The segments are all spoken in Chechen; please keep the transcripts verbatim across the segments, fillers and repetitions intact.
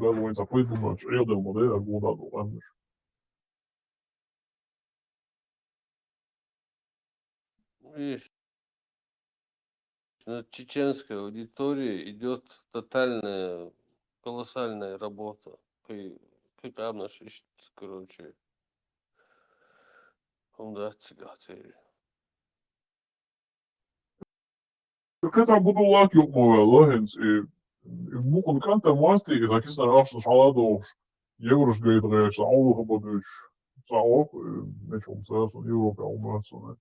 Бел вайн ца пойдумач, эгьдал ма дера гуда ду къамиш. Видишь, на чеченской аудитории идёт тотальная, колоссальная работа. Кхы-, кхы къамнаш ишт, короче, хӀунда аццигахь церий. Кхин цхьа гудуллах юкъ ма ваьлла хӀинца, и, и мукъан кӀанта масти, и киснар ахчанаш хьаладохуш, еврош гайта гӀерташ, Ӏовлаха бадуьйцуш, цхьа воккха, э, мичахь ца сон, Европе Ӏомац сон.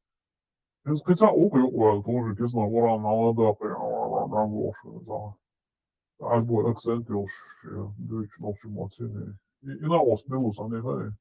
ХӀинца кхин цхьа вукху юкъ ваьлла, тоже киснар Къуръан хьаладаккхий, Ӏа-, Ӏа-, Ӏа-, Ӏа-, Ӏа-, Ӏарбой акцент йолуш, дуьйцуш нохчийн мацийн. И, и накъост мила ву сан, и хаьий?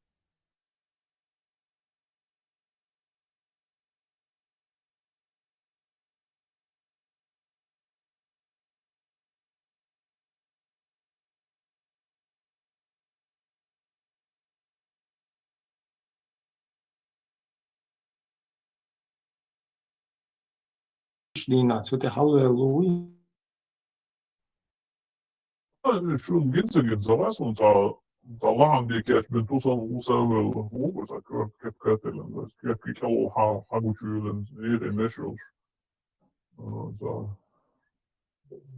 Дийнахь, цу тӀе хьалавелла вуй? Шун гинца-гинца вай сон цхьа, цхьа лахьан де кечбина ту сан ву савелла, ву сан кеп-, кеп-, кепкателлина, кепки кӀело хьа-, хьагучуьйлина, эгӀе меш йолуш. А, цхьа,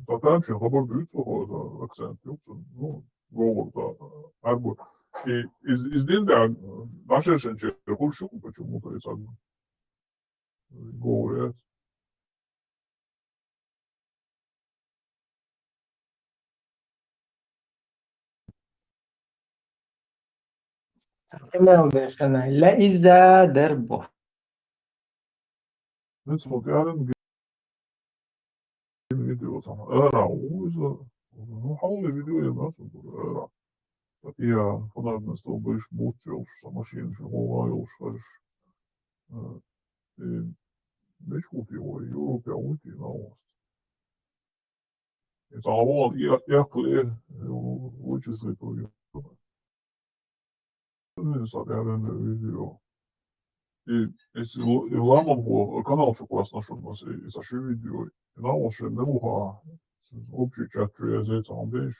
цхьа тамашийна хабар дуьйцу хьо, цхьа акцент юкъу, ну, вогӀур цхьа, хьарбу. И из, из дин да, дӀашершинчеран хуьлуш ю-кх почему-то и цхьа. Говорят. Къамел дехана, ла иза дарбо. Мисал, кӀаран видео сан ара ву иза. Ну, хьалха видео я нацу ара. Я фонарный столб беш буц йолуш, сан машина шу гӀо йолуш хаш. Э, и мича ву те вай, Европе ву те, на васт. И цхьа вон, я, я кле, э, вычислить ву. Сан аьлла видео. И, и, и ламан бо канал чу классно шун мас, и, и сан ши видео. И на вон шен не буха. Общий чат чу я зей цхьа беш.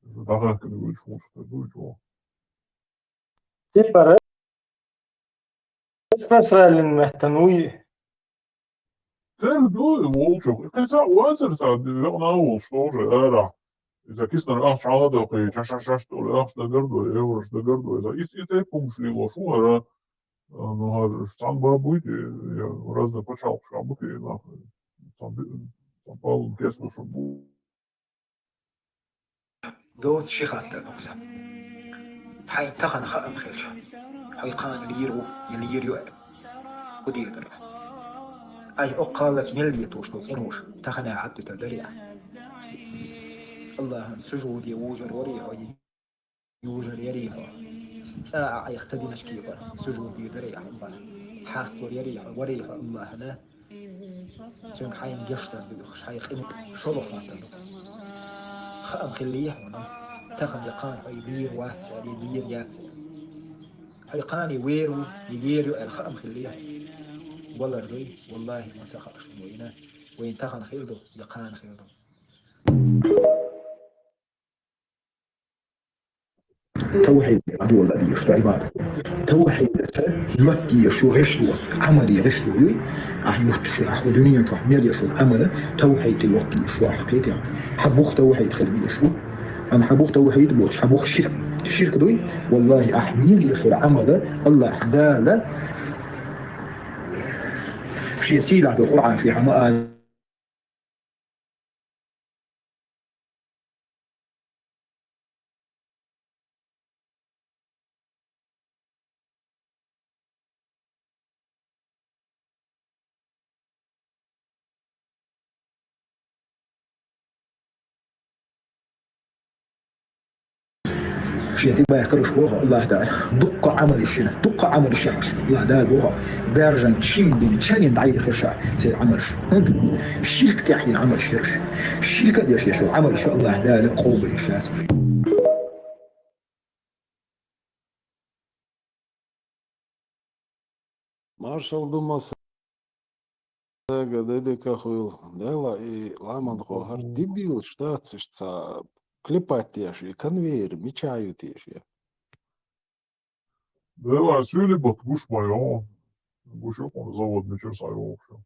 ДӀахаьхкина вуьйцуш ву шу дуьйцу. Типа, ре-, просралин меттан вуй. Тера ду и волчух. И кхин цхьа вацара цхьа векъна а волуш тоже ара. Иза киснара ахча хьаладоккхий, чаш-чаш-чаш долу ахча дагардой, еврош дагардой. Иза и, и тӀе хӀумаш лелош ву ара. А, ну, хӀара уьш цхьаьна бан буй те, я разный пачхьалкхаш а бу те, нах. Цхьа би-, цхьа палун кеслуш бу. Доцу ши хаттар ду сан. Хьайн тахана хаам хилча, хьо кхана лийр ву, я лийр ю аьлла. ХӀун дийр дара? Айхьа оккхаллаца мел летош долу къинош тахана Ӏаддуьтур дарий ахьа? Аллахьан сужуде вужур варий хьо, я южур ярий хьо? ЦӀа а айхьа ца динаш кепара сужуд дийр дарий ахьа Аллахьан? Хьаст лур ярий хьо, варий хьо Аллахьана? Цуьнга хьайна гечдар буьйхуш, хьайн къинтӀера шолгӀа хаттар ду. Хаам хиллий хьуна, тахана я кхана хьо лийр вац аьлла, лийр яц аьлла. Хьо кхана вер ву, я ер ю аьлла хаам хиллий хьуна? Валар дуй, валлахӀи, ма ца хааш вайна, вайна тахана хир ду, я кхана хир ду. Тавхьид дӀадола дезаш ду, Ӏибадат. Тавхьидца йоттаеш ю гӀишло, Ӏамале гӀишло юй. Ахь юттуш, ахь ву дуьнен чохь мел еш волу Ӏамал, тавхьид тӀе йоттаеш ю ахь кхетахь. Хьан бух тавхьид хила безаш ву? Амма хьан бух тавхьид боцуш, хьан бух ширк. Ширк дуй? Валлахи, ахь мел еш волу Ӏамал, Аллахь Дала Шен сийлахь долу Къуръан чу хьан ма ала. Шен тӀе баьхкараш боху Аллах Дала. Дуккха Ӏамалаш йина, дуккха Ӏамалаш яхаш. Аллах Дала боху, баьржан чим бина чанин дӀайихира ша церан Ӏамалаш. ХӀунда? Ширк тӀехь йина Ӏамалаш яра уьш. Ширка деш еш йолу Ӏамалаш Аллах Дала къобалъеш яц. Маршалла ду массаьрга, де дика хуьлда. Дела и ламанхо хӀара дибилаш дац иштта цхьа клепать деш я, конвейер мича ю деш я. Делаьс уьли бат гуш ма йоагӀа. Гуш ю хьуна завод мичара схьайогӀуш я.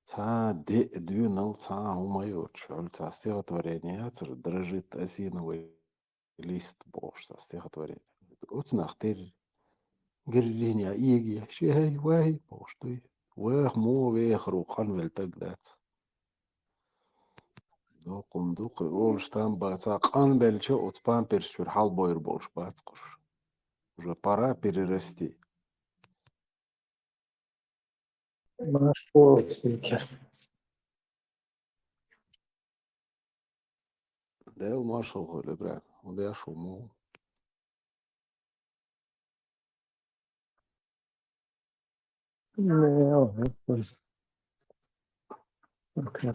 Цхьа де дуьйнал цхьа хӀума йоцуш, хьуьлла цхьа стихотворение яцара, «Дрожит осиновый лист» бохуш цхьа стихотворение. Оцу нах тера геррине а эгаяш, ай, вай, бохуш дуй. Ваха муха вехаро къанвелла таг дац. Доккхун дукха олуш там бац, а къанбелча оцу памперс чуьра хьалабойр болуш бац кхуш. Уже пора перерасти. Маршо синтер. Дел маршал хуьлу, Ибрахим. Хьуна деш ву муха? Не, окей.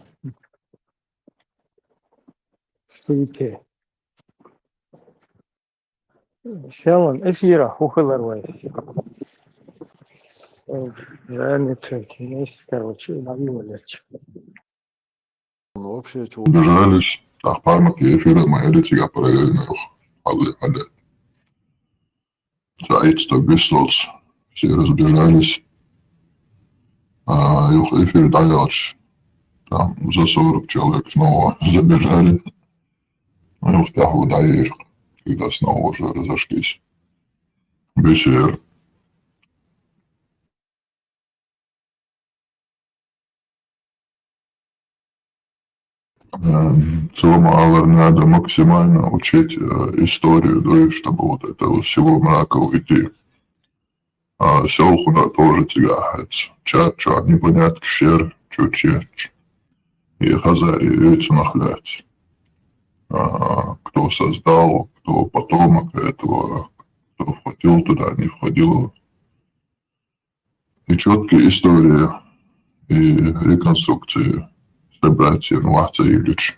Синтер. Салам, эфира, хӀу хилар вай. Э, я не третий, есть, короче, на вывалить. Ну, вообще, чё? Бежались, тӀаккха пармак эфира ма эли цигахь параллельно юха. Хьалли, хьалли. Цхьа итт стаг виссалц. Все разбежались. А, юха эфир дӀаяьлча, там за сорок человек снова забежали. Ну, и успех выдали, когда снова уже разошлись. Бесер. Эм, цо ма-, алар надо максимально учить, э, историю, да, и чтобы вот этого всего мрака уйти. А, Сёлхана тоже цигахь хьаьца. Чат чохь непоняткаш яра, чу чечу. И хазари, и цунах лаьцна. А, кто создал, кто потомок этого, кто входил туда, не входил. И чёткая история, и реконструкция, собрать, ну, вац а йиллича.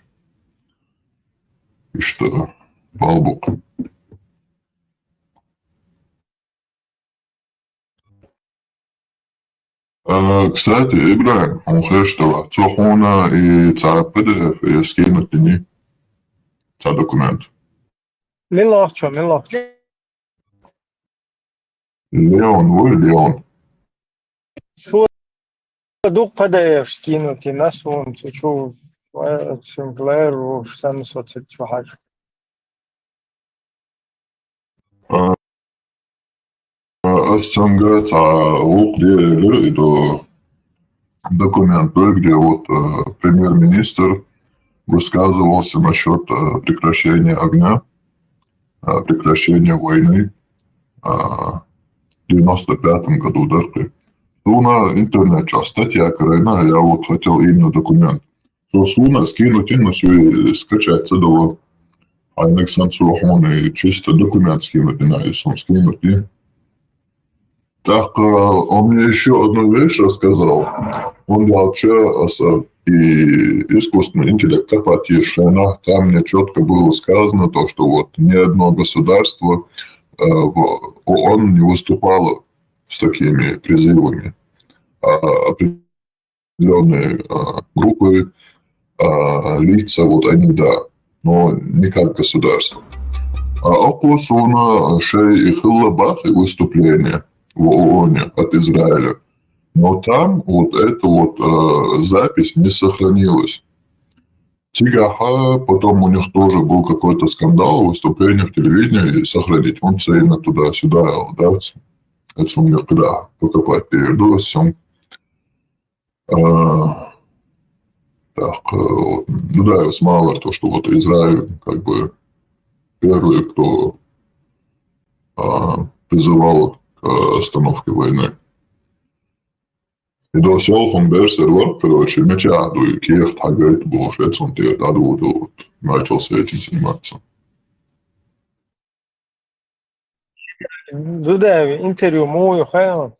И что? Балбук. А, кстати, Ибрахим, хьуна хезаш ду, цо хьуна и цхьа П Д Ф я скинуть дини цхьа документ. Мила ахчо, мила ахчо. Леон, вуй, Леон. Цо дукха П Д Ф скинуть дина суна, цу чу, э, Синклер ву, санна со цига чу хьажа. А, а, ас цуьнга цхьа гӀуллакх де элира, и до документ, где вот, э, премьер-министр высказывался насчёт, э, прекращения огня, э, прекращения войны, э, в девяносто пятом году, да, кхы. Суна интернет чохь статья карийна, я вот хотел именно документ. Цо суна скинуть дина, но суна скачать ца дало. Айнаксан цо хьуна чисто документ скинуть дина, и суна скинуть дина. Так, э, он мне ещё одну вещь рассказал. Он дал ча, а, с-, и искусственный интеллект копать еш хенахь, там мне чётко было сказано то, что вот ни одно государство, э, в О О Н не выступало с такими призывами. А, определённые, а, группы, а, лица, вот они, да, но не как государство. А окхо суна шай и хилла бах и выступление в О О Н от Израиля. Но там вот эта вот, э, запись не сохранилась. Цигахь, а, потом у них тоже был какой-то скандал, выступление в телевидении, и сохранить. Он цейна туда-сюда, да, это у меня когда покопать перейду, всё. А, так, э, вот, ну да, я смотрел то, что вот Израиль, как бы, первый, кто, а, призывал к остановке войны. И до сих пор берш сервер, короче, меча дуй, кехат хьагайта бохуш, эцунна тӀера дӀадоладо, вот, начал с этим заниматься. Дудаев интервью муха ю хаьа?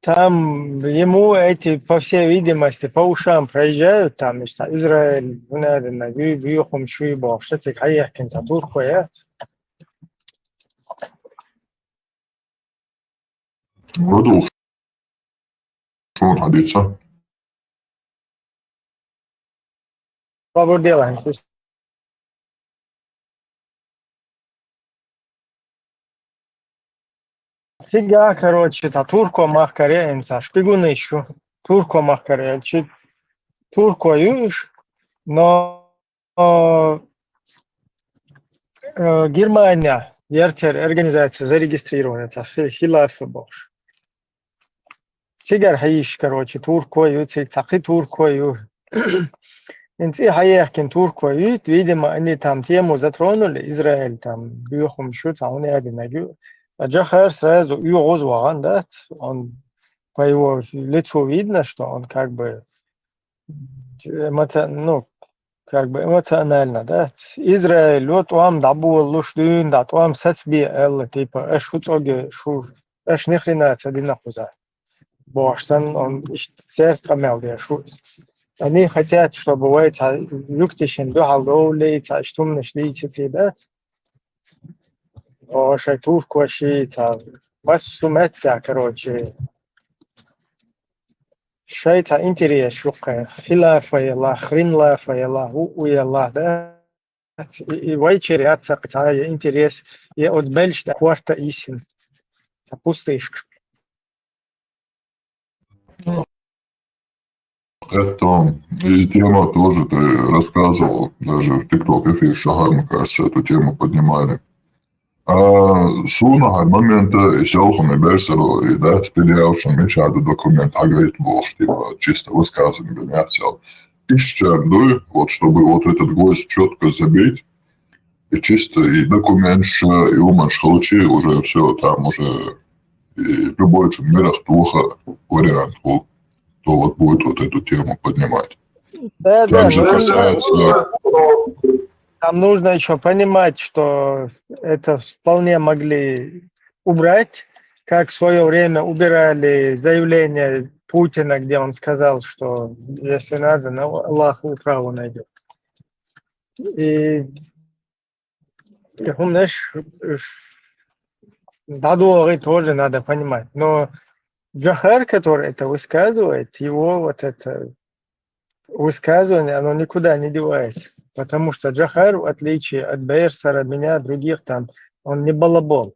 Там ему эти, по всей видимости, по ушам проезжают, там, значит, Израиль, ну, наверное, бю-, бюхум шуй бохуш, цигахь хьаехкина цхьа турко яц. Вадуш. Шуна хьадийца. Сабур де, лагьана. Цига, короче, цхьа турко мах карийна, цхьа шпигун йиш ю. Турко мах карийна, чи турко ю уж, но, э, Германия, ертер организация зарегистрирована, цхьа хи-, хилаф бохуш. Цигара хьийзаш, короче, турко ю, цига цхьа кхин турко ю. ХӀинца и хьаехкина турко ю, видимо, они там тему затронули, Израиль там, боьха хӀума шу, цхьа хӀума аьллинарг ю. А Джохар сразу оьгӀаз вахана, дац, он по его лицу видно, что он как бы эмоци-, ну, как бы эмоционально, да? Израиль, вот, тӀом дӀаболалуш, дуьйна дӀа тӀом сацабе аьлла, типа, аша хӀу цӀогге, шу, аша ни хрена ца дина кхуза. Бохуш санна, он иштта церца къамел деш ву. Они хотят, чтобы вай цхьа юкташна дуьхьал довлий, цхьа иштта хӀуманаш дийцитий, дац? О, шайн туркоши, цхьа массо а меттехь, короче, шайн цхьа интерес ю кхеран. Хилаф а елахь, хрен лаф а елахь, хӀу а елахь, да? И, и вайчеран яц цхьа, цхьа я интерес, я оцу белшна корта йисина. Цхьа пустышка. Это и тема тоже, ты рассказывал, даже в TikTok эфир Шахар, мне кажется, эту тему поднимали. А, суна хӀара момента и селхана берсаро, и дац педиалшан мича ду документ хьагайта бохуш, типа, чисто высказывание бен яц аьлла. Ишчарна дуй, вот, чтобы вот этот гвоздь чётко забить, и чисто и документаш, и хӀуманаш хилча, уже всё, там уже и любой чу мирах тоха вариант хул, то вот будет вот эту тему поднимать. Да, да, также ну, касается там нужно ещё понимать, что это вполне могли убрать, как в своё время убирали заявление Путина, где он сказал, что если надо, на Аллах управу найдёт. И, и, знаешь, ш-, дадугъи тоже надо понимать. Но Джохар, который это высказывает, его вот это высказывание, оно никуда не девается. Потому что Джохар, в отличие от Бейрсара, меня, других там, он не балабол.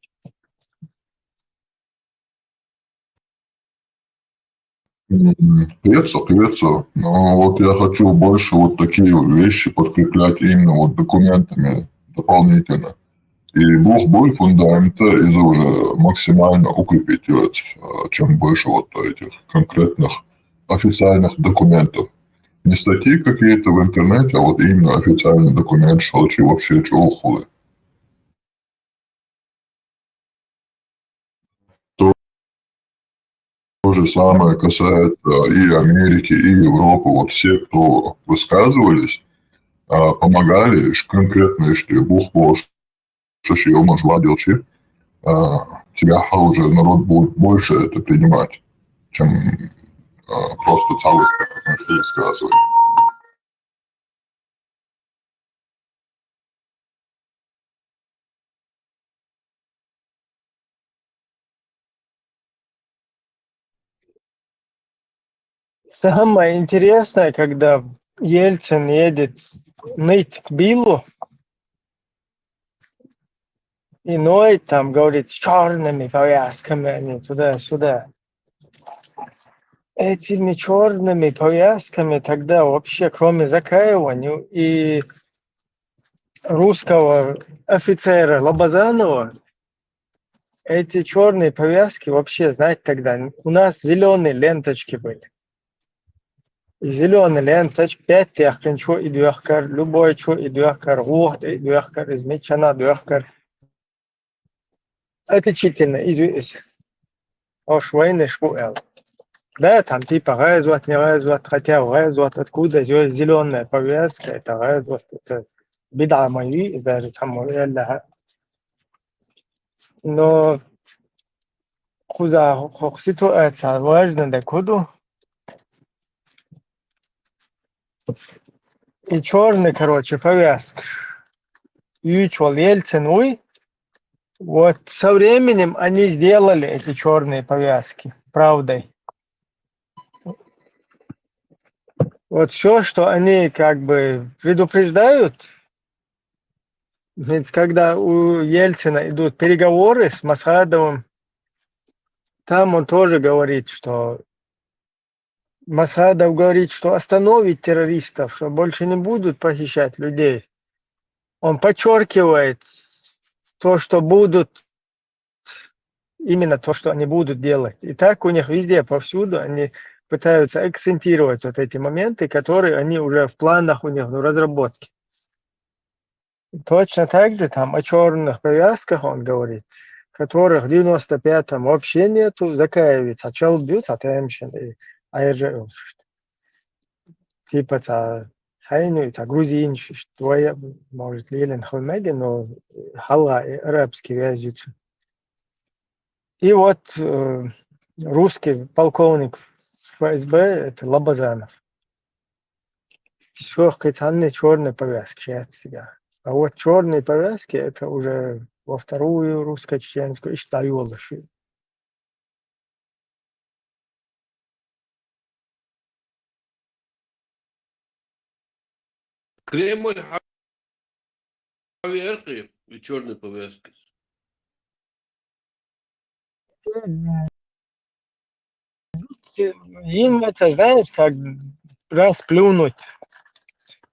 М, кхетсо, кхетсо. Но вот я хочу больше вот такие вещи подкреплять именно вот документами дополнительно. И бух буй фундамента из уже максимально укрепить, э, чем больше вот этих конкретных официальных документов. Не статьи какие-то в интернете, а вот именно официальный документ, что вообще чего хулы. То же самое касается и Америки, и Европы. Вот все, кто высказывались, а, помогали, ш-, конкретно, если бух бу ш-, шашлык, может, вадил чи, а, тебя уже народ будет больше это принимать, чем, а, просто целый высказывание. Самое интересное, когда Ельцин едет ныть к Биллу, и ноет там, говорит, с чёрными повязками они туда-сюда. Этими чёрными повязками тогда вообще, кроме Закаева, ну, и русского офицера Лобазанова, эти чёрные повязки вообще, знаете, тогда у нас зелёные ленточки были. И зелёный ленточка, пять тяхкин, чё и дёхкар, любой чё и дёхкар, вот и дёхкар, из мечана дёхкар. Отличительно, из, из. Ош вайнаш бу эл. Да, там типа гӀазот, не гӀазот, хотя гӀазот, откуда здесь зелёная повязка, это гӀазот, это бидӀа ма ю, даже там, эллаха. Но кхуза хӀокху ситуация важна декуду. И чёрный, короче, повязка. Юйчвал Ельцин вуй. Вот со временем они сделали эти чёрные повязки. Правдой. Вот все, что они как бы предупреждают, ведь когда у Ельцина идут переговоры с Масхадовым, там он тоже говорит, что Масхадов говорит, что остановит террористов, что больше не будут похищать людей. Он подчеркивает то, что будут, именно то, что они будут делать. И так у них везде, повсюду они пытаются акцентировать вот эти моменты, которые они уже в планах у них, в разработке. Точно так же там о черных повязках он говорит, которых в девяносто пятом вообще нету, закаивается, а чел бьют, а тем, и айржа, типа, ца хайну, ца грузин, что я, может, Лилин Хомеги, но хала и арабский вязют. И вот э, русский полковник ФСБ, это Лобазанов. Все, кыцанны черные повязки сейчас себя. А вот черные повязки, это уже во вторую русско-чеченскую и считаю лучше. Кремль хавиаркъи и черные повязки. Им это, знаешь, как расплюнуть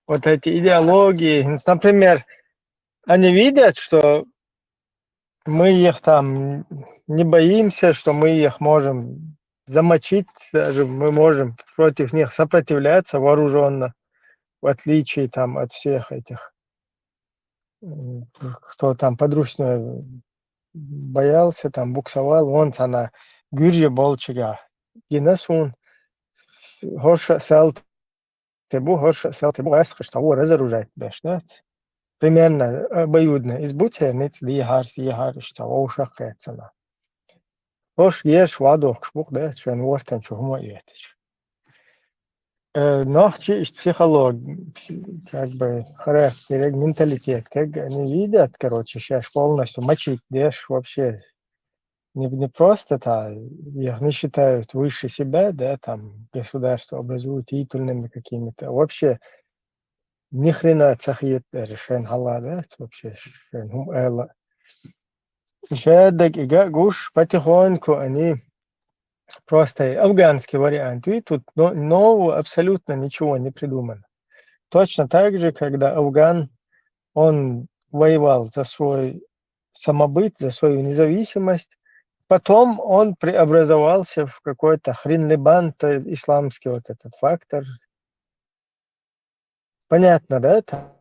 вот эти идеологии. Например, они видят, что мы их там не боимся, что мы их можем замочить, даже мы можем против них сопротивляться вооруженно, в отличие там от всех этих, кто там подручно боялся, там буксовал, он она гюрже болчига гинасун, хорошо сал тебу, хорошо сал тебу, ас хаш того разоружать беш, да? Примерно обоюдно. Из бутерниц дихар, сихар, что ушах кэцана. Хош еш вадох шбук, да, шен вортан чухмо етиш. Нахчи иш психолог, как бы характер, менталитет, как они видят, короче, сейчас полностью мочить деш вообще. Не, не просто та, их не считают выше себя, да, там государство образуют титульными какими-то. Вообще ни хрена цахиет решен хала, да, вообще решен хум эла. Жадак ига гуш потихоньку они просто афганский вариант. И тут но, нового абсолютно ничего не придумано. Точно так же, когда Афган, он воевал за свой самобыт, за свою независимость, потом он преобразовался в какой-то хренлебан, то исламский вот этот фактор. Понятно, да? Там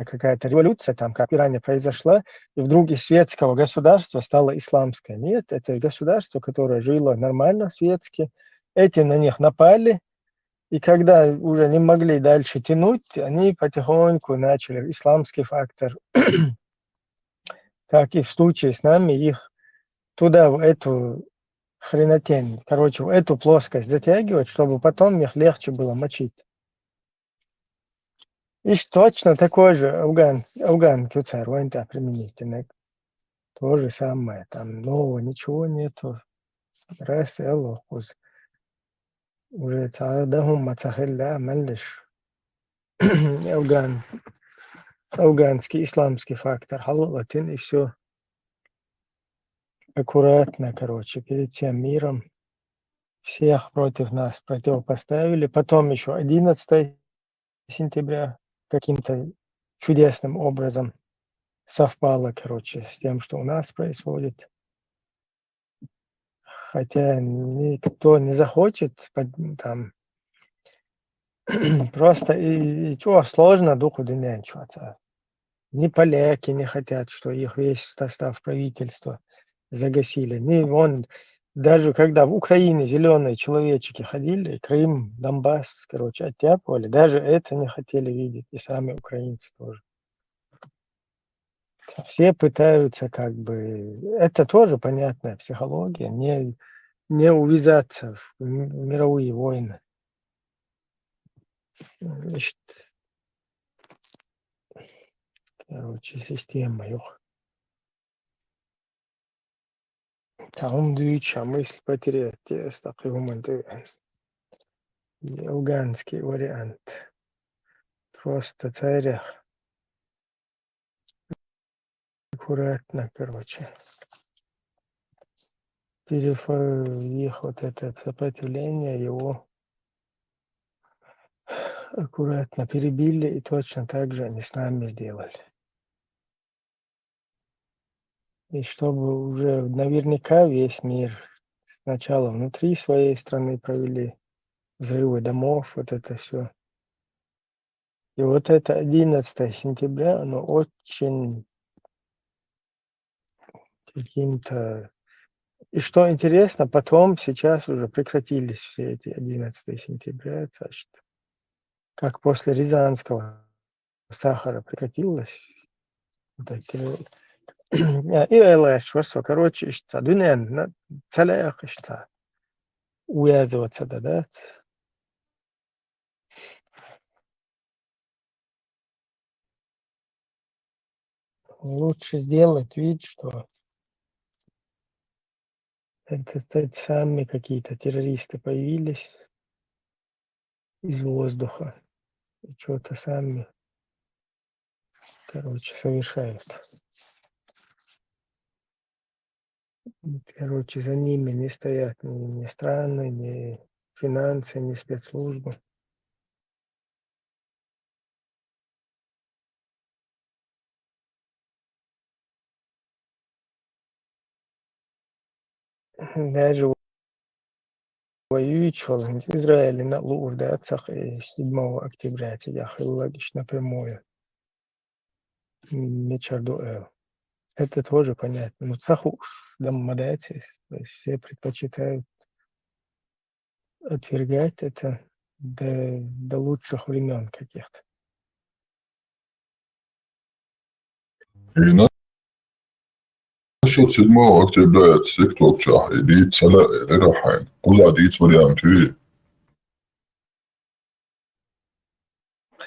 какая-то революция, там как в Иране произошла, и вдруг из светского государства стало исламское. Нет, это государство, которое жило нормально светски, эти на них напали, и когда уже не могли дальше тянуть, они потихоньку начали исламский фактор, как и в случае с нами, их туда, в эту хренотень, короче, в эту плоскость затягивать, чтобы потом их легче было мочить. И точно такой же афган, афган кюцар, вань применительно. То же самое, там нового ничего нету. Раз, эло, куз. Уже ца да хум мацахелла, маллиш. Афган, афганский исламский фактор, халалатин и все. Аккуратно, короче, перед всем миром всех против нас противопоставили. Потом еще одиннадцатое сентября каким-то чудесным образом совпало, короче, с тем, что у нас происходит. Хотя никто не захочет там просто и, и чё, сложно духу дунянчу. Ни поляки не хотят, что их весь состав правительства загасили. Ни он, даже когда в Украине зеленые человечки ходили, Крым, Донбасс, короче, оттяпывали, даже это не хотели видеть, и сами украинцы тоже. Все пытаются как бы, это тоже понятная психология, не, не увязаться в мировые войны. Значит, короче, система, юх. Таун дюча мысль потерять, такой момент. и афганский вариант. Просто царя. Аккуратно, короче. Перефо-, их вот это сопротивление, его аккуратно перебили, и точно так же они с нами сделали. И чтобы уже наверняка весь мир сначала внутри своей страны провели взрывы домов, вот это все. И вот это одиннадцатое сентября, оно очень каким-то... И что интересно, потом сейчас уже прекратились все эти одиннадцатое сентября, значит, как после Рязанского сахара прекратилось. Вот эти, э, и эл эс, что, короче, что, дунен, на, целях, что, увязываться, да, да. Лучше сделать вид, что это, это сами какие-то террористы появились из воздуха и что-то сами, короче, совершают. Короче, за ними не стоят ни, ни страны, ни финансы, ни спецслужбы. Даже воюющий Израиль на лур, да, цах, э, седьмого октября тебя хыллагиш напрямую. Мечардуэл. Это тоже понятно. Ну, цахуш, да, мадайцис. То есть все предпочитают отвергать это до, до лучших времен каких-то. И насчет седьмого октября это сектор чах, и дит сала, и рахайн. Куда дит вариант, и?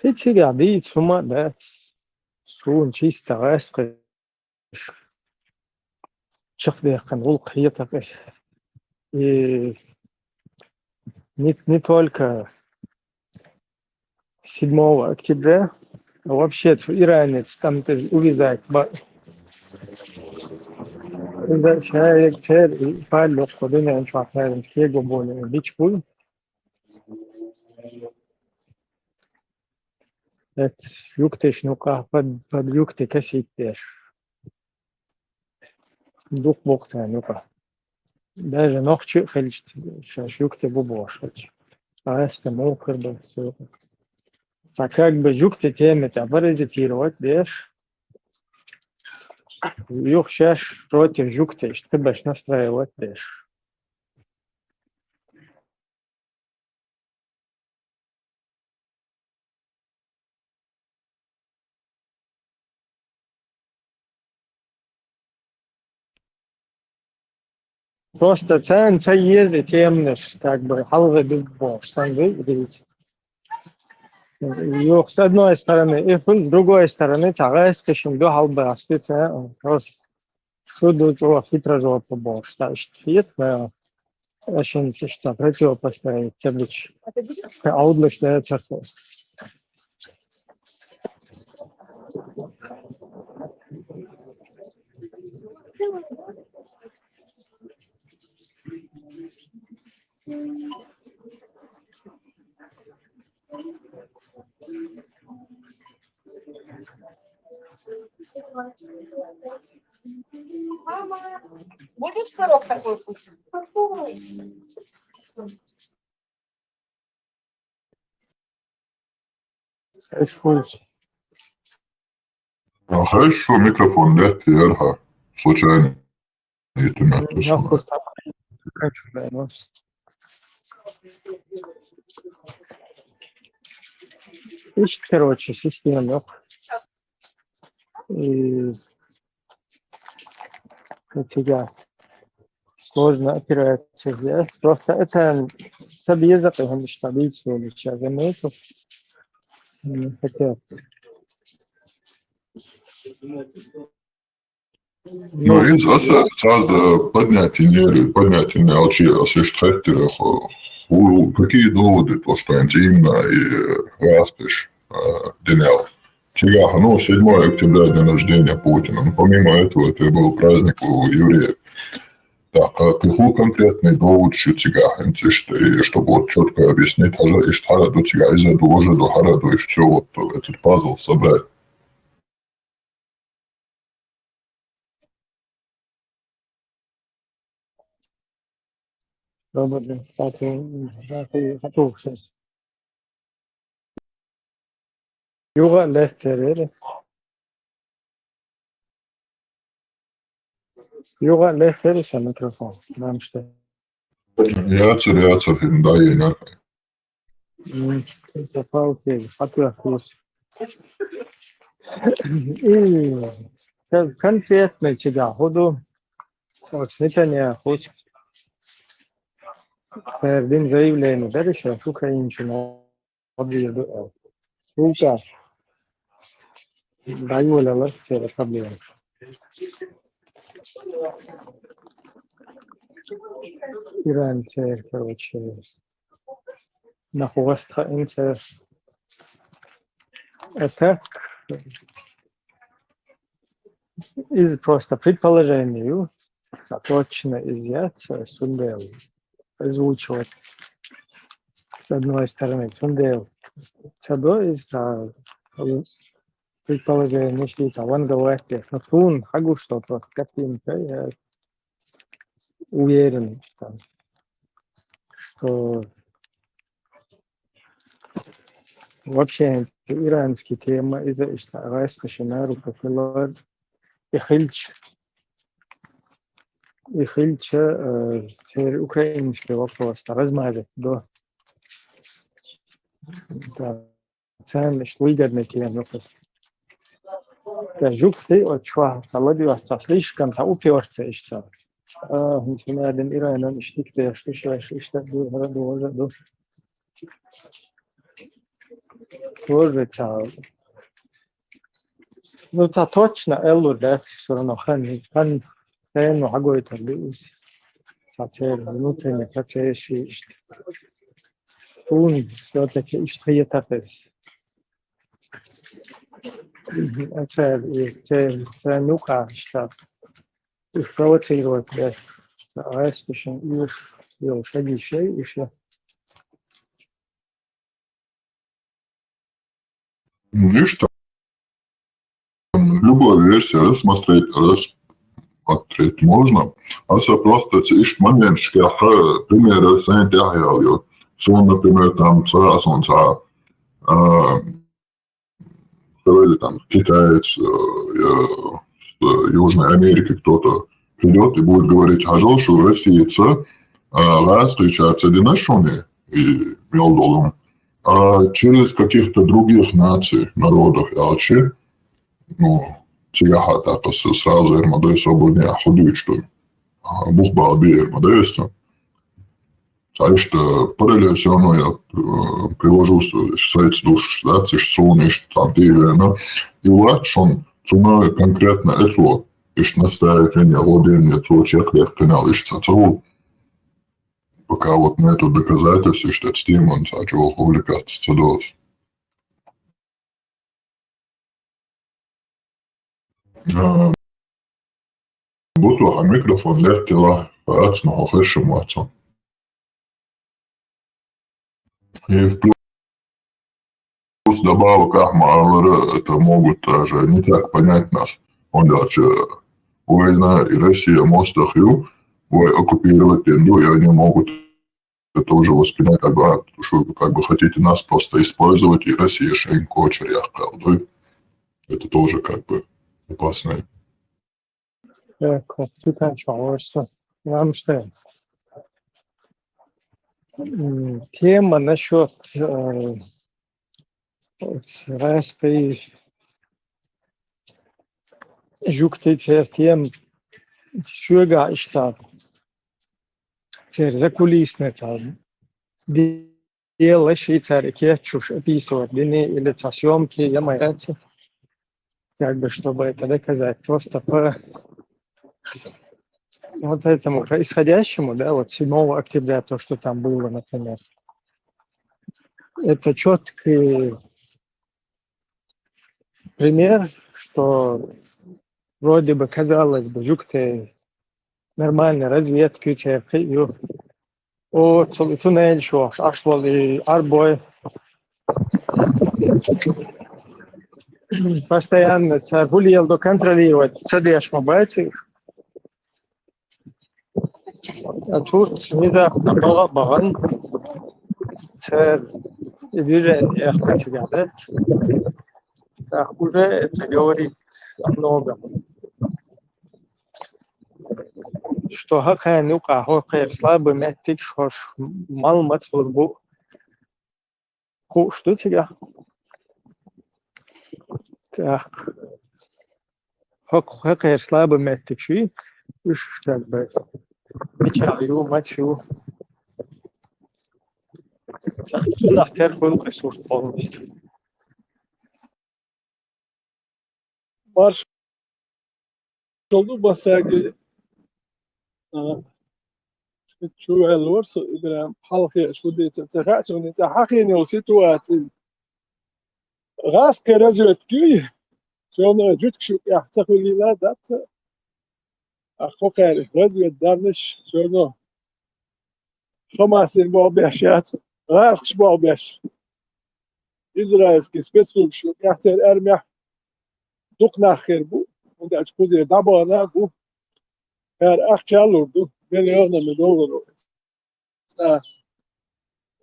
Хичига дит сума да. Сун чисто раскы. Чех дехкан, улк хиетакъес. И не, не только седьмого октября, а вообще, цу иранец, там ты увязать, ба-, увязать, человек, цель, и паль, лёгко, дыня, он чё, отправим, кего более, бич хуй. Это юктеш, ну, как под, под юкте косить деш. Дух бог-то, ну-ка. Даже ногчи хельчт, щас юкте бу бош. А это мокр был, всё. А как бы юкте теме-то паразитировать, деш? Юх щас против юкте, что ты будешь настраивать, деш? Просто цен, цен езде темнеш, как бы, халгы биг бос, сан биг. Юх, с одной стороны, и с другой стороны, цагай скешим, ду халбы асты, цен, просто. Шу ду чула хитра жула побольше, так что хит, да. Очень что противопоставить, тебе быть. Аудлыш да церковь. Мама, будешь творог такой вкусный? Какой? Эшкуйс. А, хорошо, микрофон, да, ярха. Случайно. Иту мятус. Нахуй там. Ищет, короче, система, нахуй. И у тебя сложно опираться здесь. Просто это собеседование, что видите, или сейчас заметил. Не хотел. Ну, из аса цаз, э, поднятие нервы, поднятие нервы, алчи, аса иштта хеттира, хо-, ху-, какие доводы, то, что именно и, э, распиш, э, динел. Цигахьа, ну, седьмое октября день рождения Путина. Ну, помимо этого, это был праздник у евреев. Так, а какой конкретный довод шу цигахьа, и чтобы вот чётко объяснить, хьажа, иштта хьара ду цигахьа, иза ду, ожа ду, хьара ду, и всё, вот этот пазл собрать. Добрый день. Так, э, так, э, готов сейчас. Юха лехтери. Юха лехтери са микрофон. Нам что? Яцар, яцар, хин да, яна. М, это палки, хатуя хус. И кон-, конкретно тебя, ходу, вот, Нетаньяху, перед ним заявление, да, ещё, слухай, ничего, вот, видишь, да, сука. Да, Юля, лас, все проблемы. Иран, все, короче, на хвост, ха-, им все. Это из просто предположений, са точно из яц, э, сундел озвучивать. С одной стороны, сундел. Цадо из, а, предположение, что это ванговать, но тун, хагу что просто картинка, я уверен, что, что вообще иранский тема из-за, что раскошена рука и хильч, и хильча, э, теперь украинский вопрос размазать до. Да. Царный, что выгодный тебе вопрос. Да, жук ты, от чего, та ладья, та слишком, та упёрся, и что? А, не знаю, один Иран, он штик, ты, что, что, что, что, что, что, что, что, Тоже цаӀ. Ну, цаӀ точно эллур дац, всё равно хан, хан, хан хьагойтар ду из. ЦаӀ церан внутренний процесс иштта. Тхуна всё-таки иштта хетар из. Церан, церан, церан юкъа иштта. Их провоцировать деш. Айс тешен уж йол шаги шей, и всё. Ну, видишь, там любая версия рассмотреть, рассмотреть можно. А всё просто, ц-, ишт момент, шкаха, пример, рассмотреть, я говорю. Сон, например, там, цаӀ, сон, цаӀ, а, или там китаец, э, э, с Южной Америки кто-то придёт и будет говорить: «Хьажал, что Россия ца, а, лас кричат, ца динашоне и мёл долум». А через каких-то других наций, народов, алчи, ну, цигахьа так с-, сразу эрмадай собой не ходует, что, а, бух балби эрмадай, что. ЦаӀ иштта параллель всё равно я, э, привожу с-, сайт душ, да, циш сон иштта там тивена. И вот шон цуна конкретно это вот, иштта наставление, владение, цо чек лех канал иштта цо. Пока вот нету доказательств, иштта это стимон, цаӀ чё увлекаться цо дос. А, бутуха микрофон лехтила, ацну хо хешим вацу. И плюс добавок ахма алара, это могут даже не так понять нас. Он даже война и Россия мостах ю, вой оккупировать тенду, и они могут это уже воспринять, как бы, а, что вы, как бы, хотите нас просто использовать, и Россия шейн кочер яхкал, да? Это тоже, как бы, опасное. Так, вот тут ещё вот что. Рамштайн. М, тема насчёт, э, вот, распри-, жук ты цер тем сюга иштта. Цер закулисный там. Дело ши цер кечуш описывать дни или цаӀ съёмки, я моя, как бы, чтобы это доказать. Просто по Вот этому происходящему, да, вот седьмого октября, то, что там было, например, это четкий пример, что вроде бы, казалось бы, жугтий нормальный разведка, церкви, о, цу-, туннель шух, аш вал и арбой. Постоянно цар хулиел до контролировать, садеш ма баци. А тут внезапно бага-, баган цар и виже яхкацигадет. Так уже это говорит о многом. Что хӀокхарна юкъа хӀокхеран слабый меттиг шоаш мел мацалур бу. Хууш ду цига. Так. ХӀокх-, хӀокхеран слабый меттиг ший, уж как бы мичахь ю, маца ю. Цунах тера хуьлу-кх и сурт полностью. Маршалла ду массаьрга. А, чу ваьлла вара со, Ибрахим, хьалхе шу дийца ца хаьа суна, цӀа хьахийна йолу ситуаци. ГӀаскхийн разведка юй, цунах жуьгташ юкъехь ца хуьлийла а дац. А хӀокхара разведданнаш, всё равно, ХӀамасина болх беш яц, гӀаскхаша болх беш. Израильский спецслужбаш юкъехь церан армехь дукха нах хир бу, хӀунда аьлча кхузера дӀабахана а бу. Цара ахча а лур ду, миллионами долларо. Цкъа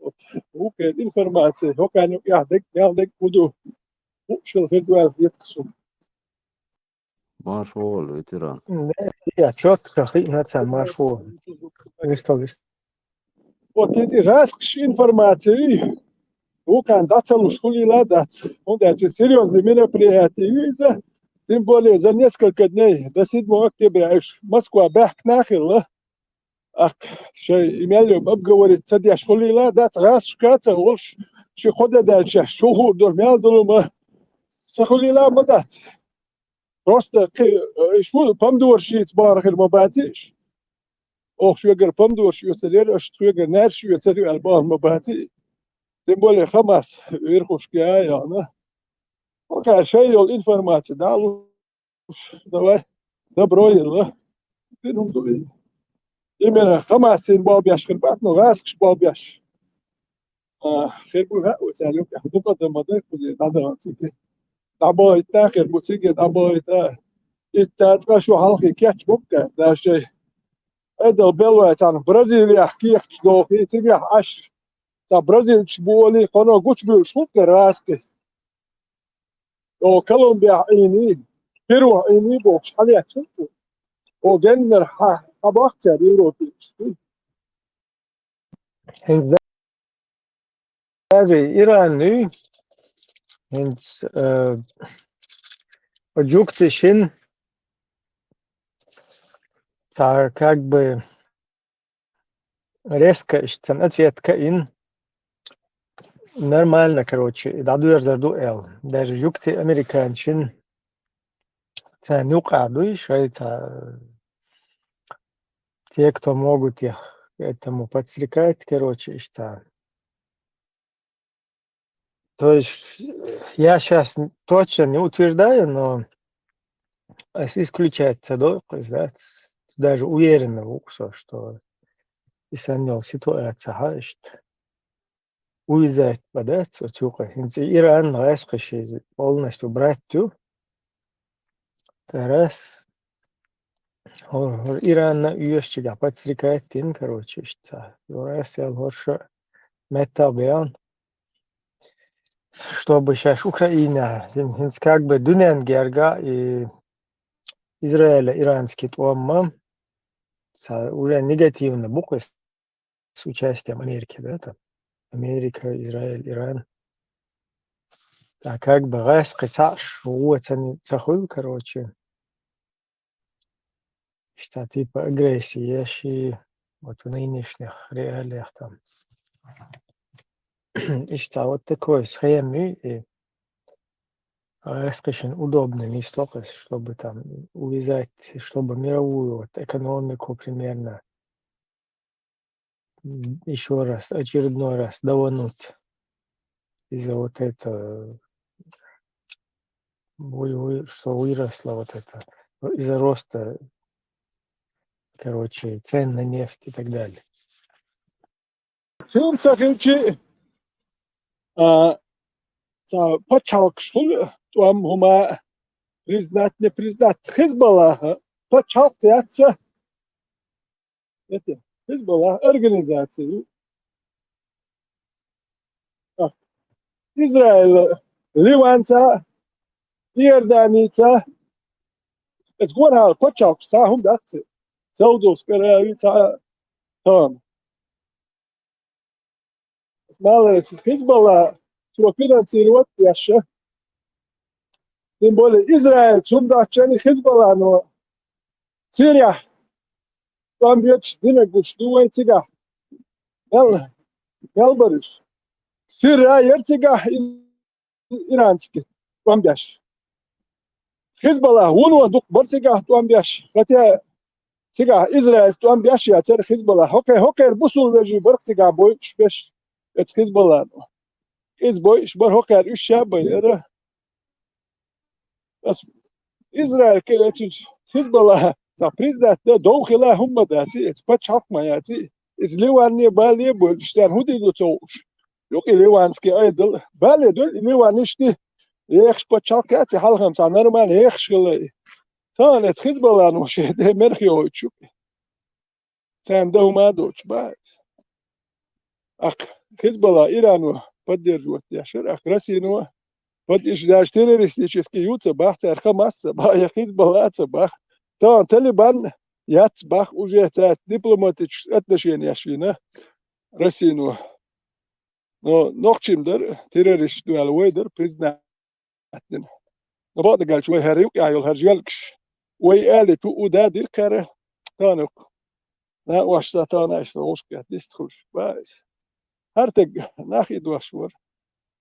вот хӀокхеран информаци, хӀокхарна юкъехь дерг, мел дерг хӀун ду, хууш хир ду аьлла хета суна. Марша вогӀийла, ветеран. Да, я чётко хиъна царна, марша вогӀийла. Вистал, вистал. Вот эти гӀаскхаша информаци, вукхарна дӀа ца луш хуьлийла а дац. ХӀунда аьлча серьёзный мероприятие ю иза. Тем более за несколько дней до седьмого октября уьш Москва баьхкина а хилла. Ахь шайн и мел йолу обговорить ца деш хуьлийла а дац, гӀаскхашка а ца волуш, ши-кхо де даьлча шаьш чу хуур дара мел долу ма ца хуьлийла а ма дац. Просто кхин, э, шу помидораш йийца бахана хир ма баций аш. Оха шуьгара помидораш оьцур яра, аша тхоьгара наьрсаш оьцур ю аьлла бахана ма баций. Тем более ХӀамас верхушка а яхана. ХӀокхара шайн йолу информаци дӀа а луш, давай, добро йилла. Дина хӀума ду иза. Именно ХӀамасина болх беш хир бац, но гӀаскхаша болх беш. А, хир бу хаьа вай царна юкъехь, дукха а дан ма дай кхузара дӀадахана цига. ДӀабахийта а хир бу цига, дӀабахийта а. Итта цкъа шо хьалхе кечбо-кх, да, шайн. Эдал белла вай царна Бразилехь кехаташ дохий, цигахь Ӏаш. Цхьа бразильцаш бу олий, кхано гучубуьйлуш хӀунда гӀаскхий? О, Колумбехь Ӏийний, Перухь Ӏийний бохуш, хьан летташ хӀунда цо? О, геннара хьа-, хьан боху цара европерчаш? ХӀинца даже Иран ю, хӀинца, э, жугтий шина цхьа как бы резко иштта царна ответка а йина, нормально, короче, и дӀадоьрзур ду аьлла. Даже жугтий американцийн царна юкъахь дуй, шайн цхьа те, кто могут их к этому подстрекать, короче, иштта. То есть, я щас точно не утверждаю, но ас исключать ца до, даже уверенно ву со, что и санна йолу ситуацехь иштта увязать бан дац оцу юкъа. ХӀинца Иран, гӀаскхий шиъ полностью брать ю. Тарас. ХӀо-, хӀо-, Иранна оьшучигахь подстрекать дина, короче, иштта. Юрас ял хӀорша меттахь беан. Чтобы шаьш Украина, хин-, хинца как бы дуьнен герга и Израиля иранский тӀом ма, ца-, уже негативно бу кху с участием Америки, да, там. Америка, Израиль, Иран. Так как бы гӀаскхий цхьаъ ш-, вон ца ни-, ца хуьлу, короче. Иштта типа агрессия еш и вот в нынешних реалиях там. Иштта вот такой схема и А эскишин удобно не слухать, чтобы там увязать, чтобы мировую вот экономику примерно м, ещё раз, очередной раз давануть из-за вот этого, вы- вы- что выросла вот это, из-за роста, короче, цен на нефть и так далее. Цунца хинчи, а, ца пачалкш хул, туам хума признать, не признать. Хизбаллах пачалк яца. Это Хизбаллах организация. А, Израиль, Ливанца, Иорданица. Это гора пачалкш ца хум дац. Саудовская Аравия ца там. Маларец Хизбаллах цо финансировать яша. Тем более Израиль сумдачани Хизбаллах но Сирия. Там бьётш динагуш дуэн цига. Мел, мел барыш. Сирия ер цига из- иранский. Там бьёш. Хизбаллах вон вон дук бар цига там бьёш. Хотя цига Израиль там бьёш я цер Хизбаллах. Хокер, хокер бусул вежи бар цига бой шпеш. Эц Хизбаллах. Из бой шбар хокер уща бай эра. Ас Израиль ке эцуч Хизбаллах ца признать да дов хила хумма даци, эц пачалк ма яци. Из Ливан не бали бой штан худи ду цоуш. Юк и ливанский айдл. Бали дул и Ливан ишти. Ехш пачалк яци халхам ца нормально ехш хилай. Тан эц Хизбаллах но ше де мерхи ойчук. Цан да хумадоч бац. Ах Хизбаллах Ирано поддерживать яшер, ах Россино под иш даже террористический юца бах, цар Хамасца бах, я Хизбаллаца бах. Тан Талибан яц бах уже цар дипломатические отношения шина Россино. Но нохчим дар террорист дуал вой дар признать аттина. Но бакъда галч вай хӀара юкъяйол хӀара жвелкаш. Вай аьле ту уда дир кара танук. На ваш за тана иш вошка дист хуш. Бац. ХӀар тег нах и дош вар.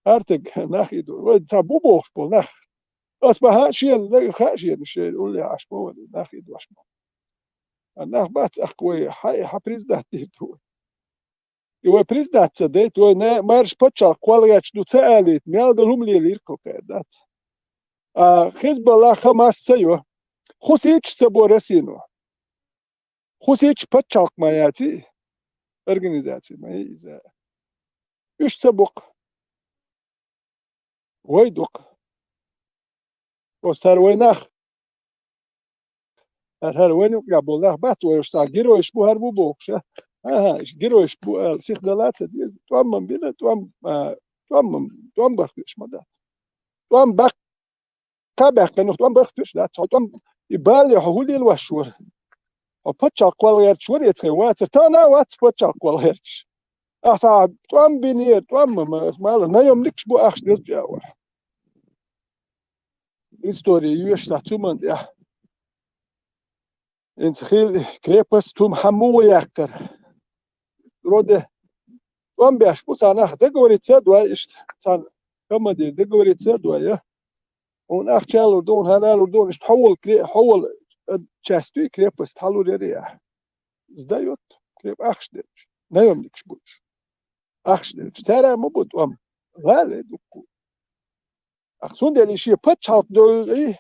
ХӀар тег нах и дош. Вай ца бу бохш бол нах. Ас ба ха шен, ха шен, шен улли аш бо вали нах и дош бо. А нах бац ах вай ха ха признать дир ту. И вай признаться дайт, вай не марш пачал квалгач ду ца алит, мял да лум лили ирко кайдац. А Хизбаллах Хамас ца ю. Хусич ца бо Россино. Хусич пачалк ма яци организаци ма иза. Уж ца бук. Вай дук. Остар вай нах. ХӀар хӀар вай нук я бол нах бац вай уж ца геройш бу хӀар бу бохша. Ага, иш геройш бу ал сих далаца ди. Туам мам бина, туам, а, туам мам, туам бахтуш ма да. Туам бах ка бах ка нух, туам бахтуш да. Туам и бали хулил вашур. А пачал квал герч вар ецхе вацер. Та на вац пачал квал герч. Ах ца туам бинер, туам мама, мала наёмникш бу ахш дилч я вар. История юеш са цуман я. Инц хил крепость тум хаму яккар. Роде туам бяш бу ца нах договориться дуа ишт. Ца командир договориться дуа я. Он ахчалур дон, хӀаналур дон, ишт хьовал кре-, хьовал, э, частуй крепость хьалур яри я. Сдаёт, креп ахш дерч. Наёмникш буч. Ахш дерч. Цара ма бу туам. Лале дукку. Ах цундели ши пачалк долли,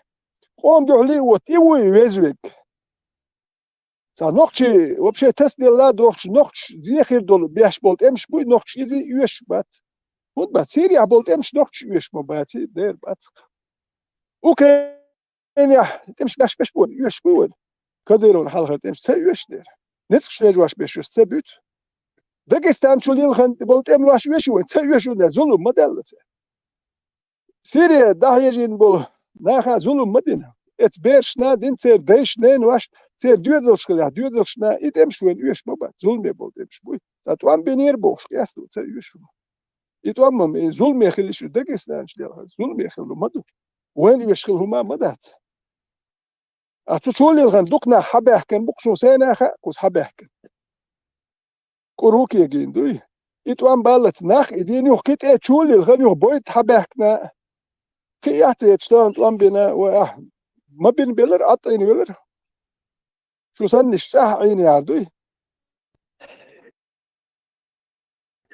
къом духли вот и вуй везвек. Ца нохчи вообще тас делла дохч нохч зехир дол бяш бол тӀемш буй, нохч изи юеш бац. Вот бац, Сирия бол тӀемш нохч юеш ма баци, дер бац. Украина тӀемш бяш беш буй, юеш буй вон. Кадыров халхар тӀемш ца юеш дер. Нецк шеж ваш беш ца бюц. Дагестан чулил хан бол тӀем лаш юеш вон, ца юеш вон, зулум ма далла ца. Сирия дахьежин бол наха зулум ма дина. Эц берш на дин цер дайш нен ваш, цер доьзалш хила, доьзалш на и тӀемш вен уьш ма бац. Зулме бол тӀемш буй. Ца туам бинер бохш, кясту ца уьш ма. И туам мам, и зулме хилиш Дагестанш дел. Зулме хил ма ду. Вен уьш хил хӀума ма дац. А цу чулил хан дукна хабехкен буксун сена ха, кус хабехкен. Куру кегин дуй. И туам баллац нах, и дин юх кит э чулил хан юх бойт хабехкна. Кхы яц, я чтан тӀом бина, вай, ахь ма бина белар, атӀийна велар. Шу санниш цӀахь Ӏийна яр дуй?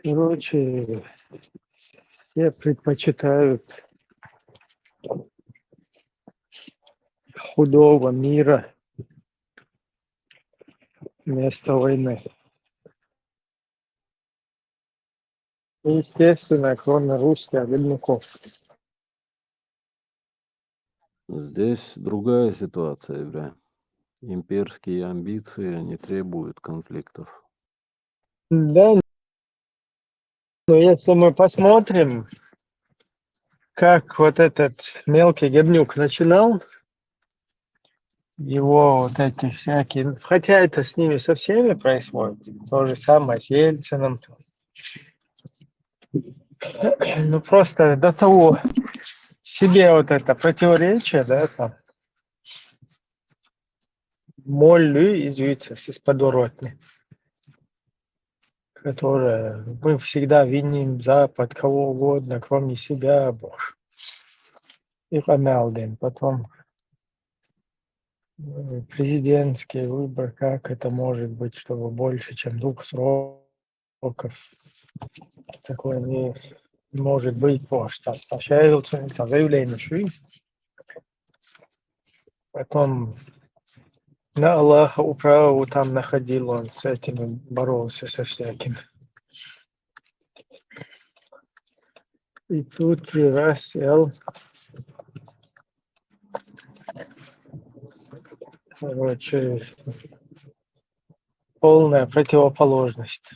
Короче, все предпочитают худого мира вместо войны. Естественно, кроме русских бедняков. Здесь другая ситуация, Ибрахим. Имперские амбиции не требуют конфликтов. Да, но если мы посмотрим, как вот этот мелкий говнюк начинал, его вот эти всякие, хотя это с ними со всеми происходит, то же самое с Ельциным. Ну, просто до того себе вот это противоречие, да, там, моль из из подворотни, которое мы всегда виним Запад, кого угодно, кроме себя, боже. И Роналдин. Потом э, президентский выбор, как это может быть, чтобы больше, чем двух сроков? Такое не может быть, потому что сообщают, это заявление шли. Потом на Аллаха управу там находил, он с этим боролся, со всяким. И тут же раз сел. Короче, полная противоположность.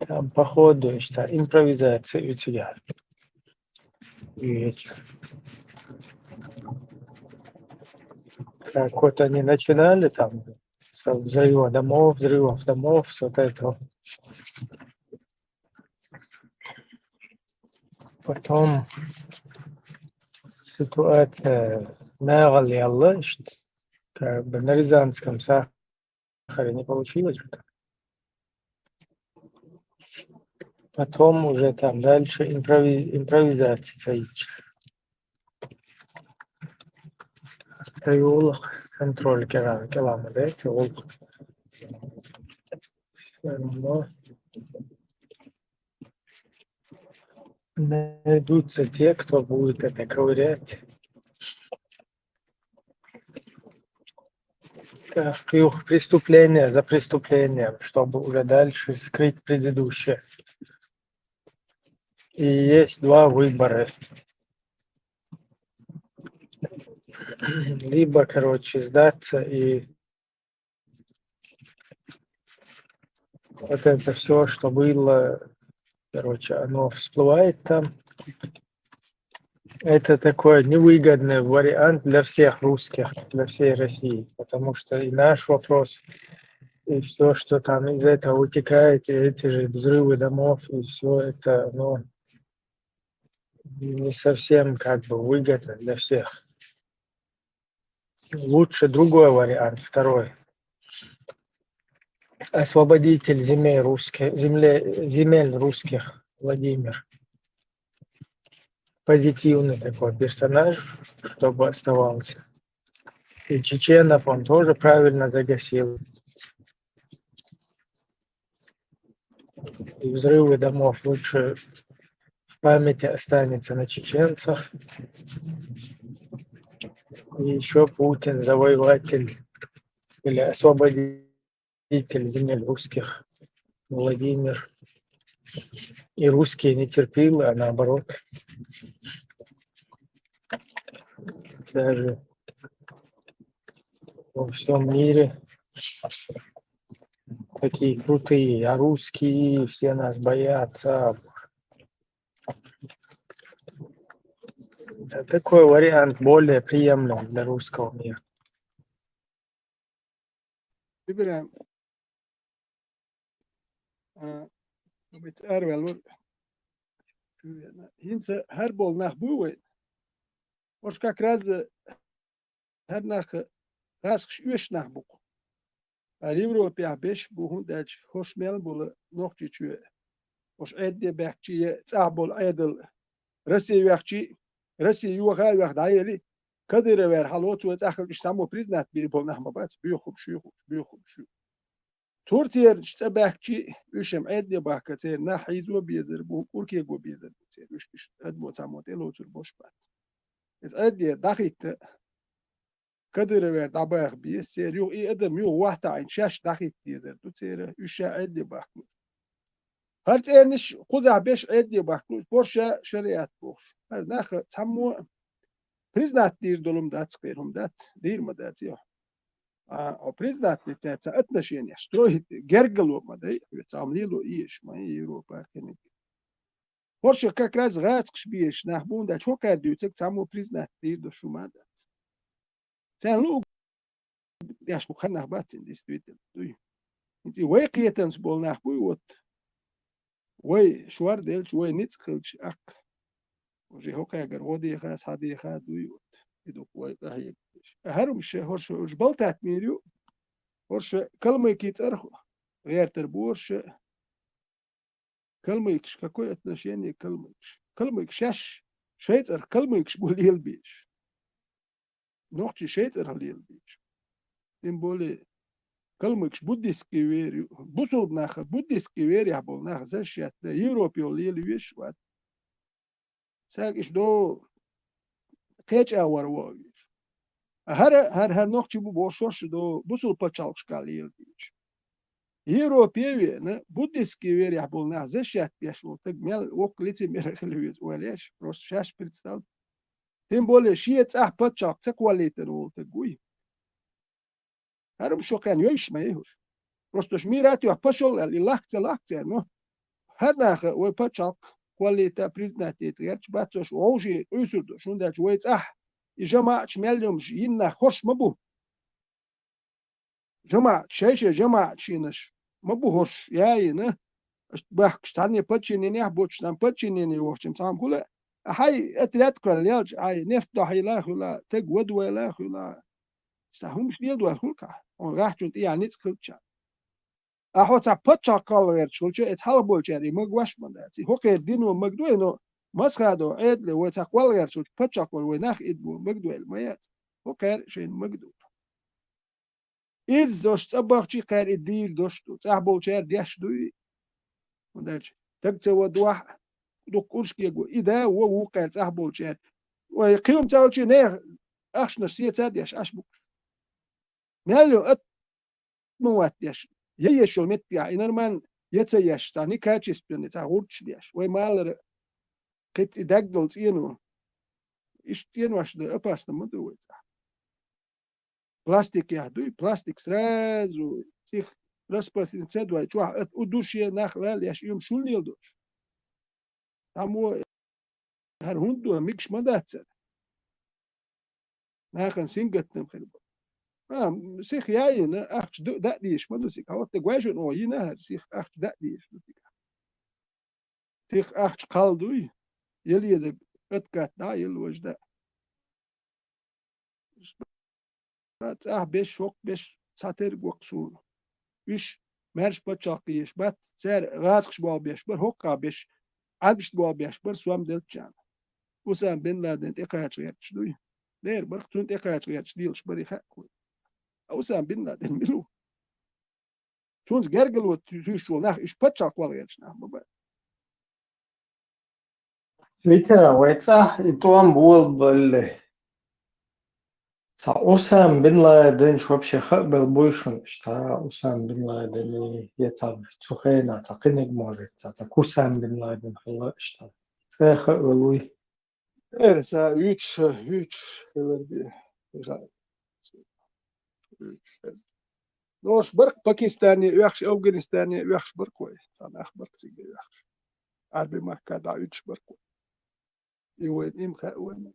Там, походу, что импровизация у тебя. И как вот они начинали там со взрыва домов, взрывов домов, вот это. Потом ситуация наголела, что как бы на Рязанском сахаре не получилось же так. Потом уже там дальше импрови- импровизация стоит. Контроль керамики, ладно, да, это вот. Всё равно найдутся те, кто будет это ковырять. Как их преступление за преступлением, чтобы уже дальше скрыть предыдущее. И есть два выбора. Либо, короче, сдаться и вот это все, что было, короче, оно всплывает там. Это такой невыгодный вариант для всех русских, для всей России, потому что и наш вопрос, и все, что там из этого утекает, и эти же взрывы домов, и все это, ну, не совсем как бы выгодно для всех. Лучше другой вариант, второй. Освободитель земель русских, земле, земель русских Владимир. Позитивный такой персонаж, чтобы оставался. И чеченов он тоже правильно загасил. И взрывы домов лучше в памяти останется на чеченцах. И еще Путин завоеватель или освободитель земель русских Владимир. И русские не терпилы, а наоборот. Даже во всем мире такие крутые, а русские все нас боятся. Да, такой вариант более приемлем для русского мира. Ибрахим, а, ма ца арваьллар. ХӀинца хӀара болу нах бу вай? ХӀорш как раз хӀара нах гӀазкхаша оьшуш нах бу-кх. Ткъа Европехь беш бу, хӀунда аьлча хӀорш мел болу Нохчийчоь. Уж Ӏедде баьхкачи, е цӀахь болу Ӏедал Россия ваьхчи, Россия йоха а ваьхна дӀаели, Кадыровера хьалоцу вай цӀахь хилча цхьаммо признать бийр болу нах ма бац, боьхурш ю, боьхурш ю. Турцерчу цӀа баьхкачи, уьш-м Ӏедде бахка церан нах хьийзо безар бу, кӀуркего безар бу церан, уьш адамо цхьаммо тӀелоцур болуш бац. Иза Ӏедде дӀахӀитта, Кадыровера дӀабаха беза церан юха, и адам юха вахтаӀийна шаьш дӀахӀитта дезар ду церан, уьш ша Ӏедде бахка луш. ХӀара цӀерниш кхузахь беш Ӏедде бахка луш, борша шариат бохуш. ХӀара нах цхьаммо а признать дийр долу хӀума дац, кхера хӀума дац, дийр ма дац, йо. А, хьо признать дийца цхьа отношения строить, гергало ма дай, хьоьца хӀума лело езаш ма ю Европа кхиниг. ХӀорш как раз гӀазкхаш безаш нах бу, хӀунда аьлча хӀокхара дуьйцург цхьаммо признать дийр долуш хӀума дац. Царна луъург деш бу хан нах бац цуьнан, действительно, дуй. ХӀинца и вай кхетамца болу нах буй, вот. Вай шор делча, вай ницкъ хилча, аккха. Уже хӀокхаьгара гӀо деха, схьадеха дуй, вот. И ду-кх вай къахьега дезаш. ХӀара хӀума ша хӀорш уж болтатмийр ю, хӀорш калмыки цӀарах гӀертар бу хӀорш. Калмыкаш, какое отношение к калмыкаш? Калмыкаш шаьш, шайн цӀарах калмыкаш бу лелабеш. Нохчий шайн цӀарах лелабеш. Тем более, калмыкаш буддистский вера ю. Бусулба наха, буддистский верехь болу нах защищать дан Европе йолу лелавеш вац. Сагиш до кхеча а вара вогӀуьйтуш. ХӀара, хӀара, хӀара нохчий бу бохуш шорш до бусул пачхьалкхашкахь лелабеш. Европе а веана, буддистский верехь болу нах защищать беш волу стаг мел воккха лицемер хила веза ойла еш, просто шаьш представь. Тем более, шен цӀахь пачхьалкх ца кхоллийтина волу стаг вуй. ХӀара хӀума шо кхаьна йойуш ма яй хӀуш. Просто уьш мира а тоьхна пошёл аьлла, и лахка ца лахка церан, но хӀара наха вай пачхьалкх кхоллийта, признать дийта гӀерташ бац уьш, вовшийн къуьйсур долуш, хӀунда аьлча вай цӀахь и жамаӀаташ мел йомаш йина нах хӀорш ма бу. ЖамаӀат, шай-шай жамаӀат шинаш ма бу хӀорш, яйина, аша бахкаш цхьанне подчинениехь боцуш, цхьана подчинение вохчун цхьамма хуьла, а хьайн отряд кхоьллинчу, хьайн нефть дохьийла а хуьла, таг вадвайла а хуьла. Сан хӀумаш леладойла хуьлу-кх ахь, хьуна гӀахчунна тӀехь ницкъ хилча. Ахьо цхьа пачхьалкх кхолла гӀерташ хилча, эца хьалха болчара и магош а ма дац. И хӀокхеран дино магадой, но Масхадов Ӏедале вай цхьа кхолла гӀерташ хилча, пачхьалкх вай нах идбо магадойла ма яц. ХӀокхеран шайна магадо. Иза ош цӀа бахчи кхаьра и дийр дош ду, цӀахь болчара деш дуй. ХӀунда аьлча, таг ца вадвахь, дукха кӀурш кего. И да, во вукхара цӀахь болчара. Вай кхин хӀума ца хилчи, нехан ахчанаш сеца а деш, Ӏаш бу уьш. Мел йо ат ма ваттеш, я еш йолу меттигехь, и нормально я ца еш, цхьа некачественный, цхьа гӀурташ деш. Вай малара кхин и дагдолу цӀено. Иштта цӀенош дан опасно ма ду вай цӀахь. Пластик яхь дуй, пластик сразу цих распространиться ца дой, чохь ат у душе нах лал еш, и хӀума шул леладош. Там во хӀара хӀунда ду, мегаш ма дац цара. Нахана сингаттам хир бу. А, сих яйина, ахча ду, даа дезаш ма ду сига. Хьо тӀе гой шуна, о, йина хӀара сих, ахча даа дезаш ду сига. Сих ахча кхал дуй, я лезаг откат дӀа, я лоза даа. ЦӀахь беш, шок беш, цхьатерг воккха суна. Уьш маьрша пачхьалкх еш бац, цара гӀазкхаш болх беш бара, хӀокхахь беш, Ӏаьрбашна болх беш бара, сом делчарна. Усама бин Ладен тӀекхача гӀерташ дуй. Дера барх цунна тӀекхача гӀерташ дийлаш барий хаьа кхуьй. А Усама бин Ладен мила ву? Цунца гергало туьйсуш волу нах, уьш пачхьалкх кхолла гӀерташ нах ма бара. Витера, вай цӀахь и тӀом болабалле. Цхьа Усама бин Ладенаш вообще хаабелла буй шуна иштта, Усама бин Ладен, я цхьа цу хенахь цхьа кхиниг, может, цхьа, цхьа Кусама бин Ладен хилла иштта. Цкъа хаабелла вуй. Эр, сан уьйцуш, уьйцуш хилар бен. Иша. Уьйцуш хеза. Нош барх Пакистане оьхуш, Афганистане оьхуш барх вай. Сан ах барх цига оьхуш. Ӏарби махка дӀа уьйцуш барх вай. И вайн им хаьа вайна.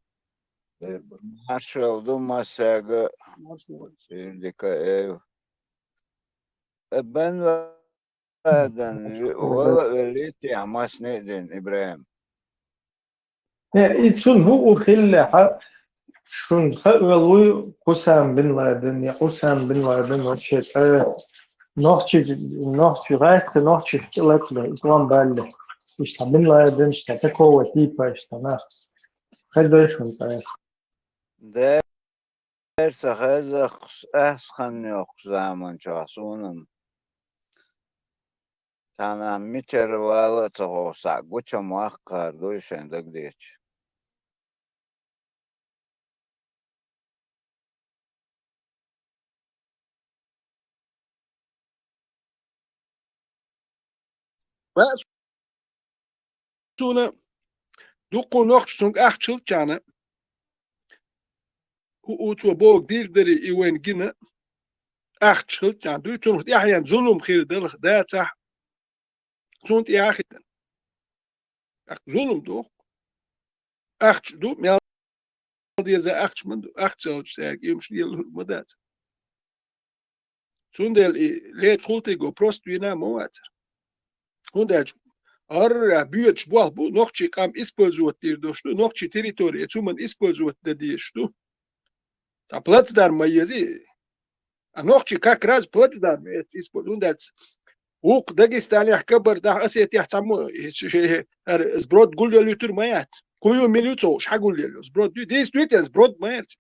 Эр барх. Маршал ду массаьрга. Маршал. Ирдика эв. Э, бен Ладен, вала веллий техьа масне а дина, ИбрахӀим? Э, и цунна хӀу у хиллехьа, шуна хаавелла вуй Кусама бин Ладен, я Усама бин Ладен вообще цӀа нохчий, нохчий, гӀайсхи нохчий чӀалакла, ислам балли. Иштта Бин Ладен, иштта такого типа, иштта нах. Хай дальше он, конечно. Дер ца хезахс, ахс хан йохс заман чохь суна. Цхьана мичара вала а ца ховса, гучам ваккхар дуй шайн дагдеча. Ва суна дуккха нохча цунга ахча хилчхьана, у, у цо боху дийр дарий и вайн гина, ахча хилчхьана дуй, цунах тӀаьхьен зулам хир далах дацахь, цунна тӀе а хитан. ТӀаккха зулам ду. Ахча ду, мел деза ахча ма ду, ахча ца хилча цаьрга уьмаш лелур ма дац. Цундела и лечу хултиго просто вина а ма вацара. ХӀунда аьлча хӀара боьдуш болх бу, нохчий къам использовать дийр долуш ду, нохчий территори эца хӀуманна использовать дан дезаш ду. Цхьа плацдарм ма еза и. А нохчий как раз плацдарм эца использовать. ХӀунда аьлча вукху Дагестанехь, Кабардахь, Осетехь цхьаммо, хӀара сброд гулъелуьйтур ма яц. Кху ю мила ю ца хууш, хьан гулъелло? Сброд ю, действительно, сброд ма яц.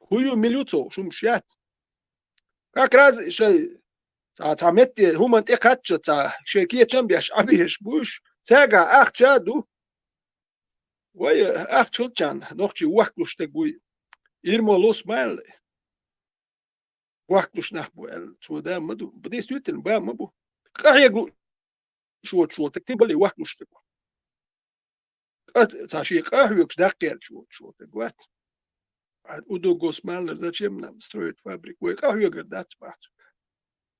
Хьу ю мила ю ца хууш, хӀумаш яц. Как раз шайн цхьа, цхьа метте хӀуманна тӀе кхаччалц, цхьа шайн кечам беш Ӏабеш бу уьш, цаьргахь ахча а ду. Вай, ахча хилчхьана, нохчий вохкалуш стаг вуй. Ирмо лус ма аьлла. Вохкалуш нах бу аьлла, цо да ма ду. Действительно, ба ма бу. Къахьега лууш воцуш волу стаг, тем более вохкалуш стаг ву. Къа, цхьа шен къа хьоьгуш даккха гӀерташ воцуш волу стаг вац. А удугос маллар, зачем нам строить фабрику? Вай къа хьоьгур дац бац.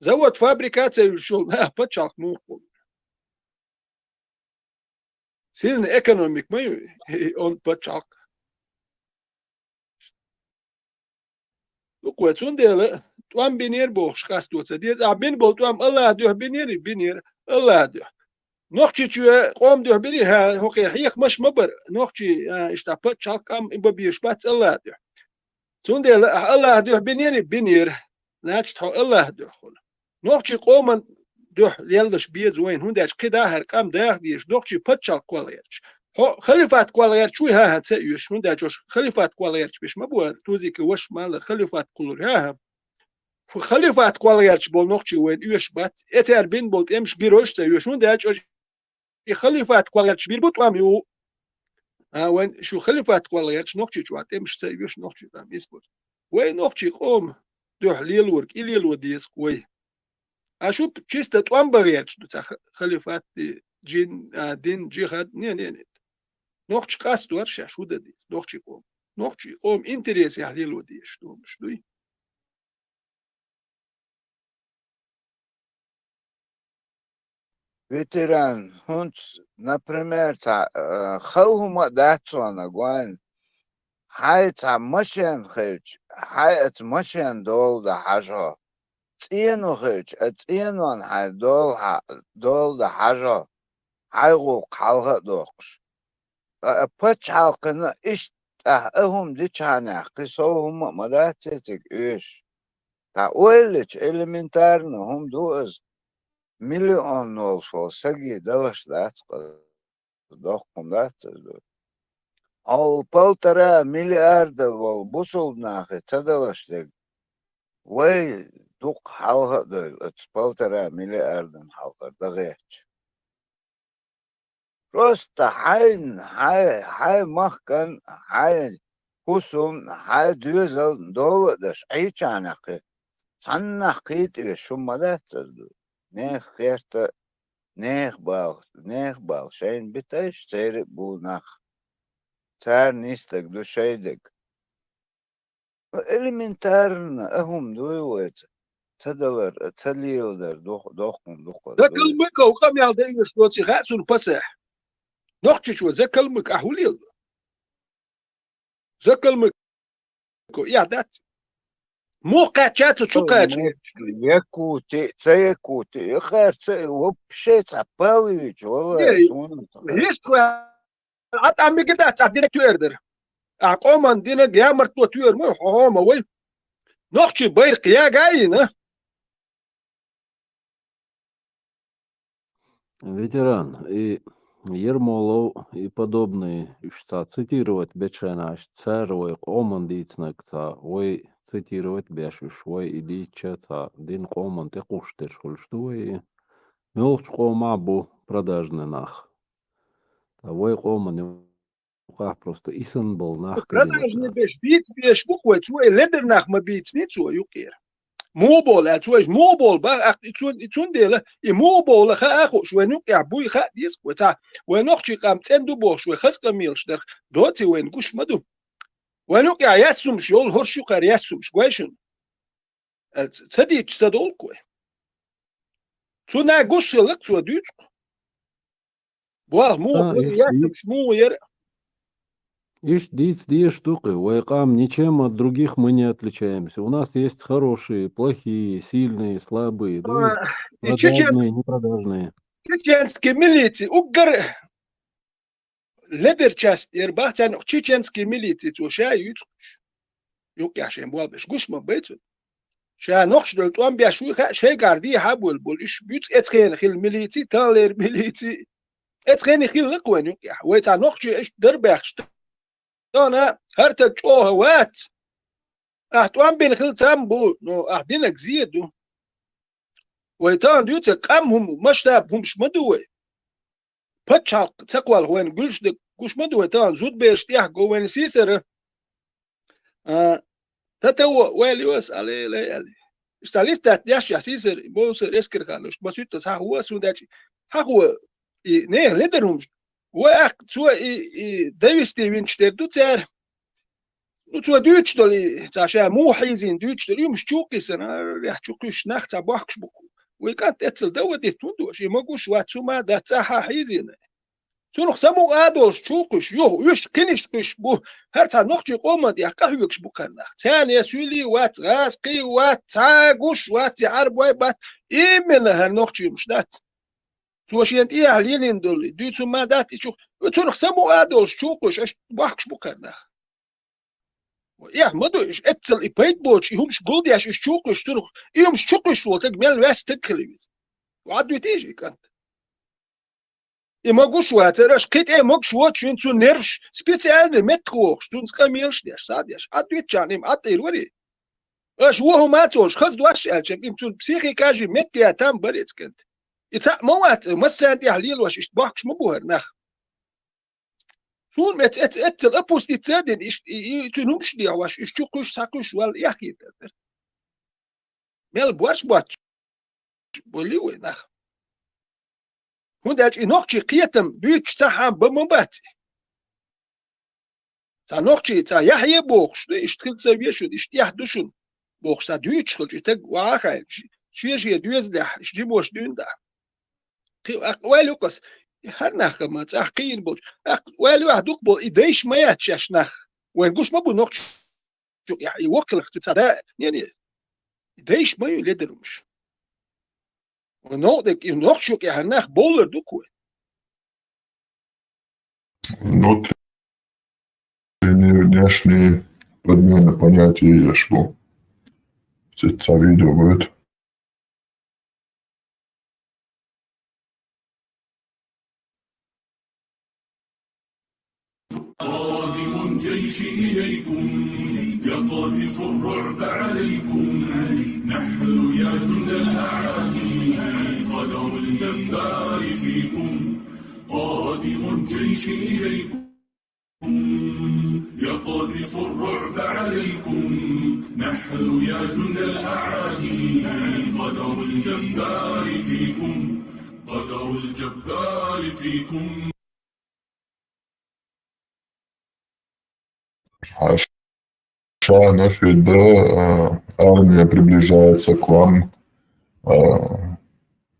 Завод, фабрика а ца юьллуш йолу нах пачхьалкх муха хуьлу? Сильная экономика ма ю и, он пачхьалкх. Дукха вай, цундела тӀом бинера бохуш къасто ца деза. Ахьа бина болу тӀом АллахӀан дуьхьа бинера, бинера АллахӀан дуьхьа. Нохчийчоь къоман дуьхьа бинера, хӀа, хӀокхеран хьехамаш ма бара. Нохчий, а, иштта пачхьалкх къам и бан безаш бац АллахӀан дуьхьа. Цундела ахьа АллахӀан дуьхьа бинера, бинера. Значит, хьо АллахӀан дуьхьа хуьлу. Нохчий къоман дуьхьа леллаш беза вайна, хӀунда аьлча кхидӀа хӀара къам даха дезаш, нохчий пачхьалкх кхолла гӀерташ. Хьо халифат кхолла гӀерташ вуй, хӀан-хӀа, ца оьшуш, хӀунда аьлча ош халифат кхолла гӀерташ беш ма бу хӀара, тузика ваша малар халифат кхуллур, хӀан-хӀа. Фу халифат кхолла гӀерташ болу нохчий вайна оьшуш бац, э, цара бина болу тӀемаш геройш а ца оьшу, хӀунда аьлча ош и халифат кхолла гӀерташ бийр бу тӀом ю. А, вайн шу халифат кхолла гӀерташ нохчий чохь тӀемаш ца оьшу, нохчий тӀом исбур. Вай нохчий къоман дуьхьа лелорг, и лело деза-кх вай. А шу чисто тӀом бан гӀерташ ду цхьа ха-, халифат, дин, а, дин, джихад, не, не, не. Нохчий къастор шаьш хӀун дан деза, нохчий къоман. Нохчий къоман интересехь лело дезаш хӀумаш дуй. Ветеран, хӀунца, например, цхьа, э, хала хӀума а дац цунна гойн. Хьайн цхьа машен хилча, хьайн оцу машен дола дан хьажа хьо. ЦӀено хилча, оцу цӀенон хьайн дола хьа-, дола дан хьажа хьо, хьайн гӀуллакх хьалха а доккхуш. Ткъа а пачхьалкхана иштта ахь а хӀума дичхьанехь, кхин сов хӀума а ма дац цига оьшуш. ДӀа ойла йича, элементарно хӀума ду иза. Миллион волуш волу саги далаш дац-кх иза, доккха хӀума дац иза ду. Хьол полтора миллиарда волу бусулба нахе ца далаш дерг, вай дукха хьалха а девлла, оцу полтора миллиардан хьалхара дан гӀерташ. Просто хьайн, хьай-, хьайн махкан, хьайн хӀусамна, хьайн доьзална дола а деш, Ӏийчхьанехь кхин цхьаннах кхетавеш хӀума ма дац аса ду. Нехан херта, нехан бала, нехан бала шайна битайша, церан а бу нах. Царна йистаг ду шайн дерг. Элементарно а хӀума дуй вайца. Ца далар, ца леладар дох-, дохкун дукха. Закалмыков къамел даьш доций хаьа суна пасехь. Нохчийчо Закалмык, ахь хӀун леладо? Закалмыко, эхь дац. Муха кхаьчча цу чу кхача? Якути, ца якути, яхар ца, вообще ца палвич, валла, суна ца. Хьа тӀам мега дац, ахь динаг туьар дара. Ахь къоман динаг ямартло туьар ма, хьо хьома вай. Нохчий байракх яга а йина. Ветеран, и Ермолов, и подобные, уж цхьа цитировать бечхьана, аш цара вай къоман дийцинарг цхьа, вай цитировать беш уж, вай и дийцча цхьа дин къоман тӀекхуьш дерш хуьлуш ду вай и. Муьлхачу къоман бу продажный нах. Ткъа вай къоман юкъахь просто и санна болу нах кадина. Продажный беш, бийца беш бу-кх вай, цо и ледара нах ма бийцинера цо юкъера. Муха боху аьлча, вайша муха боху бах, и цун-, и цундела, и муха боху хаа а хууш, вайн юкъехь буй хаа деза-кх вай цхьа, вайн нохчийн къам цӀена ду бохуш, вай хаза къамелаш дарх доций вайна гуш ма ду. Вайн юкъехь яьссумаш йолу хӀорш ю кхара яьссумаш, гой шуна. Ца дийцча ца долу-кх вай. Цунна гуш хилла-кх цо дуьйцу-кх. Боху, муха А, бара, иштта яьссумаш муха яра. Иштта дийца дезаш ду-кх, вай къам ничем от других мы не отличаемся. У нас есть хорошие, плохие, сильные, слабые, да, А, и продажные, чечен-, непродажные. Чеченский милици уггар ледара часть яра бах, царна чеченский милици цо ша юьйцу-кх уьш. Юкъехь шен болх беш гуш ма бай цунна. Ша нохчашна тӀом беш вуй хаьа, шайгара дехьа а болу болу, уьш буьйцу эцхена хилла милици, таханлера милици. Эцхена хилла-кх вайн юкъехь. Вай цхьа нохчий иштта дара баьхча, тахана хӀара стаг чӀогӀа вац. Ахь тӀом бина хила там бу, но ахь динарг зен ду. Вай тахана дуьйцург къам хӀума, масштаб хӀумаш ма ду вай. Пачхьалкх ца кхоллахь вайна гуьлш дерг гуш ма ду вай тахана, зудабераш тӀехь го вайна сийсара. А, тата во, ваьлла йо ас, али, лай, али. Иштта листат деш яхь сийсара, бовсар, эскархалуш, масуьттаза хьахо ас, хӀунда аьлча хьахо и нехан ледара хӀумаш. Вай аккха цо и, и довести винчу тера ду цара. Ну, цо дуьйцуш долу и, цхьа ша муха хьийзийна дуьйцуш долу, и хӀумаш чу а кхиссина, арахь чу кхуьссуш нах цхьа бохкуш бу-кх. Вай кӀант эццал дан ван дитта хӀунда ду аша? И ма гуш вац, хӀума дац цӀахь а хьийзийна. Цунах самукъа а долуш чу а кхуьссуш, юха уьш кхиниш кхуьссуш бу, хӀара цхьа нохчийн къоман тӀехь къахьоьгуш бу кхара нах. Царна я суьйлий вац, гӀазкхий вац, цхьа а гуш вац, я Ӏарбой бац, именно хӀара нохчий хӀумаш дац. Цо шена тӀехьа лелийна долу, дуьйцу хӀума дац и чу, цунах самукъа а долуш чу а кхуьссуш, аша бохкуш бу кхара нах. Эхь ма ду, уьш эццал и пайда боцуш, и хӀумаш гулдеш, уьш чу а кхуьссуш, цунах и хӀумаш чу кхуьссуш волу стаг мел ваьсса стаг хила веза. Ваьдда витий и кӀант? И ма гуш вацара, аша кхин тӀе а могуш воцуш, вина цу нерваш специальный меттах вохуш, цунца къамелаш деш, схьа а деш. Ӏад витчахьана, и ма Ӏад тӀера варий? Аша вон хӀума а ца олуш, хаза дош аьлча, и цунна психикажи метте а там барец кӀант. И цхьаъ ма вац, массарна тӀехь лелош, иштта бохкуш ма бу хӀара нах. Суна эц-, эц-, эццал опуститься а дина, иш-, и, и, цуьнан хӀумаш дехьа ваш, уьш чу кхуьссуш, схьакхуьссуш валла, эхь хетар дара. Мел борш боццуш болу вай нах. ХӀунда аьлча и нохчийн кхетам буьйцуш цхьа хьан бан ма бац и. Цхьа нохчий, цхьа яхье бохуш ду, иштта хила ца веза шуна, иштта эхь ду шуна, бохуш, цхьа дуьйцуш хилча, и стаг ваха а хаийна, ш-, шен-шен доьзалехь, иштта жимош дуьйна дахь. Кхин, аккха ойла ю-кх ас, хӀара нах ма цӀахь кхиийна болчу, аккха ойла ю ахь дукха болу, и дайша ма яц шаьш нах. Вайн гуш ма бу нохчу юкъехь, и воккхалах цу цхьа да, не, не. И дайша ма ю ледара хӀумаш. Вайн новкъа дерг, и нохчу юкъехь хӀара нах бовлар ду-кх вайн. Ну, внешние подмены понятий еш бу. Ци ца видео будет. قادم الجيش إليكم، يقذف الرعب عليكم. نحن يا جند الأعادي، قدر الجبار فيكم. قادم الجيش إليكم، يقذف الرعب عليكم. نحن يا جند الأعادي، قدر الجبار فيكم. قدر الجبار فيكم. Ша нашид, а, армия приближается к вам, а,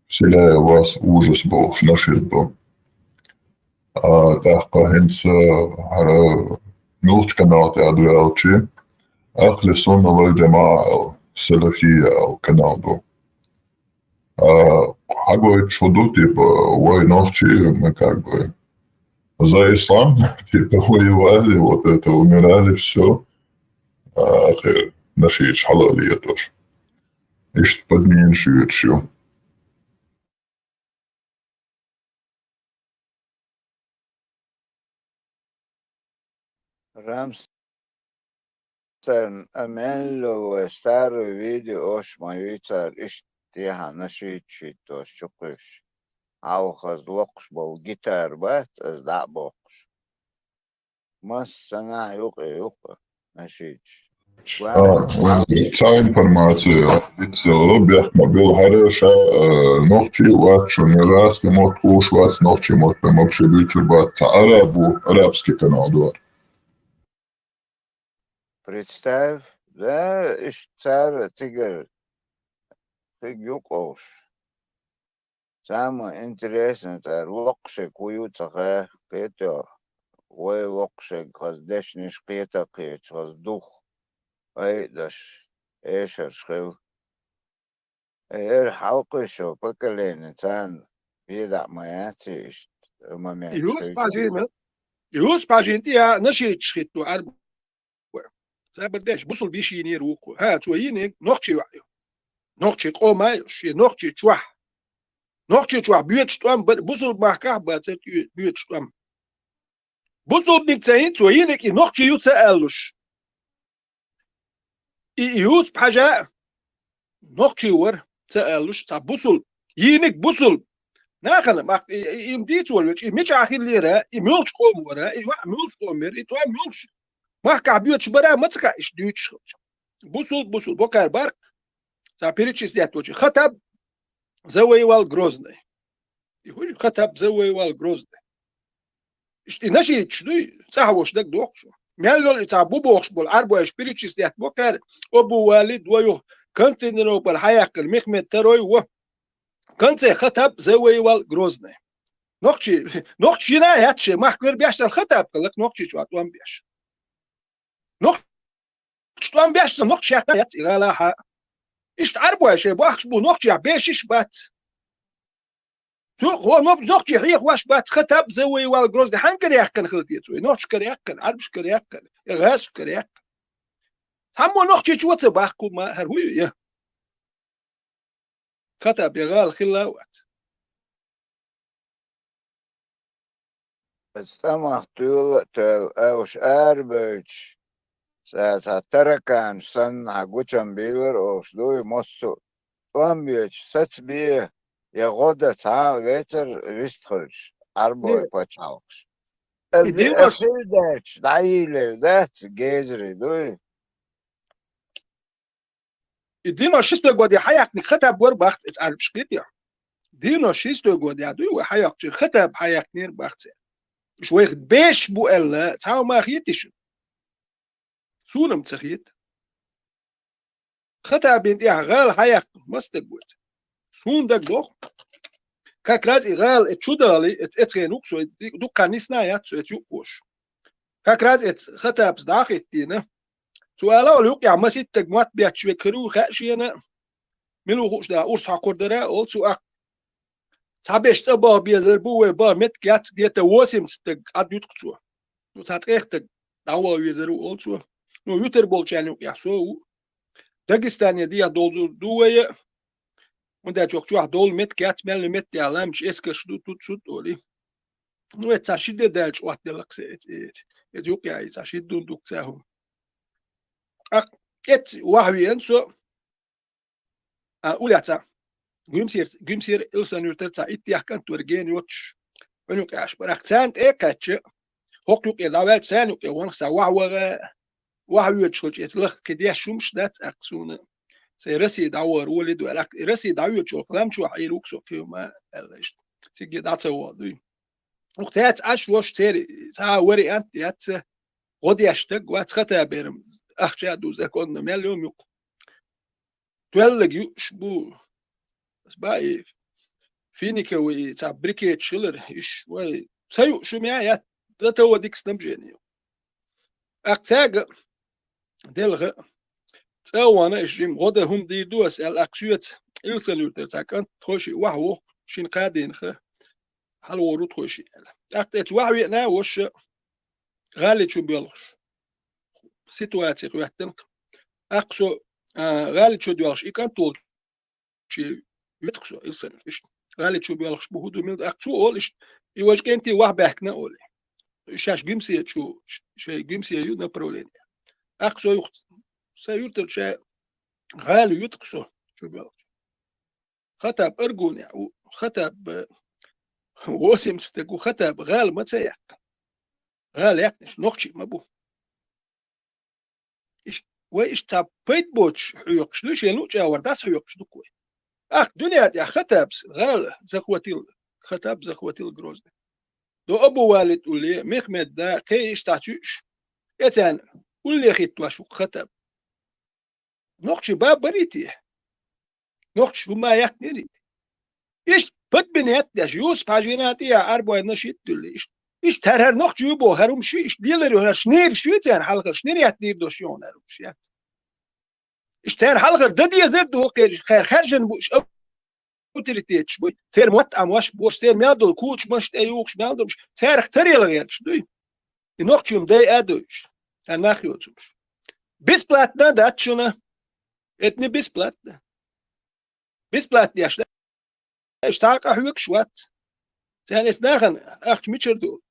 вселяя в вас ужас бохуш нашид ду. А, тӀаккха хӀинца хӀара муьлхачу канал тӀе а ду аьлчи, Ахли Сунна вал Джамаа аьлла, Салафия аьлла канал ду. А, хьагойтуш хӀун ду, типа, вай нохчий, мы как бы за ислам, типа, воевали, вот это, умирали, всё. А, ахир нашийчу хьалалеташ. Иштта подменаш йоьдуш ю. Рамстарн а мел йолу вай старый видео ош ма юй цара иштта тӀехьа нашийташ хӀиттош чукхуьйсуш. Хьалха хаза локхуш болу гитара бац, аса дӀа а боккхуш. Массанхьа юкъе юкъа нашийташ. А, а, цхьа информация дицделла, бехк ма билла хӀара ша, а, нохчий вац, шуна гӀазкхи мотт хууш вац, нохчий мотт ма вообще дуьйцур бац, цхьа араб ву, арабский канал ду. Представь, да, иштта цара цигара хиг юкъа олуш. Самое интересное, цара локхушег хӀу ю ца хаьа, кхетахь, вай локхушег хаза дешнаш кхета а кхеташ, хаза дух, айдаш, эшарш хила. Э, эр хьалкхуьйсу поколение, царна беда а ма яц иштта, э, момент. Юсуп хьажийна, Юсуп хьажийна тӀе а нашийташ хӀитто Ӏарбой. Цхьабар деш, бусулба йиш йийнера вукхо. ХӀа, цо йийнарг нохчий ваӀ ю. Нохчий къоман а ю, шен нохчий чохь. Нохчий чохь боьдуш тӀом бара, бусулба махкахь а бацара тӀе боьдуш тӀом. Бусулбаниг ца йина, цо йийнарг и нохчий ю ца аьллуш. И, и Юсуп хьажа а нохчий вара ца аьллуш, цхьа бусулба, йийнарг бусулба. Нахана, мах-, и, и, и, им дийца волавелча, и мичахь хиллера, и муьлхачу къомо вара, и ваӀ муьлхачу къомо яра, и тӀом муьлхачу. Махкахь боьдуш бара, ма ца хаьа иштта дуьйцуш хилча. Бусулба, бусулба, боккхара барх, цхьа перечислять волчу. Хаттаб завоевал Грозный. И хӀуьжа Хаттаб завоевал Грозный. Иштта и нашийташ дуй, цӀахь волуш дагадохуш. Мел йолу и цхьа бу бохуш болу Ӏарбойш перечислять бо кхара, Абу Валид вайо, Константинополь хьаяьккхина Мехмед Второй во. Конце Хаттаб завоевал Грозный. Нохчий, нохчий йина а яц шен махкара беш дара Хаттаб калак нохчий чохь тӀом беш. Нохчий тӀом беш ца нохчий яц и гӀала хьа. Иштта Ӏарбой шайн бохкуш бу нохчий бешиш бац. Цу хо ноб-, нохчий хьехош бац, Хаттаб завоевал Грозный. Хьан кара яьккхина хила те цо? Нохчий кара яьккхина, Ӏарбаш кара яьккхина, я гӀазаш кара яьккхина. Хьаммо нохчий чу ца баккху ма, хӀара хӀу ю я? Хаттаб я гӀала хилла а вац. Аса тӀамах туьйла а тоьлла, уьш арабевлча, цхьа, цхьа тараканаш санна хьан гучам бийлар олуш дуй, массо а тӀом бечу сацабе, я гӀо дан цхьа а вецар вистхуьлуш, Ӏарбой пачхьалкхаш. И Аса динаш хилдачу дӀайийлар дац, гезари дуй. И девяносто шестой годе хьаяьккхинарг Хаттаб вара бахца эца Ӏарбаш кхетий. Девяносто шестой годе дуй вай хьаяккхача, Хаттаб хьаяьккхинера бахца. Уьш вайх беш бу аьлла, цхьа а ма хетий шуна? Суна-м ца хета. Хаттабин тӀехь гӀала хьаяьккхина, маса стаг ву иза? Суна дагадоху. Как раз и гӀала эца чу дали, эца, эца хенух со, дуккха нисна а яц со эца юкъош. Как раз эца Хаттабс дӀа а хӀиттийна. Цо ала олу юкъехь маситтаг мотт бетташ вега хир ву хаьа шена. Мила ву хууш да, урс хьокхур дара, олу цу аккха. Цхьаберш цӀа баха безар бу вай баха меттиг яц, где-то восемьдесят стаг Ӏад юткъу цо. Ну, цхьа ткъех стаг дӀаваха везар ву, олу цо. Ну, вуьтар болчарна юкъехь со а ву. Дагестане дехьа долзур ду вай а. ХӀунда аьлча чохь долу меттиг яц, мел меттиг яхьа ламча эскарш ду, тут сут олий. Ну, эца цхьа ши де даьлча Ӏоттаделла-кх сан эца, эца, эца юкъа яий цхьа ши дун дукха ца хӀума. ТӀаккха эца вахьа веана со, а, улеца, Гуьмсер, Гуьмсер Илсан-Юьртара цхьа иттех кӀант вара гена йоцуш, хьуьнан юкъе Ӏаш бара. Царна тӀе а кхаьчча, хӀокху юкъе дӀаваьлча, царна юкъе ванах сан вахьа ваха, вахьа воьдуш хилча, эца лахка кхин деш хӀумаш дац аккха суна. Сайн Россия дӀавахар волий ду аьлла, аккха Россия дӀавоьдуш волу ламчохь Ӏийр ву-кх со кхин хӀума аьлла иштта. Цига дӀа ца вахана дуй. Укх цаьрца Ӏаш вош церан цхьа а вариант яц, гӀо деш стаг вац, Хаттабера-м ахча а ду, законно мел йо-м юкъа. Тоьллаг юуш бу. Ас баа и финиковый и цхьа брикеташ хилар, иш вай ца юуш ю-м я, я д-, д-, д-, д-, дика снабжение. Аккха цаьрга делха цӀа а вахана, иш жима гӀо дан хӀума дийр ду ас аьлла, аккха соьца Илсан-Юьртара цхьа кӀант тхойшиъ вахьа воху, шина кхаа дийнахь хьалавогӀур ву тхойшиъ аьлла. ТӀаккха эца вахьа веана а, ваша гӀали чу боьлхуш. Ситуаци хӀоьттина-кх. Аккха со, а, гӀали чу доьлхуш и кӀант волчу витху со, Илсан, иштта. ГӀали чу боьлхуш бу хӀу ду, мила ду, аккха цо олу иштта, и важа кӀентий вахьа баьхкина олий. шаьш гимсе чу, шай гимсе ю направление. Ахсо юхт, са юртар ша гӀала ютх со, чу бел. Хатаб Аргуни, у, Хатаб, э, восемьдесят стаг у, Хатаб гӀала ма ца яккха. ГӀала яккхнаш нохчи ма бу. Иш, вай иш ца пайд боч хьоькхуш ду, шен лучӀа вар дас хьоькхуш ду кой. Ах, дуьнен тӀа Хатабс гӀала захватил, Хатаб захватил Грозный. До Абу Валид улле, Мехмед да, кхе иш ца чуьш. Эцан улле хиттваш ву Хатаб. Нохчи ба барите. Нохчи хӀума яхнерит. Иш подбинет деш, Юсуп Хьажина тӀе арбой на шит дуьлли. Иш, иш тархар нохчи бо, хӀарум ши, иш лилар ю, хӀар шнир ши цен хьалхар, шнир ят дир дош ю, хӀарум ши ят. Иш цен хьалхар да дезар ду, хер, хер, хержан бу, иш авторитетш бу. Цер мотт ам ваш, бош, цер мел дол, куч маш тӀе юхш, мел дол, цер тарел гелш дуй. И нохчим дай адуш. А нах йоцуш. Бесплатно дат шуна. Это не бесплатно. Бесплатно яшна. Эш така хьюк шват. Цен эс нахана ахч мичер ду.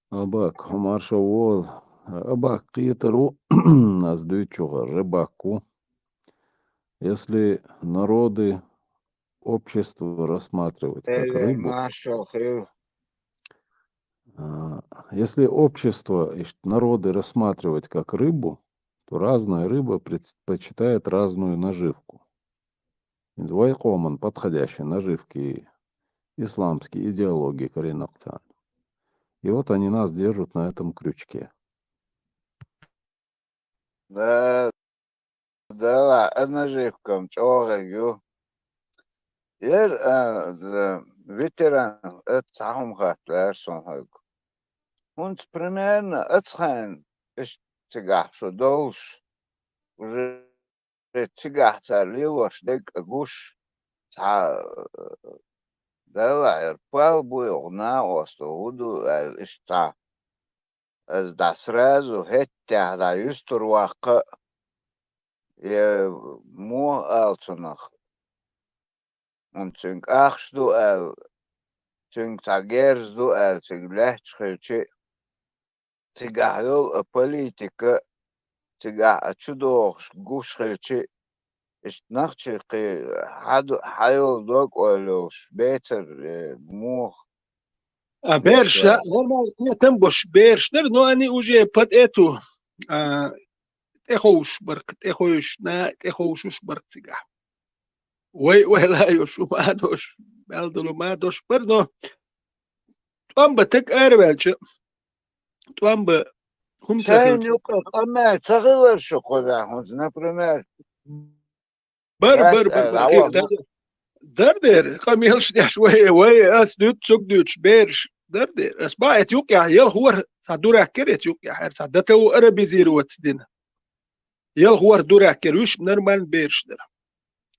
Абак, хӀумар шо вол. Абак кхетар ву, аз дуьйцу хӀара, рыбак ву. Если народы, общество рассматривать как Эле рыбу, маршал хир. А, если общество, иш-, народы рассматривать как рыбу, то разная рыба предпочитает разную наживку. Вай къоман подходящей наживки исламской идеологии коренокцан. И вот они нас держат на этом крючке. Да, да, а наживкам чӀогӀаг ю. Ер, а, з-, ветеран, эт цхьа хӀума хаттар сон хьоьгу. ХӀунца примерно ацхайн иш цигахь шу долуш, уже цигахь цара лелош дерг а гуш, цхьа, э, Далла хьер пал бу йогӀу накъосто хӀу ду аьлла, иштта цхьа. Ас дӀа сразу хӀеттехь дӀа юьстур ваккха а, я муха ала цунах, хӀунда цуьнга ахча ду аьлла, цуьнга цхьа герз ду аьлла, цига лаьтташ хилчи, цигахь йолу а политика, цигахь а чудогӀуш гуш хилчи, иштта нахчий кхин хьан ду-, хьан йолу дог ойла йолуш бецар, э, муха А берш, бецара. Нормально, кхетам бош берш дара, но они уже под эту, а, тӀеховш барх, тӀеховш, на, тӀеховшуш барх цигахь. Вай, вай ла йош, ма дош, мел долу ма дош бар, но тӀом ба таг араваьлча, тӀом ба хӀума ца Шайн хилча. Юкъа къамел ца хилар шу кхузахь хӀунца, например, Бар, Ас бар, бар, аьлла, бар, хир, дар, дар дер, къамелаш деш, вай, вай, ас дуьту, цуг дуьтуш, бераш, дар дер. Ас ба эт юкъехь, ял хӀора, цхьа дурак кер эт юкъехь, хӀара цхьа дата ву арабизироваться дина. Ял хӀора дурак кер, уьш нормально бераш дара.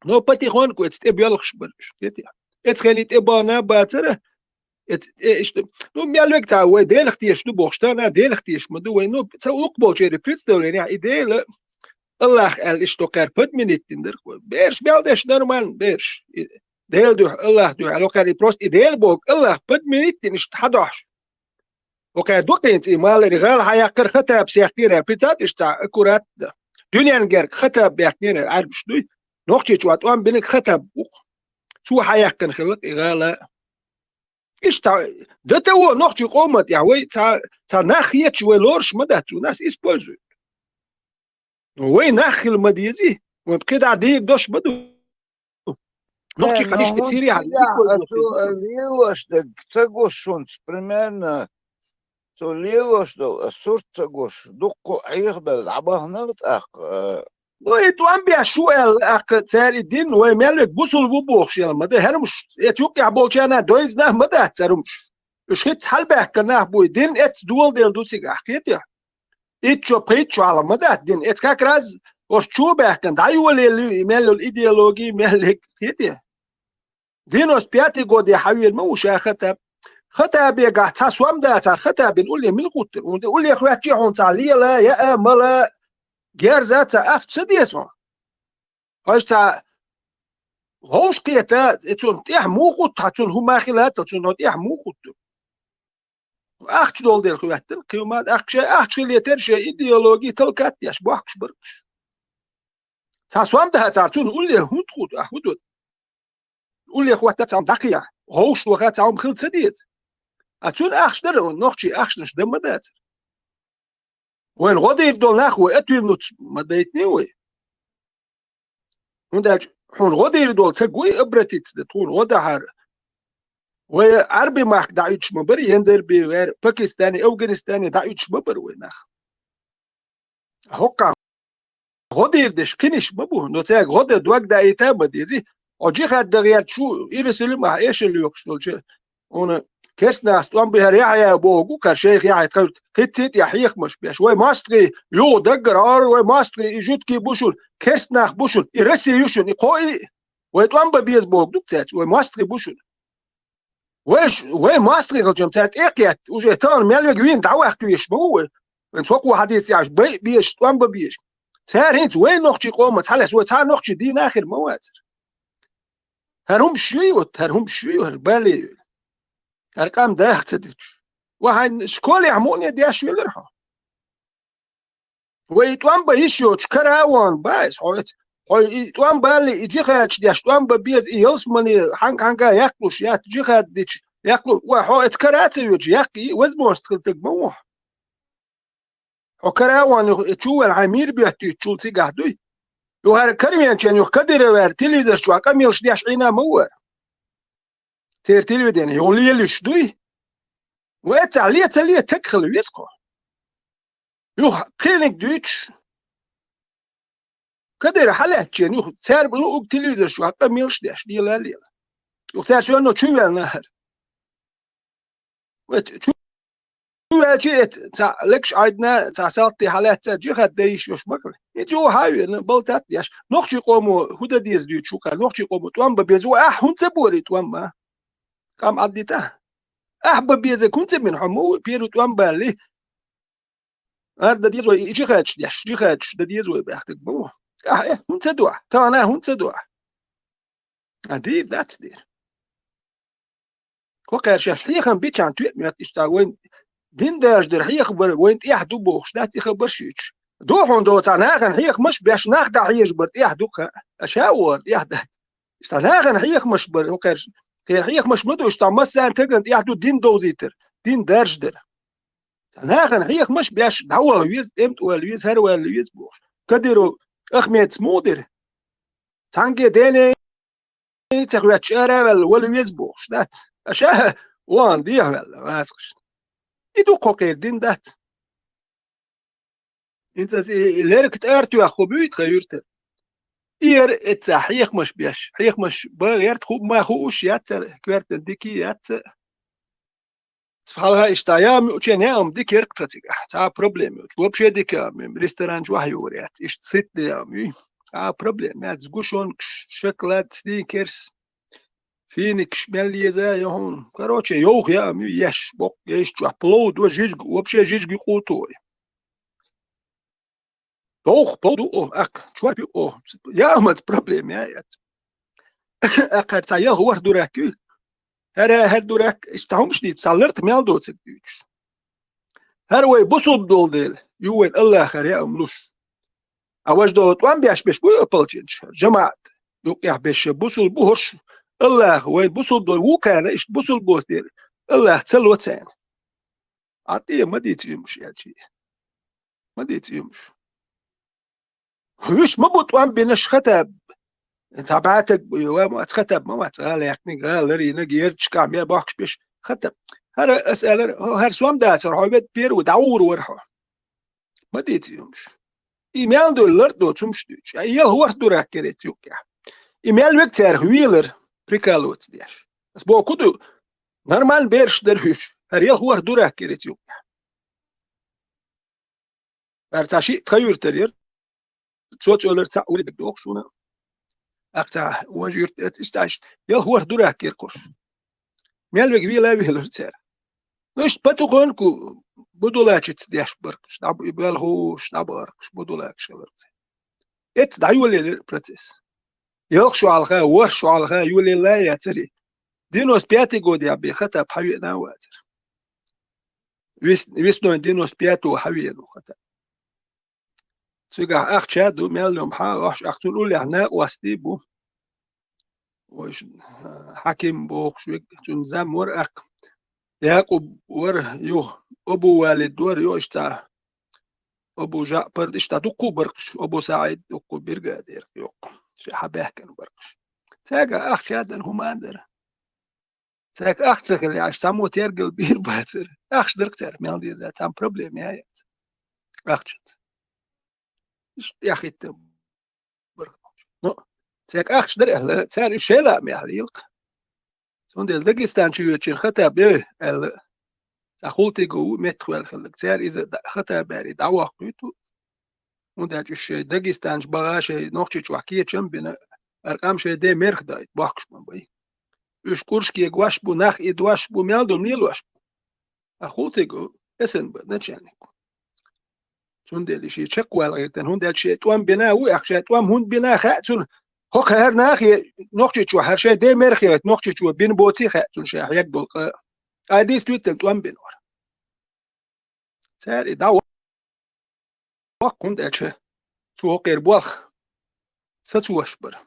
Но потихоньку эц тӀе боьлхуш бар уьш, кхетий? Эц хенний тӀе бахна бацара, эц, э, иштта, ну, мел вега цхьа вай Делах тешаш ду бохуш, тана Делах тешаш ма ду вай, ну, ца укх болчеран представлениехь, и Дела, Аллах аьлла, иштта кхаьр подменить дина дара. Бераш мел деш нормально, бераш. И Дела дуьхьа, Аллах дуьхьа, аьлла, кхаьр и просто и Дела боху, Аллах подменить дина, иштта хьадохьуш. Окхаьр дукхийна цӀий малари гӀала хьаяккхар Хатаб сехкира, пицат иштта цхьа аккуратно. Дуьнен герга Хатаб бехкнера, Ӏаьрбаш дуй. Нохчийчу тӀом бинарг Хатаб бу-кх. Цо хьаяьккхина хилла и гӀала. Иштта, д т о нохчийн къоман тӀехь вай ца, ца нах хеташ вай лоруш ма дац, цунах используют. Вай нах хила ма дезий, вайн кхидӀа дийр дош ма ду. Нохчий Э, хьан ну, иштта хӀунда Сирия хьан цигахь используют аса, э, лелош дерг ца гуш шунца, примерно, цо лелош долу аса сурт ца гуш, дуккха а хьехабелла дӀабаханал тӀаккха, э, Ну, и тӀом беш шу аьлла, аккха цара и дин, вай мел вега бусул ву бохуш яла ма ду, хӀара хӀумаш, эца юккъехь болчарна дойзна ма дац цара хӀумаш. Уьш хӀинца хьалабаьхкина нах бу, и дин эца доладелла ду цигахь, кхетий? Итт шо, пхийтта шо хьалха ма дац дин, эца как раз ош чу баьхкина, дӀайолаелла ю и мел йолу идеология, мел лег, кхетий? Девяносто пятый годе хьан вийр ма ву ша Хатаб? Хатабегахь цхьа сом дацахь, Хатабин улле мила гӀуттар? ХӀунда улле хӀоьттича хьуна цхьа лела, яа, мала, герза ца ахча ца деза хьуна. Хьоьжа цхьа вовш кхета, и цунна тӀехь муха хӀутту, хьан цунна хӀума хилаца, цунна тӀехь муха хӀутту. Ахча долу дела хӀоьттина, кхин ма ахча, ахча хилетара шайн идеологи талкат деш, бохкуш баркаш. Цхьа сом дахьа цара цунна улле хӀунда хӀутту, ахь хӀун ду? Улле хӀотта цхьа хӀума дӀакхехьа, гӀовш ваха цхьа хӀума хила ца деза. А цунна ахча дара, нохчий ахчанаш дан ма дацара. Вайн гӀо дийр долу нах вай атуьймнуц ма дайтиний вай. ХӀунда аьлча хьуна гӀо дийр долу ца гуй обратиться да, тхуна гӀо дахьара. Вай Ӏарби махка дӀауьдуш ма бара, Яндарби вер, Пакистане, Афганистане дӀауьдуш ма бара вай нах. ХӀокхахь гӀо дийр деш кхиниш ма бу, но цаьрга гӀо дан дог даийта а ма дезий. Хьо джихад дан гӀерта шу, Иерусалим ахь эшал лоькхуш долчу, хьуна керстанахца тӀом бихьар Яхьъя боху гу кхара шайх Яхьъя тхайрта, кхин ций тӀехь хьехамаш беш. Вай мостагӀий юха даггара ара, вай мостагӀий и жуткий бу шуна, керстанах бу шуна, и Россия ю шуна, и кхо и, вай тӀом бан беза боху ду цаьрца, вай мостагӀий бу шуна. Вай ш-, вай мостагӀий хилчам цара тӀекхетта, уже тахана мел вега вийна дӀаваккха веш ма ву вай. Вайн цхьа кхо хьадийца яхьаш, бай а безаш, тӀом бан безаш. Цара хӀинца вай нохчий къоман цхьалес, вай цхьа нохчий дийна а хир ма вацара. ХӀара хӀумаш юй вот, хӀара хӀумаш юй, хӀара бале юй. ХӀара къам даха ца дуьтуш. Ва хьайн школехь муъне деш велира хьо? Вай и тӀом бан йиш йоцуш, кара а вахана ба иза, хьо эца. Хьо и тӀом балли, и джихадаш деш, тӀом бан беза, и ялсамане хьанга-хьанга яккхалуш яц, джихад дича, яккхалу-, ва хьо эца кара а ца йоьдуш, яккха и возможность хила таг ма ву хьо. Хьо кара а вахана, юха и чу ваьлла хьайн мийра боьттуьйтучул цигахь дуй? Юха хӀара каравенчен юха Кадыров вер, телевизор чохь къамелаш деш Ӏийна ма вара. Церан телевидение юха лелуьйтуш дуй? Ва эццахь ле ца ле таг хила веза кхо. Юха кхиниг дуьйцуш, Кадыра хьалаьцчена юха цаьрга луъург телевизор чохь къамелаш деш, лела а лела. Юха цаьрца йонно чу ваьлла нахара. Вай чу ваьлча, эт цхьа лекаш Ӏайдна, цхьа салтий хьалаьцна, джихад дан йиш йолуш ма хила. И чу хьан а вена, балтат а деш. Нохчий къомо хӀун дан деза дуьйцуш ву кхара, нохчий къомо тӀом бан беза ву, ахь хӀунда ца бора и тӀом а? Къам Ӏаддита? Ахь бан беза хӀунда ца бина, хьо ма ву первый тӀом балли? Ара дан деза вай и джихадаш деш, джихадаш дан деза вай баьхкаг ма ву. Ахь, э, хӀунда ца дуьхьа? Тахана хӀунда ца дуьхьа? А дийр дац дийр. Кхо кхаьршаш хьехам бичахьана тоьа моьтту иштта вайн дин даржа дара хьеха бара, вайн тӀехь ду бохуш дац и хабарш юьйцуш. Ду хьуна доцахь нахана хьехамаш беш, нах дӀахьежа бара тӀехь ду кхаъ. А ша а вара тӀехь дац. Иштта нахана хьехамаш бара, хӀокхаьрш, кхеран хьехамаш ма ду, иштта массарна тагана тӀехь ду дин довзийтар, дин даржа дара. Нахана хьехамаш беш, дӀаваха веза, тӀемтӀа вала веза, хӀара вала веза бохуш. Кадыров Ахмедс муха дира? Цхьаьнгге дене ца хӀоьттуш ара а ваьлла, вала веза бохуш дац. Аша ван дехьа ваьлла, гӀазкхаш. И ду кхо кхера дин дац. ХӀинца и лерг тӀара тоьхна хӀу буьйта хан юьртара. Иера эццахь хьехамаш беш, хьехамаш бан гӀерта хӀу ма хууш яц цара, коьртан дика яц цара. Хьалха иштта яам юучен яам дика яркъ тха цигахь. Цхьа а проблема йоцуш. Вообще дика яам ю. Ресторан чохь юхур яц. Иштта ситна яам юй. Цхьа а проблема яц. Сгущёнкаш, шоколад, сникерс, финикаш, мел еза а ю хьуна. Короче, йовха яам ю, еш, боккха еш чохь. Плов до, жижиг, вообще жижиг юкъу ту вай. Доху, пол ду о, аккха, чорпи о. Яамаца проблема яц. Аккха хӀара цхьа ялх ворхӀ дурак ю. ХӀара, хӀара дурак, иштта хӀумаш дийца, цхьа лартах мел доцург дуьйцуш. ХӀара вай бусулба долу дела, ю вайн Аллахара яам луш. А важа долу тӀом беш беш буй ополченча, жамаӀат, юкъехь беш бусулба бу хӀорш. Аллаха вайн бусулба долу вукхарна, иштта бусулба боцу дела, Аллаха ца ло царна. Ӏа тӀе ма дийца уьмаш, аьлчи. Ма дийца уьмаш. Уьш ма бу тӀом бинарш, Хаттаб. Цхьа бӀатаг бу, ва ма, Хаттаб ма вац, гӀала яьккхинарг, гӀала ларийнарг, ярташкахь мел бохкуш беш Хаттаб. ХӀара ас аьлар, хӀара сом дацар, хьо вед первый дӀагӀур вара хьо. Ма дийца уьмаш. И мел ду лар доцу хӀумаш дуьйцуш. А ялх ворхӀ дурак кхерийца юккъехь. И мел вег цаьрах велар, прикалываться деш. Ас боху ду, нормально бераш дара уьш. ХӀара ялх ворхӀ дурак кхерийца юккъехь. ХӀара цхьа шиъ тхан юьртара яра. Цо цӀоьлар цхьаъ уьйриг доху шуна. Аккха цхьа важа юьрт эцна, иштта, иштта. Ялх ворхӀ дурак кхера кхуш. Мел вега вела а велара цара. Ну, иштта потихоньку будулачица деш баркаш, дӀаб-, и белхуш, дӀабаркаш, будулакаш хилар цара. Эцна дӀайолаелира процесс. Ялх шу хьалха, ворхӀ шу хьалха юлелла яцар и. Девяносто пятый годехь бен Хаттаб хьавеана а вацар. Вес-, весной девяносто пятого хьавеана Хаттаб. Цигахь ахча а ду, мел йом хьа а охьуш, ахча цунна уллехь накъостий бу. Вай ш-, хьаким бохуш вег, цунна зам вара аккха. Якъуб вара, ю, Абу Валид вара, ю, иштта Абу Жаъпар, иштта дуккху баркаш, Абу СаӀид дуккху биргадир йоккху. Ше хьабаьхкина баркаш. Цаьрга ахча а дара, хӀума а дара. Цаьрга ахча ца хилла, аш цхьаммо тергал бийр бацара. Ахча дара цаьрга мел деза, цхьамма проблема яц. Ахчаца. Иштта тӀехӀитта баркаш. Ну, цаьрга ахча дара аьлла, цара уьш шайла а мехьа лелакх. Цундела Дагестан чу йоьдучун Хаттаб, ой, аьлла, цхьа хӀултиго ву меттахваьлла хилларг. Цара иза да-, Хаттабари дӀавоккхуьйту. ХӀунда аьлча уьш шайн Дагестанчу баха шайн Нохчийчохь кечам а бина, ара къам шайн ден мерх дайта бохкуш ма бай. Уьш курш кегош бу, нах идош бу, мел ду лелош бу. А хӀултиго СНБ начальник. Цундела шен чекхваьлла гӀертан, хӀунда аьлча шен тӀом бина а ву, аьхка шен тӀом хӀунда бина а хаьа цунна, хӀокху хӀара нахе Нохчийчохь, хӀара шайн ден мерхе Нохчийчо бина боций хаьа цунна шен хьегдолу къа. Ткъа действительно тӀом бина вара. Цара и дӀа воккху, хӀунда аьлча цо хӀокхера болх сацош бара.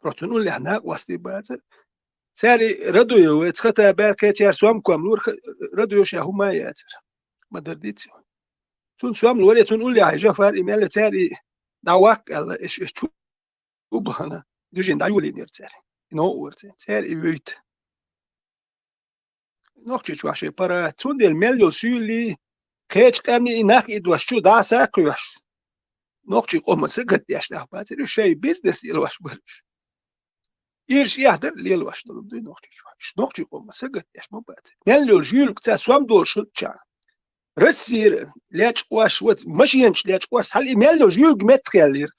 Просто цунна уллехь накъостий бацара. Цара и Радуев вай цхьа та баьркхечара сом ком лора, ха-, Радуев ша хӀума а яцара. Ма-дарра дийца. Цунна сом лора, цунна уллехь и Жафар, и мел цара и дӀаваккха аьлла, и ш-, и чу бахана, дуьжина дӀайолийнера цара. И новкъа вара цара. Цара и вуьйта. Нохчийчохь шайн пара, цундела мел йолу суьйлий, кхечу къаьмнийн и нах идош чу дӀа а сакхоьхьуш. Нохчийн къоман сагатдеш нах бацара, уьш шайн бизнес лелош бара уьш. Ирча эхь дара лелош долу дуй Нохчийчохь. Уьш нохчийн къоман сагатдеш ма бацара. Мел йолу жуьлка ца сом долуш хилча. Россера лечкъош, вац, машенаш лечкъош, хьал и мел йолу жуьлга меттахъяьллера.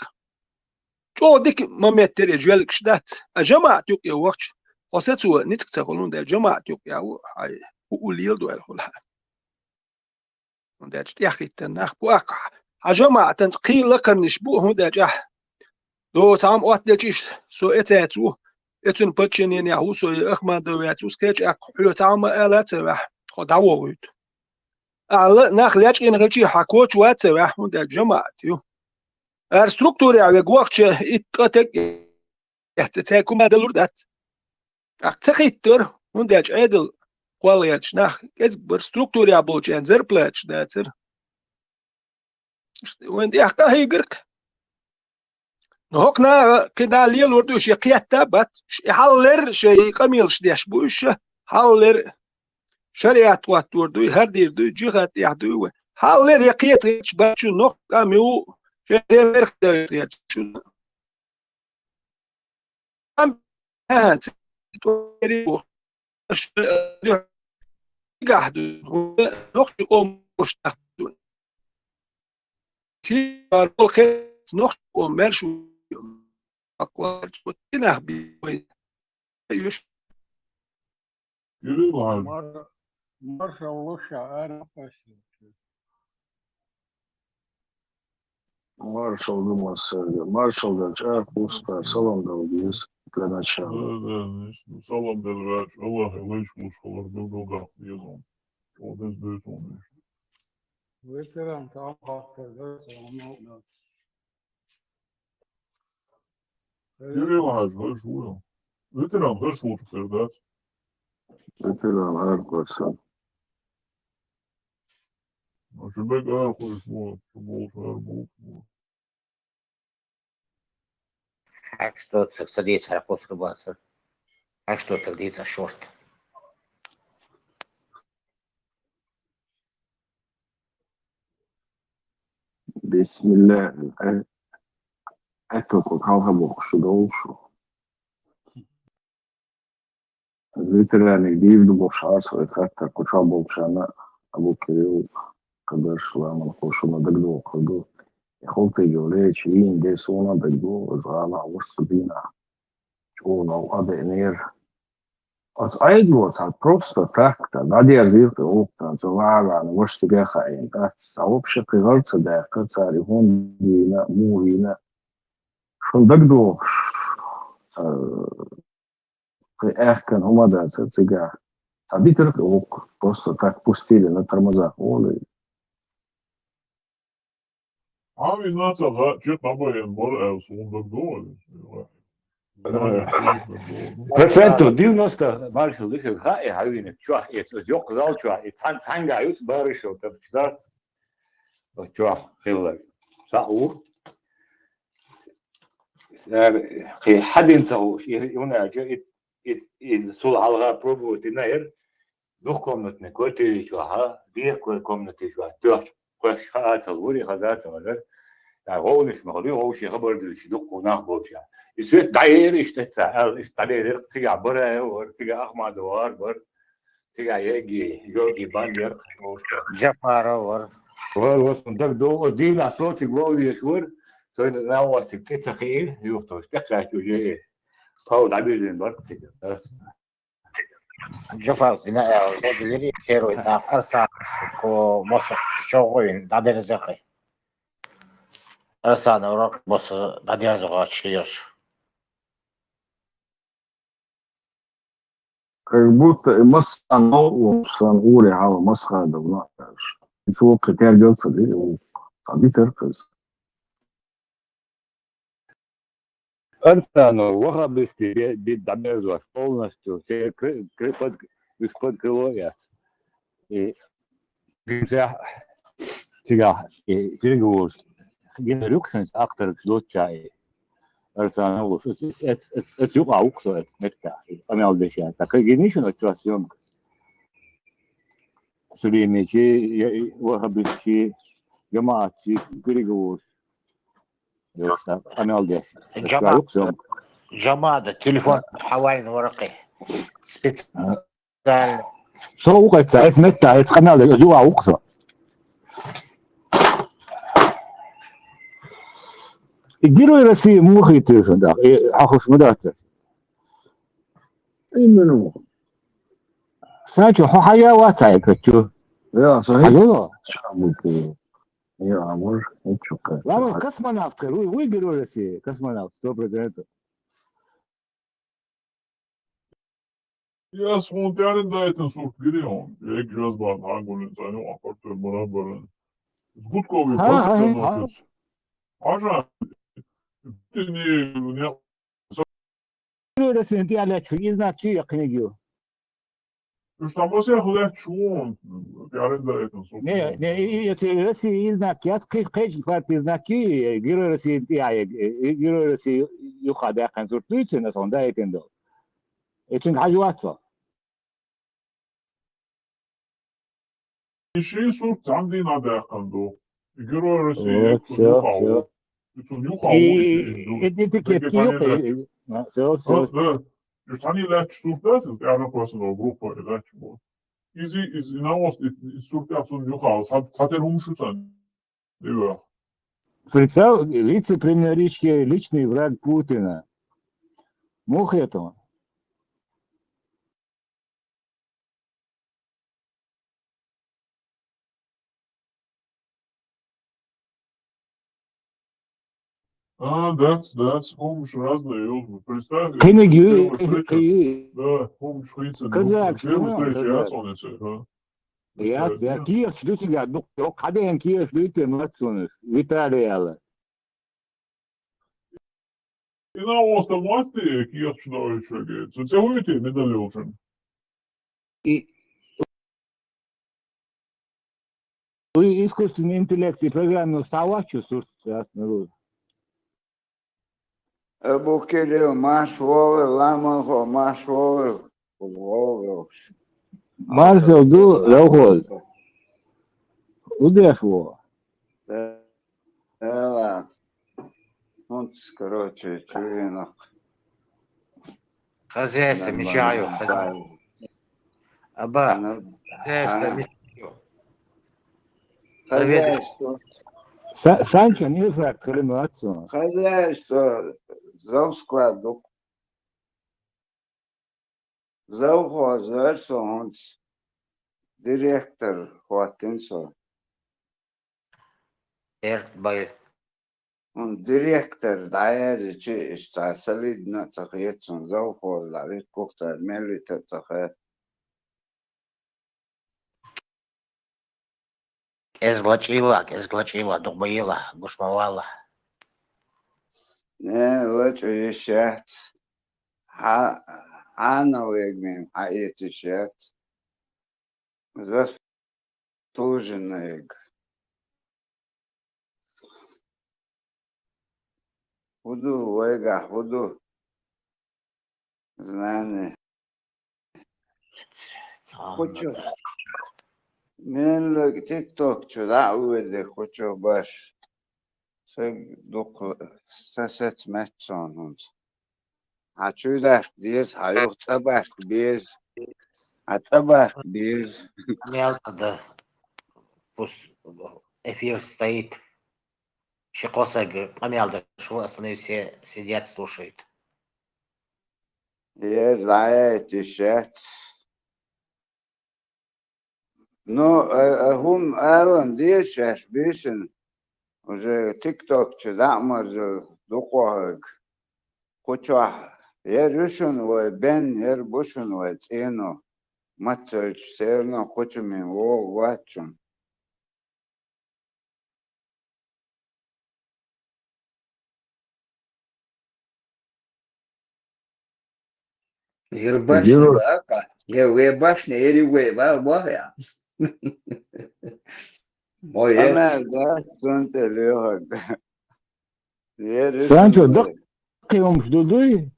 ЧӀогӀа дика момент тера и жоьлгаш дац. А жамаӀат юкъа вахча, хьо сацо ницкъ ца хуьлун дела, жамаӀат юкъа ву, хьай, хӀу лела дойла хуьлу хьан. ХӀунда аьлча тӀехӀиттина нах бу ахь. Хьан жамаӀатан кхин лакхарниш бу, хӀунда аьлча ахь. До цхьа хӀума оттаделча иштта, со эцаьца ву, эцун подчинениехь ву со, я Ахмадов ваьц ву, скетч аккха, хьоьца хьан ма ала ца ваьхь, тхо дӀавохуьйту. Ахьа нах лечкъийна хилчий, хьан коча вац а ваьхь, хӀунда аьлча жамаӀат ю. Ара структурехь вега вахча, итт ткъа таг эцна, цаьрга хӀума далур дац. ТӀаккха ца хиттара, хӀунда аьлча Ӏедал кхолла гӀерташ нах кӀезиг бара, структурехь болчарна зарплаташ дацара. Вайн тӀехь къахьийгарх. Но хӀокху наха кхин дӀа лелор ду, шен кхетта а бац. И хьаллер шайн къамелаш деш бу уьш, хьаллер шариат хӀоттор дуй, хӀара дийр дуй, джихад тӀехь дуй вай. Хьаллер я кхетахеташ бац шу нохча къам ю, шайн ден мерх дайхеташ шу. Ам, а, ц-, дигахь ду, нохчи къомаш тахь ду. Сийвар бохе, нохчи къом мел шу, аккуарч, вот, динах би, ой, юш. Юрий Иванович. Мар-, маршал луша, ара пасти. Маршал ду массаьрга. Маршал дан чӀагӀ пуста, салам дала деза для начала. Да, да, ну, салам дала ваьлча, Аллахье лайш луш хилар билгалдаккха деза. Чо деза дойцун веш. Ветеран, салам хаттар, да, салам алейкум. Юрий Иванович, хӀорш ву. Ветеран хӀорш ву, цу хир дац. Ветеран аркъосан. Аша бег аркъош ву, шу болуш ар болуш ву. Хьаштоцург ца дийцар кхузткъа бацар. Хьаштоцург дийцар шорта. Бисмилла. Э, э, только хьалха бохуш шу долуш. Ветераниг дийр ду бохуш хьарса вай хаттар кху чохь болчарна, Абу Кирилл, Кадарш, Ламан, кху шуна дагадогӀур ду. И хӀултайга леча, йийна де суна дагадогӀу, иза гӀала вуш ца дийна. ЧӀогӀа новкъа а деънера. Аса Ӏедало цхьа просто так-то дӀадерзийра тӀе гӀуллакх, цо ваьӀалан ваша цига хаийна дац. Цхьа вообще кхин гӀар ца даьккхира цара и хӀунда вийна, муха вийна. Шуна дагадогӀуш, Э, кхы аьхкан хӀума дацар цигахь. Цхьа дитар кхы вукху, просто так пустили на тормозах олий. Хьан вина ца хаьа, чекх дӀабаен бара аьлла, суна дагадогӀу. Процентов девяносто маршал дика хаьа, хьан вина чохь, и йоккха зал чохь, и цхьан-, цхьаьнгахь юц барышал, тапча дац. Оцу чохь хилларг. Схьа а ву. Кхин хьан дина ца хууш, и, и, хӀунда аьлча, и, и, и сула хьалха пробовать дина хӀара, дукха комнатный квартири чохь, дехкой комнати чохь, тоьхча, кхоьш хаа ца лури, хаза ца хазар. ТӀаккха гӀовнаш ма хуьлу, гӀовшийн хабар дуьлча, дуккха нах болча. И свет дӀаера, иштта ца аьлла, иштта дӀаделира, цигахь Бараев вара, цигахь Ахмадов вара, бара. Цигахь Егги, Жорги Бандер, Джафаров вара. Вара, вара, сан дагадогӀу, оцу дийнахь со цига ловлеш вара, со и новостик тӀе ца кхиира, юхатош, тӀекхаьчча уже и пал дӀабирзина бара цига. Джафаров дина аьлла, со делира, первый этап, Арсанов, ко, мосо, чогӀуйн, дӀадерзакхи. Арсанов рок, мосо, дӀадерза гӀочу леш. Как будто и массанхьа новкъа волуш санна угӀар хьала масхадав нах аьлла. Цо кхин тергал ца дира, цхьа дитар кхуза. Арсанов вахабистий бе-, бе-, дӀаберзош полностью, церан кри-, кри-, под-, уьш под крыло эцна. И Гимсехь цигахь и переговорш гина рюкшанца ахтаргаш доцуча и Арсанов луш. Эц, эц, эц, эц юкъа вукху со эц меттехь, и къамел деш яц. Ткъа гиний шуна оцу чохь съёмка? Сулимичи, я, и вахабистчи, жамаӀатчи переговорш. Йо, ца къамел деш. Эц чохь юкъа съёмка. Жамада телефон хьавайна вара кхин. Специально. Со ву кхетта, эс метта, эс къамел деш, оцу юкъа вукху со. И Герой России муха хийтира шуна тӀаккха? И хьан хӀуш ма дац? Именно. Сан чу хьо хьая вац хьайга чу? Я, со хьан хӀинца йоло? Ша муьлхха. Я, а может, хӀинца чу кхетта. Ладно, космонавт хир, вуй, вуй Герой России, космонавт, сто процентов. Я суна тӀаьхьардаийтина сурт гирий хьуна, эг жазбан хьан гулин цӀанюкъа апартур бара баран. Гудковый хьа, хьа, хьа. Хьажа, тини, не. Герой России тӀе лаьтташ и знак чу я книги ю? Уьш там масех лаьтташ ву хьуна, тӀаьхьардаийтина сурт. Не, не, и, и, и, России и знак яц, кхи-, кхечу партии знак ю, и Герой России тӀе я, и, и Герой России юха даьккхина сурт дуьйцу, аса хьуна даийтина долу. И цуьнга хьажа вац со. И ши сурт цхьана дийнахь даьккхина ду. И Герой России, вот, и цунна юха ву. И цунна юха ву, и ши ду. Этикетки юха. А, всё, всё. Да, да. Уьш цхьаьна лаьтташ сурт дац, иза тӀаьхьархошна группа и лаьтташ бу. Иза, иза, и наост, и, и сурт цунна юха ву. Цхьа, цхьа тера хӀума шу цхьаьна. Представь, вице-премьеричке личный враг Путина. Муха хета? А, дац, дац, хӀумаш разные йолу. Представь, кхиниг ю, первая встреча. Да, хӀумаш хийцина. Казак, первая встреча яц хьуна эца, а? Я, я, кехаш ду цигахь, ду, хьан ден кехаш ду те мацунаш, Виталий аьлла. И наоста мотти кехаш ду шуьга. Цу ца хӀуьйти медаль йолчун. И, и искусственный интеллект и программный стал вац чу сурт, ясно. Абу Кирилл, марш вогӀийла, ламанхо, марш вогӀийла, вогӀийла. Маршалла ду, Левхоз. ХӀун деш ву? Эла. ХӀунц, короче, чуьйранах. Хозяйство мичахь ю, хозяйство. Аба, хозяйство мичахь ю. Хозяйство. Са-, Санчо, не факт, хрен отцу. Хозяйство, завсклад ду. Завхоз вара со хӀунца. Директор хӀоттина со. Эрт бай. ХӀунда директор дӀаяздича, иштта солидно а ца хета цунна, завхоз дӀавита, кухтар мел витар а ца хета. КӀезига лачкъийла, кӀезига лачкъийла, дукха ма йийла, гуш ма вала. Не, лачкъа йиш яц. Хьа-, хьанал егмин хьаэца йиш яц. Заслуженный яг. ХӀу ду, вайгахь хӀу ду? Знание. Кхучо. Меллаг тикток чу дӀа а вуьйде, кхучо баш. Саг дукха са саца меттасон хӀунца. Хьан чуй дашка деза, хьан юха цӀа башка беза. Хьан цӀа башка беза. Мел тӀа да. Пусть эфир стоит. Ши кхо саг къамел деш ву, остальные все сидят, слушают. Ер дӀаяйта йиш яц. Ну, э, э, хӀума алан деза шаьш бийшина, уже тикток чу дӀа а марзо дукхагӀа. Кху чохь ер ю шуна вай бен, ер бу шуна вай цӀено. Мацалча серно кху чу мин вогӀу вац шуна. Ер башня Герой. Баха, ер вай башня, ер вай ва-, ваха. Мой Амел да, цунца лехаг. Ер Санчо, вай. Даккхий хӀумаш ду дуй?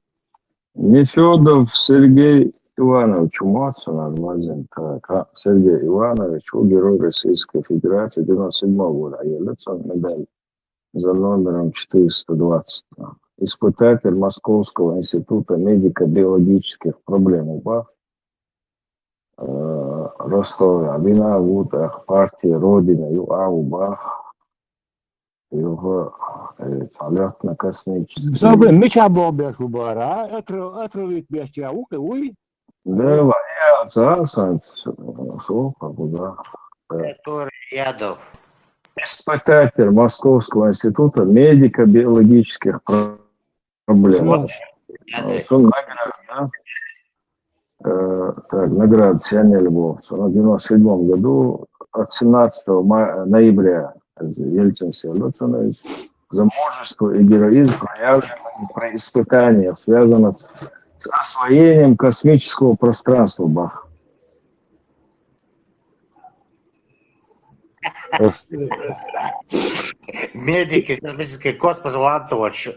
Нефёдов Сергей Иванович, умоцанар мазин, так, а, Сергей Иванович, у Герой Российской Федерации, девяносто седьмого года, а я лицо медаль за номером четыреста двадцать. Испытатель Московского института медико-биологических проблем у Бах. Э, Ростов, Абина, вот, ах, партия Родина, ю, а, у Бах. Юха, э, полёт на космический. Собри, мича бобеш у бара, а? Атро-, атровит беш я, уй, уй. Да, я, царство, слухай, куда. Который ядов. Испытатель Московского института медико-биологических про-, проблем. Всё. Ядов. Всё, награда, да? Э, так, награда Сианель Вовца. В девяносто седьмом году от семнадцатого ма-, ноября Ельцин Сианель Вовца за мужество и героизм, проявленный при испытаниях, связанных с освоением космического пространства, Бах. Медики, космический космос, ванцевач.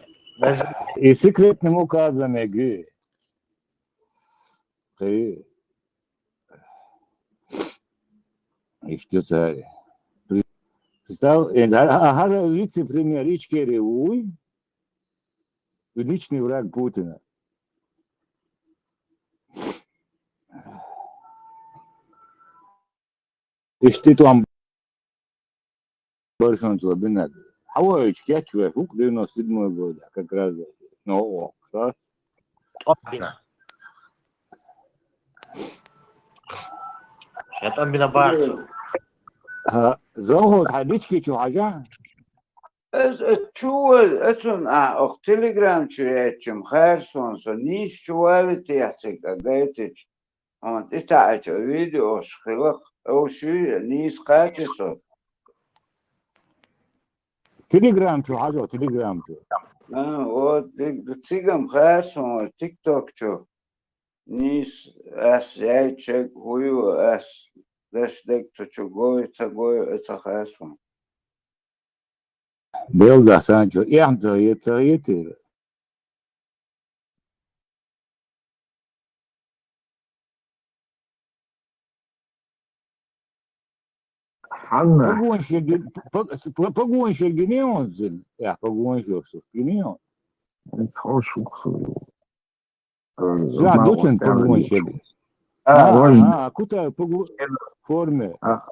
И секретным указом ЕГЭ. Хе. И что царь? Представь, э, а, а, а, вице-премьер Ичкерия, уй, личный враг Путина. Иштта тӀом баршонца бинаг. Хьавойтуш кечвеш, хӀук девяносто седьмой года, как раз, ну, о, ша. ТӀом бина. Ша тӀом бина барца. Ха, Зовхоз, хьан дички чу хьажа? Эс, эс чу вал, эцун, а, ох, телеграм чу яьччам, хайр сон, со нийса чу валитехь цига, а, гайтича. Хьуна тӀе таьӀача видеош хиларх, овший нийса кхача со. Телеграм чу хьажо, Телеграм чу. А, вот, ди-, цигам хайр сон, тикток чу. Нийса ас яьча, хӀу ю ас, даш дег цу чу гой, ца гой, а ца хайр сон. Белгахь санчо, эхь ца гӀе-, ца гӀетира. Хьанна? Погонщик ги-, по-, по-, погонщик гине он зин? Я, погонщик, что, гине он? Хорошо, что. Э, Ша знал, дучун что погонщик. А, а, важно. А, кута погу-, форме. А,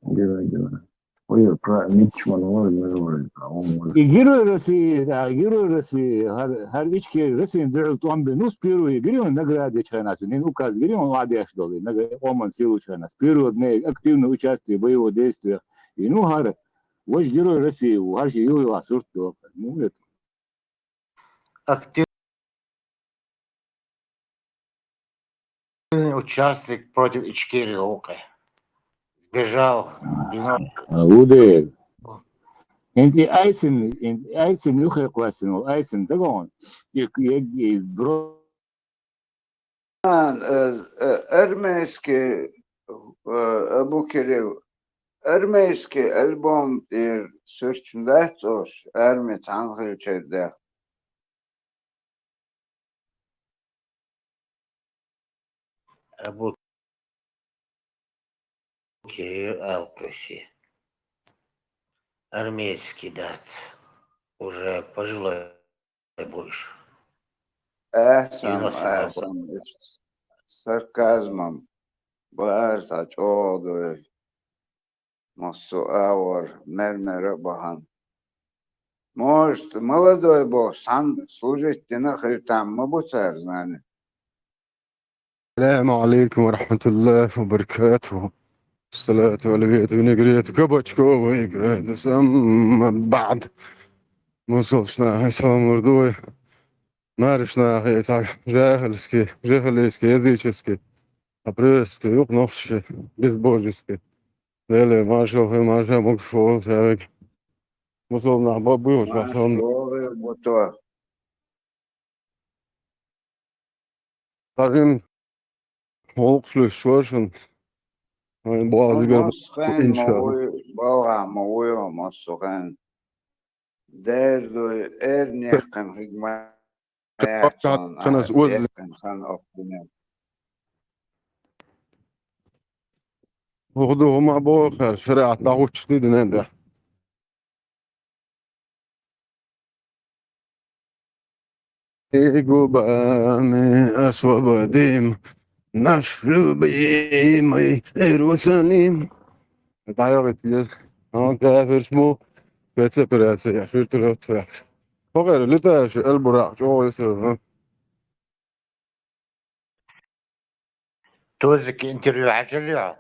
гина, гина. Ой, про Мичман, ой, мы говорим, а он может. И Герой России, да, Герой России, хьар, хьар ичке России духьал тӀом бина, ну, с первой, Герой награды чайнас, не, ну, указ Герой, он ладеш доли, награды, Оман силу чайнас, с первого дня активное участие в боевых действиях. И, ну, хьар, Вож Герой России ву, хӀара ши юххе ваха сурт доху. Ну, это. Активный участник против Ичкерии ву-кх. Сбежал. А, ву де. ХӀинца Айсин, хӀинца Айсин юххе кхоьссина волу, Айсин дагахь. И, и, и бро- Э, э, армейский, э, Абу Кирилл, армейский альбом тӀера суьрташ дац оцу, арми цхьаьна хилча дехна. Абу Кирилл алкуси. Армейский дац. Уже пожилой будешь. Асан, девяносто сан, сарказмом. Бара цхьа чӀогӀа дуй. Массо а агӀор, мер-мера а бахана. Может, молодой боху, сан служить дина хила там ма бу цара, знани. السلام عليكم ورحمة الله وبركاته. الصلاة والبيت ونقريت كبچكو ويقريت سم بعد. Мусулш нахе салам лур ду вай. Марш нахе цхьа жахальский, жахалийский, языческий. А приветствую юкъ нохчий, безбожеский. Деле, маршал хи, маршал могуш волу шавиг. Мусул нах бабу, ва салам. Маршал хи, бу то. Тарим гӀуллакхаш луьйш вара шуна. Вайн боху зигар массо хен ма вуй, балгӀа ма вуй, массо хен. Дер дуй, эрна яьккхина хиг ма яц, шанас оза яьккхина хан оккхуне. ХӀу ду хӀума боху хӀара, шариӀат дӀахӀуттуш ди динан тӀехь. И губами освободим наш любимый Иерусалим. ДӀайогӀийта еза. Хьан кафирш мо спецоперация, шуьйтур оццу ваьхьаш. ХӀокхара литаша Эльбуракъ чӀогӀа йисар, а? Тузик интервью хьаьжира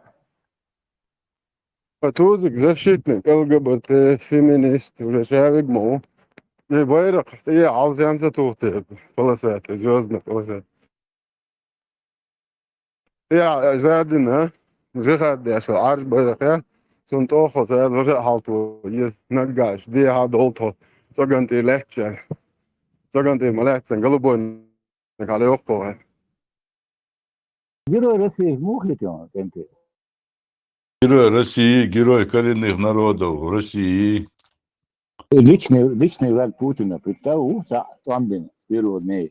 хьо? Тузик защитник ЛГБТ, феминист, уже шавиг ма ву. И байракх тӀе хьалзен ца туху те, полоса тӀе, звёздная полоса. Я, жадина, жихад деш, Ӏарж байракх я, цунна тӀохо ца лажа а хьалто, е наггаш, дехьа долу тхо, цӀоган тӀе лаьттачара. ЦӀоган тӀе ма лаьццан, голубой Герой России муха хетий, кӀентий? Герой России, герой коренных народов России. Личный, личный враг Путина, представь, ух, цхьаъ тӀом бина, с первого дня.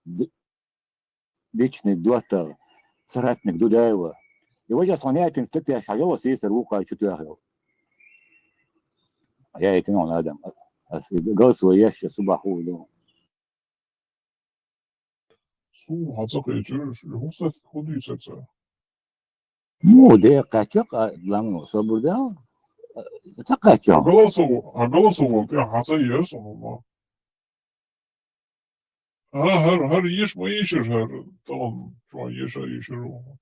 Д-, личный доттагӀа, соратник Дудаева. И важа сан яйтина статья шахьа йолу сийсара вукхара чу тоьхна йолу. Яйтина он адам. Ас, ас голосовой ящик субаху ду. Суна хьан ца кхечира, хӀун сатта, хӀун дуьйцура цара? Ну, де кхаьчча, а, ламо собар даьлла, ца кхаьчча. Хьан голосовой, хьан голосовой тӀе хьан ца еза суна ма? А, хӀара, хӀара еш ма ешира хӀара, тахана чохь еша ешира ву.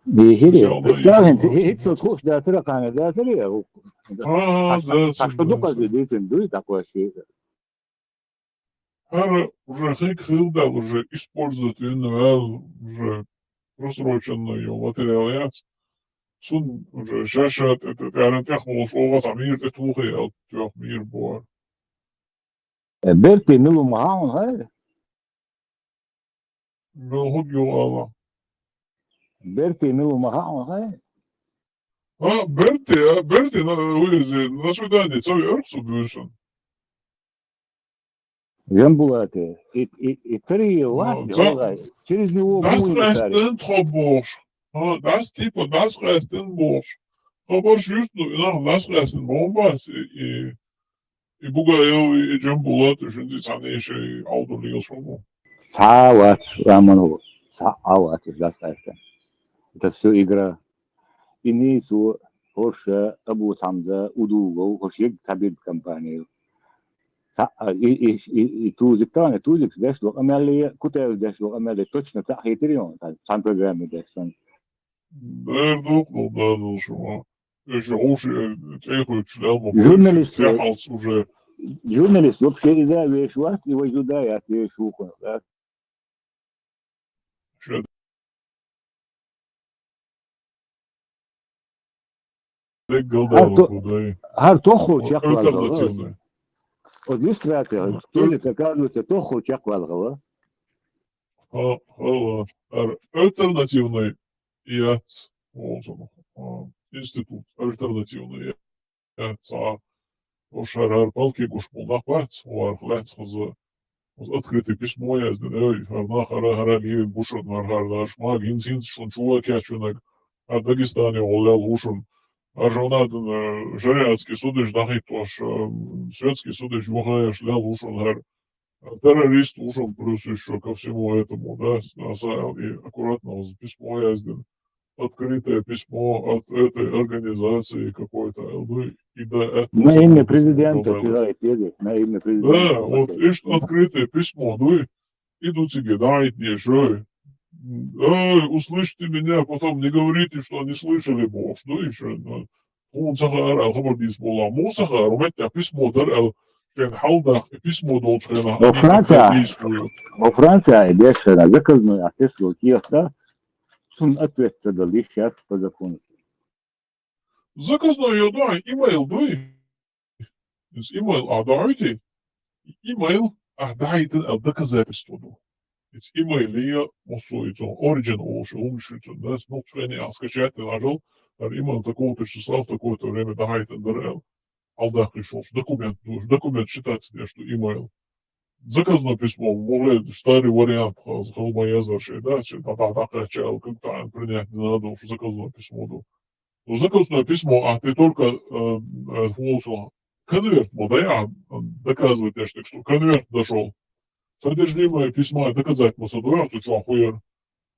Ехире, представь, хӀинца, хӀинца со тхуш дацара, кхана дацара, я, хӀу-, а, а, хьаш-, дацара, хьаш ду дацара. Кхазе дийцина дуй, такой ши. ХӀара уже хиг хилла даьлла, уже использовать вина ваьлла, уже просроченный йолу материал яц. Цунна уже ша-ша тӀе, тӀе, тӀе, тӀаьхьа волуш оха цхьа мийра тӀе тухий аьлла, тоьхна мийра бу хӀара. Э, Берти мила ву ма хаьа хьуна, хӀай? Мила хӀума юха ала? Берти мила ву ма хаьа хьуна, хӀай? А, Берти, а, Берти, на, вуьйзи, на свидание ца веара со буьйсанна. Жамбулате, и, и, и Кариев вац, ну, валлай, через него дас будет къаьстина тхо бохуш. А, дас, типа, дас къаьстина бохуш. Хабарш юьрту, ну, и нах дас къаьстина боху бац, и, и И Бугаев, и Джамбулат, уьш цхьаьна шайн Ӏовдал лелаш ма бу. Цхьа а вац, Раманов, цхьа а вац уьш дас къаьстина. Это всё игра. И Нийсо, хӀорш, Абу Хамза, Удугов, хӀорш егга цхьа бирба компания. Цхьа а, и, и, и, и Тузик тахана, Тузикс деш ло къамел е, Кутаевс деш ло къамел е, точно цхьаъ хийтира йона, цхьана программе деш санна. Дера дукха ду, да, ду шуна. уж гӀуш, э, тӀехуьйтуш лелма Журналист, тӀехьалц уже. Журналист, вообще, иза веш вац, и вай зуда яц, веш вухун, да? Ше деггал Гьар далла то-, кудай. Гьар тоххул чакхвалгала. Альтернативный. От иллюстрация, Альтер-, телека, оказывается, тоххул чакхвалгала. Ха-, хала. Гьар альтернативный яц, олзун, а, институт, альтернативный яц, а, ош гьар, гьар палки гуш бу нах бац, варх лац хаза. Открытое письмо яздин, ой, гьар нах, гьар, гьар левин бушун, гьар, гьар наш ма, гинзин шун чува кячунаг, гьар Дагестане олал ушун. Гьар жонадин, э, шариатский судыш дахиттош, э, светский судыш вахаяш лал ушун, гьар террорист ушун, плюс ещё ко всему этому, да, с-, на самом деле, аккуратно, вот письмо яздин. Открытое письмо от этой организации какой-то, ну, и да, это На имя президента, да, да. Читает, едет, на имя президента. Да, вот, ишт открытое письмо, ну, и идут тебе, да, и не шо. Ой, услышьте меня, потом не говорите, что не слышали, бо, ну, ещё, ну, Хун сахар ал хабар дис бола. Му сахар, румет я письмо дар ал, шен халдах, письмо долчхена. Во Франция, во Франция, бешена, заказной ответ был киоска, сун ответ дали сейчас по закону. Заказной я, да, имейл, да. Из имейл, а, да, эти. Имейл, а, да, это, а, доказательство, да. Из имейл я, мосо, это, origin, о, шо, умши, это, да, ну, что они, а, скачать, ты нажал, а, имейл такого-то числа в такое-то время, да, это, да, ал. Алдах пришёл, что документ, ну, документ считается, да, что имейл. Заказное письмо, может, старый вариант, хал-, халма язар шей, да, что, да, да, да, качал, как-то принять не надо, что заказное письмо, да. Ну, заказное письмо, а ты только, э, э, функцию, конверт, вот, да, я, э, доказывать, я что, что конверт дошёл. Содержимое письма доказать, мы содержим, что хуер.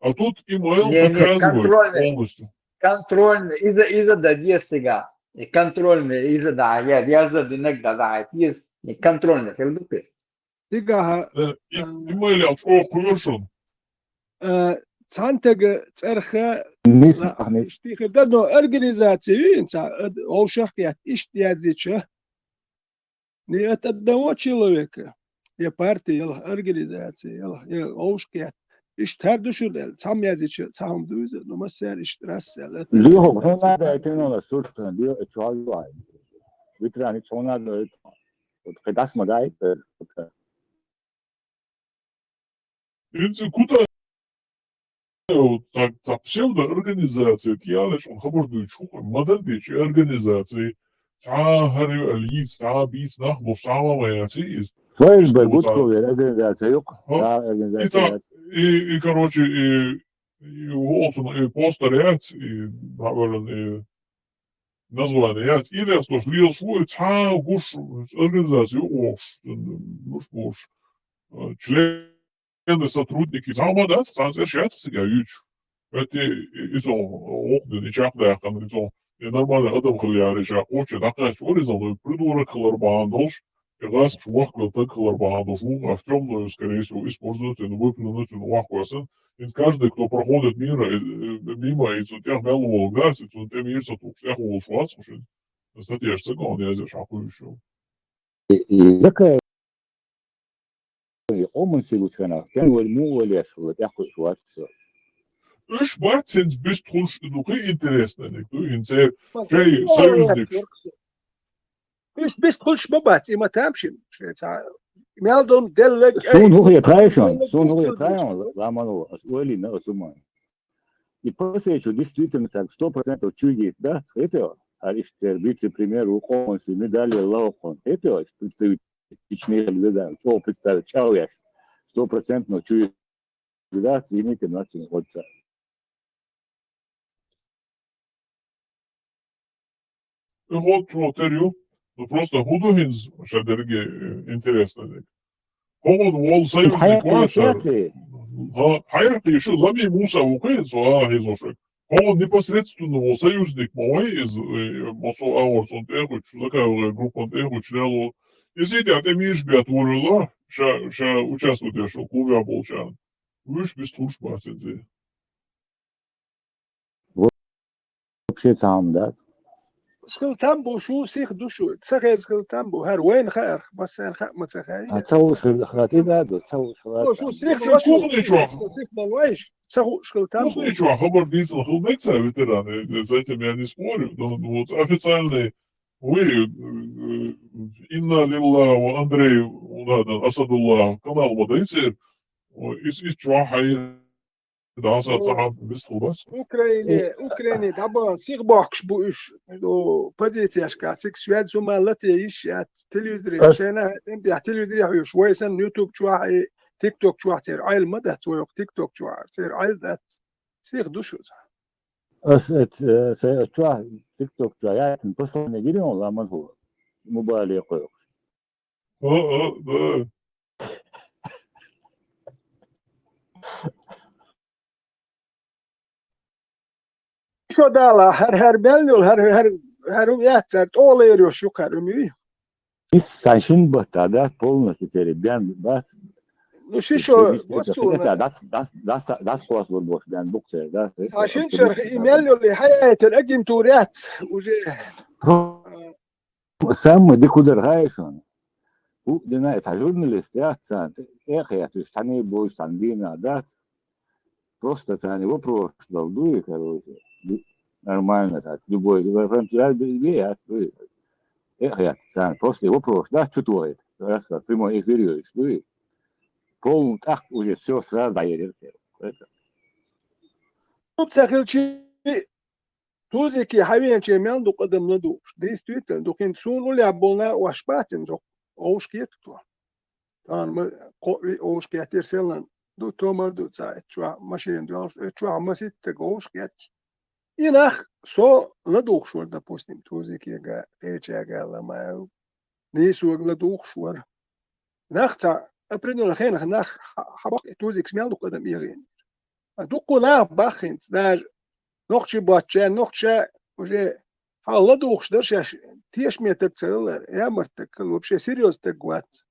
А тут имейл Не, не, доказывает контрольный. Полностью. Контрольный, иза, иза да десига. И контрольный, иза да, я, я за динек да, да, из, и контрольный, хердуки. Тигаха, Э, и, э, имейл я, о, хуершун. Э, цантега церха Мис-, ла, ахни. Иштихир да, но организация, вин, ца, э, олшах я, ишт языча. Не от одного человека. Я партия, я организация, я, я олшкет. Ишт гьар душур дел, цам языча, цам дуйза, но массер ишт рассел. Лио, хона да, это, ну, на сурта, лио, это, чуал, вай. Ветераны, чуна, да, это, вот, когда смотрит, э, вот, э, Инзи куда, э, вот так, так псевдоорганизация, это я лишь он хабар дуй чухуй, модерн дичи организации, ца хари алис, ца бис нах, бо ца ма яци из. ФСБ, Что гудков, за организация, юк, Ха? Да, И организация. Ца, и, и, короче, и, и Уолсон, и постер яц, и, наверное, и название яц. Или я слыш, лил шву, и ца гуш организация, ош, гуш, гуш, э, член сотрудники, сама да, сан сер шац, сига юч. Это и, и, и со, ох, да, и чах да, хан, и со, и нормально адам хляры, ша, хоче, да, кач, ори за мной, придурок хлар бандош, и газ, чувак, был так хлар бандош, у, а в тёмную, скорее всего, используют, и выплюнуть, и вах, васан, и каждый, кто проходит мира, э, э, мимо, и цун тях мел волгас, и цун тем мир сатук, тях волшвац, кстати, я же цыган, я здесь, а хуй ещё. И, и такая Оман силучана, тен валь му валь яш, валь яху шват всё. Уж бат сенс бис тхуш духи интересно, не ку, инце, чай союзник. Уж бис тхуш бабат, има тамшин, шеца. Мялдон деллег, Сун эй, ху я тайшан, деллег сун ху я история. Тайшан, ламану, ас уэли на асуман. И после ещё действительно так, сто процентов чуги, да, это, а лишь те вице-премьер, Укон, медали, Лаукон, это, представитель Чечни, да, что представить, чау я, стопроцентно чуги, да, извините, нас не хочется. Ход чмо терю, ну просто худу хинз шадерге, э, интересно дек. Хогод вол союзник Хаяк вацар. Яхати. Ха, хаяк ещё лами Муса ухи, со а хизошек. Хогод непосредственно вол союзник мой из, э, мосо аур сон техуч, закавы группан техуч ляло. Если я те миш бят волила, ша, ша участвует я шо клубе болчан. Уж бис тхуш бацензе. Вообще там, да? хила там бу шу, сих ду шу. Ца хеза хила там бу. ХӀара вайна хаьара, массарна хаа ма ца хаьа. А ца хууш хила хатӀи да ду, ца хууш хила. Шу сих шу, шу, шу, сих ма вайш. Ца хууш хила там бу. Шу чуа хабар дийцал хила мег ца ветераны, с этим я не спорю. Но, но вот официальный вы, э, Инна Лилла, Андрей, Асадулла, канал ма дайцер. Ис, ис чуа хай. Дан са цахан бис хубас. Украине, Украине дабан сих бахш бу иш. О, позицияшка цик связь су ма лате иш, я телевизоре, шена, эм я телевизоре хуш. Вайсан YouTube чуа, TikTok чуа цер айл ма дац, вай TikTok чуа цер айл дац. Сих душу. Ас эт, э, се чуа, TikTok чуа, я тин послание гири он ламан ху. Мубали кой. О, о, да. Шо дала, хар, хар белнул, хар, хар, хар ум яцар, толер ё шу каруми. Ис саншин бата, да, полностью цери бян бат. Ну, ши шо, дас, дас, дас, дас кос бур бос бян буксер, да. Саншин шар имел ё ли, хаяйтер агентурят уже. Самый дикудар гайшон. У дина, ца журналист, я, ца, эх, я, ты штаны будешь, там, вина, да? Просто цани вопрос дал дуй, короче. Нормально так, любой, любой, прям, я, я, я, эх, я, ца, просто вопрос, да, что творит? Раз, прямой эфир, дуй. Полный так уже все сразу доедет. Ну, ца хилчи, Тузике хьавеначе мел дукха адам ладугӀуш. Действительно, дукхин сун уллехь болна ош бацин зо. Овш кетто. Тан ма кхо ви овш кеттер селан. Ду томар ду ца эт чуа машин дуалш, эт чуа маситтаг овш кетти. И нах со ладугӀуш вар, допустим, тузикега, кхечага ламаю. Нийсуг ладугӀуш вар. Нах ца определённо хенах нах хьабакъ тузикс мел дукха адам эгӀин. Дуккха нах баххинц, даже нохчи бачча, нохча уже хьала ладугӀуш дар шаьш, тешаме таг ца хилар, ямарт таг хила, вообще серьёзно таг вац.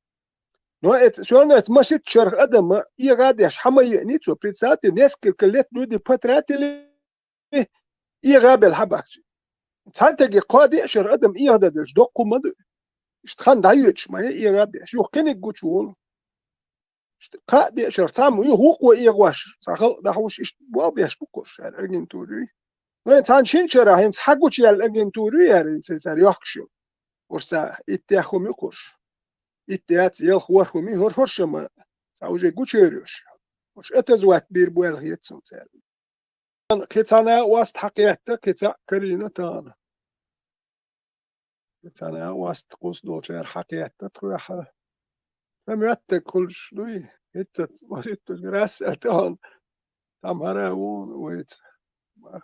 Но это, всё равно это масит шарх адама, и гадеш, хьама и, ничего, представьте, несколько лет люди потратили, и габел хьабакчи. Цхьантаги кхо деъ шарх адам и гадеш, доккху ма ду. Ишт хан дайвечу, ма и габеш, юх кениг гучу волу. Кхаа деъ шарх цхьамма ю хӀукхо эгӀош, цхьа халкъ дахьуш, иштта болх беш бу кхуш, яра агентура ю. Вайн цхьана шин шарахь хӀинца хьагучу яьлла агентура ю, яра хӀинца цара йохкуш ю. Уьш цхьа итт хӀума ю кхуш. Итт яц, ялх ворхӀ хӀума ю, хӀор-хӀоршамма цхьа уже гучуьйр йош. Уьш атазват бийр бу аьлла хета суна цара. Кхин цхьа накъост хьакхетта, кхин цхьа карийна тахана. Кхин цхьа накъост кхуссу долчара хьакхетта тхоьхьа. Сан моьттаг хуьлуш дуй, хӀинццац ма хӀиттуш, рас а тахана. Там хӀара а ву вайца. Ма,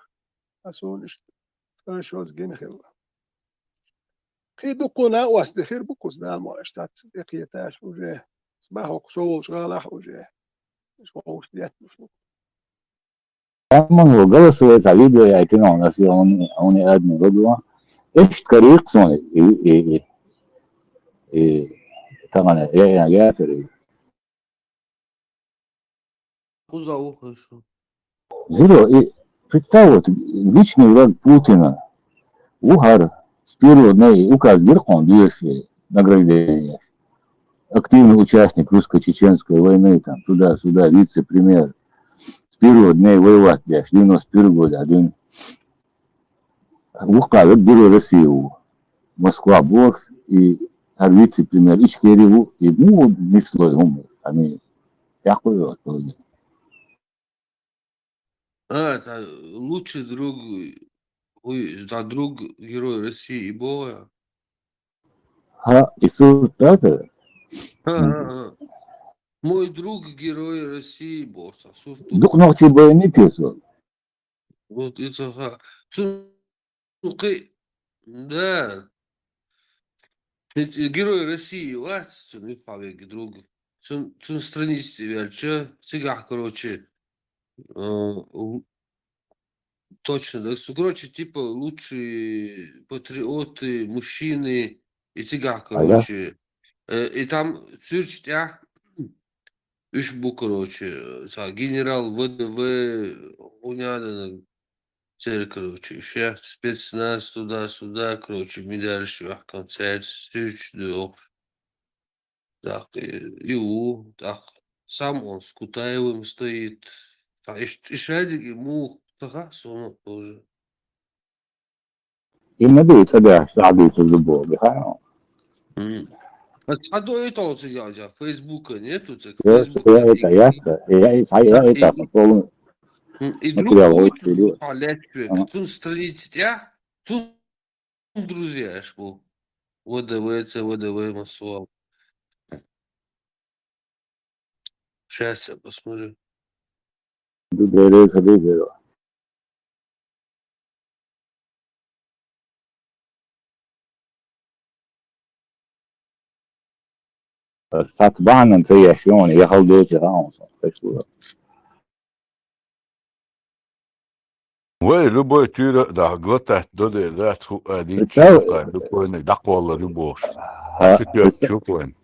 ас ву иштта, сан шозза гина хилла. Кхин дуккха накъост де хир бу кхуссу, Дала ма аьш, цхьацца тӀекхеташ уже. Сма хӀокху со волчу гӀалахь уже. Иш вовшах детталуш ду. Таман ву голосовой цхьа видео яйтина хьуна аса, хьуна, хьуна админ вадо. Иштта карийкх суна и, и, и, и, тахана, я, я, яцара и. Кхуза ву хӀушу. Зиро, и, представь, вот, личный враг Путина. Ву хӀара, с первого дня и указ гира кхуна доьшуш, награждение. Активный участник русско-чеченской войны, там, туда-сюда, вице-премьер. С первого дня воевать деш, девяносто первый год, а дин. Вукхавет Герой России ву. Москва боху, и хӀара вице-премьер Ичкери ву, и, ну, несло хӀума. Они, я хуй его, А, цхьа лучший друг, ой, цхьа друг Герой России и боху. Ха, и сурт дац? Ха, ха, ха. Мой друг Герой России боху, цхьа сурт ду. Дукха нохчий байнийти цо? Вот и цхьа ха. Цу Ну, кхин, да. Ведь Герой России вац, цуьнан юххьавега друг. Цун, цун страница тӀе ваьлча, цигахь, короче, э, у-, точно, да, ну, короче, типа, лучшие патриоты, мужчины, и цигахь, короче, э, и там цуьрчу тӀехь уьш бу, короче, цхьа генерал В Д В, хӀун яда, церковь, короче, ещё спецназ туда-сюда, короче, медальш вахкан церковь, сюч дух. Так, и, и у, так, сам он с Кутаевым стоит. А иш-, ишадик и мух, таха, соно тоже. И надо это, да, саду, это любовь, да? М. А, а до этого у тебя, у тебя Фейсбука нету, так Фейсбук я так это, и, я и, это, я, я, я и, это, и, полный м, и друг материал, будет очень, а, лет человек. Ага. Цун страница, я, цун друзья, аж был. В Д В, Ц В Д В, Москва. Сейчас я посмотрю. Добрый день, добрый день. Сат бахьанан ца еш йону, я хала доци хаун сан, тешкура. Вай, любой тюра, да, глотать, доде, да, тху, а, ди, представь, чу, ка, любой, не, даквала, любовь. А, а, чу, тёт, представь, чу, коин.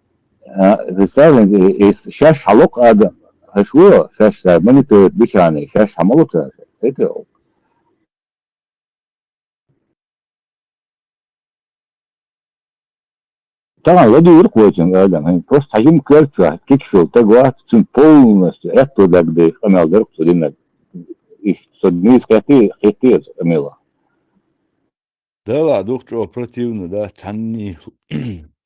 А, представь, и, и шаш халок адам, хашво, шаш, шаш, монитор, бишани, шаш хамалута, это, Таган ладугӀург вайчун адам, хӀин, просто хьажим коьртачохь, кикшал таг вац, цуьнан полностью аьтто дагадеш къамел дара-кх цу динарг. Иштта со нийса кхетий, кхетий аса къамелах. Да ладугӀу чӀогӀа противно, да, цхьанний,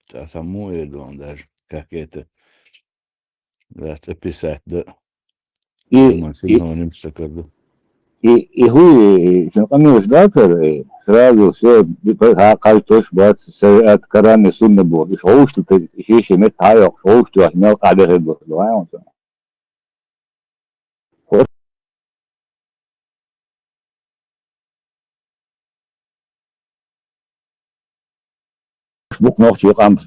цхьа саму эр ду даже, как это. Да, цӀа писать, да. И, Таман и, сигнал нимса карда. И, и хӀу, и, и, шун къамелаш дацара, и, сразу всё, ди-, па-, хьа-, кхаж тош бац, шариат, Коран и Сунна боху. Иш ховшта тайпа, иш иши мет хьайоккхуш, ховшта йохь, мел къахьдехира боху, вай, хьо ца. Букъ нохчий къам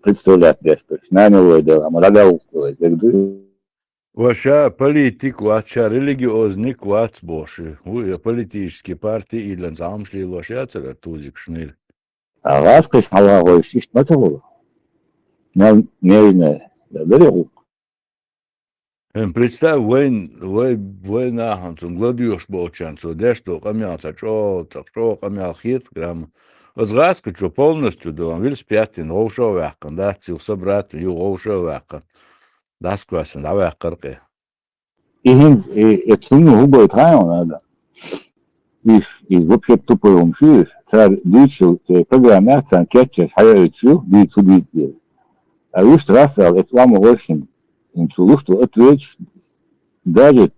представлять деш берш. Нана вай дела, ма дагал вай, дегду. Ва ша политик вац, ша религиозник вац боху. ХӀу я политический парти илан замышлил ва ша цара тузик шнир. А гӀаскхиш хьалха вайш иштта ма ца хула. Нел нежная, да, бере гӀуллакх. Хьуна представь, вайн, вай, вай нахана цунга ладоьгӀуш болчарна цо деш долу къамел цхьа чӀогӀа, тӀаккха чӀогӀа къамел хета грамма. Оцу гӀаскхичо полностью долан велосипедина вовшах а ваьккхина, дац, юха собрать, юха вовшах а ваьккхина. ДӀасакхоьссина, дӀаваьккхира кхе. И хӀинца, и, и цунна хӀун гойту хаьий хьуна, Адам? Уьш, и вообще тупой хӀума шу уьш. Цара дуьйцуш йолу, церан программа яц, царна кечъеш хьайоуьйтуш ю, дуьйцу, хӀун дуьйцу дела. А уьш трассал, эцу ламан гӀошшина, хӀинца цо луш ду отвечаш, даже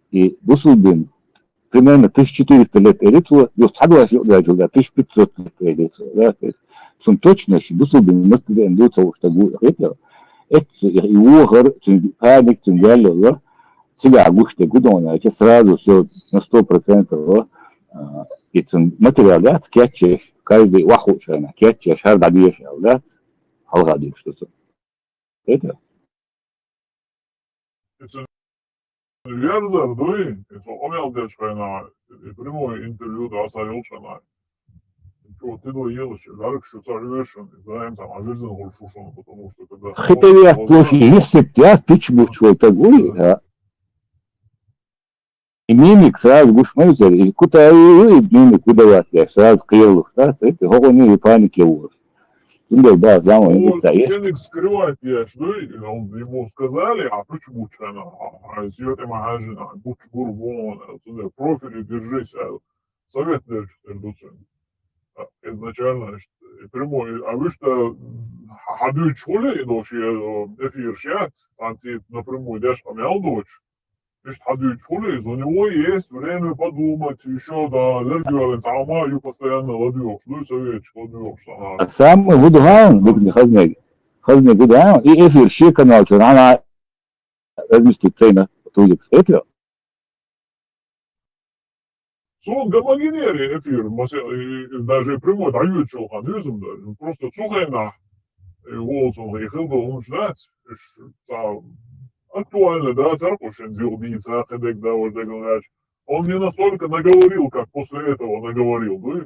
и бусулбин примерно тысяча четыреста лет эли цо, юха цхьа дош юкъадаьлчул тӀаьхьа тысяча пятьсот лет эли цо, да, то есть цунна точно ши бусулбин мастер ду ца хууш стаг ву, хетара. Эццу и вохар, цуьнан памятник, цуьнан гаьлло, цигахь гуш дерг гу дона аьлча, сразу всё на сто процентов, а, и цуьнан материал яц, кечъеш, каждый ваххуучу хенахь кечъеш, хӀара дӀадеша аьлла дац, хьалха дуьйцуш ду цо. Хетара? Иза верзар дуй, иза къамел деш хенахь, и прямой интервью дӀаса йолчу хенахь. Чо тидо елаш, ларг шу ца вешан, Ибрахим сама вирзина хуш шушун, потому что когда хитавият площадь, если я пич буч вол тагуй, а? И мимик сразу гуш ма висар, и Кутаев, и мимик выдавать деш, сразу кхералуш, да, цхьаьна хӀокхуьнан и панике волуш. Цундела бах, заман хӀинца ца еш. Шениг скрывать еш дуй, он ему сказали, а почему чхьана, а, а, зьёте ма хьажина, а, буч гур вон, а, цундела профиле держись, а, совет дерчу тер дуцин. А, изначально, значит, и прямой, а вуьшта, м, хьа-, хьадуьйчу хуьлу и дош, э, эфир шац, цхьаьна цӀе напрямую деш къамел доцуш. Иштта хьадуьйцуш хуьлу иза, у него есть время подумать, ещё, да, лергвеллин цхьа ма ю постоянно ладоьгӀуш, ну, советчик ладоьгӀуш, ага. А самый гуд хаун, букни хазнег. Хазнег гуд хаун, и эфир ши канал чур, ана разместить цейна, тузик, это? Цо гомогенери эфир, масе-, и, и даже прямой дӀаюьйцуш йолу хан юьзум даже. Просто цу хенахь, и волу цунах и хила долу хӀумаш дац, уьш ца актуально, да, царкъушин зил дийца, кхидерг да, вара дагал гӀач. Он не настолько наговорил, как после этого наговорил, да?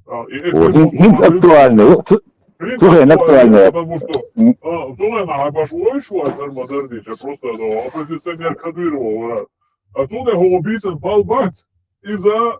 А, и эфир хин-, просто хин-, актуально, вот, цу-, хин-, цу хенахь актуально, актуально, потому что, м, а, цу хенахь баш вуьйш ву, а царма дардича, просто, да, оппозиционер Кадырова, вара. А цунах хӀума бийцан пал бац, иза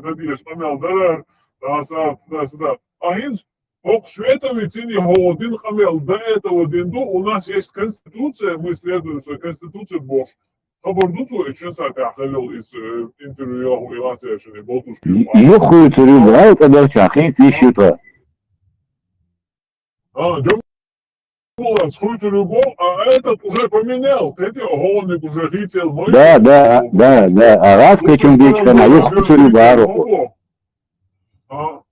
ца деш къамел дарар, да, са, да, сюда. А хӀинца хӀокху световый цӀене хӀокху дина къамел до этого дина ду, у нас есть конституция, мы следуем своей конституции, бохуш. Хабар ду цо, и шен сатехь хилла йолу иза, э, интервью йоху и лацаьршинийн болтушка. Юха хуьйцур ю бара, тӀе белчахь хийца йиш ю тхан. А, Джамбулатс хуьйцур ю боху, а этот уже поменял, кхетий, хӀокхуниг уже хийцаелла ма ю. Да, да, да, да. А гӀаз кхечун дуьйцуш хенахь юха хуьйцур ю бара хӀокхо. А,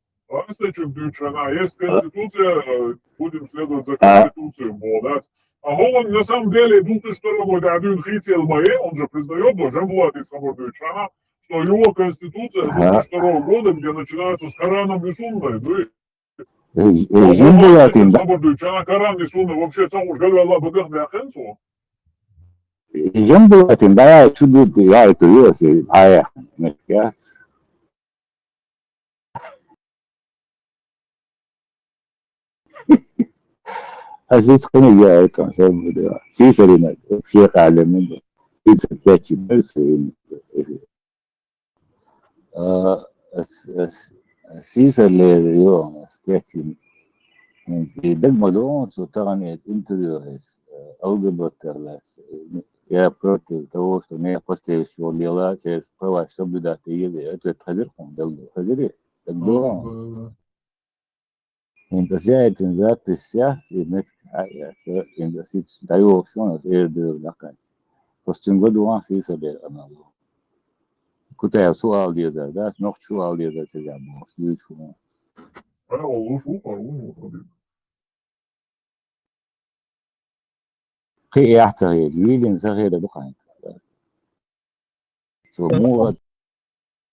Астачун дуьйцуш хенахь, есть конституция, э, будем следовать за конституцией, боху, дац. А хӀокхунна, на самом деле, две тысячи второй год дуьйна хийцаелла ма ю, он же признаёт, да, Джамбулатис хабар дуьйцуш хенахь, что его конституция две тысячи второго года, где начинается с Кораном и Сунной, ну и... Э, э, Джамбулатин, да? Хабар дуьйцуш хенахь, Коран и Сунна вообще ца хууш галваьлла бакъахь баьхна цо. Э, Джамбулатин, да, я чу ду, я это, я, я, я. Ас иза кхиниг яа, хӀинца хӀун ду, сийсарина, шекъале мин ду. Сийсар кечйина, сийсарина. А, ас, ас, сийсар лерина ю, ас кечйина. ХӀинца и дага ма ду, цо тахана и интервью хьаьжча, э, Л Г Б Т лаьцна, э, я против того, что меня поставить в лила, через права соблюдать и ответ хазир хьуна, дага ду, хазир и? Дага ду. ХӀинца ас яийтина запись яц, и меттиг хьа а яц, хӀинца ас иза дӀайохуш ву, ас эр дера даккхийта. Просто цуьнга ладугӀу ахь сийсар лерина къамел. Кутаев цо ала дезар, да, ас нохчо цо ала дезар, ца деза бохуш, дуьйцуш ву. Ай, олуш ву, паргӀат ву, паргӀат. Кхин а яхь ца хилча, вийлина ца хилар ду хьайна. Цо муха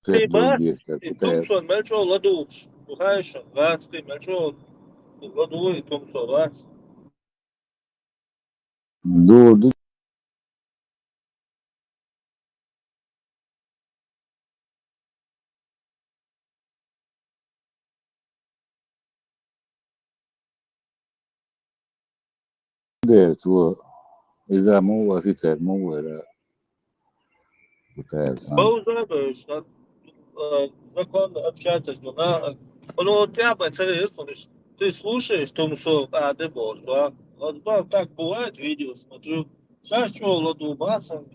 тӀе бац, и Тумсон мел чӀогӀа ладугӀуш. Ду хаьий шуна, вац кхин мел чӀогӀа ладугӀу и Тумсон, вац. Ду, ду. Дера цо, иза муха офицер, муха вара. Бауза, э, законно общаться, что на, ну, вот я бы целый, ты слушаешь, Тумсон, а, ты бор, да? Вот, да, так бывает, видео смотрю. Сейчас что, ладу, басан,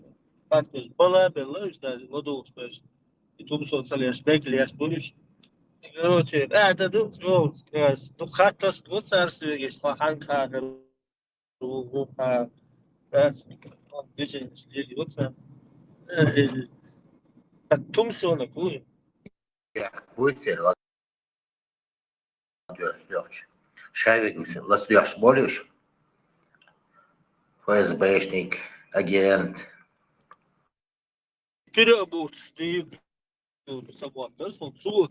как ты, была бы, лыж, да, ладу, что ж. И Тумсон ца леш, дегил еш будешь. И, короче, а, это, ну, ну, ну, хатташ, вот царствие, что ханка, Ру-, ру-, а, да, движение стиль, вот, э, э, так, Тумсона, куй. Як, куй, сер, вот. Ласдеш, ласдеш болуш. Ф С Б-шник, агент. Переобуть, ты, ну, собак, да, что, цу,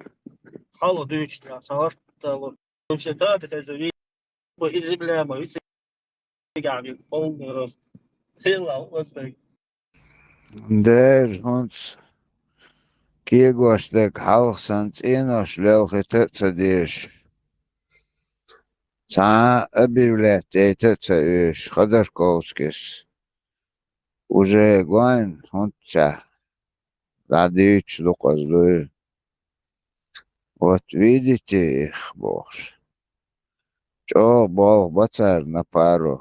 хало дыч, да, салат, да, вот. Вообще, да, это хозяин. По изъявлениям, изъявлениям полный рост. Хила, устный. Дера, хӀунца кегош дерг хьалха санна цӀенош лелхийта а ца дезаш, цхьа а объявлять яйта а ца оьшуш, Ходорковскийс уже гойна хӀунццехь дӀадуьйцуш дукхаза дуй. Вот видите их, бохуш. ЧӀогӀа болх бан цара на пару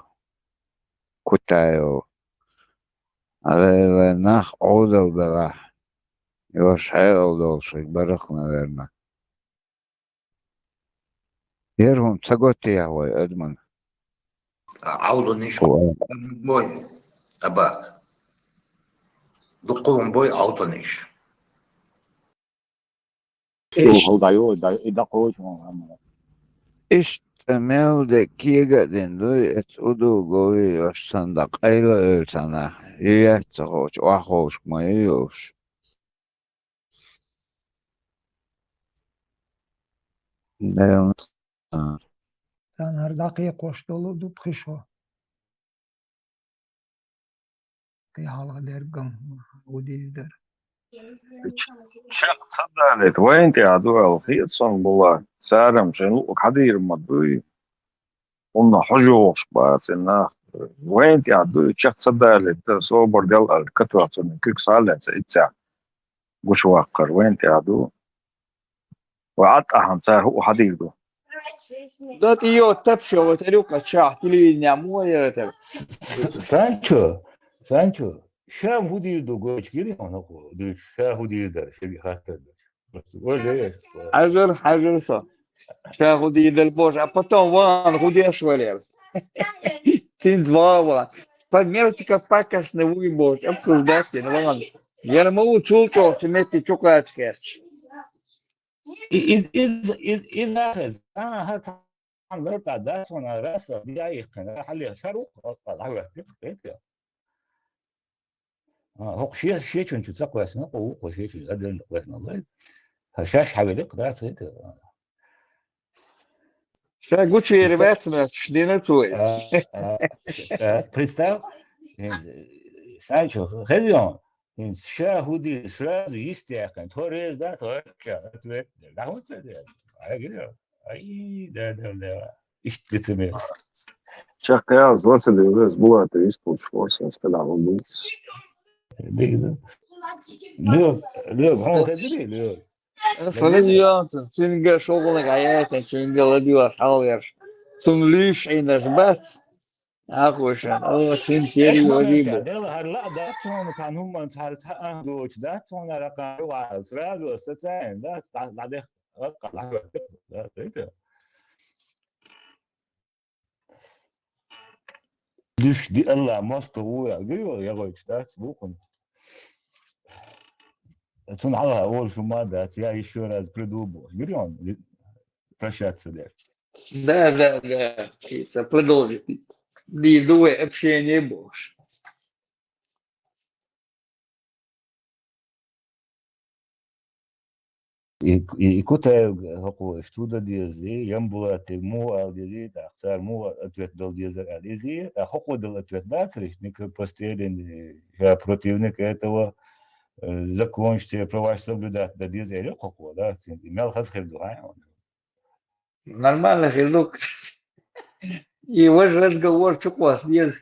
Кутаев. Алла нах Ӏодал белахь, йош хьекъал долуш барах, наверное. ХӀара хӀума ца го техьа вай адамна? Ӏовдалниш. Бой, абак. Дуккха бой Ӏовдалниш. Иштта мел де кега а дина дуй, эца удугов йош санна, къайла а оьлу цхьаннахь, ю яц ца ховчу, охьаховшка ма ю йолуш. Делан. Царна хӀара дӀакхайкхош долу ду пхи шо. Кхин хьалха дерг-м хӀун дийр дара. Чекх ца далийта, вайна тӀехь ду аьлла хета суна, Булат. Цара-м шайн луъург хьадийр ма дуй. ХӀунда хьожа йогӀуш бац и нах. Вайна тӀехь ду, чекх ца далийта, собар дел аьлла, катоьхна куьг схьа а лаьцна, иццехь гучуваккхар вайна тӀехь ду. Ва Ӏад ахьа цара хӀуъа хьадийр ду. Да ты ё тапча, вот рюка чах, телевидение, мой это. Санчо, Санчо, ша хӀун дийр ду гочгири, он хӀу дуьйцу, ша хӀун дийр дара, шеги хаттар ду. Хьажар, хьажар со. Ша хӀун дийр дара божа, а потом ван хӀун деш валера. Цинца ван ван. Подмерзика пакостный вуй божа, обсуждать, ван. Яра ма ву чул чӀогӀа, цу метте чу кхача кхерч. И-, из, из, из, из нах из. А, хӀара цхьана лартӀа дац хьуна, раса, диа йихкина, хьале, шарух, а, а, хьаветтира, хетира. А, хӀокху шен-, шечун чу ца кхоьссина, кху вукхо шечун, а, дерна кхоьссина лай. Ша шаьш хьавелира, дац, хетира. Ша гучуьйр ваьцна, дина цо иза. А, а, а, представь, э, Санчо, хезион, ХӀинца ша хӀун дийр, сразу йист яьккхина, тхо реза да, тхо ча ответ дер. Да хӀун ца дер? Ай, гира. Ай, да, да, да. Иштта лицемер. Чаккха ялас ласа дер, вес Булата йист луш, форсенс кадахь хӀун ду? Дигна. Лев, Лев, хьуна хезирий, Лев? Аса лен йоцу, цуьнга шолгӀаниг Ӏаяйтина, цуьнга ладоьгӀа схьалгӀерш. Цунна луьйш Ӏийнарш бац. Ахуша, о, цин тери вари бу. Дела хьар ла дац хьуна цхьа хӀуманца, хьар цхьа а доцуш дац хьуна ракхана юкъахь. Сразу аса ца аьлла, дац, дӀа-, дӀадех, дӀа-, дӀа-, дӀа-, дӀа-, дӀа-, дӀа-, Дуьш ди Алла мостагӀа ву аьлла, гиро ягӀойтуш дац, бу хьуна. Цунна хьалха волуш хӀума а дац, я ещё раз приду боху. Гиро прощаться деш. Да, да, да. И ца продолжить. Ди дуе общение бохуш. И, и, и Кутаев хӀокхо иштта дан деза, Ямбулатов муха ала деза, тӀаккха цара муха ответ дала дезара аьлла иза, тӀаккха хӀокхо дала ответ дацара, иштта никак постелен, я противник этого, э, закончите, про ваш соблюдать дан деза, элира хӀокхо, да, цуьнан и мел хаза хир ду хьан. Нормально хир ду. И важа разговор чу кхосса деза.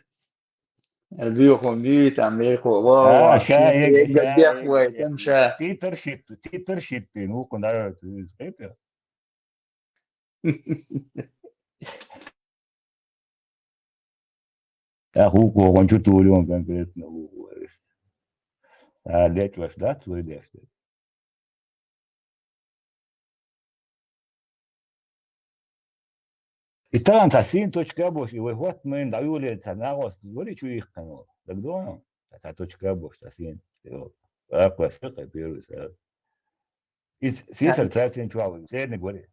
Дуьйхун дуьй, там, мехо, ва, А, ва, ша, тин, э, э, га, э, бех вай, э, там, ша. Титр шитт, титр шитт, ну, кху нара, ты, ты, ты. А, хӀу кху гӀун чу туьллу конкретно, хӀу, вай. А, лечваш, да, твой деш? И тахана цхьа син точка а бохуш, и вай хӀотта майна дӀаюле цхьа нагӀост вари чу йихкхина волу. ДагадогӀу? Цхьа точка а бохуш, цхьа син. Йо. Акхваьсса кхай первый сразу. И с-, сесар цхьа син чохь вари. Серниг вари.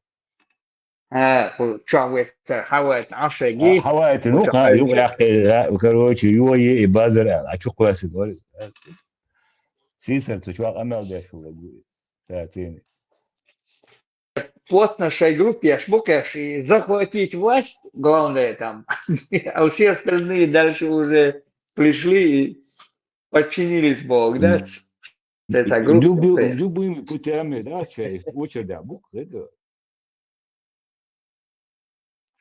А, хӀу чохь вари, хьаваьтта, Ӏашаги. А, хьаваьтта, ну, хьа, юкъа яьккхи, а, короче, йо, е, и базар аьлла. А чу кхоьссина вари. Сесар цу чохь къамел деш ву вай. Цхьа син. плотно шоай группеш бу кхаьчна, и захватить власть, главное там, а все остальные дальше уже пришли и подчинились Богу, да? М. Цхьа группа Любым, стоит. Любыми путями, да, шоай очередь бу кхаьчна.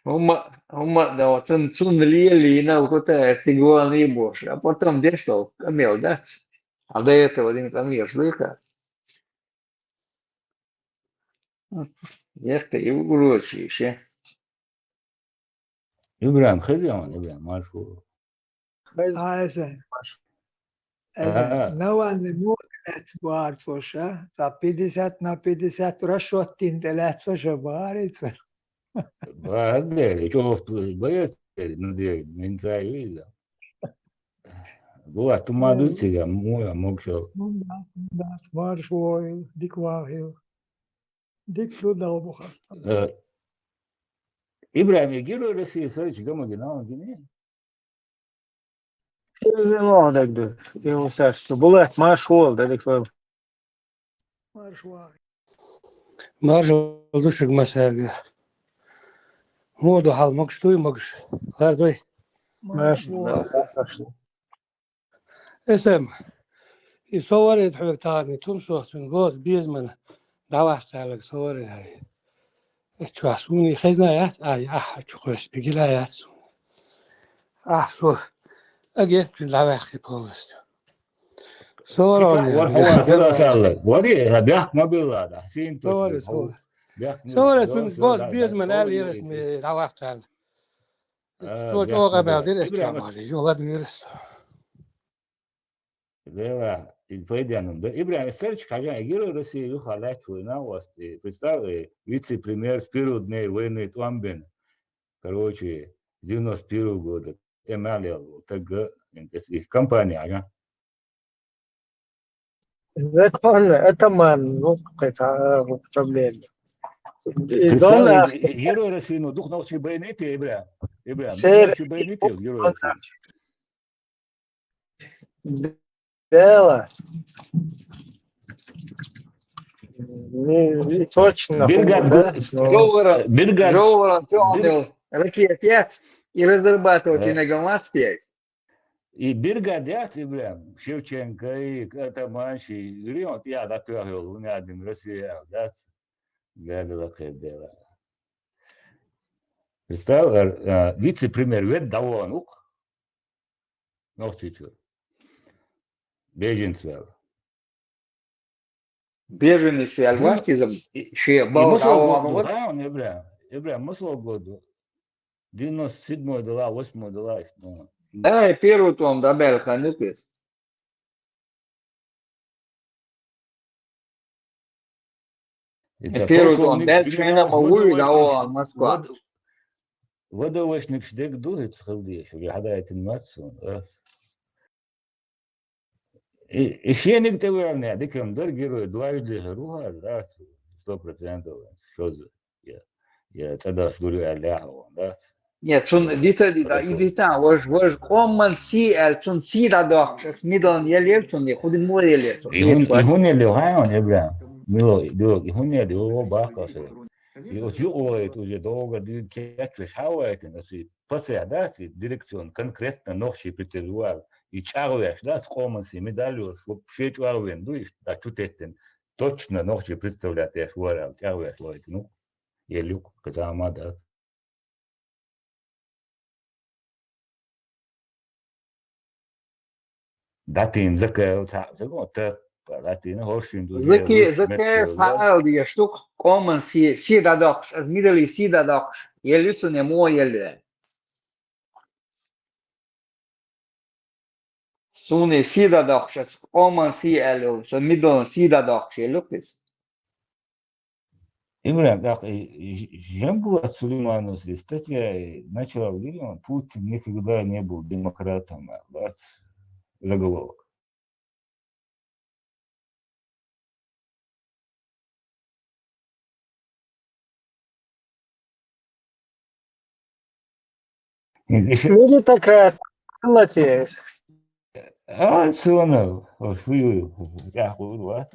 ХӀумма, хӀумма, да, цун, цун лелийна, вот это, цигони бош. А потом деш дол, къамел дац. А до этого один къамел шлыха. Ехка и урочище. Ибрахим, хеза хьона, Ибрахим, марш ву. Хеза. А, эса. Марш. Э, А. Навальный муха лаьцна бахара цо ша? Цхьа пятьдесят на пятьдесят расчёт дина тӀе лаьцна ша бахара иза? Бахара дера, чӀогӀа боец дера, ну, дера, мин ца вижу. Булат, ту ма Э, дуй цига, муха могаш хила. ХӀумма дац, хӀумма дац, марш ву, дика вахийла. Дика ду, Дала бу хастам. Э, Ибрахим, Герой России сарча гама гина, он гини? Э, ну, так да. Его сарча, Булат, марш ву, да, дика вахийла. Марш ву. Марш ву ду шуга массаьрга. Муха ду хьал, могаш дуй, могаш? Лар дуй? Марш ву. Марш ву. Эсэм, и со вар из хьоьга тахана, тумсох цуьнан боза безамана дӀаваккха аьлларг со вар хьай. Эс чохь суна и хезна яц, ай, ахьа чу кхоьссина гила яц суна. Ахьа со агентчуьнга дӀаваьккхи полностью. Со вар хьо Вар, вар, вар, вар, вар, вар, вар, бехк ма билла, да, сийна Со вар, тосна, со вар. Бехк ма Со вар билла, цуьнан со, боза да, безамана да, аьлла, да, ерас да. Ме дӀаваккха аьлла. А, Со бехк чӀогӀа ма билла. Баьлдира, эс Ибрахим, чӀогӀа баьлдира, жо ладуьйрас. Дела, и пайденна да. Ибрахим, сарча хьажа, Герой России юха лаьтташ ву и новость, и представь, и вице-премьер с первых дней войны тӀом бина. Короче, с девяносто первого года. ТӀе мел яла волу таг, и, и компания, ага. Законно, это ман, ну, какая-то, а, вот проблема. И Представь, дона и, и Герой России, ну, дукха нохчий байнийта, Ибрахим. Ибрахим, дукха Сер- нохчий байнийта, Герой России. Дело. Не, не точно, Биргат да? Гу-, Но Жовхара, Биргат, Жовхара, Бир- Ракет яц, и разрабатывать Э. и на гамац яц. И Биргат яц, Ибрахим, Шевченко, и Атаманчи, и район тӀе дӀатоьхна йолу, хӀунда аьлла Россия яц. Гаьлла лакхе дела. Представь, а, вице-премьер ведда дӀавахана ву-кх. Нохчийчуьра. Беженец ваьлла. Беженец ваьлла, Ну, вац иза и, шен и бала масала дӀавахана году, вац. Да, он, Ибрахим, Ибрахим, масала году. Девяносто седьмой дела, восьмой дела, ну. Да, и первый тӀом дӀабаьлла хан ю-кх иза. И И ца первый тӀом полковникаш даьлча гина хӀинца ма вуй, вада-, вада вашнаш, вада-, вада вашнаш дерг ду, хӀинца хила дезаш, я хьадайтина мац суна, а? И, и шениг тӀе ваьлла, дика-м дара, герой, дважды хир ву хӀара, да, сто процентов, шозза, я, я цӀа даш дур ю аьлла, яхьа вон, да? Нет, цунна дита, дита, и дита, важа, важа къоман сий аьлла, цунна сий дӀадоккхуш, аса мидална елла цунна, хӀун дина мо елла цунна? И хӀун, и хӀун елла, хьан хьона, Ибрахим? Мило, Било, и хӀун елла, баккха аса. И оцу юкъа вахийта уже догӀа дуьйна кечвеш хьан вайтина, аса и пасехь дац, и дирекцион конкретно нохчий петер ву аьлла, и чӀагӀвеш дац, къоман сий медаль йолуш, шен чӀогӀа вен ду, иштта чу теттина, точно нохчий представлять деш ву аьлла, чӀагӀвеш вайтина ву, елла ю-кх, кхин цхьа а ма дац. ДӀатийна Закаев цхьаъ, Закаев, таппа, дӀатийна хӀоршин ду, Заки-, Закаев схьа ала дезаш ду-кх, къоман сий, сий дӀадоккхуш, аса мидалий сий дӀадоккхуш, елла ю цунна, мо елла ю. Суна сий дӀадоккхуш, аса къоман сий аьлла йолу, сан мидална сий дӀадоккхуш елла ю-кх иза. Ибрахим, тӀаккха и, и Ж-, Жамбулат Сулеймановс и статья, и начало видео, Путин никогда не был демократом, аьлла, бац, заголовок. Или такая, молодец. А, всё равно, вот, вы, вы, я говорю, а,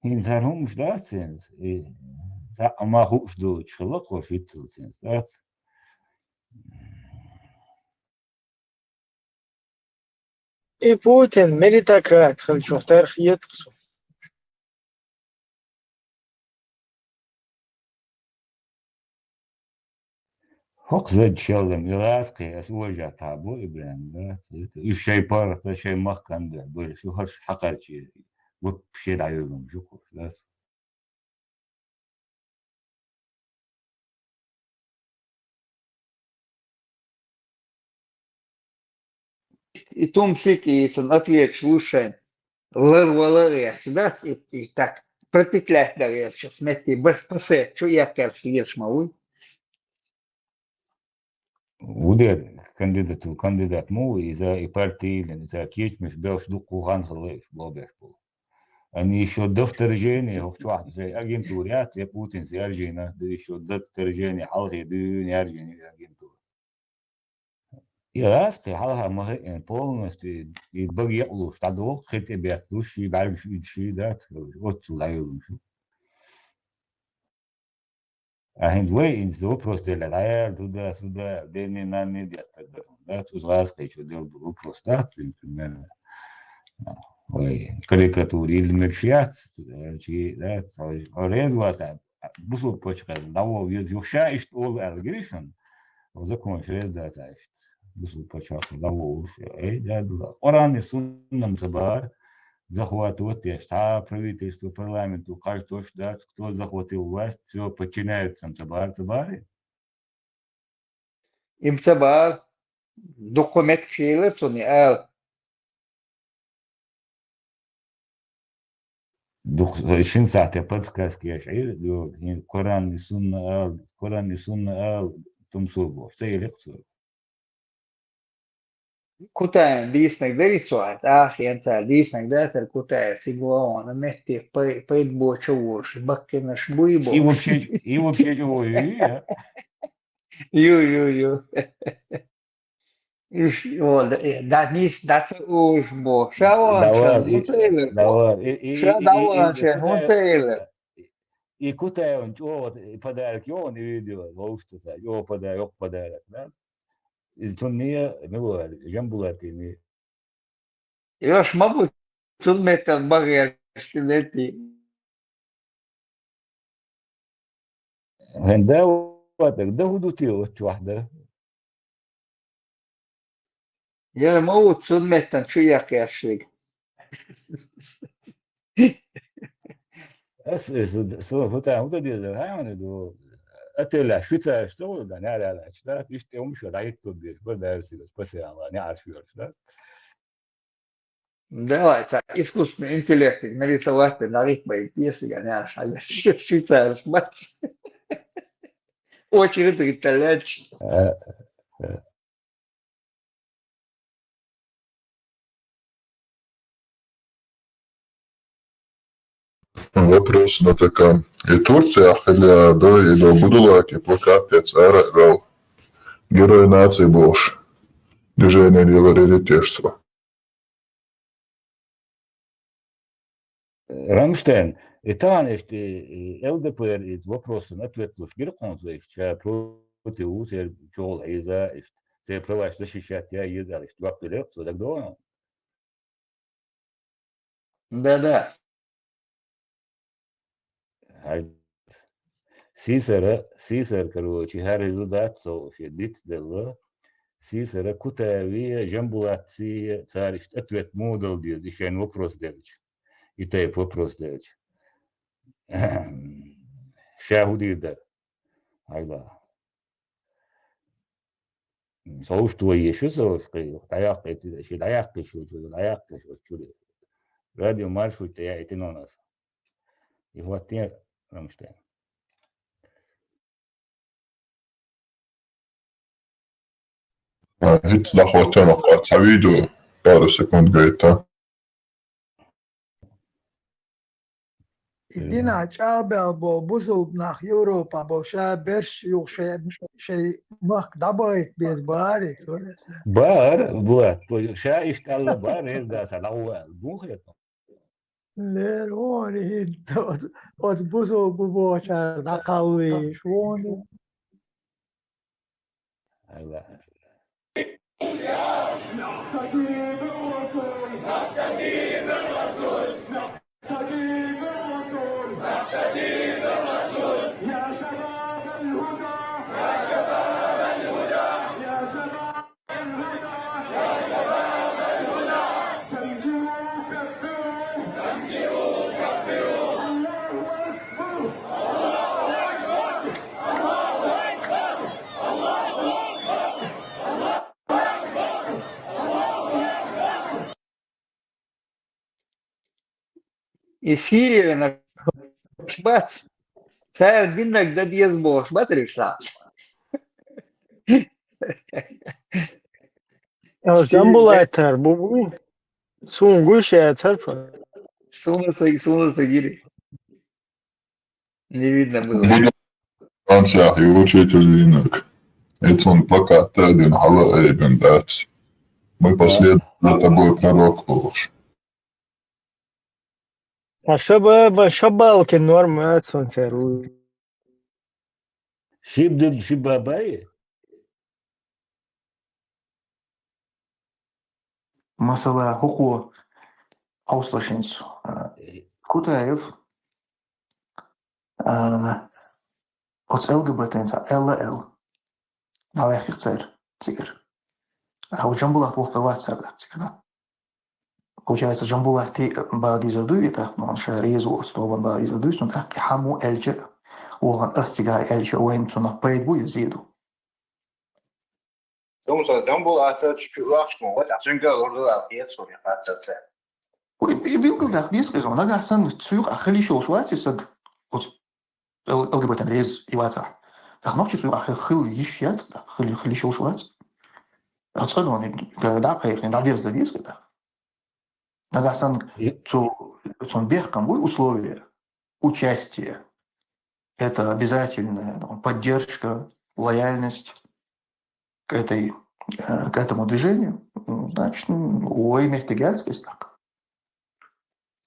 ХӀинца хӀара хӀумаш дац хӀинца. И, цхьаъ ма хууш долчу хилла кхо шийтта цхьаьна дац. И Путин меритократ хилчух тера хеташ ду. ХӀокху зада шеллам и ласкхе ас ожа тхьабо, Ибрахим, да? Уьш шайн паргӀата, шайн махкана дуьхьа бара, шу хӀорш хьакхарчий, вот шен дӀайолам жу кхуш, да? И тумсик, и сан ответаш лушайн, лар вала гӀерташ дац, и, и так, протитлять дан гӀерташ, метте баш пасет чу эккхелш лелаш ма вуй. Ву дер, кандидату-, кандидат ма ву, иза и партийлина, иза кечамаш белш дуккха хан хилла, уьш бобеш болу. Они ещё до вторжения, хӀокху чохь церан агентура яц, я Путинца яржийна, ду ещё до вторжения, хьалхе дуьйна яржийна и агентура. И гӀаскхи хьалха ма хиъна, полностью и бага екъалуш, дӀадогӀу, хи тӀе бетталуш, ши бӀаьргаш уьдуш, ши дац, оццул дӀайолуш ю. Ахьа вай инца вопрос делла, дӀаяла, туда, сюда, дени, нанни деттар дар. Дац, уьш гӀаскхичо делла ду вопрос дац, примерно. Вай карикатура йилла мегаш яц, чи, дац, хьо реза вац, бусулба пачхьалкх дӀаволла веза, юха ша иштта олу аьлла гиришна, хьо законаш реза дац иштта. Бусулба пачхьалкх дӀаволуш, эй, да, да. Къуръан и суннам ца бара, захватывать деш, цхьа правительство, парламенту кхаж тош дац, кто захватил власть, всё, подчиняются ца бара, ца бара. Им ца бара, дуккха меттигаш елира цунна и ала. Дукха шина сахьте подсказка еш Ӏийра, йо, хӀин Коран и сунна ала, Коран и сунна ала, тумсо бохуш, ца елира цо. Кутаев дийцинарг дарий цо, тӀаккха хӀинца дийцинарг дацара Кутаев, цига вахана метте пай-, пайда бочу а волуш, баккхинарш буй бохуш. И вообще, и вообще чӀогӀа ю, я? Ю, ю, ю. Уьш, о, да, э, да, нийса, да, ца уьш бо. Ша вахана шен, хӀун ца элира? Ша дӀавахана шен, хӀун ца элира? И Кутаевн чӀогӀа и подарок йогӀу, и видео, вовшашца, чӀогӀа подарок, йоккха подарок, да? Иза цунна, мила вара, Жамбулатина. Йош ма бу, цунна меттан ма гӀерташ, цу метте. ХӀинца да ватаг, да хӀун ду те оцу чохь дара? Яра ма ву цунна меттан чу яккхеш шига. Ас, ас, со хӀута, хӀута деза, хьайвана ду. Отель швейцариш ца ву, да, нара аьлла, да, иштта умша дӀахӀитту деза, ба дара сига, спасибо, неӀарш йолуш, да. Давай, цхьа искусственный интеллект нарисовать бен, нарисовать бен, если я не ошибаюсь, швейцариш бац. Очередь итальянец. Э, э. Вопрос на таком. И Турция хилла, да, и до Будулаки плакат пец ара дал. Герой нации бохуш. Движение левой религиозного. Рамштайн, и тахана иштта, и, и ЛДПР и вопросан ответ луш гира кхунца, иштта ша против ву, церан чӀогӀа хьийза, иштта церан праваш защищать ян еза аьлла, иштта жоп делира, со дагадогӀу? Да, да. Хьай. Сийсара, Сийсара, короче, хӀара результат со шен диц делла. Сийсара Кутаеве, Жамбулатсе цара иштта ответ муха дала деза, и шайн вопрос делча. И тайпа вопрос делча. Ша хӀун дийр дара? Хьайла. Со уж твои ещё со уж кхы, дӀаяккхийта, ши дӀаяккхийта шу, шу дӀаяккхийта шу, шу. Радио маршрут тӀе яйтина у нас. И хӀоттийна Рамштайн. А, хӀинца дӀахӀоттийна кхо цхьа видео, пару секунд гайта. И динан чӀагӀбаьлла болу бусулба нах Европа болу ша берш юха шайн, шайн махка дӀабахийта беза бахара. Бахара, Булат, ша иштта аьлла бахара, реза дац, дӀагӀо аьлла. Бун хетам. Лер вон хӀинца оц-, оцу бусулба бохучара дӀакхаллийша вон. И Сирияна бац. Цара диннарг дан деза бохуш бацара уьш цхьа. Ас Джамбулатар бу буй? Суна гуш яцар. Суна ца, суна ца гири. Не видно было. Буду Францияхь ю учитель динарг. Эцунна плакат а дина, хьала а айбина дац. Мы последуем за тобой, пророк, бохуш. Ткъа шаба-, ба-, шабалкин норма цунцара ву. Шиб ду-, шиб бабай? Масала, хӀокхо хьовсалаш хӀинца, а, Кутаев, а, оцу Л Г Б Т-н ца Л Л. ДӀаваьккхира цара цигара. А хӀокху Джамбулат воккхур вац цара тӀаккха цигара. Получается, Джамбулатти бала дийзар дуй, и тӀаккха, ну, ша реза ву оцу тобанна бала дийзар дуй, цунна тӀаккха и хьан мо аьлча а, вахана ас цигахь аьлча а, вайна цунах пайда бу я зе ду? Цуьнга сан Джамбулата чу-, чу вахча ма вац, а цуьнга лур ду аьлла хета суна и хаттар ца. Ой, и билггал даккха деза иза, нагахь санна цу юкъахь хила йиш йолуш вац и саг, оцу Л-, Л Г Б Т-н реза и вацахь. ТӀаккха нохчи цу юкъахь хила йиш яц, тӀаккха хила, хила йиш йолуш вац. Ткъа цкъа дӀа а кхайкхина, дӀадерза деза тӀаккха. Нагахь санна И- цу, цунна бехкам буй условия, участие. Это обязательно, ну, поддержка, лояльность к этой, э, к этому движению. Ну, значит, ну, вай меттиг яц иза тӀаккха.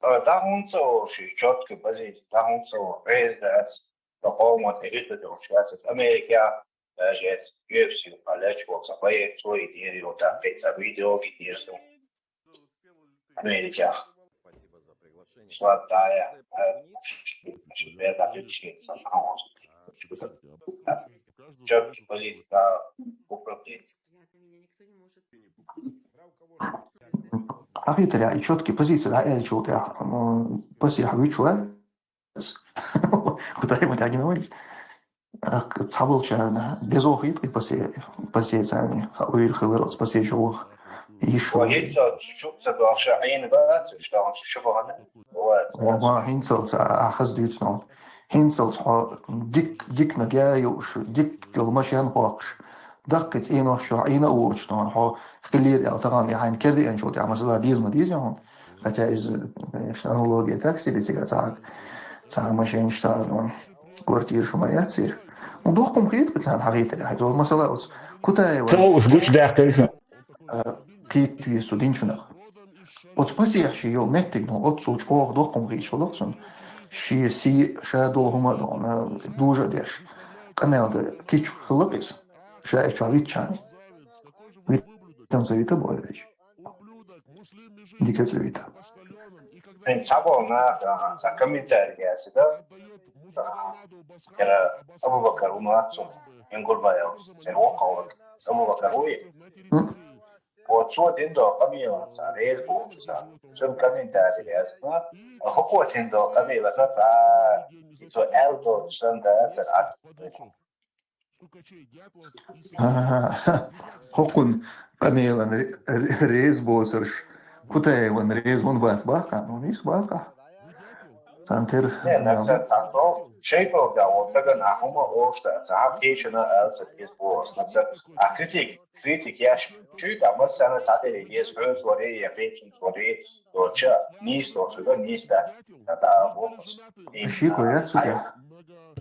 Э, дӀа хӀунда ца олу ши чёткая позиция, дӀа хӀунда ца олу, реза дац, сан къомо тӀе хӀуьтту долуш вац, Америка, даже U F C юкъа лечволу сан боец, цо и дийр ю, тӀаккха тӀе ца видео гитира сан. Америка. Слаб дая, э, ши бер дӀа хӀуьтту шен сан, а, чёткая позиция, да, укрупнить. Ахьа, и чёткая позиция, да, аьллачул тӀаьхьа, м, пасехь вуьтуш вац. Куда ему так не вац? Ах, цхьаболчарна дезо хетта и пасе-, пасецани, ха, уйла хилар оцу пасечу ваха. Йиш Ва ву. ХӀинцалц шу ца догӀуш, Ӏийна бац, уьш догӀуш шу бахана. Ва, ва, хӀинцалц, а, хаза дуьйцу нах. ХӀинцалц хьо дик-, диканиг а юуш, дикка машен хокхуш, даккхий цӀенош чохь Ӏийна а воцуш, тхуна хьо хиллера аьлла тахана, я хьайна кердинчул тӀаьхьа, масала, деза ма деза хьуна. Хотя иза, конечно, аналогия так себе, цигахь цхьа, цхьа машенаш, цхьа, ну, квартираш ма яц церан. Ну, доккха хӀума хета-кх царна хьахийтарехь. Хьайца, масала, оцу Кутаева Ца уьш гучудаьккхира шуна. А, кхетта веза цу динчунах. Оцу пасехь шен йолу меттиг, ну, оццул чӀогӀа доккха хӀума хийцаш хилла-кх цунна. Шен сий, ша долу хӀума а, ну, дужа а деш. Къамел дан кийча хилла-кх иза. Ша и чохь витчахьана. Витам ца вита боху вайча. Дика ца вита. Хьайн цхьаболу наха, а, цхьа комментарий яцира, а, яра Абу-Бакар ву мац цунна, Ингурбаев, церан воккхаволу Абу-Бакар вуй. М? Вот цо дина долу къамелан цхьа реза бохуш цхьа. Цуьнан комментарий яцна, а хӀокхо дина долу къамелана цхьа, и цо аьлла долчу санна дацара атта. ХӀокхунна къамелан ре-, ре-, реза боцурш, Кутаеван реза хӀунда бац баккха? Ну, нийса баккха. Цхьана тера Не, нах сан цхьаьна шайтӀо ган волу стагана ахь хӀума олуш дац, ахьа кхечанна а ала ца деза боху аса. Нах сан, ахь критик, критик еш, чуьйта массарна цхьатере еза, хьоьца варе я кхечунца варе, доцча, нийса доцург нийса дац. ТӀаккха а боху аса. Шико яц цу тӀехь?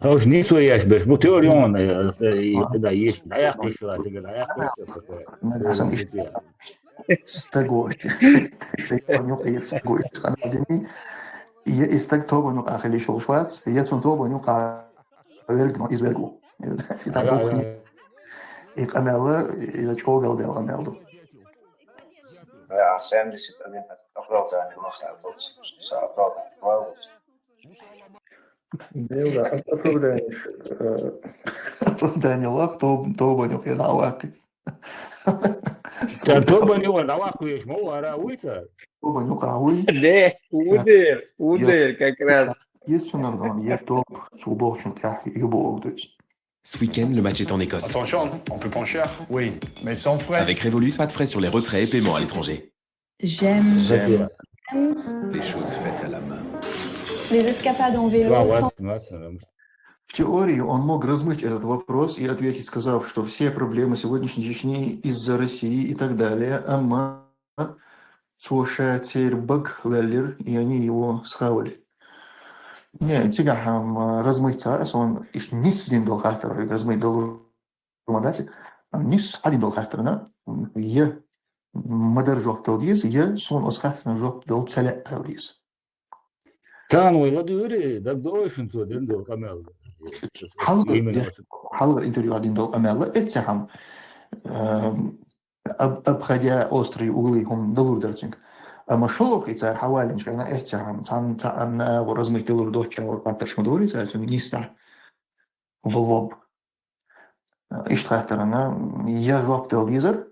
Хьо уьш нийсо еш берш бу, теория он, э, э, и, да, еш, дӀаяккха йиш ю, цига дӀаяккха йиш ю, такое. Нагахь сан иштта. Стаго, шайтан юкъера стаго, иштта къамел дини. Я и стаг тобанна юкъа хила йиш йолуш вац, я цунна тобанна юкъа верг, но иза верг ву. Иза духни. И къамел, иза чӀогӀа галдаьлла къамел ду. Да, семьдесят один оправдание лаха, оправдание. Дела, оправдание, э, оправдание лах, тоб-, тобанна юкъа дӀаваккха. Цара тобанна юкъа дӀаваккха везаш ма ву, ара вуй цара? Тобанна юкъа вуй. Не, вудер, вудер, как раз. Есть цунна, но я тоб, цу бохчун тӀехь ю боху дуьйцу. Ce week-end, le match est en Écosse. Attention, on peut prendre cher. Oui, mais sans frais. Avec Revolut, pas de frais sur les retraits et paiements à l'étranger. J'aime. J'aime. Les choses faites à la main. Les escapades en vélo. Цара вац, вац, вац. В теории он мог размыть этот вопрос и ответить, сказав, что все проблемы сегодняшней Чечни из-за России и так далее, амма цо ша церан бага леллира, и они его схавали. Не, цигахь, ам, размыть цара, сон иштта нисса дина долу хаттар, размыть долу ма дац, нисса хьан дина долу хаттарна, я ма-дарра жоп дала деза, я суна оцу хаттарна жоп дала ца лаьа ала деза. Тахана вай ладуьйгӀира, дагадогӀий шуна цо дина долу къамел? Хьалхара, именно. Хьалхара интервью дина долу къамел, эццехьа, эм, об-, обходя острые углы, хӀума далур дара цуьнга. Амма шолгӀа цара хьаваллинчу хенахь, эццехьа, цхьанна, цхьанна агӀор размыть далур доцчу агӀор хаттарш ма дора цара цуьнга нисса. В лоб. Иштта хаттарна, я жоп дала дезара,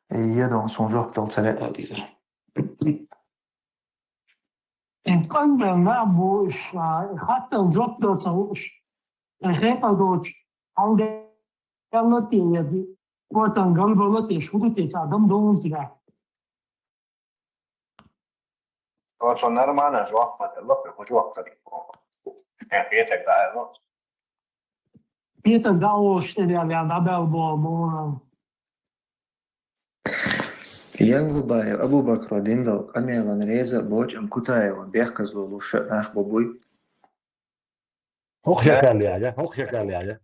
я дон суна жоп дала ца лаьа ала дезара. Ин къамел наб бу уьш, а, хаттарна жоп дала ца лууш. Ин хепа доцу, хьалдалла те, я ди, котан галбалла те, шу ду те, ца дам дон тира. Оцо нормально жоп ма делла, хӀу жоп дали. Э, хетаг даьлла. Хетаг даьлла, шен ял ян дӀабаьлла боху, боху. Янгулбаев Абубакро дина долу къамелан реза а боцу, амма Кутаеван бехказло луш а нах бо буй. ХӀокху шекал яьлла, хӀокху шекал яьлла.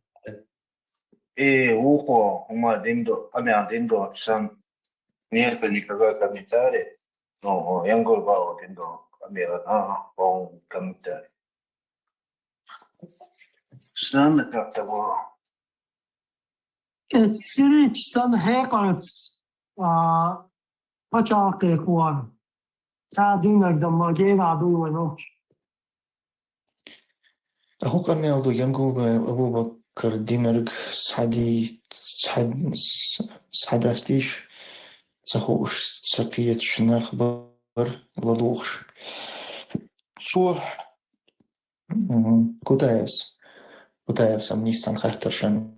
И вукхо хӀума дина до, къамел дина доцу санна, нету никакой комментарий. Ну, Янгулбаев дина долу къамелан, а, полный комментарий. Санна как-то было. Э, сирич санна хьекъалц, а, пачхьалкхехула. Цара динарг дан ма гена дуй вай нохча. ХӀун къамел ду Янгулбаев Абубакар динарг схьади-, схьад-, схьадастийша, ца хууш, ца кхеташ нах бара ладугӀуш. Цо, м, Кутаевс, Кутаевс амма ниссан хаттаршан,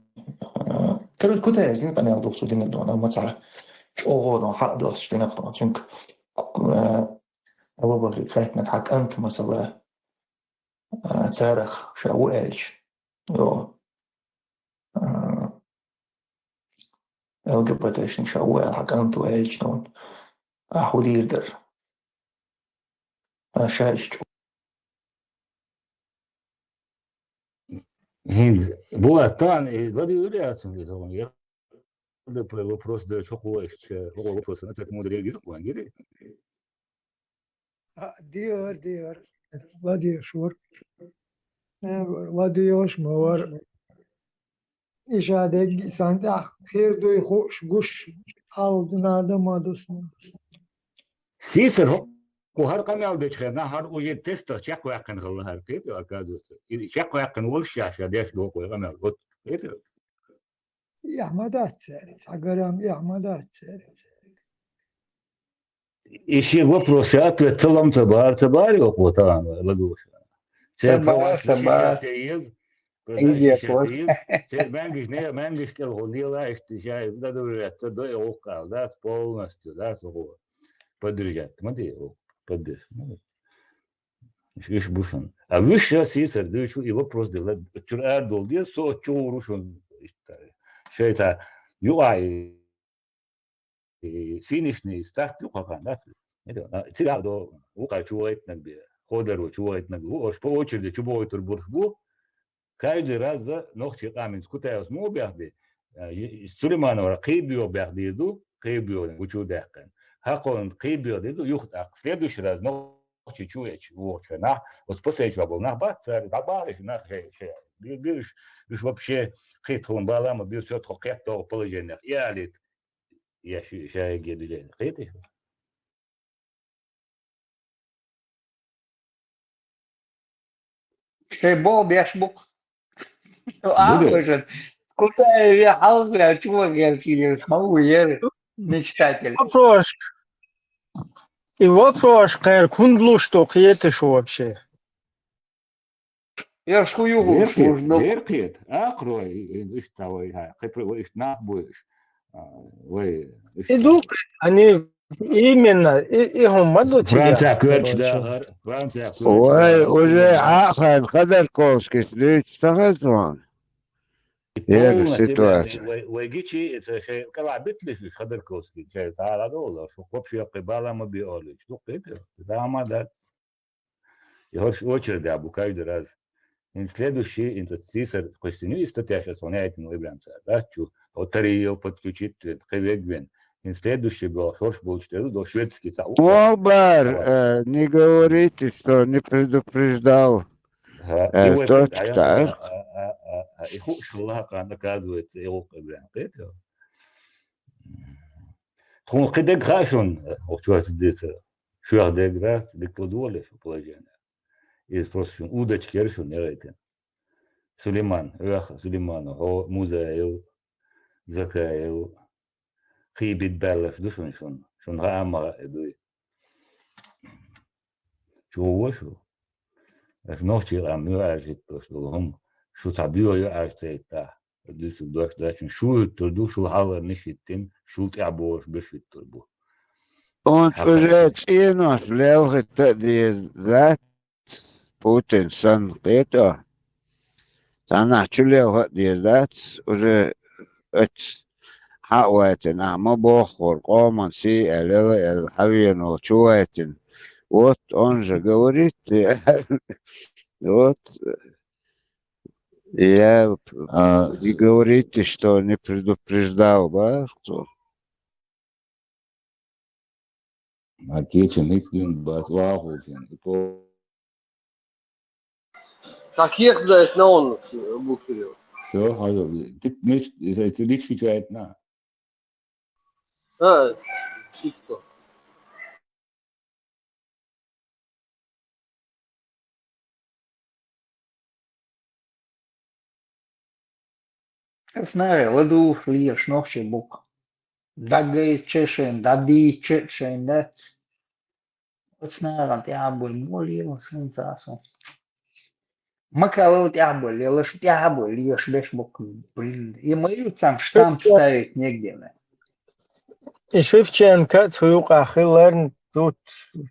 а, короче, Кутаевс дина къамел ду цо динарг дон, амма цхьа чӀогӀа дон хьа а доцуш динарг дон. Цуьнга, а, Абубакриг хаьттинарг хьан кӀант, масала, а, царах ша ву аьлча, йо, а, ЛГБТ-шник ша ву аьлла, хьан кӀант ву аьлча, ну, ахь хӀун дийр дара? А, ша иштта. ХӀинца, Булат, тахана и ладуьйгӀира яц хьуна иза хьуна? Я ЛДП вопрос даьлча, хӀокхо иштта, хӀокхо вопрос на так мудрее гира, ван гири? А, дехар, дехар. ЛадуьйгӀуш вара. Э, ладуьйгӀуш ма вара. И ша дегги сан тӀехь хир дуй хууш гуш, хьал дина ма ду сан. Сийсара хӀокхо хӀара къамел дечу хенахь, хӀара уже тестах чекхваьккхина хилла хӀара, кхетий, оказывается. И чекхваьккхина волуш ша, ша деш доху и къамел. Вот, кхетий? Эхь ма дац цаьрга, цхьа гарам эхь ма дац цаьрга. И шен вопрос, шен ответ ца лам ца бара, ца бара йоккхо тахана ладугӀуш. Церан ца бара, ца бара. Еза, Индия шен кхош. Церан маьнгаш, не, маьнгаш кӀел хьо лела, иштта ша дадур ваьцца, дой гӀуллакх ала, дац полностью, дац хьо. Поддержать, ма де, поддержать. Уьш бу шуна. А вуьш ша сийсара дуьйцу и вопрос дела, чуьра ара долу деза, со чугӀур ву шуна. Шайта, юкъа и, и сийнишний старт юкъа хан, да? Цига а до, вукхара чу вайтинарг бе, ходаро чу вайтинарг бу, ош по очереди чу бохуьйтур бурш бу. Каждый раз за нохчий къаминца Кутаевс муха бехде, а, и, и Сулейманова кхийбоьгӀу бехде ду, кхийбоьгӀу гучу даьккхина. Хьакхонан кхийбоьгӀу де ду, юха тӀаккха. Следующий раз нохчий чу, чу, чу, вохча нах, оцу посадке чохь болу нах бац цара, дӀабахалаш нах шайн, шайн. Бир, бир уьш, уьш вообще кхетта хӀума бала ма бир, всё, тхо кхетта догӀу положенех, и алийта. Я шу, шайге дуьле. Кхеташ? Шайн боху беш бу-кх. Ахьа Кутаеве хьалха чу ван герчилеш ма ву яра мечтатель. Вопрос. И вопрос кхайра, хӀунда луш ду кхеташ вообще? Яш хӀу юхуш Вер кхета, нужно? Вер кхета. Ахрой, и, и, иштта вай, хьай, кхипри вай иштта нах буй уьш. А, вай, иштта. И ду, они именно, и, и хӀума ма ду цига. Франция кхоьрчу дахар, Франция кхоьрчу Вай, дахар. Уже Ахайн Ходорковскийс дуьйцу ца хаза ван. И Яра полностью ситуация. Вай, вай гичи, это шей кала битлиш уьш Ходорковский, шей цара долу, шу хоп шеккхе бала ма би олуш. Ду кхета, зама дац. И хӀорш очередь бу каждый раз. ХӀинца следующий, хӀинца сийсар кхуьссина и статья сейчас хьуна яйтина Ибрахим цара. Дац чу, хӀо тарийо подключить вен, кхин вег вен. ХӀинца следующий боху, хӀорш болчу тӀе ду, до шведский цхьа у. Ох, бар, Давай. Э, не говорите, что не предупреждал. Ха, Э, и вот точка, это, а, так. А, а, а, а, и хууш хилла хьан, оказывается, и гӀуллакх Ибрахим. Кхета? Тхуна кхин дерг хаьа шуна, хӀокху чохь ца дийцар. Шуьх дерг дац, дика ладогӀале шу положение. Иза просто шуна удочка яра шуна яхийтина. Сулейман, оьху Сулейманов, хьо Музаев, Закаев, кхин битбаьлларш ду шуна, шуна. Шуна хаа ма хаьа дуй. Чу ву шу? Аша нохчийн къам муьлхача хӀитталуш долу хӀума, шу цхьа боьха ю аша ца хӀиттахь, дуьсур дош дац шуна, шу хӀуьттур ду, шул хьалхарниш хӀиттина, шул тӀаьхьа бохуш берш хӀуьттур бу. Онца Хьакхайкхина. Уже цӀенош лелхийтта а деза дац, Путин санна, кхета? Цхьаннахь чу лелха а деза дац, уже оцу хьа а вайтина, ахьа ма боххура, къоман сий аьлла, аьлла, хьавено чу вайтина. Вот он же говорит, вот, я А, и говорите, что не предупреждал, бах, цо. А кечам ницкъ дуьйна бац, вахулчун. И по- Так ехать, блядь, на он, э, буксире. Всё, хьажа, ты, значит, из этой лички чё это на? А, типа. Ас наре ладугӀуш лелаш нохчий бу-кх. ДӀагайча шайна, дӀадийча шайна дац. Оцу нахана тӀаьхьа а бой, мо лела шуна ца а со. Макалал тӀаьхьа бой, лелаш тӀаьхьа а бой, лелаш беш бу-кх, блин. И ма ю цхьана штамп ставить негде, на. И Шевченко цу юкъахь хиларна, тут,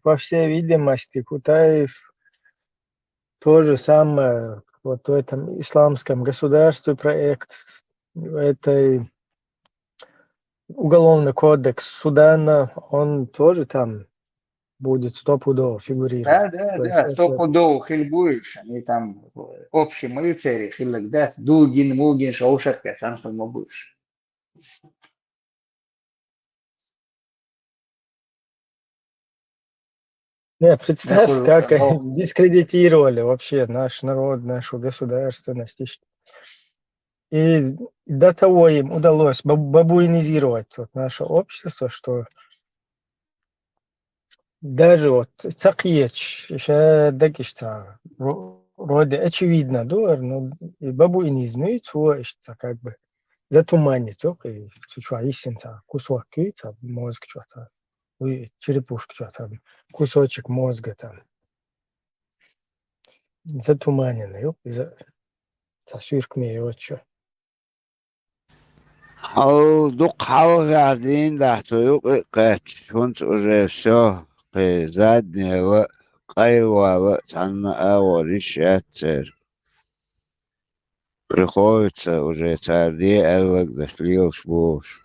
по всей видимости, Кутаев то же самое, вот в этом исламском государстве проект, в этой уголовный кодекс Судана, он тоже там будет стопудово фигурировать. Да, да, То есть да, это стопудово хила буьйш, они там, э, общий милицери хилла дац, Дугин, Мугин, шовшат касан хила ма буьйш. Не, представь, Такой как они дискредитировали вообще наш народ, нашу государственность. И до того им удалось баб-, бабуинизировать вот наше общество, что даже вот ца кхеташ, ша дагаш ца, вро-, вроде очевидно ду, но и бабуинизм ю, цо иштта как бы затуманить, и цу чохь йисина ца кусок ю, ца мозг чохь ца, уй, черепушка чохь ца кусочек мозга там. Затуманено ю, иза ца суьркаме йоцу. Хьал дукха хьалхахь дийна дахь цу юкъа а кхаьчча, хӀунца уже всё, кхин заднела, къайлавала а цхьанна а агӀор йиш яц церан. Приходится уже цара де аьлларг даш лелаш бохуш.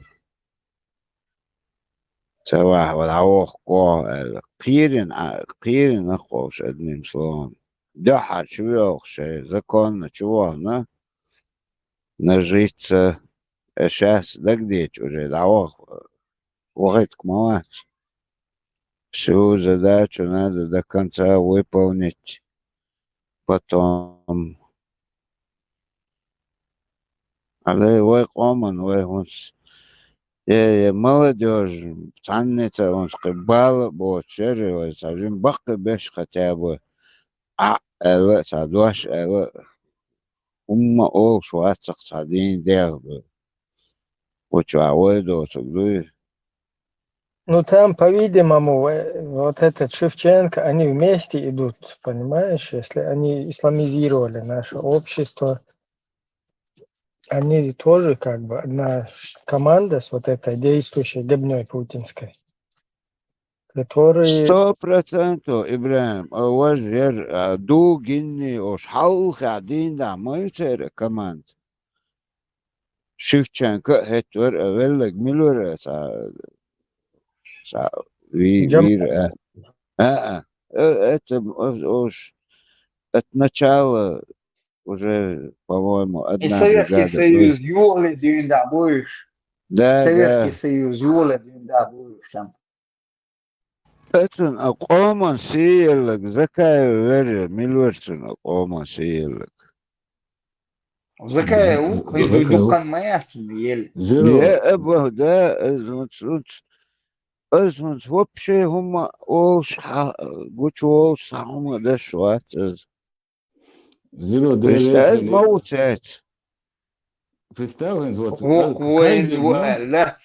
Ца вахь вала дӀавоху кхо аьлла. Кхерина, а, кхерина кховш, одним словом. Дуьххьара чу воьлху шайн, законно чу вахана, нажица, э, шаьс дагадеъча уже дӀаваха, вахийтарг ма вац. Всю задачу надо до конца выполнить. Потом. Ала вай къоман вай хӀунц. Э, э, молодёжь, цхьаннеца хӀунц кхы бала боцуш яра вай, цхьа жима баккхий беш хотя бы. А, аьлла а ца дош аьлла а. ХӀумма олуш вац-кх цхьа дийна дегӀ ду. Учу а вай доцург дуй. Ну, там, по-видимому, э, вот этот Шевченко, они вместе идут, понимаешь, если они исламизировали наше общество, они тоже как бы одна ш-, команда с вот этой действующей гибнёй путинской, которые... Сто процентов, Ибрахим, а вай жер, а, ду гинни ош хьалха дийна да ма ю церан команда. Шевченко а хӀетта вара, а веллаг мила вара, цхьа, цхьа ви-, Джам- вийра, а? А, а. Э, это, э, уж от начала уже, по-моему, И одна Советский бригада Союз была. Юхали дийна да буйш. Да, Советский да. Союз юхали дийна да буйш там. Цуьнан а къоман сий еллаг Закаев вер, мила вара цуьнан а къоман сий еллаг? Закаев ву, кхин дуй Закаев ву. Дуккхан ма яц цуьнан ел. Зиро. Е, а, бо, да, аз хӀунц, хӀунц, аз хӀунц вообще хӀумма олуш, хьа-, гучуволуш цхьа хӀумма деш вац аз. Зиро. Представь, деррес ма ву цец. Представь, хӀинца вот, вокху вайн каждый ву днём, аьлла дац.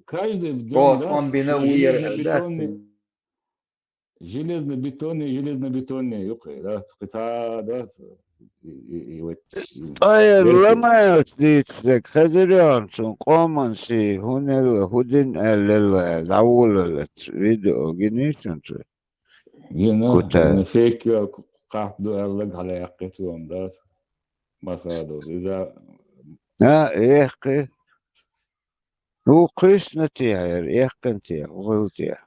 Каждый днём, вокху да, он бина ву яра аьлла дац. Железнобетонный, железнобетонный, железнобетонный юкъе, да, кхин цхьа, да, и, и, и вот, и Ай, версия. Ламаевс дийцича дерг хезира йоӀ цунна къоман сий, хӀун елла, хӀун дина аьлла, дӀаволалац, видео гиний цуьнан цо? Гина, Кута. Гина, фейк йолу кхахьа ду аьлларг хьалаяккхи цо-м, да? Масала ду. Иза... А, эккхи. Ну, кхуьссина те хьера, эккхина те, хӀун хилла те?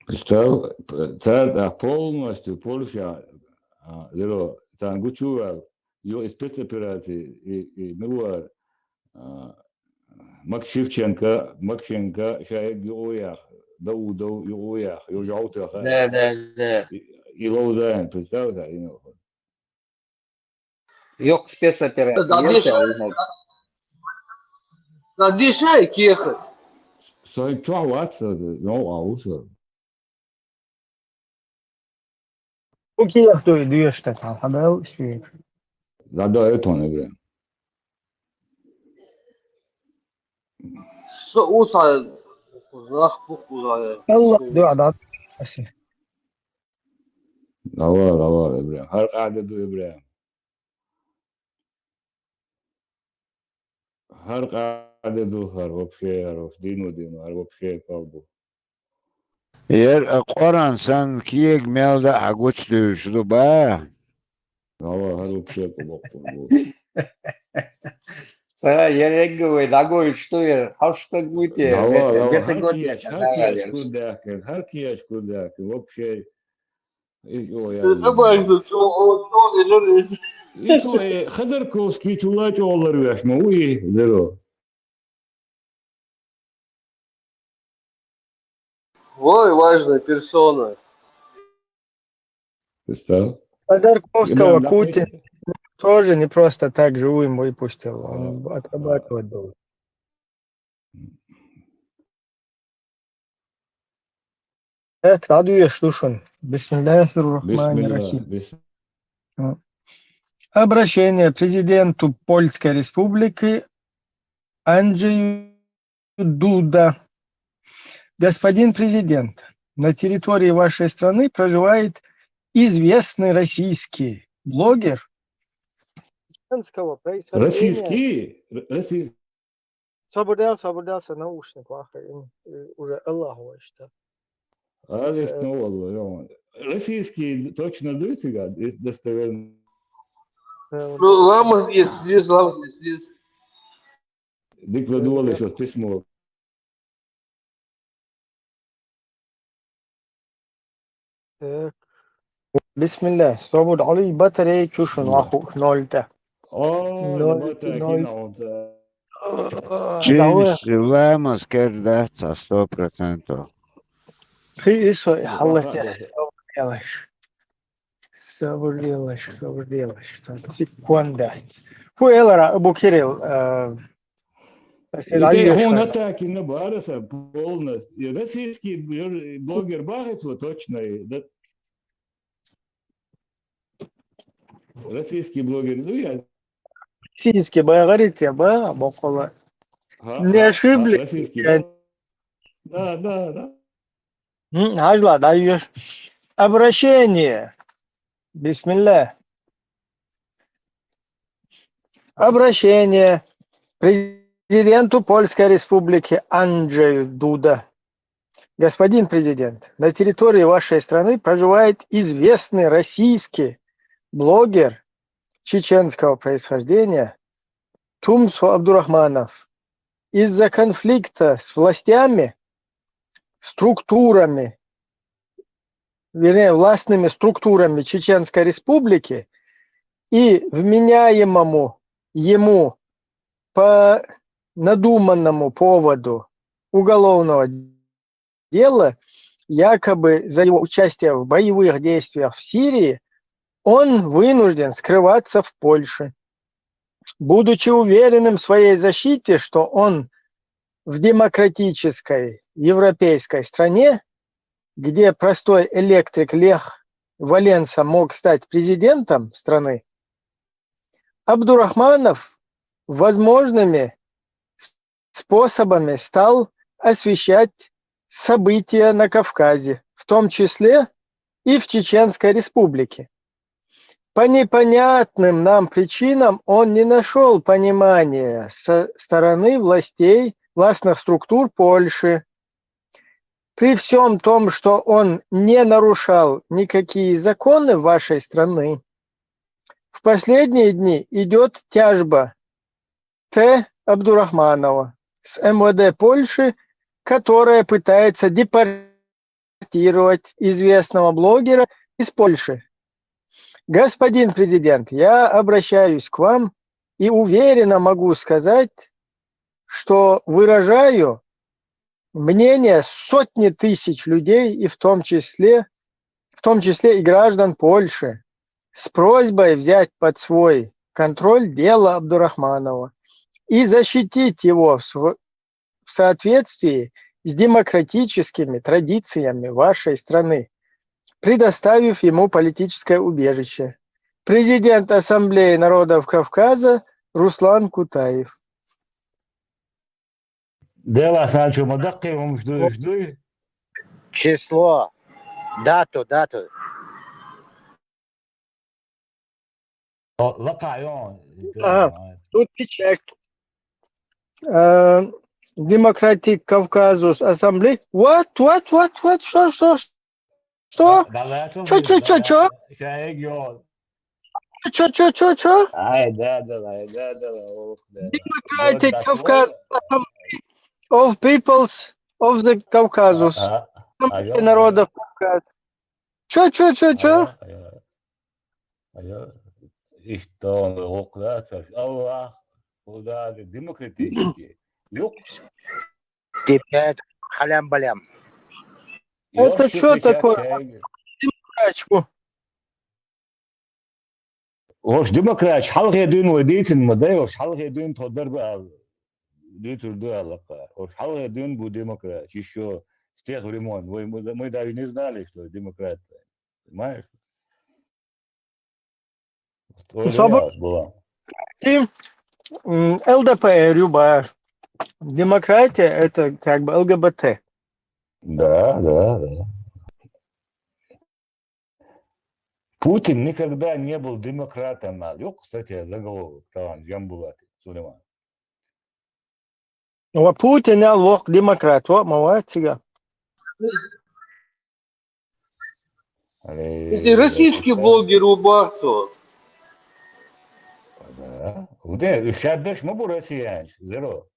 Представь, цара тӀаккха полностью Польша, а, зиро, царна гучу а ваьлла, ю-, и спецоперации, и, и мила вара, а, Макс Шевченко, Максенко, ша эгга юкъа яха, Даудов юкъа яха, ю жовтеха. Да, да, да. И, и Лаузайн, представь, да, и ну. Йоккха спецоперация. Задишай, задишай, кехат. Сайн чохь вац аса, новкъа ву со. Окей, а хто йде, що там, а далі світ? Задо это он игры. Со уса, зах, пух, уса. Алла, дуа, да. Аси. Давай, давай, Ибрахим. ХӀара къаьхьа ду, Ибрахим. ХӀара къаьхьа ду, хӀара вообще, хӀара вообще, дийно, дийно, хӀара вообще кхалбу. Яра а Къуръан санна кега мел дан а гучудуьйш ду, ба? Давай, хӀара вообще кхалбу. Ца, я регга вай дӀагой, что я, хьаш стаг вуй те, Давай, вай, давай, вай, хӀара вай, кеш, хӀара кеш кур даьккхина, хӀара кеш кур даьккхина, вообще. И, о, я Ты не забываешь, знаю. Что он, он, он, он, он. И то, э, Ходорковский чула чӀогӀа ларвеш ма ву и, зеро. Вай, важная персона. Представь. Ходорковского Кутин тоже не просто так живым выпустил. Он отрабатывать был. Так, следующий, слушаем. Бисмиллахир-рахманир-рахим. Бисмилла, бис- Обращение президенту Польской Республики Анджею Дуда. Господин президент, на территории вашей страны проживает известный российский блогер. Женского происхождения. Российский? Р-, российский. Собур де, собур де, со наушник вахар, э, уже Аллаху вайшта. А, здесь, э, ну, вот, вот, вот. Российский точно дуется, да, достоверно? Э, ну, ламаз есть, здесь, ламаз есть, здесь. Дикла дуал ещё письмо. Так. Бисмилла. Собур Али батарейка шун ахуш ноль тӀе. О, ноль, батарейка ноль. Ноль тӀе. Джеймс Лэмос керда ца сто процентов. Хи исо, Аллах, сабур делаш, сабур делаш. Секунда. Ху элара, Абу Кирилл, э, Итак, он атаки на Бараса полностью. И российский блогер Бахатова точно. И, да. Российский блогер, ну, я... Российский блогер, я бы, бокола. Не ошиблись. Российский. Да, да, да. Хажла, даешь. Обращение. Бисмилля. Обращение президенту Польской Республики Анджею Дуда. Господин президент, на территории вашей страны проживает известный российский блогер чеченского происхождения Тумсо Абдурахманов. Из-за конфликта с властями, структурами, вернее, властными структурами Чеченской Республики и вменяемому ему по надуманному поводу уголовного дела, якобы за его участие в боевых действиях в Сирии, он вынужден скрываться в Польше. Будучи уверенным в своей защите, что он в демократической европейской стране, где простой электрик Лех Валенса мог стать президентом страны, Абдурахманов возможными способами стал освещать события на Кавказе, в том числе и в Чеченской Республике. По непонятным нам причинам он не нашел понимания со стороны властей, властных структур Польши. При всем том, что он не нарушал никакие законы вашей страны, в последние дни идет тяжба Т. Абдурахманова с МВД Польши, которая пытается депортировать известного блогера из Польши. Господин президент, я обращаюсь к вам и уверенно могу сказать, что выражаю мнение сотни тысяч людей, и в том числе, в том числе и граждан Польши, с просьбой взять под свой контроль дело Абдурахманова и защитить его в св-, в соответствии с демократическими традициями вашей страны, предоставив ему политическое убежище. Президент Ассамблеи народов Кавказа Руслан Кутаев. Дела, Санчо, ма даккхий хӀумаш дуй, уж дуй? Число. Дату, дату. О, лакхахь йо. Ага. Тут печать. Э, Демократик Кавказус Ассамблей. What, what, what, what? Что, что, что? Чё, чё, чё, чё? Чё, чё, чё, чё? Ай, да, да, ай, да, да, ох, да. Демократик Кавказ, Ассамблей of Peoples of the Caucasus. Ассамблея народов Кавказа. Чё, чё, чё, чё? Ай, ай, ай. Иштта он гӀуллакх дац, Аллах, худа демократический. Юк. Типа, халям-балям. Это чё такое? Демократику. Ош демократш хьалхе дуьйна вай дийцина ма дай, ош хьалхе дуьйна тхо дарба аьлла. Дийцур ду аьлла кхара. Ош хьалхе дуьйна бу демократш. Ещё с тех времён. Вай, мы, мы даже не знали, что демократ. Понимаешь? Ой, Сабур. Реально было. Ти, м, ЛДПР, Юба. Демократия — это как бы ЛГБТ. Да, да, да. Путин никогда не был демократом, аьлла ю, кстати, заголовок, тахана Джамбулата Сулейман. Ва Путин аьлла воккха демократ, ва ма вац цига. Аре, это российский блогер у Барцо. Да. Уде, уж шаддаш ма бу россиянаш, зеро.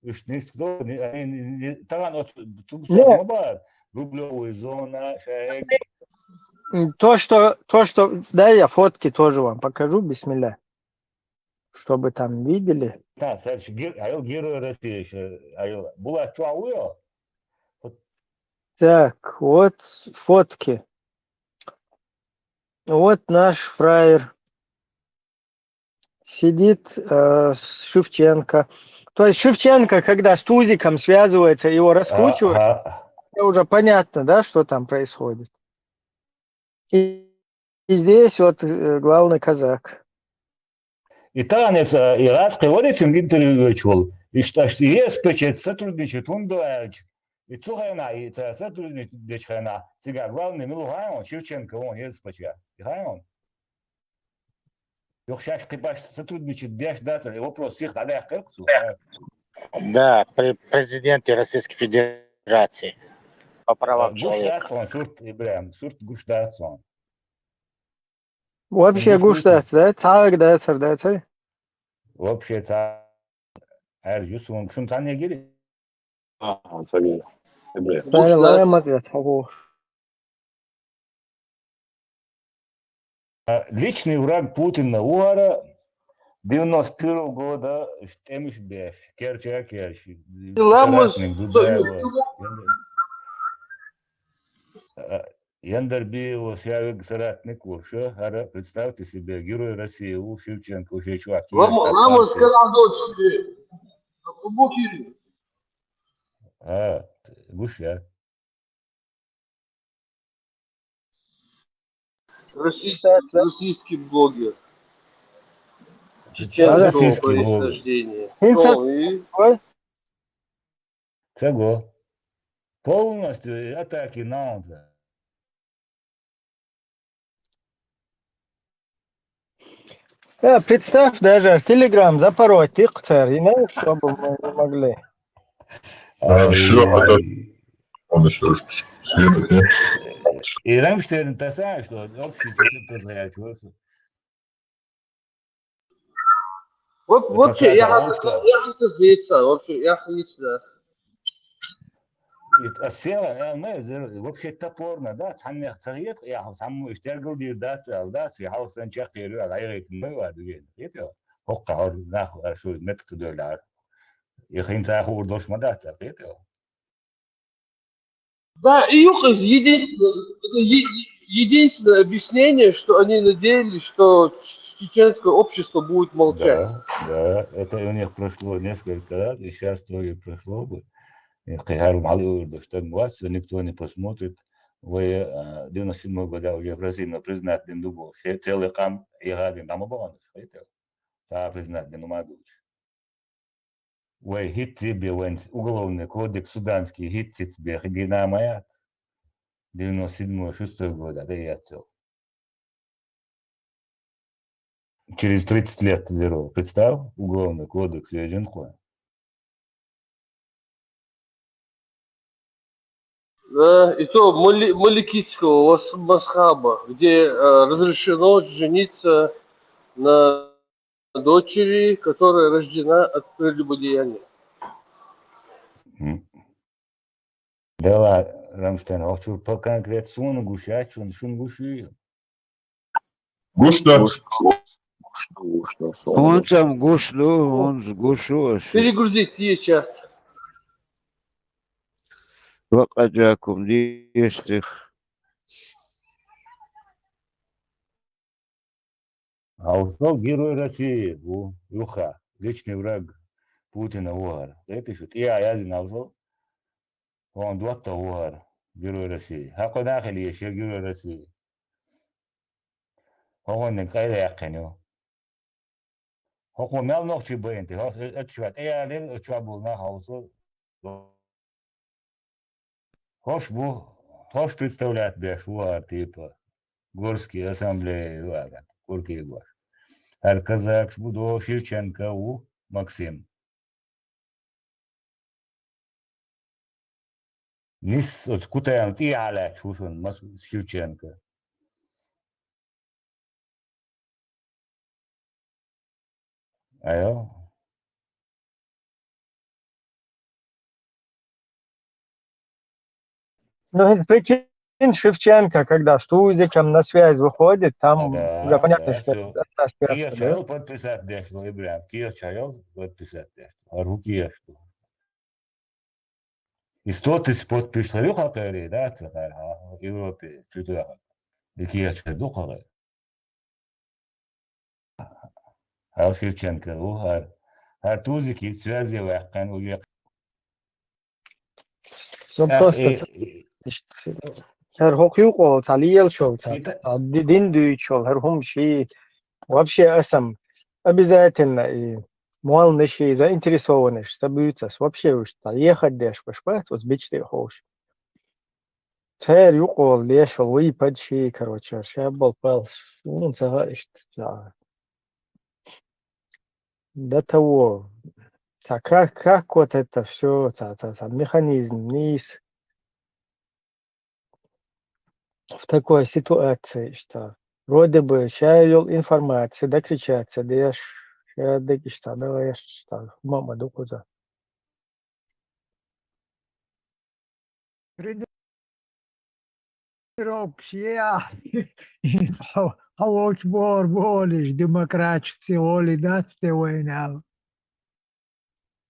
Уж никто, не, они, не, не, тахана оцу, ту, не. Ма бар, рублёвая зона, шайг. М, то, что, то, что, да, я фотки тоже вам покажу, бисмилля. чтобы там видели. Та, сэр, ш-, гер-, айыл Герой России, ш-, айыл. Булат чуа уё? Так, вот фотки. Вот наш фраер сидит э, с Шевченко. То есть Шевченко, когда с Тузиком связывается, его раскручивают, А, а, это уже понятно, да, что там происходит. И, и здесь вот э, главный казак. И танец, э, и раз говорит, интервью чул. И что, что есть печать сотрудничает, он дуэльч. И цухайна, и та сотрудничать дечхайна. Сега главный милу хайон, Шевченко, он есть печать. И хайон. Юхшаш кибаш сотрудничать деш дата, и вопрос всех тогда кырксу. Да, при президенте Российской Федерации по правам человека. Гуштатсон, сурт, Ибрахим, сурт гуштатсон. Вообще Гуштатсон. Гуштат, да? Цаг, да, цар, да, цар. Вообще, та, эр жусун, шун тане гири. А, саги. Эбре. Цар лая мазга, цагу. А, личный враг Путина Уара девяносто первого года Штемиш Беш, Керча Керчи. Ламус, Соратник Дудаева. А, Яндарбиева, Сявик соратник Уша, ара, представьте себе, Герой России, у Шевченко, уже чувак. Ламус, Ламус, канал дочери. Бухири. А, Гуша. Российский, российский блогер. Чеченского Российский блогер. Происхождения. Инца- Ну, и Ой, Чего? Полностью атаки на он. Да, представь, даже в Телеграм запороть их царь, и знаешь, чтобы мы не могли. А, всё, а то он ещё что, съедет, нет? И Рамштейн, ты знаешь, что общий чуть-чуть тоже я чувствую. Вот, вообще, я Показал, хочу, что- я хочу злиться, вообще, я хочу злиться. И а села, я, мы, зер-, вообще топорно, да, цаннех цагет, я, саму иштергл дир, да, цел, да, си хаусан чак, я, я, я, мы, ва, дуген, это, хокка, хор, нах, а, шу, метод, да, и хин, та, хур, дош, ма, да, цел, это. Да, и юг, единственное, это е- единственное объяснение, что они надеялись, что чеченское общество будет молчать. Да, да, это у них прошло несколько раз, и сейчас тоже прошло бы. И хихар малы урдуштан вот, что никто не посмотрит. Вы, а, девяносто седьмой года уже в России, но признать не думал. Все целый кам, и гадин, там обаланус, это. Та признать не могу. Вай хитти бе вань уголовный кодекс суданский хитти бе хигинамаят. Девяносто седьмой, шестой года, да я цел. Через тридцать лет зеро. Представь, уголовный кодекс я один хуй. Да, и то мали- маликитского вос- масхаба, где э, разрешено жениться на дочери, которая рождена от прелюбодеяния. М. Дела, Рамштейн, хочу по конкрет суну гуша, чун шун гуши. Гуштат. Гуштат, гуштат, солнышко. Онцам гушлу, онц гушу ашу. Перегрузить есть чат. Вакъаджакум дистих. Алсо Герой России, у, юха, личный враг Путина угар. Это что, я, я знал, что он дуатта угар, Герой России. Хакуна хили ещё Герой России. Хогон не кайда яккеню. Хоку мял нохчи бэйнти, хо, э, э, чуат, э, я, э, чуа булна хаусу. Хош бу, хош представлять беш уар, типа, Горский ассамблея, уагат, Горький гуаш. Ар казакш бу до Шевченко у Максим. Нис, оц кутаян ти аля чушун, Мас-, Шевченко. Айо. Ну, это причина, Шевченко, когда с тузиком на связь выходит, там уже понятно, что Киев чайол подписать деш, ну, Ибрам, Киев чайол подписать деш. Ару Киев что. И сто тысяч подписчиков хакари, да, цахар, Европе, что-то. И Киев чай духовый. Гьал Шевченко ву, гьар, гьар тузик связи вахкан уге. Ну, просто гьар гьукъ юкъол, цали ел шол, ца, ца, ди-, дин дуй шол, гьар хум ши, вообще асам, обязательно и муал неши заинтересованный, что бьются, вообще уж, ца, ехать деш, пашпац, вот бичте хош. Цер юкъол лешал, вай падши, короче, шаббал пал. Ун сага ишт ца. До того. Ца, как, как вот это все, ца, ца, ца, механизм, низ. В такой ситуации, что вроде бы ща информация, докричаться, да я ж, я докричаться, да я ж, мама докуза. Тренировкаш я. Хьо-, хьо волчу бор болиш, демократчи ци гӀоли дац те вайна аьлла.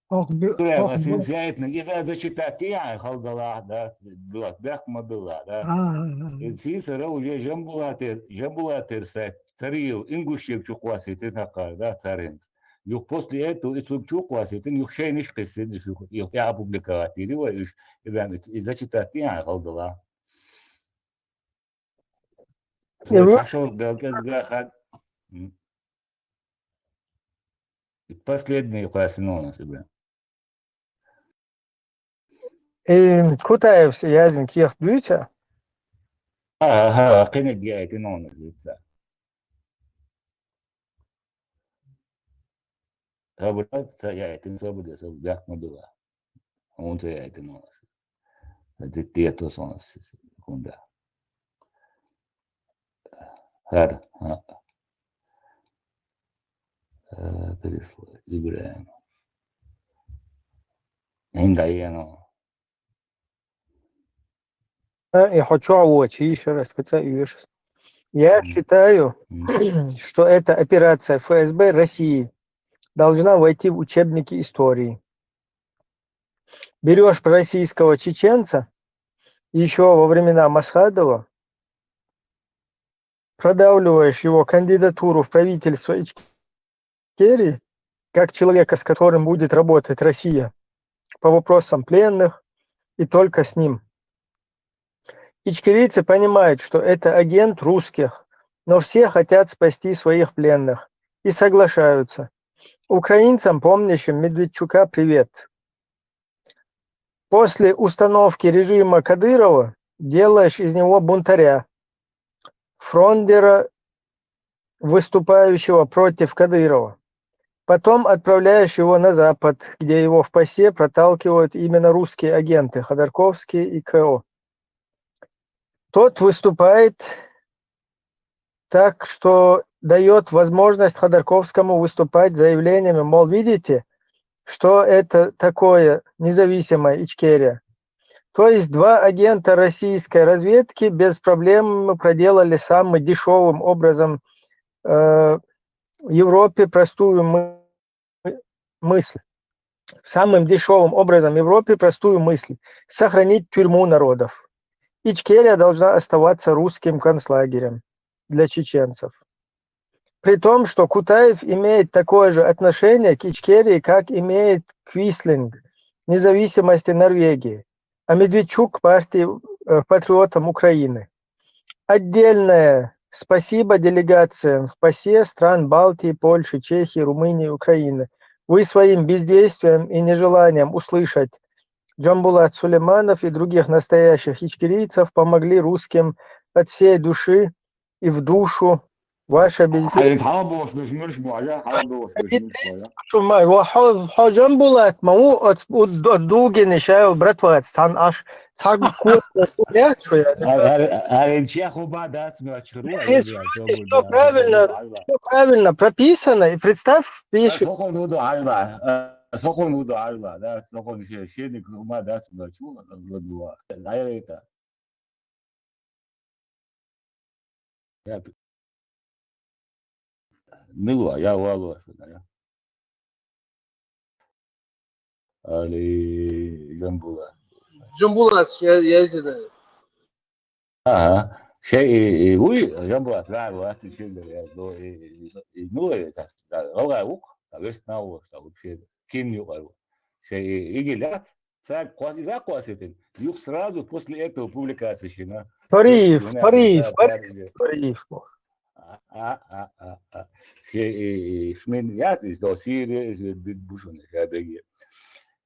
Ох, бу-, Тура, ох, ва син бу- зяйтна, иза зачитать я, халдала, да, была, бяхма была, да. А, а, а. И син сара уже Жамбулатер, Жамбулатер сайт, царил, ингушев чукъваситин хакар, да, царинц. Юх после этого и цуг чукъваситин, юх шейниш кисин, юх, юх я опубликовать, или ва, юх, и прям, и, и зачитать я, халдала. Ва- Сашо, белкез гахад. М. И последний класс, ну, у нас, Ибрам. Э, Кутаев язын киях дуйца? Ага, ага, кенек я эти, ну, у нас, лица. Собраться, я эти, собраться, собраться, бяхма была. Унта я это, ну, это те то солнце, секунда. Гьар, а. Э, переслать. Ибрам. Инда я, ну. Э, я хочу, а вот, ещё раз, хотя и вешать. Я Мгм. считаю, Мгм. что эта операция Ф С Б России должна войти в учебники истории. Берёшь российского чеченца, ещё во времена Масхадова, продавливаешь его кандидатуру в правительство Ичкерии, как человека, с которым будет работать Россия по вопросам пленных и только с ним. Ичкерийцы понимают, что это агент русских, но все хотят спасти своих пленных и соглашаются. Украинцам, помнящим Медведчука, привет. После установки режима Кадырова делаешь из него бунтаря, фрондера, выступающего против Кадырова. Потом отправляешь его на Запад, где его в ПАСЕ проталкивают именно русские агенты, Ходорковский и К О. Тот выступает так, что даёт возможность Ходорковскому выступать с заявлениями, мол, видите, что это такое независимая Ичкерия. То есть два агента российской разведки без проблем проделали самым дешёвым образом, э, Европе простую мы-, мысль. Самым дешёвым образом Европе простую мысль. Сохранить тюрьму народов. Ичкерия должна оставаться русским концлагерем для чеченцев. При том, что Кутаев имеет такое же отношение к Ичкерии, как имеет Квислинг независимости Норвегии, а Медведчук к партии, э, патриотам Украины. Отдельное спасибо делегациям в ПАСЕ стран Балтии, Польши, Чехии, Румынии, Украины. Вы своим бездействием и нежеланием услышать Джамбулат Сулейманов и других настоящих ичкерийцев помогли русским от всей души и в душу. Ваша бездействие. Хьалабохуш беш муьлш бу, Ӏажа, хьалабохуш беш муьлш бу, Ӏажа. Шу ма, ва хьо, хьо Джамбулат ма ву, оц, уц, до, дугини шайл, братва, цан аш, цаг ку, ку, я, шу я. Ар, ар, ар, ин чья хуба дац, ма чхру, Э, ай, я, всё правильно, всё правильно прописано, и представь, пишет. Сохун вуду Ӏажа, э, сохун вуду Ӏажа, да, сохун ше-, шеник хуба дац, ма чу, вуду. Ай, это. Я, мила, я валу, я. Али Жамбулат. Жамбулат, я, я знаю. Ага. Шей, и, и, уй, Жамбулат, да, вот, и, и, и, ну, э, та, та, гӀалгӀай вукх, та, вест нав, та, вообще, кин юкъару. Шей, и, игилят, так, квас-, и за кваситин. Юх сразу после этого публикации шина. Париев, Юна, Париев, да, Париев, да. Париев. А, а, а, а, а. Шей, и, и, шмин, я, и, до Сирии, и, бит бушуна, я, беги.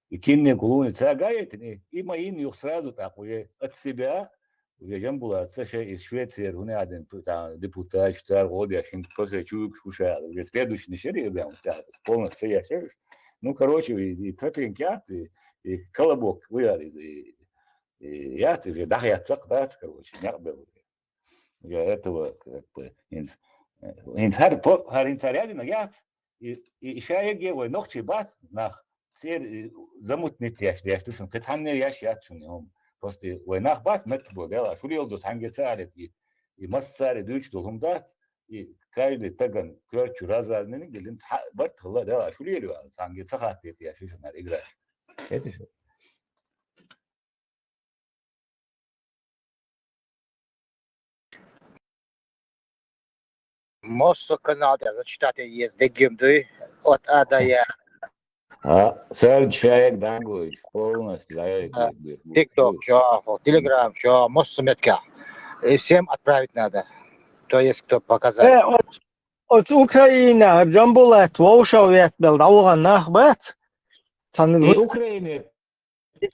И кинне кулуни, ца гаетин, и, и ма ин юх сразу так уже от себя, уже Жамбулат, ца шей из Швеции, руни один, ту, та, депутат, штар, годя, шин, после чук, шуша, уже следующий не шери, да, вот так, полностью я шеришь. Ну, короче, и, и тропинки, и, и колобок, вы, и, и, и я, ты же, да, я так, да, короче, не был. Я этого, как бы, инс-, э, инсар, по-, хар инсар ядина, я, и, и, и шаеге, ой, нохчи бац, нах, сер, и, замутнит яш, яш, тушин, катанне яш, яш, шуни, ом. Просто, ой, нах бац, мет бо, дела, шули олдус, ханге царит, и, и мас царит, дюч дул, хум дац, и каждый таган, короче, раз, раз, не, не, гелин, ца-, бат, хала, дела, шули, ханге цахат, яш, шуни, играть. Это же. Моссо канал да зачитать ез дегем дуй от А до Я. А, сэр, человек дангуй, полностью, да, А, TikTok, чё, Telegram, чё, моссо метка. И всем отправить надо. То есть, кто показать. Э, от, от Украина, Жамбулат, вовшав вет бел, да, уган нах бац. Цан И Украина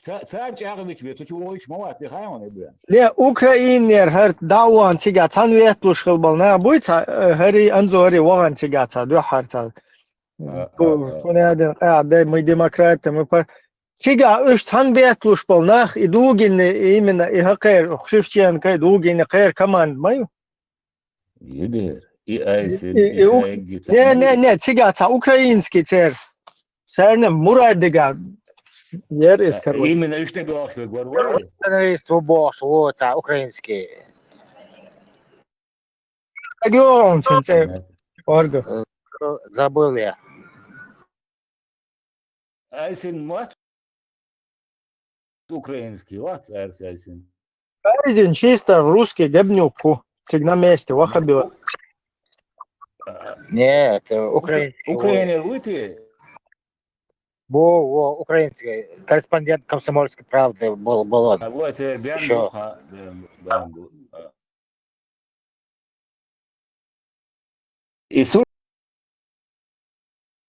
Ца-, цар чӀагӀвич ве, ту чу вогӀуч ма вац, и хайван, и бе. Ле, Украинер хӀар даъван цига цан ветлуш хилбал нах буй ца, э, хӀари, анзори вагӀан цига ца, дуьххьар ца. А, Ту, а, а. Ту не один, а, дай мы демократы, мы пар-, цига уж цан ветлуш бал нах, и дугин, именно, и хакер, Шевченко, и дугин, и кер команд маю? Йибер. И айсен, И, и и ук-, шайги не, не, царна. Не, цига ца украинский цер. Церна мурадига. Ер А, искару. Именно иште бохш ве гвар вай. Националист во бохш, во ца украинский. Регион, цен цер. Понятно. Орга. Э, забыл я. Айсен мат украинский, вот, айсен. Айсен чисто русский, гебнюку. Цигна месте, вахабила. Не, это украинский. Украинер выйти? Во, во, украинский. Корреспондент «Комсомольской правды» был, был он. А вот, э, Бен Ещё. Духа, Бен, Бен Духа. И су-,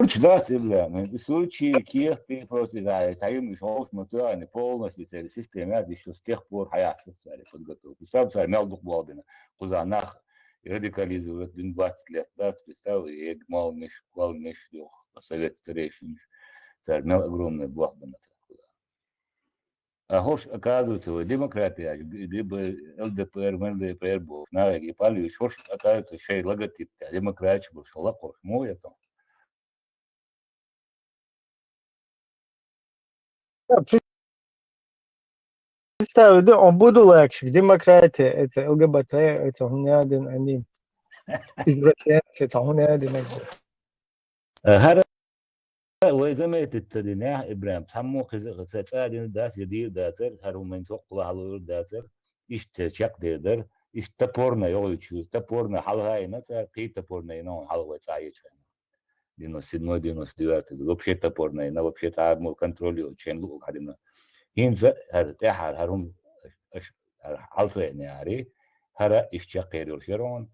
Сурч дац ибла, и сурчи кехти просто, да, и цаим иш ховш ма туани полностью цари система, ещё с тех пор хаяхших цари подготовку. Представь, цари мел дух болбина. Куза нах радикализировать дин двадцать лет, да, представь, и эг мал миш, квал миш, дух, совет старейшин, цари мел огромный блок бина. А хош, оказывается, вот демократия, либо ЛДПР, ЛДПР был, на, и Павлович, хош, оказывается, шей логотип, а демократия был, что лакош, мой это. Да, при-, представь, да, он буду лакшик, демократия, это ЛГБТ, это у меня один, они извращенцы, это у меня один. Э, хара Вай заметить ца динехь, Ибрахим, цхьаммо кхиза ца цӀа дина дац, я дийр дацар, хӀара хӀуманна соккхула хьалур дацар, иштта чекхдер дар, иштта топорна йогӀуьйтуш ю, топорна хьалхайна ца, кхий топорна йина хьалха вай цӀа ечхайна. Девяносто седьмой, девяносто девятый, вообще топорна йина, вообще цӀа мур контроль йоцучен луъуг хьадина. ХӀинца хӀара тӀехьара хӀара хӀума аш, аш, хӀара хьалсайна яри, хӀара иштта чекхдер йолуш яра хьуна.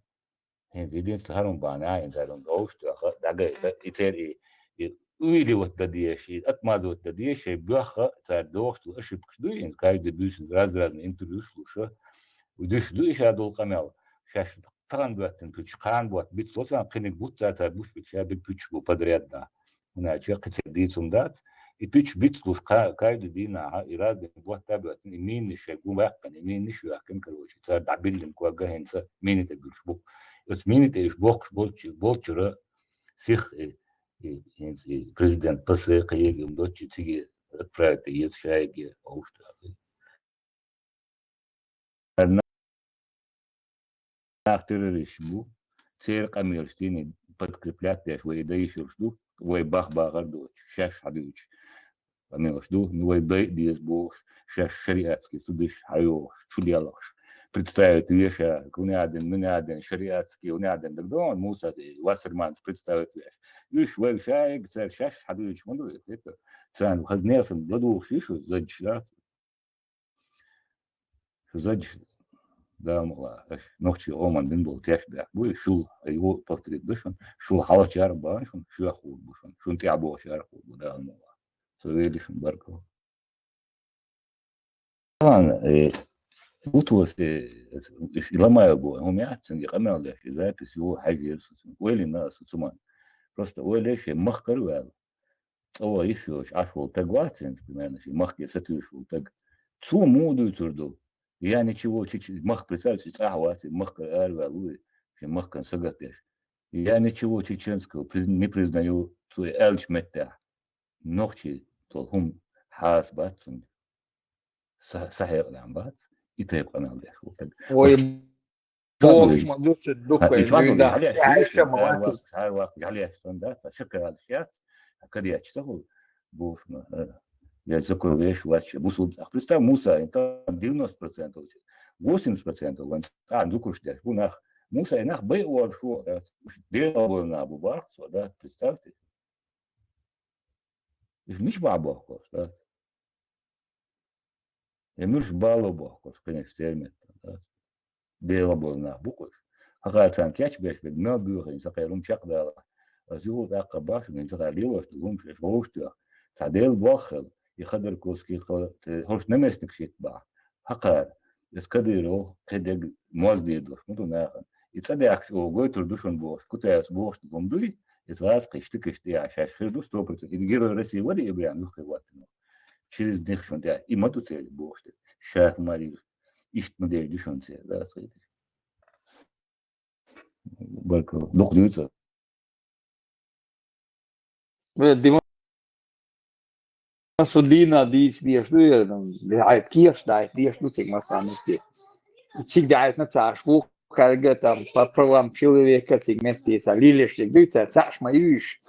ХӀинца единство хӀара хӀума бахьана, хӀинца хӀара хӀума довш тоьхна, дагайта, и церан и, и уйли вот дан дезаш, и атмаз вот дан дезаш, шайн боьхха, цара дохуш долу ошибкаш дуй, хӀинца каждый буьйсанна раз-разный интервьюш луша, дуьш дуй ша долу къамел, шаьш тахана боьттина пуьчаш, кхана ботта бицло царна, кхиниг бутт цара, цара буьш бицло, ша диг пуьчаш бу подряд да. ХӀунда аьлча кхин церан дийцам дац, и пуьчаш бицлуш кха-, каждый дийнахьа, и разный ботт а боьттина, и минаш шайн гу ваьккхина, и минаш ваьккхина, короче, цара дӀабиллина кога хӀинца мини тӀе гуьлуш бу. Оцу мини тӀе уьш бохкуш болчу-, болчура сих, и, и, хӀинца и президент ПС кхин егам доцчу циге отправить еза шайге овуш тӀе. нах террористаш бу, церан къамелаш цӀийне подкреплять деш, вай и дайшурш ду, вай бах-бахар доцуш, шаьш хьадуьйцуш къамелаш ду, ну, вай дайа деза бохуш, шаьш шариатский судаш хьайогӀуш, чу делахаш, представить веша, хӀунда аьлла, муьнаден, шариатский, хӀунда аьлла, дагадогӀу, Муса, Вассерманца представить веш. Уьш вай шайга цара шаьш хьадуьйцуш ма ду, это, царна хаза несан ладугӀуш йиш ю, задж, да? Шу задж, Дала мукъалахь, аша нохчий къоман дина болу тешнабехк бу, и шул, и ву повторить ду шуна, шул хьалхачара а бахана шуна, шоьх хург бу шуна, шуна тӀаьхьа бохучара а хург бу, Дала мукъалахь. Со велли шуна баркалла. Ладно, э, вот вот, э, и Ломаев бу, хӀума яц, цуьнга къамел деш, и запись ю, хьаьжира со цуьнга. Ойла йина аса цу ман. Просто ойла йиш я, махкара ваьлла. ЦӀа ван йиш йоцуш Ӏаш волу таг вац хӀинца, примерно, шен махке сатуьйсуш волу таг. Цо муха дуьйцур ду? Я ничего, чич-, мах, представьте, цӀахь вац, и махкара араваьлла ву, шен махкан сагатдеш. Я ничего чеченского приз-, не признаю, цо и аьллачу меттехь. Нохчий долу хӀума хьаса бац цуьнга. Са-, са хьекъалехь бац, и тайпа къамел деш ву таг. Вай бохуш ма ду ца дукха, и чохь ду, хьалеш, хьалеш, хьалеш, хьалеш, хьалеш, сан дац, ша кадеш яц, кадеш ца хуьлу, бохуш ма, э, я закон веш вац, бусулба. Представь, Муса, и там девяносто процентов, восемьдесят процентов, вайн цкъа дукуш деш, бу нах. Муса, и нах бай ор шу, э, Делан болу нах бу баху цо, да, представьте. Уьш мича бахьа бохкуш, да? Я муьлш бало бохкуш, конечно, церан меттан, да? Делан болу нах бу кхуьш. Хьакхара царна кечбеш берг мел боьхийна сан кхерам чекхдалахь. Аса юха тӀаккха бахьаш, хӀинца хьара лелош ду хӀумаш, аша вовшах тоьхна. Цхьа Делан болх хила, и Ходорковский, хӀорш наместник шийтта бахьа. Хьакхара, аса Кадыров, кхидерг моз дийр долуш ма ду нахана. И цӀа даьхкича оха гойтур ду шуна бохуш, Кутаевс бохуш ду хӀума дуй, иза гӀазкхий штыкаш тӀехь шаьш хир ду сто процентов. И Герой России вара и Ибрахим юххе хӀоттина. Через них шуна тӀехь. И ма ду церан бохуш дерг. Ша хӀума дийр. Иштта ма деш ду шуна церан, да, цхьа дерг. Баркалла. Дукха дуьйцу. Ве, Дима, со дийна дийца деш ду, я, ну, дӀахьайта кехаш, дӀахьайта деш ду цига массанхьа. Цига дӀахьайтина ца Ӏаш ву, кхаьрга там, по правам человека цига метте ца лилеш цига дуьйца, цхьаъш ма ю уьш.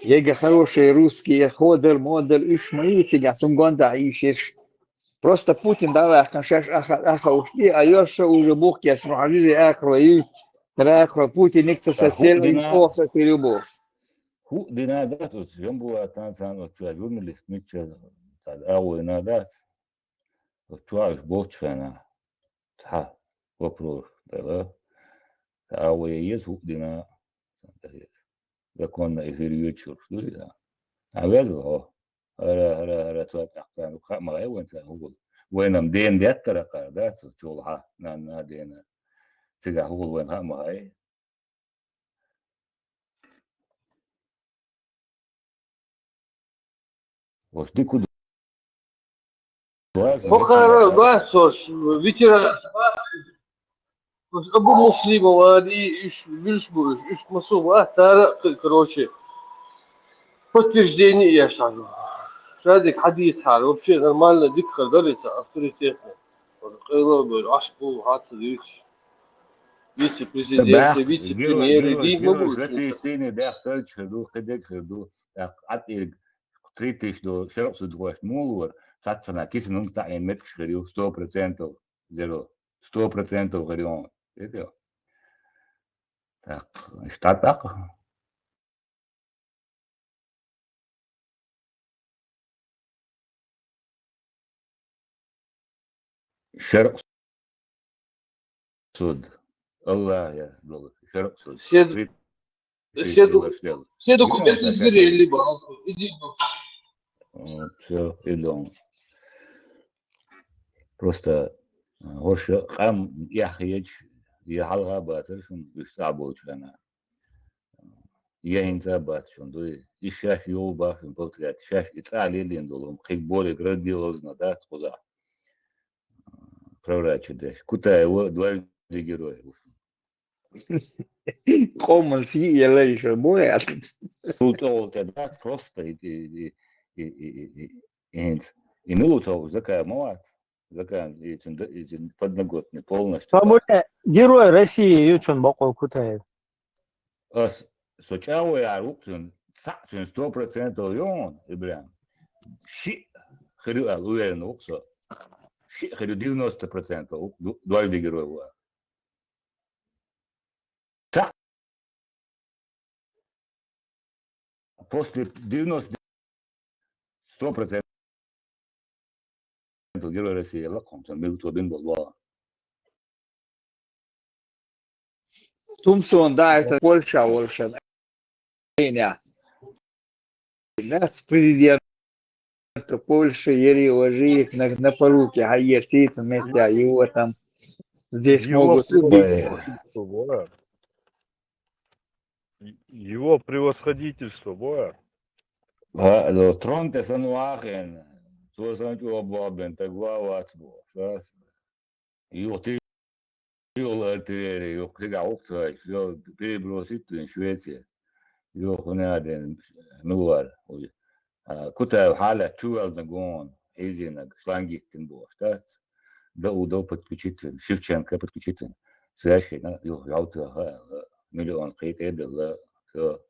Ега хорошие русские, ходал, модал, уьш ма ю цига, цунна гондахь йиш ерш. Просто Путин дӀаваьккхина шаьш аха-, аховш тӀе, а йоьрша уже бухкеш, ну, хьажизе ахаро ю, ахаро Путин ник ца сацел, ин оха сацел ю бохуш. ХӀуъ дина дац оцу Жамбулатан царна оцу чоьхьа журналист мичча цхьа агӀо йина дац. Оцу чохь уьш болчу хенахь цхьа вопрос дара. Цхьа агӀо ян еза хӀуъ дина. Законно эфир йоьдуш йолуш ду иза. Ахьа веза хьо? ХӀара, хӀара, хӀара, цо тӀаккха царна хаа ма хьай вайн царна хӀугул. Вайна-м дена деттара кхара, да, цо чолхьа, нанна, дена. Цигахь хӀугул вайн хаа ма хьай. Ош дикуд. ХӀокхара бац ош, ветеран. Ош Абу Муслимов ари, уьш вуьш бу уьш, уьш масу бац, цара, к-, короче, подтверждение еш хьажа. Шадик хьадийцахьара, вообще нормально дика хир дара иза, авторитетно. Къайла бер, аш бу, хьаца дийцаш. Вице-президент, вице-премьер, дийна ма бу уьш. Российский дахсалч хир ду, кхидерг хир ду. ТӀаккха Ӏатирг три тысячи доллар шаркъ суд гӀошт мула вара, цхьаццанхьа кисана хӀума таӀийна меттигаш хир ю, сто процентов, зеро, сто процентов хир ю. Видео? ТӀаккха, иштта тӀаккха. Шаркъ суд. Аллах я долу шаркъ суд. Седу, седу, седу кумек изгире или бал. Иди. Всё, идём. Просто, а, хӀорш къам яхъеча, я хьалха бацар шуна уьш цӀа болчу хана. Я хӀинца а бац шуна дуй. И шаьш йову бахана повторять, шаьш и цӀа лелийна долу, кхин более грандиозно дац кхузахь. Прорачу деш. Кутаева дважды герой ву. Къоман сий яла иша бу яц. Цул тӀехула тӀе дац просто и, и, и, и, и, и, и, хӀинца. И ну, цо закай ма вац. Закан, и цун д-, и цун подноготный полностью. Герой России ю цун бокъо Кутаев. Ас, со чӀагӀо яр вукъ цун, цхьаъ цун сто процентов ю он, Ибрахим. Шиъ хир ю аьлла уверен вукъ со. Шиъ хир ю, девяносто процентов вукъ ду-, дважды герой ву. Цхьаъ после девяносто, сто процентов Герой России лакхом сан биргуто бин болу вала. Тумсон да, это Польша, Польша. Нас президент Польши ери ожи их на, на поруки, а ертит вместе, а его там здесь Его могут убить. Превосходительство, Боя. Его превосходительство, Боя. А, ну, трон-то сан вахен. Цо сан чӀогӀа бобен, так ва вац бо. Сас. Юхти юл артиллерия, юхти гавукцай, всё, перебросить тун Швеция. Юхнаден, ну, вар, уже. А, Кутаев хьалат чувелна гон, хьизинаг, шлангиттин бо, штат. Да удов подключить тун, Шевченко подключить тун. Священник, юх, явта, ха, миллион кхит эдала, всё.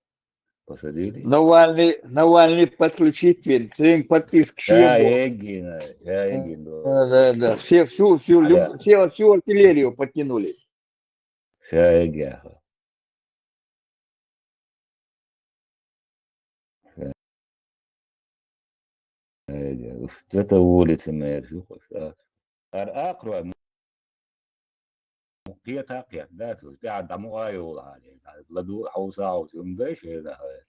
Посадили. Навальный, Навальный подключить вин, цин подписк Ша шием. Егина, ша егина. Да, да, да. Все, всю, всю, люб-, все, всю артиллерию подтянули. Ша егиаха. Ша егиаха. Уж это улица, мэр, шу хуш, а. Ар акрой, Кхета а кхетта, да, цо, тӀаьхьа дӀа мукъа а йолахьара, ладу хьовса а хьовса, хӀума дай шайна хьайра.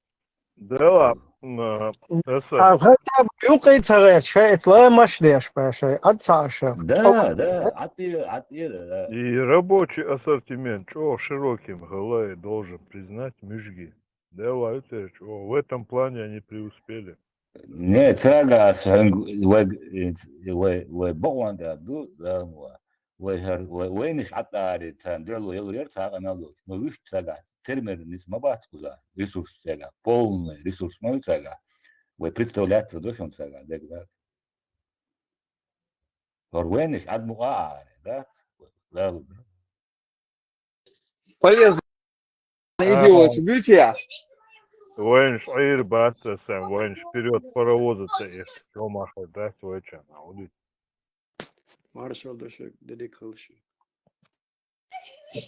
Да ладно, это А, хотя бы юкъе ца гӀерта, шайца ла маш деш ба, шай, ад ца аша. Да, да, атӀира, атӀира, да. И рабочий ассортимент чӀогӀа широким хилла, должен признать, муьжги. Да, ва, это чё, в этом плане они преуспели. Не, цага ас хӀанг-, вай, вай, вай бакъван да ду, да, ва. Вай хӀар-, вай, вайнаш хьатӀари, царна дуьхьало ялур яр, цхьа къамел доцуш. Но вуьш цага, термер низ ма бац кхуза, ресурс цага, полный ресурс ма ю цага. Вай представляться до шун цага, дег дац. ХӀор вайнаш Ӏад мукъа а ари, да? Да, да. Полезно. Ага. Идиот, видите? Вайнаш Ӏийр бац асан, вайнаш вперёд паровоза ца эх, чо махар дац вайчан, а, удит. Маршал дошек, дедик хилши.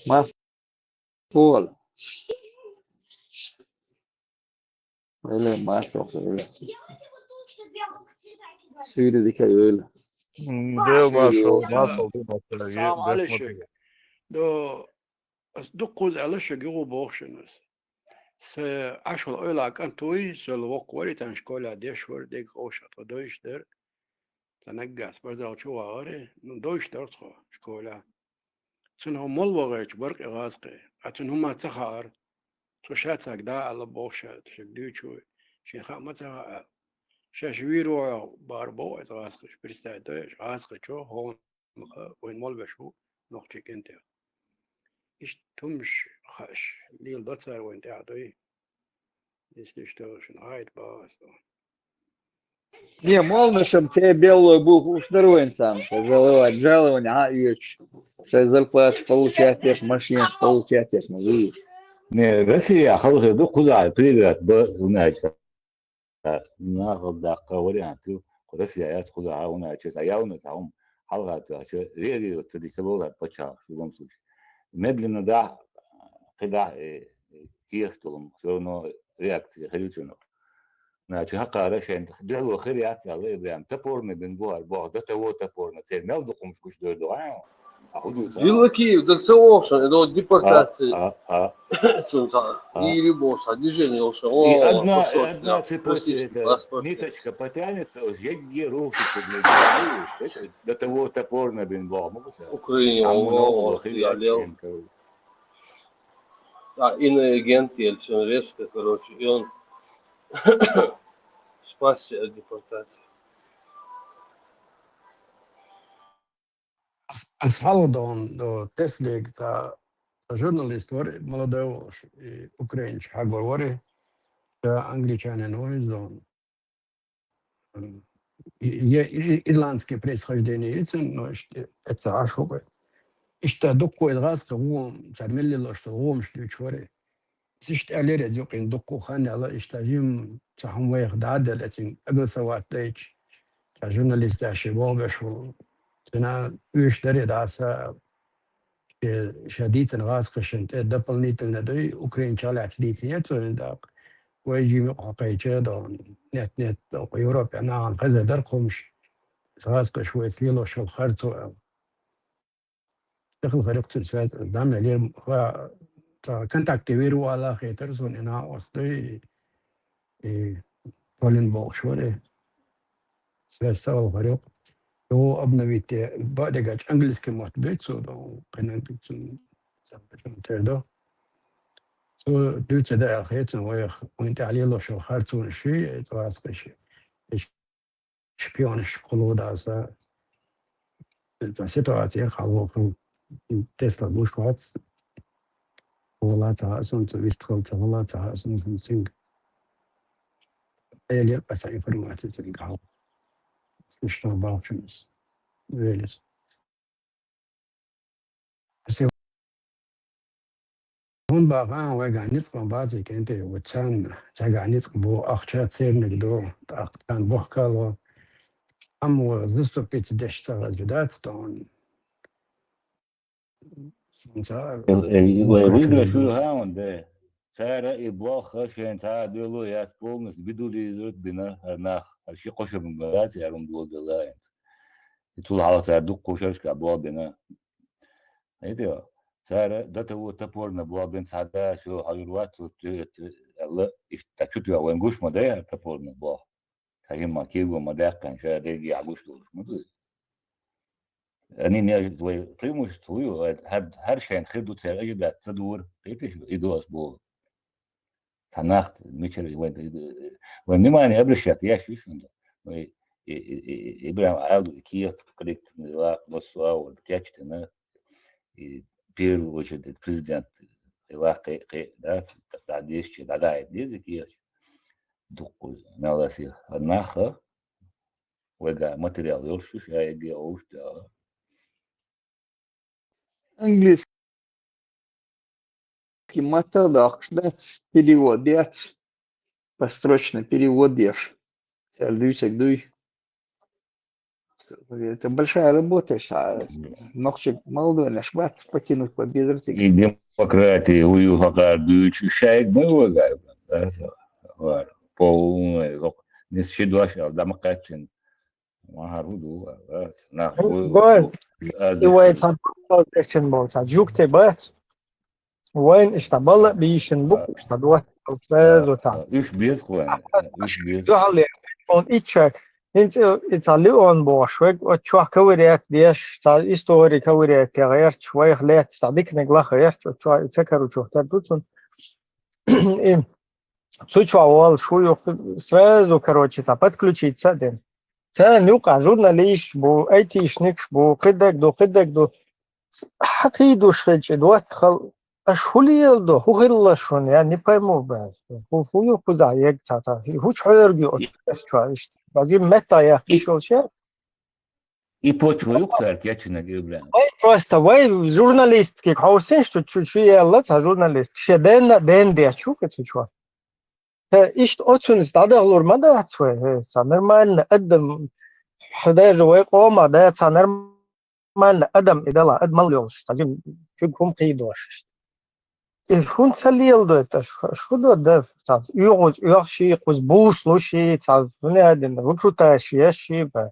Ма-, Пол. Эла, маршал, эла. Сюри дика эла. М, да, маршал, маршал, да, маршал. Салам алейшек. До Ас дуккхуза аьлла шуьга юха боху шуна ас. Са Ӏаш волу ойла кӀант вуй, сел воккха вара и тхан школа деш вара, дега къовша тхо дойуш дара. Сан наггахь спортзал чу вахара, ну, дойуш дара тхо школа. Цунна хӀун мол вахарчу бара кхин гӀазкхи. А цунна хӀума ца хаьара. Цо ша цаьрга да аьлла боху ша, шуьга дуьйцуш вуй. Шен хаа ма ца хаьа аьлла. Шаьш вийр вогӀу бара боху иза гӀазкхи, представить дой, гӀазкхичо хӀун Ма-, вайн молбеш ву нохчий кӀентех. Иштта хӀумаш хаьаш леладо цара вайн тӀехь дуй. Если что, шуна хьайта бахас тхо. Не, молнашам те беллой бух уш дара вайн царна, шайн жалование, жалование а оьцуш, шайн зарплата получать еш, машина получать еш, ма вуй. Не, Россия халхе ду кхузахь пригород б-, унаьча. Нахал даккха вариант ю, кху Россия яц кхузахь а, хӀунда аьлча цхьа явна цхьа хӀума хьалха тоьхча, реагировать ца дича ца лолар пачхьалкх в любом случае. Медленно дахь, кхидӀа, э, э, кехаш долу, всё равно реакция хир ю цунах. Значит, хӀокхара шайн дуьхьало хир яц аьлла, и прям топорный бен бу хӀара боху, до того топорный, церан мел дукха хӀумаш гуш дойр ду, а? Дилла Киев, дар ца вохуш, и до депортации. А, а, а. Цунца. А. Или бохуш, а движение йолуш, и о, одна, паспорт, одна да, цепочка, российский это, паспорт. Ниточка потянется, вот, егге рушится, блин, это до того топорно, блин, боху, могу сказать. Украине, а много о, хили я отчинка. А, иноагент, Ельцин резко, короче, и он спасся от депортации. Ас, ас хьалха дохуна до Теслига цхьа, цхьа журналист вара, молодой волуш, и украинчу хьагор вара, ша англичанин ву иза дохуна. М, е-, е-, ирландский происхождение ю цун, но иштта, эцца Ӏаш хӀу бай. Иштта дуккха из гӀазкхий гӀум, цар мел лелош дола гӀумаш дуьйцуш вара. Иштта аьллера из юкъе дуккха хан яьлла, иштта жим цхьа хӀума вайх дӀаделла, эцин огласовать дайча, цхьа журналист яши болх беш ву. Цуьнан уьш даре дӀаса, ше, ша дийцина гӀазкхашна тӀе дополнительно дуй, украинча лаьцна дийцина яр цо хӀинца дакъа. Вай жим юкъа хьакхайча, до нет-нет, до Европе нахана хезар дар кхумаш. ГӀазкхаша вайца лелош йолу харцо аьлла. Тахана хӀара юкъа цуьнан связь, дам, я лер, ва, ца, контакте вир ву аьлла хетара суна, и нах оцу дуй, и Полин бохуш вара. Связь ца вала хӀара юкъа. Йо, обновить, бакъдерг аьлча, английский мотт буьйцу цо, до, кхин английский мотт тера до. Цо дуьйцу да аьлла хета цунна вайх, вайн тӀехь лелош йолу харцонаш ши, и цӀа аскъа ши. И шпионаш кхуло даса, цхьа ситуация хьалха Тесла гуш вац, хӀула ца хаьа суна, цу вистхила ца хӀула ца хаьа суна, суна цуьнга. Элира аса информация цуьнга хьалха. Смешно бахчунас. Велес. Аса хӀун баха, вайгахь ницкъ ма бац и кӀентий, вот царна, цигахь ницкъ бу, ахча церниг ду, тӀаккха царна бохкало. Амма вай заступиться деш ца хаза дац тхуна. Э, э, вай выигрыш ю хьан де. Цара и болх шайн цхьа а доьлло яц, полностью бедули изурт бина хӀара нах. ХӀара ши кхо шо бин бац, яр ун дола делла хӀинца. И цул хьалха цара дуккха шерашка болх бина. Хьайда, цара до того топорно болх бина цхьа да, всё, хьалур вац, цо тӀе-, тӀе-, аьлла, иштта чу тоьхна вайн гуш ма дай хӀара топорно болх. Цхьа хӀимма кего ма даьккхина, ша дерриге а гуш долуш ма ду. Они не вай преимущество ю, вай хӀар, хӀар шайна хир ду церан ожидать ца дора, кхеташ ду, и до ас боху. Цхьа нах мичара вай, вай внимание обращать еш ю шуна. Вай, и, и, и, и прям алу, и кехат, коллективный ла, массо а вот, кечдина, и в первую очередь президент, и ла кхе, кхе, да, да, десять, да, да, десять, кехат. Дуккху, наласи, наха, вайга материал йолуш ю, ша ЕГЭ олуш да. Английский маттах доккхуш дац, перевод яц, построчный перевод еш. Цара дуьйцург дуй. Это большая работа, ша, нохчий молодой наш бац потянуть по безртике. И демократия, хӀу ю хӀокхара дуьйцуш, ша ЕГЭ ма вагай, да, ца, вар, полный, хӀокху, нис ши дош аьлла, да ма кхаьччина. Ма хӀара хӀу ду, а, нах, хӀу, хӀу, гой, хӀу, аз и вай ца балла десен болу, ца жугти бац. Вайн иштта балла а бийшина бу, иштта дуьхьал сразу там. Уьш беза вайн, уьш беза. Дуьхьал он ичча, хӀинца и ца Леон бохуш вег, оцу чохь ковырять деш, ца истори ковырять гӀерташ, вайх лаьцна ца диканиг лаха гӀерташ, оцу чохь и ца кару чохь тар ду цунна. И цу чохь волуш ву юха сразу, короче, ца подключиться а дина. Царна юкъахь журналисташ бу, айтишникаш бу, кхидерг ду, кхидерг ду. Хьан кхийдуш хилча, доттагӀал, аша хӀун леладо, хӀун хилла шуна, я не пойму бац. ХӀун, хӀун ю кхузахь ерг цхьа, цхьа, хӀун чхьоьрга ю оцу чохь иштта? Бажим меттахь яхкаш йолуш яц? И почва юкъ цара кечйинарг, Ибрахим. Вай просто, вай журналистки хьовсийша, чу, чу, чу яьлла цхьа журналистка. Шен денна, денна дечу цу чу. Хе, иштта оцунца дӀадахалур ма дац вай, хе, цхьа нормально адам, хьа даже вай къомах да, цхьа нормально адам и дала, адам мал йолуш, цхьа жим, куьг хӀума кхийдош иштта. И хӀун ца леладойту аша? Аша хӀун до дан? Цхьа оьгӀаз оьхуш и, кхуза буса луш и, цхьа хӀун аьлла, выкрутаеш еш и, ба.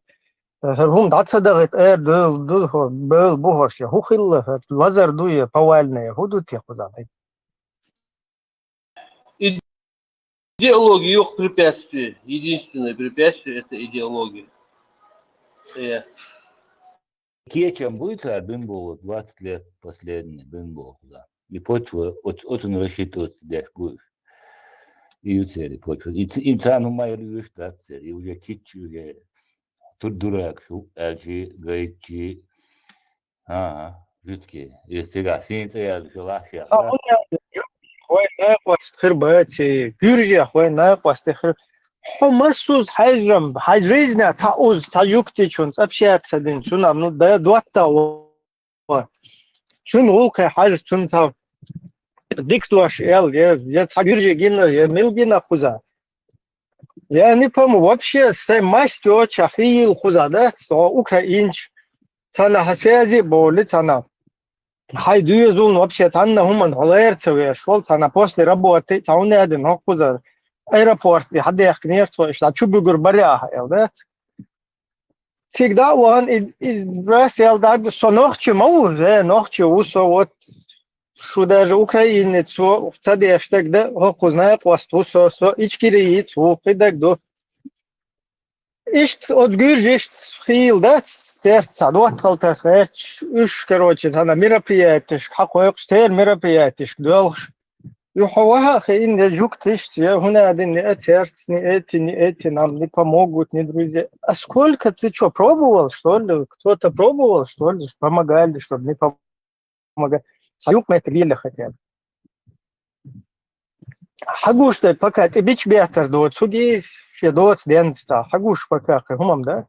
ХӀара хӀума дӀа ца дахийта, эр, доьла ду хӀор, бевла бу хӀорш, я хӀун хилла хӀара? Лазар ду, я повальная, хӀун ду те кхуза? Идеология юха препятствие. Единственное препятствие — это идеология. Э, Кечам буй цара бин боху, двадцать лет последний бин боху, да. И почва оц-, оцун рассчитываться деш буй. И ю церан почва. И ц-, и царна хӀума яр юьш дац церан. И уже киччи, уже тур дурак шу, аьлчи, гайчи. Ага, жуткий. И цигахь сийна цӀе яьлла шу лахьа. А, хӀун яьлла? Вай накъост хир бац, гуьржех вай накъост хир. Хьо массуз хьайжам, хьай жизня ца уз, ца юктичун, ца общаться дин, цуна, ну, да, дуатта во. Чун гулкхе хьаж, цун ца дик дош эл, я, я ца гюржи гина, я мил гина хуза. Я не пойму, вообще, се масть оча хил хуза, да, сто украинч, цана ха связи боли, цана. Хай дуезулн вообще цанна хуман холер ца веш, шол цана после работы, ца унядин хокуза аэропорт, хадех кнерт, ишта чубугур баря, эл, да. Всегда он и, и раз ел да, со нохчи мау, э, нохчи усо, вот, шу даже украинец, со, цадеш тогда, хокузнай, кваст усо, со, ичкири, цу, кидаг ду. Ишт, от гюрж, ишт хил, да, церт са, вот халтас, эрч, уш, короче, сана мероприятиш, хакойкш, сер мероприятиш, дөлш. Юха ваха хе ин де жук тишт, я хуна дин не церц, не эти, не эти нам не помогут, не друзья. А сколько ты чё, пробовал, что ли? Кто-то пробовал, что ли? Помогали, чтобы не помогать. Саюк мэтр вилла хотя бы. Хагуш тай пока ты бич бятар до, цуги, все доц денста. Хагуш пока, хумам, да?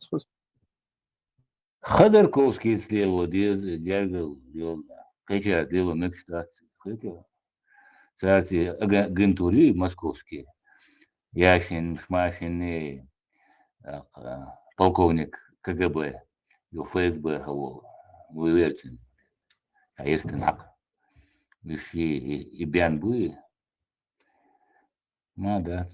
Ходорковский слева, дез, дергал, ёлна. Кача, дело мечтаться. Хотя, царти, ага-, агентури московские. Яшин, Шмашин, э, а, полковник К Г Б, ю Ф С Б, хавол, Вывертин. А если нак. Виши и, и бян буи. Ма да.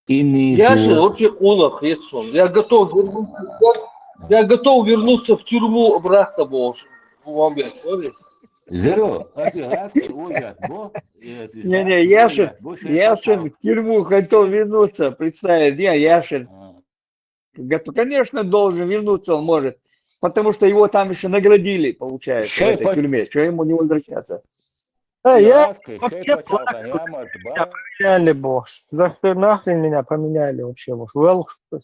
Ини Я су- же вообще кулак, Херсон. Я готов вернуться, я, я готов вернуться в тюрьму обратно, боже. Вам я говорю. Зеро, а ты гад, ой, гад, бо, э, ты Не-не, гад, Яшин, ой, гад, бо, шесть Яшин пятнадцать. В тюрьму хотел вернуться, представь, не, Яшин. А. Гад, конечно, должен вернуться, он может, потому что его там еще наградили, получается, в Шесть этой пять- тюрьме. Что ему не возвращаться? Э, я Яшка, вообще шесть пятнадцать, плакал. Я мать, ба. Поменяли, бо. За что нахрен меня поменяли вообще, бо? Вел, что ли?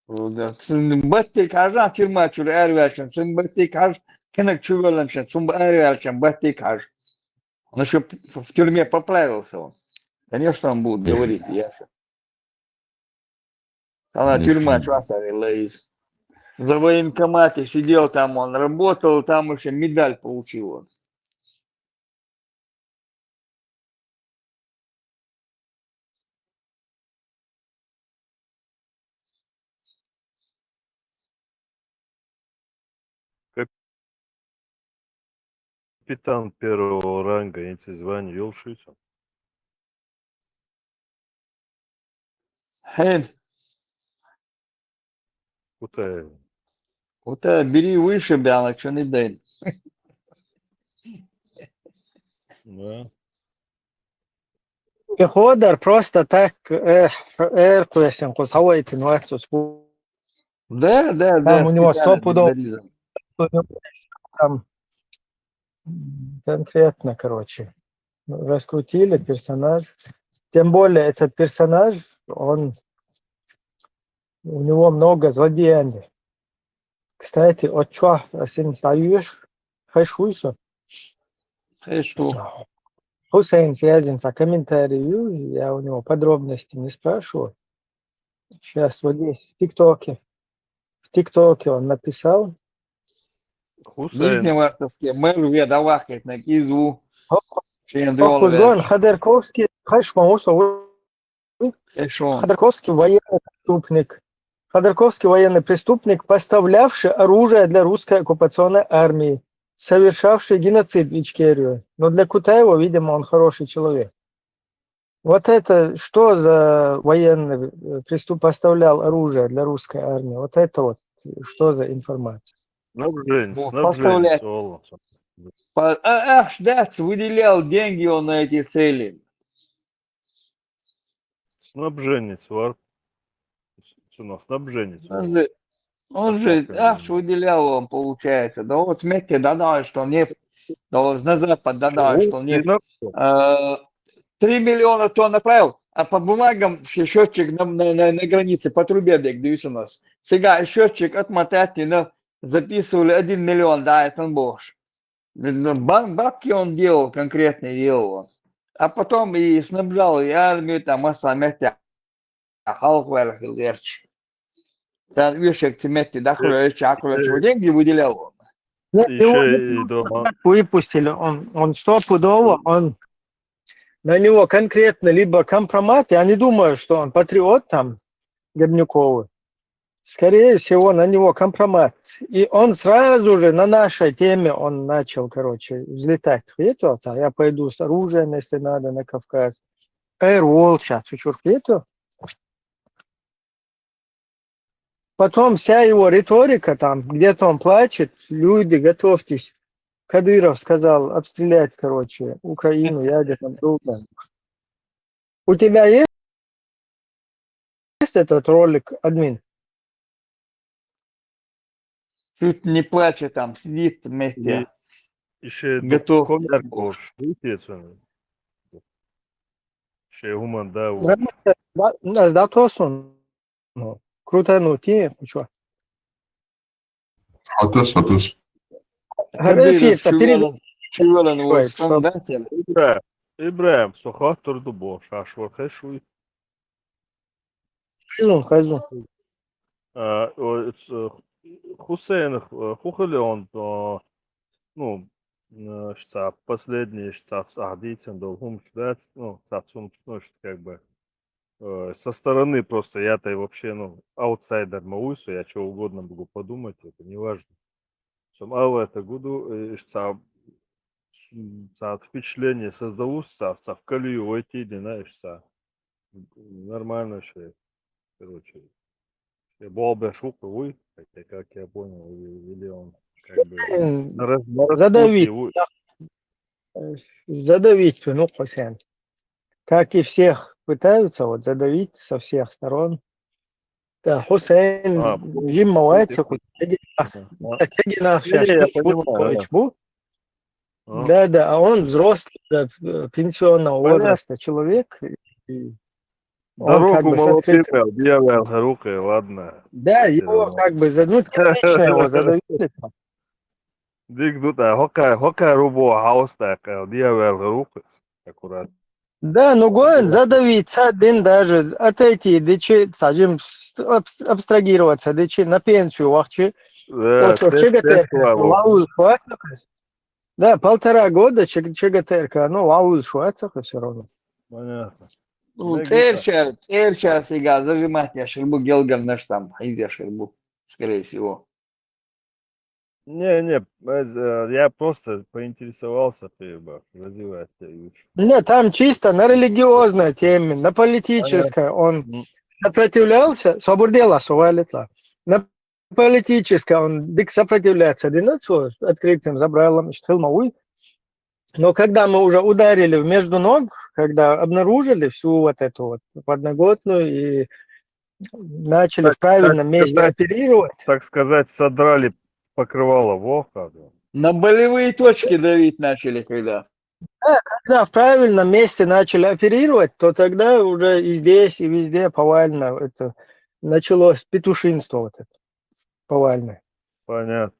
Ну да, цун баттик хьажа, тюрьма чур аьрваьлча, цун баттик хьаж, кенак чу вёлланча, цун аьрваьлча, баттик хьаж. Он ещё в тюрьме поправился он. Конечно, он будет Мгм. говорить, я щас. Она Мгм. тюрьма чуаса лоиз. За военкомате сидел там, он работал, там ещё медаль получил он. Капитан первого ранга, эти звания ёлшуйца. Хен. Кутая. Кутая, бери выше, бяна, чё не дай. Да. Ты ходор просто так, э, эр квесен, кус хавайтин вацус. Да, да, да, Там у него специально сто пудов. Для Лизы. Там конкретно, короче, раскрутили персонаж. Тем более этот персонаж, он, у него много злодеяний. Кстати, от чё, Асим, стаешь? Хэшуйсо? Хэшу. Хусейн связан за комментарию, я у него подробности не спрашивал. Сейчас вот здесь, в ТикТоке. В ТикТоке он написал. Хусейн. Нижневартовский мэр ве давахет на кизу. Хоп, Шен хоп, дуал Кузгон, ве. Ходорковский, Хашмаусов. Эшон. Ходорковский военный преступник. Ходорковский военный преступник, поставлявший оружие для русской оккупационной армии, совершавший геноцид в Ичкерию. Но для Кутаева, видимо, он хороший человек. Вот это что за военный, э, преступ-, поставлял оружие для русской армии? Вот это вот, э, что за информация? Снабженец, Вот, снабженец, поставлять. Оло. По-, а, ах, да, выделял деньги он на эти цели. Снабженец, вар. Цуна снабженец. Он же, он же, Как ах, это? Выделял он, получается. Да вот Мекке, да, да, что нефть, да вот на запад, да, да, О, что нефть. И на- Э, три миллиона тонн направил, А по бумагам счётчик на, на, на, на границе, по трубе бегают у нас. Сега счётчик отмотать, но записывали один миллион, да, это он бог. Бабки он делал, конкретные делал он. А потом и снабжал и армию, там, масса мягких. Халк варах герч. Цан вешек цеметти, да, хуя, чакуя, чего деньги выделял он. Нет, его выпустили. Он, он стопудово, он на него конкретно либо компромат, я не думаю, что он патриот там, Гебнюковы. Скорее всего, на него компромат. И он сразу же на нашей теме он начал, короче, взлетать. Хето, а я пойду с оружием, если надо, на Кавказ. Эрвол сейчас, чучур хето. Потом вся его риторика там, где-то он плачет, люди, готовьтесь. Кадыров сказал обстрелять, короче, Украину ядерным оружием. У тебя есть этот ролик, админ? Чуть не плачет там, сидит вместе. Еще Готов. Комярков, видите, это самое? Еще гуман, да, вот. Да, да, да, то сон. Ну, круто, ну, ты, ну что? Атас, атас. Гада эфир, перез- Чувалан, Шуай, стандарте. Ибраим, Ибраим, сохаттырды бо, шашвар хешуй. Хайзун, хайзун. А, о, с-, э, Хусейн, э, хухали он, о, ну, э, что последнее, что с ахдицем дол хум, да, ну, сацум, ну, что как бы, э, со стороны просто я-то и вообще, ну, аутсайдер могу, что я что угодно могу подумать, это не важно. Сом ала это гуду, э, что са впечатление создалось, са, са в колею войти, не знаешь, са. Нормально все, короче. Я был бы шук, уй, хотя, как я понял, или, или он как бы М, на раз-, на задавить. распутье, уй. Э, Задавить, ну, Хусейн. Как и всех пытаются вот задавить со всех сторон. Да, Хусейн, А, Джим Мавайца, а, Кегина, а. Кегина, Не, не, я понимаю, да. Шашкич, Бу. А. Да, да, а он взрослый, да, э, пенсионного Понятно. Возраста человек. И он как Дорогу бы с молотым, открытым- дьявол, руки, ладно. Да, его Всё. как бы за-, ну, частично его задавили. Дик тут, а, хокай, хокай рубо хаус так, дьявол, руки. Аккуратно. Да, ну, Гуэн, Да. задавить один даже, отойти, дичи, садим, ст-, абс-, абстрагироваться, дичи, на пенсию, вахчи. Да, Вот, вот, тес-, ЧГТР, тес-, ладно. Ваул Шварцакас. Да, полтора года ЧГ-, ЧГТРК, ну, Ваул Шварцакас все равно. Понятно. Ну, Мегита. церча, церча сега зажимать я шербу гелган наш там, хайзя шербу, скорее всего. Не, не, э, я просто поинтересовался, ты бы развивать, ты лучше. Не, там чисто на религиозной теме, на политической он Мгм. сопротивлялся, собор дела сувалитла. На политической он дик сопротивляться динацу открытым забралом, что мауй. Но когда мы уже ударили в между ног, когда обнаружили всю вот эту вот подноготную и начали Так, в правильном так месте сказать, оперировать, Так сказать, содрали покрывало, во, как бы. На болевые точки давить начали, когда. Когда в правильном месте начали оперировать, то тогда уже и здесь, и везде повально это началось петушинство вот это повальное. Понятно.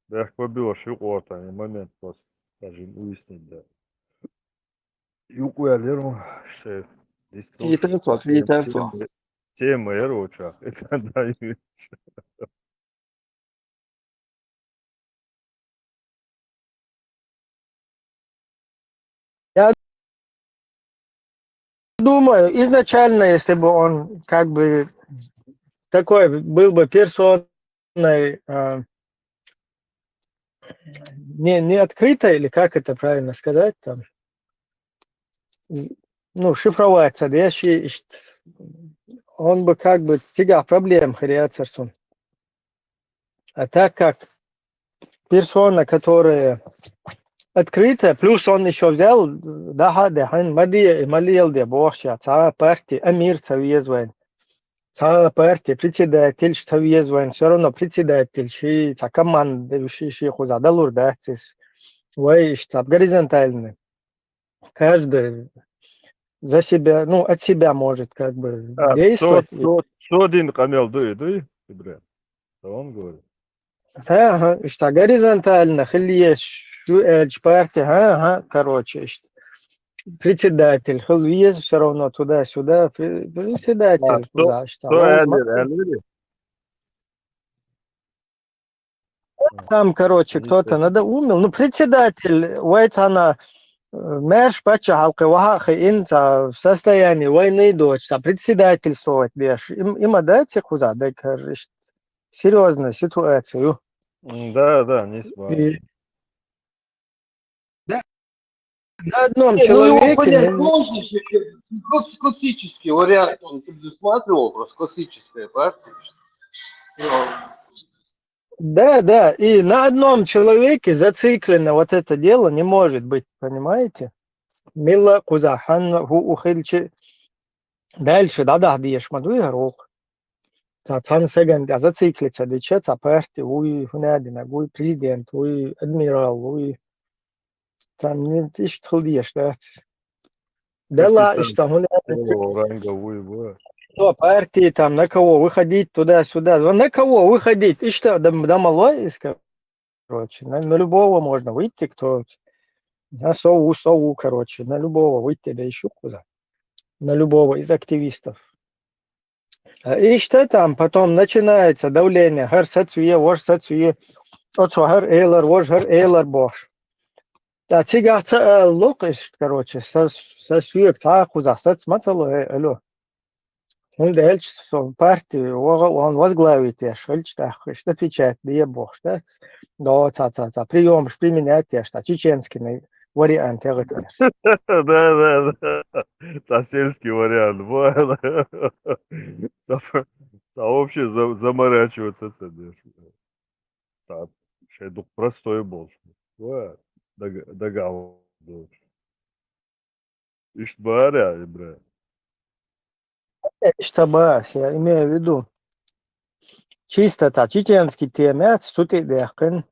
Да, я побил ошибку, вот они момент просто, скажем, выяснить, да. Юку я леру, что здесь И трясёт, и трясёт. Тема, я руча. Это да, и Я думаю, изначально, если бы он как бы такой был бы персоной, а, не, не открытой, или как это правильно сказать, там, ну, шифроваться, да, я щи-, щ-, он бы как бы тига проблем хряцерсун. А так как персона, которая открытая, плюс он еще взял, да, да, хан, мади, малиел, де, бохша, ца партия, амир, ца везвен, ца партия, председатель, ца везвен, все равно председатель, ши, ца команда, ши, ши, хуза, далур, да, цис, вай, ца горизонтальный. Каждый, за себя, ну, от себя может как бы А, действовать. цо, цо, цо дин къамел дуй, дуй, Ибрагим? Да он говорит. Ага, что горизонтально хилиес, шу эльч партия, ага, короче, что председатель, хил виес все равно туда-сюда, пре- председатель, А, кто, куда, что кто он Эльвир, ма- Эльвир? Там, короче, Не кто-то знаю. надоумил. Ну, председатель, вайцана, э, мэрш пача халкы ваха инца в состоянии войны дочь, а председательствовать деш. Им, има дать куда, да, короче, серьезная ситуация. М, Да, да, не смог. И да, на одном Не, ну его человеке понять не- можно, что класс- классический вариант он предусматривал, просто классическая партия. Ну, Да, да, и на одном человеке зациклено вот это дело не может быть, понимаете? Мила кузахан ху ухилчи дальше да да диеш ма дуй харух. Ца цан сеган да зациклиться дича, ца партия уй, хунадина уй, президент уй, адмирал уй. Там не ишт хил диеш да. Да ла, Какие ишта хунадина Первого ранга уй, бо. что партии там на кого выходить туда-сюда. Ну, на кого выходить? И что, дом- домовой, короче, на, на любого можно выйти, кто на сову, сову, короче, на любого выйти, да еще куда. На любого из активистов. А и что там? Потом начинается давление. Хар сацуе, вож сацуе. Оцо хар эйлар, вож хар эйлар бош. Да, цигах ца лук, короче, со, со сюек ца кузах сац мацало, э, алло. Хунда эльч со партии, вага он возглавить еш, эльч тахыш, отвечать да бош, да? Да, ца, ца, ца, прием применять еш, та чеченский вариант, я говорю. Да, да, да. Та сельский вариант. Бо. Та вообще за- заморачиваться цадеш. Та шайдук простой больше. Бо. Дага- дагал. Ишт баря, Ибрагим. Что баш, я имею в виду, чисто та чеченский темец, тут и дехкин,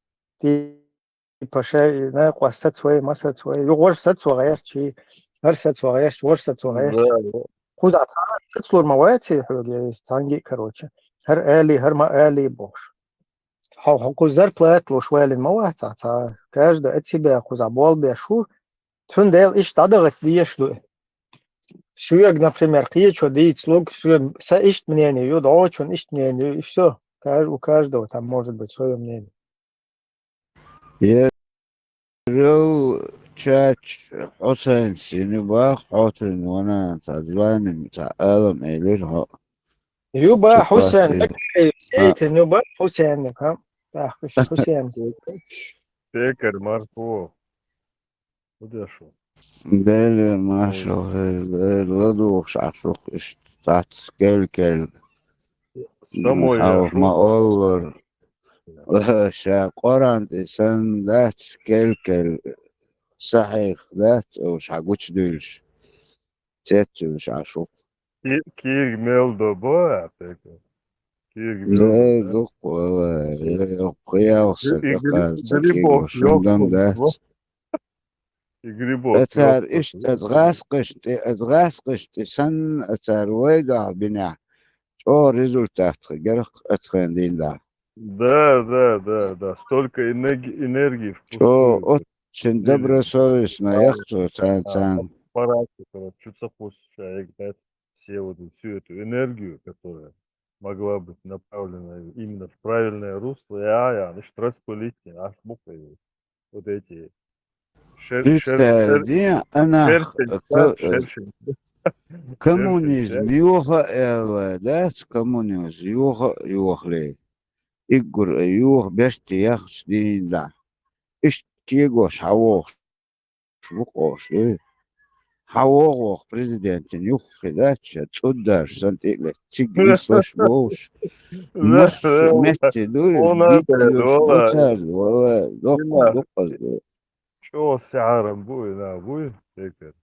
типа шай, на квас сацвай, ма сацвай, вож сацвай, чи, хар сацвай, вож сацвай. Да, да. Куда ца, сацлур ма вайци, хуги, цанги, короче. Хар эли, хар ма эли бош. Хо, хо, ку зарплат луш вайлин ма вайца, ца. Каждый от себя куза бол бешу. Тун дел иш тадагат диеш ду. Сюег, например, киечо диц луг, сюег са ишт мнение, ю дочун ишт мнение, и все. У каждого там может быть свое мнение. Ерил чач Хусейн сини бах, Хусейн вана та званим та алам элир хо. Юба Чё Хусейн, классно. такой, сейтен, Юба Хусейн, ха? Так, Хусейн. Пекарь Марфу. Куда шо? Дели машал ладух шахсух ишт тац кел кел. Самой Хал яшо. ма оллар. Ша Коран ти сан дац кел кел. Сахих дац, о ша гуч дюльш. Цет дюльш ашух. Ки- Кирг мел до бо, а, Пекарь. Кирг Да, мел до, да? дух, вала, я, я, хуял са, И- и какая гри- са, грибок, шундан ёлка, дац. И грибок. Ацар ёлка. ишт, ацгас кышти, ацгас кышти, сан ацар вайгал биня. Чо результат герх ацхен дин да. Да, да, да, да. Столько энерги- энергии Чо впустую. очень добросовестно яхцо цан цан. Аппарат, короче, что-то пусть человек, знаете, все вот всю эту энергию, которая могла быть направлена именно в правильное русло, я, я, значит, распылить, аж буквы. Вот эти шер- шер- шер- Представь, ана шершень, да, шершень. коммунизм Шершень, да. юха эла, да, коммунизм юха юхле. Игур юх бешти яхс дин да. Ишт кигош хавох. Швук ош, э. Хавох вох президентин юх хидача, цуддаш сан тигле, циг вислаш бош. Да, Мус да, да. метти дуй, Она бит да, юш, вала. Оцар, вала, док, Дина. док. Чё сярам буй, на буй, Пекарь.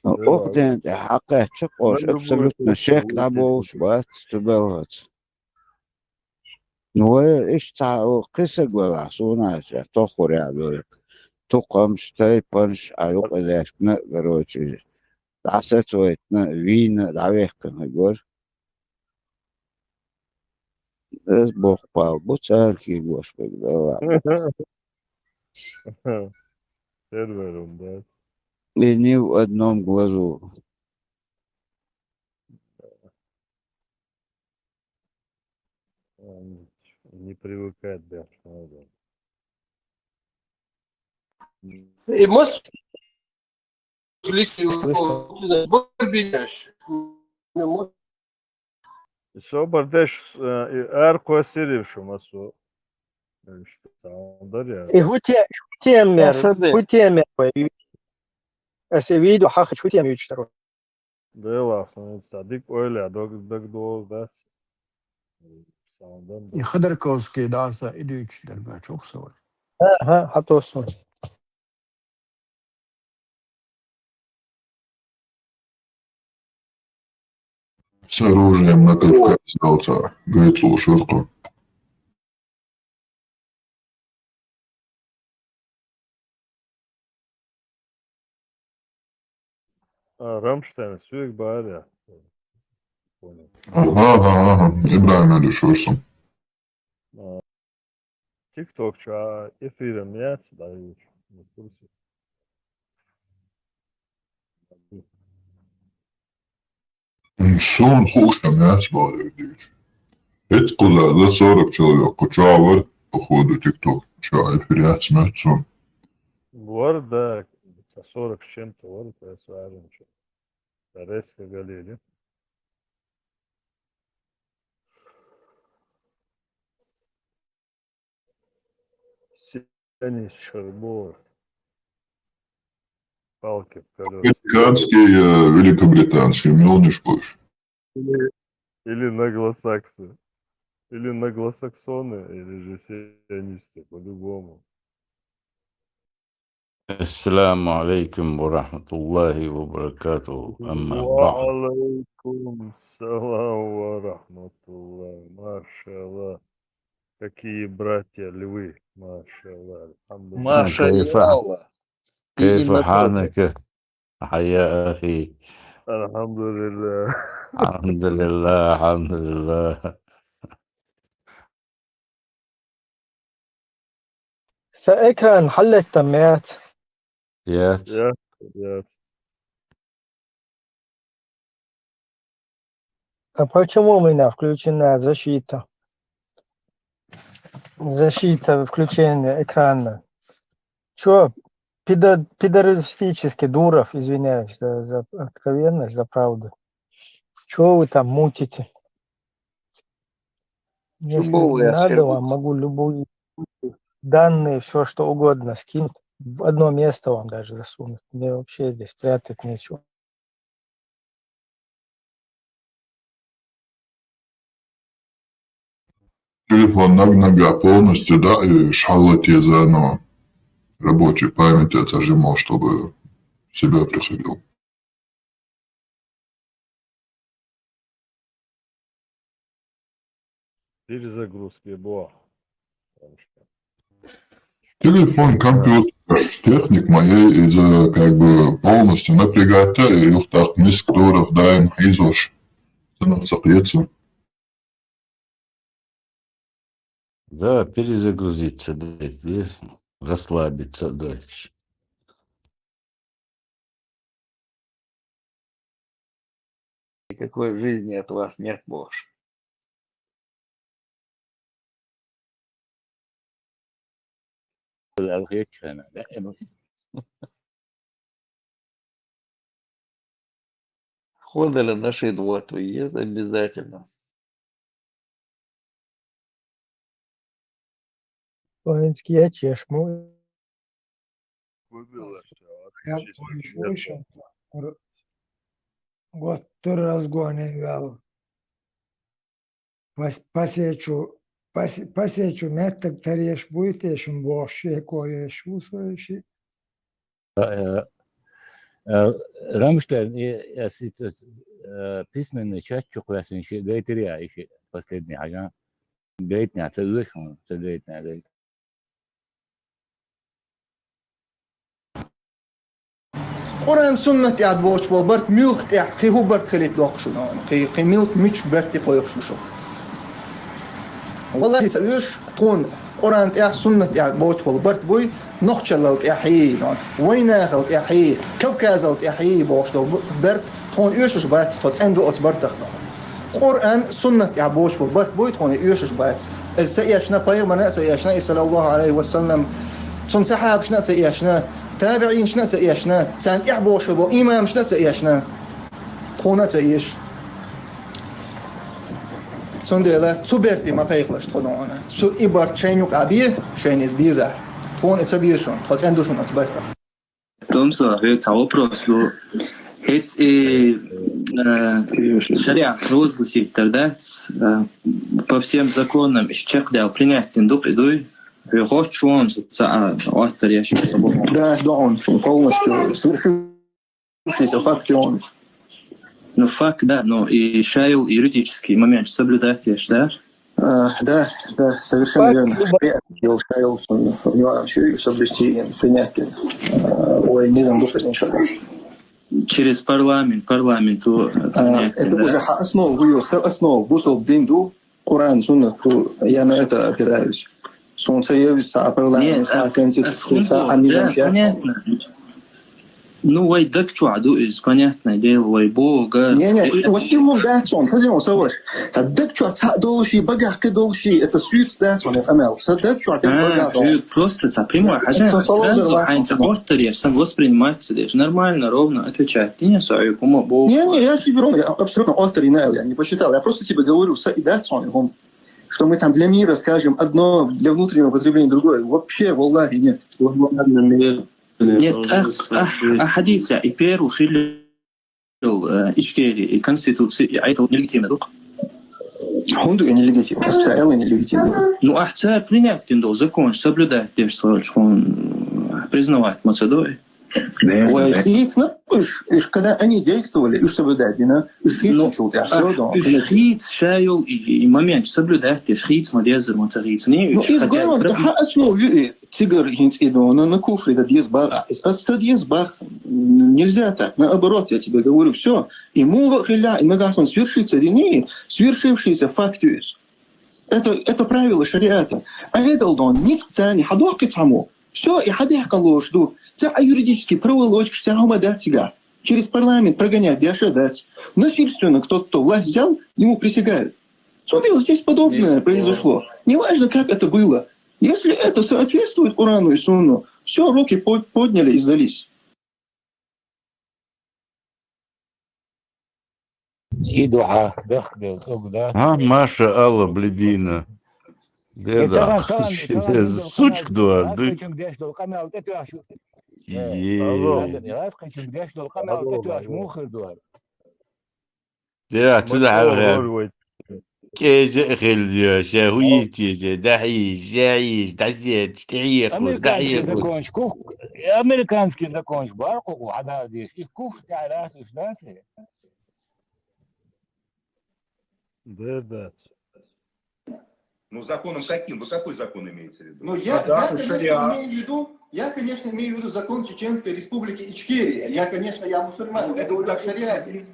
Ох ден, хакка чак ош, Ну, любой абсолютно случай, шек любой да бош, бат, тубелгац. Ну, ишта, о, кисаг вала, суна, тохур я, бе. Тукамш, тайпанш, а юк элешкна, короче. ДӀасацойтина, вийна, дӀавехкина хӀугур. Аз бохпал бу царкий гошбаг, Далла. Сервером, да. И ни в одном глазу. Не привыкать, да, что надо. И мы с- лично его обвиняешь. Собар деш, э, и ар косирив шума со. Э, что там, да, я. И хутемер, хутемер. Аса видео хахач хутемер второй. Да, ласно, садик ойла, дог, дог, дог, да. И Ходорковский, да, са, и дюч, да, чё, сова. Ага, хатосон. С оружием на Кавказе, Алтай. Говорит, лучше. А, Рамштайн, сюек бааря. Понял. Ага, ага, ага. Ибрагим Алишурсом. А, ТикТок ча эфиром яц, да, юч. Не в курсе. Сон хушам яц бааря дюч. Эт куда за сорок человек, кучавар, походу, ТикТок ча эфир яц мецун. Вар, да, сорок с чем-то, вар, да, сварим, чё. Резко галили. Синий шербор. Палки в колёса. Американский, э, великобританский, мелниш будешь. Или, или англосаксы. Или англосаксоны, или же сионисты, по-любому. السلام عليكم ورحمة الله وبركاته. أما بعد. وعليكم السلام ورحمة الله. ما شاء الله. Какие братья львы. ما شاء الله. الحمد لله. ما شاء الله. كيف حالك؟ حيا أخي. الحمد لله. الحمد لله، الحمد لله. Са экран хьаллеттам яц. Яц. Яц, яц. А почему у меня включена защита? Защита включения экрана. Чё, пидо-, пидорастический, Дуров, извиняюсь за, за откровенность, за правду. Чё вы там мутите? Если надо, вам могу любые данные, всё что угодно скинуть. В одно место вам даже засунуть. Мне вообще здесь прятать нечего. Телефон наг-, нага полностью, да, и шаллать заново. Рабочей памяти отожимал, чтобы в себя приходил. Перезагрузки бу. Телефон, компьютер, техник моей из-, как бы полностью напрягать, и юхтах миск Дуров даим хизош. Цена сакъеца. Да, перезагрузиться дать, да, расслабиться дальше. Никакой жизни от вас нет больше. Худ ала нашид вот уйез обязательно. Воинский я чешму. Выбило, что я отличился. Понял, что р-, вот ты разгонивал. Пас-, пасечу, пас-, пасечу меттаг тареш буйтешун боши коешусойши. Э, э, Рамштайн, э, э, сит-, э, письменный чат чукъясин ши гайтири а иши последний хажа. Гайтня, ца уйшун, ца гайтня, гайт. Къуръан, суннат тӀехь боцуш болу барт муьлха тӀехь, кхин хӀун барт хилийта доккхуш ду хьуна? Кхин, кхин муьлха мича барте кхойкхуш ду шу? Валлахи, ца оьшу тхуна Къуръан тӀехь, суннат тӀехь боцуш болу барт буй, нохчаллал тӀехьий, вайнахал тӀехьий, Кавказал тӀехьий бохуш долу бу-, барт тхуна оьшуш бац, тхо цӀена ду оцу бартах. Къуръан, суннат тӀехь боцуш болу барт буй, тхуна оьшуш бац. Иза ца эшна, пайхамарна а ца эшна, и саллаллаху алейхи ва саллам, цуьнан сахьабашна а ца эшна, табиӀинашна а ца эшна, царна тӀехь бохуш болу имамашна а ца эшна, тхуна а ца эш. Цундела цу берте ма кхайкхалаш тхо догӀана. Цу и барт шайна юкъа бе, шайна иза безахь. Тхуна и ца беза шуна, тхо цӀена ду шуна оцу бартах. Томсо, хьоьга цхьа вопрос ду. ХӀинца и, э, шариат провозгласить дар дац, э, по всем законам иштта чекхдаьлла принять дина ду-кх и, дуй? Хьоьга хоттуш ву-кх цхьа, а, оттар еш ца боху? Да, да, он полностью свершившийся факт, и он. Ну, факт, да, но и шайол юридический момент соблюдать еш, да? А, да, да, совершенно верно. Факт, любой. Шайол, шайол, у него ещё и соблюсти, и принять, э, ой, не знаю, духа, иншаллах. Через парламент, парламенту, э, а, принять, это да? Уже основу, основу, основу, бусул дин ду, Къуръан, суннат, я на это опираюсь. Солнце явится, а парламент, нет, а, а конституция, а, а низам, да, понятно. Ну, вай даг чохь ду иза, понятное дело, вай бога. Не, не, э, вот и он дац он, хаза он саваш. Сан даг чохь цхьаъ долуш и, багахь кхин долуш и, это суьйца дац он, это амал. Сан даг чохь дац, а, багахь долуш. Просто цхьа прямой хьажа, сразу хьайна цхьа оттар еш, сан воспринимать ца деш. Нормально, ровно отвечать. Ты не сой, кому бог. Не, не, я тебе ровно, я абсолютно оттар и найл, я не посчитал. Я просто тебе говорю, са и дац он, что мы там для мира скажем одно, для внутреннего потребления другое. Вообще, валлахи, нет. Нет, ах, ах, ахьа дийца, и первый хилла, э, Ичкери, и конституция, и Ӏедал нелегитимно ду-кх. ХӀунда и нелегитимно? Ас ца аьлла нелегитимно. Ну, ахьа ца принять дина долу законаш соблюдать деш ца хилча, хьуна признавать ма ца до и? Вай хийцна, уж, уж, когда они действовали, уж соблюдать дина, уж хийцначул тӀехь, всё, да, уж конечно. Хийца шайол и, и момент соблюдать деш, хийца ма дезара ма ца хийцний, ну, уж и хотя бы гонор, да, хьа основу ю и. Цигара хӀинца и дона, на куфре дан деза боху ахь. Ас ца деза боху, нельзя так. Наоборот, я тебе говорю, всё. И муха а хилла, и нагахь санна свершиться дина, свершившийся факт ю иза. Это, это правило шариата. А Ӏедал дона, ницкъ царна, хьадоккхи цхьаммо. Всё, и хьадехка лоруш ду. Цхьа а юридический проволочкаш, цхьа хӀума дац цигахь. Через парламент прогонять деш а дац. Насильственно кто-то власть взял, ему присягают. Цундела здесь подобное произошло. Неважно, как это было. Если это соответствует Корану и Сунну, всё, руки по-, подняли и сдались. И дуьхьа бехк бел цӀог дац. А, маша Алла, блядина. Беда. Сучка дуар, ду. Кхечуьнга деш долу къамел тӀетоьхча. Е. Алло. Кхечуьнга деш долу къамел тӀетоьхча, муха хир ду хӀара? Де, цу дахьара. КӀеза а хилла, ша хӀун йитте, дахьийша, яийша, дӀасеташ, тӀехьекхуш, американский дӀахьекхуш. Законаш, кух-, американский законаш бар кху, кху хьадаьлла дезаш. И кух тӀехь лаьтташ дац хье? Бе, бац. Ну, законом каким? Вы какой закон имеете в виду? Ну, я, а, я, да, конечно, шариат. Имею в виду, я, конечно, имею в виду закон Чеченской Республики Ичкерия. Я, конечно, я мусульманин, ну, я говорю о шариате.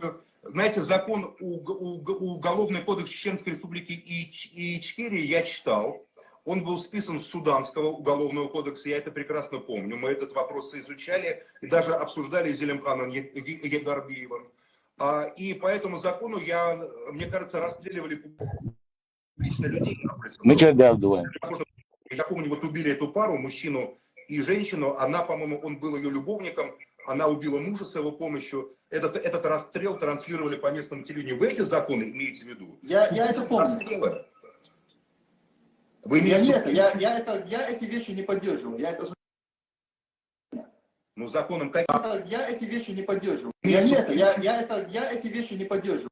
Знаете, закон, уг-, уг-, уголовный кодекс Чеченской Республики Ич-, Ичкерия я читал. Он был списан с Суданского уголовного кодекса, я это прекрасно помню. Мы этот вопрос изучали и даже обсуждали с Зелимханом Е-, Е-, Егарбиевым. А, и по этому закону, я, мне кажется, расстреливали публично людей на улице. Мы чё, да, вдвоем? Я помню, вот убили эту пару, мужчину и женщину. Она, по-моему, он был её любовником. Она убила мужа с его помощью. Этот, этот расстрел транслировали по местному телевидению. Вы эти законы имеете в виду? Я, я это помню. Расстрелы. Вы имеете в виду? Я не это, я, я это, я эти вещи не поддерживаю. Я это Ну, законом каким? Это, я эти вещи не поддерживаю. Я не это, я, я это, я эти вещи не поддерживаю.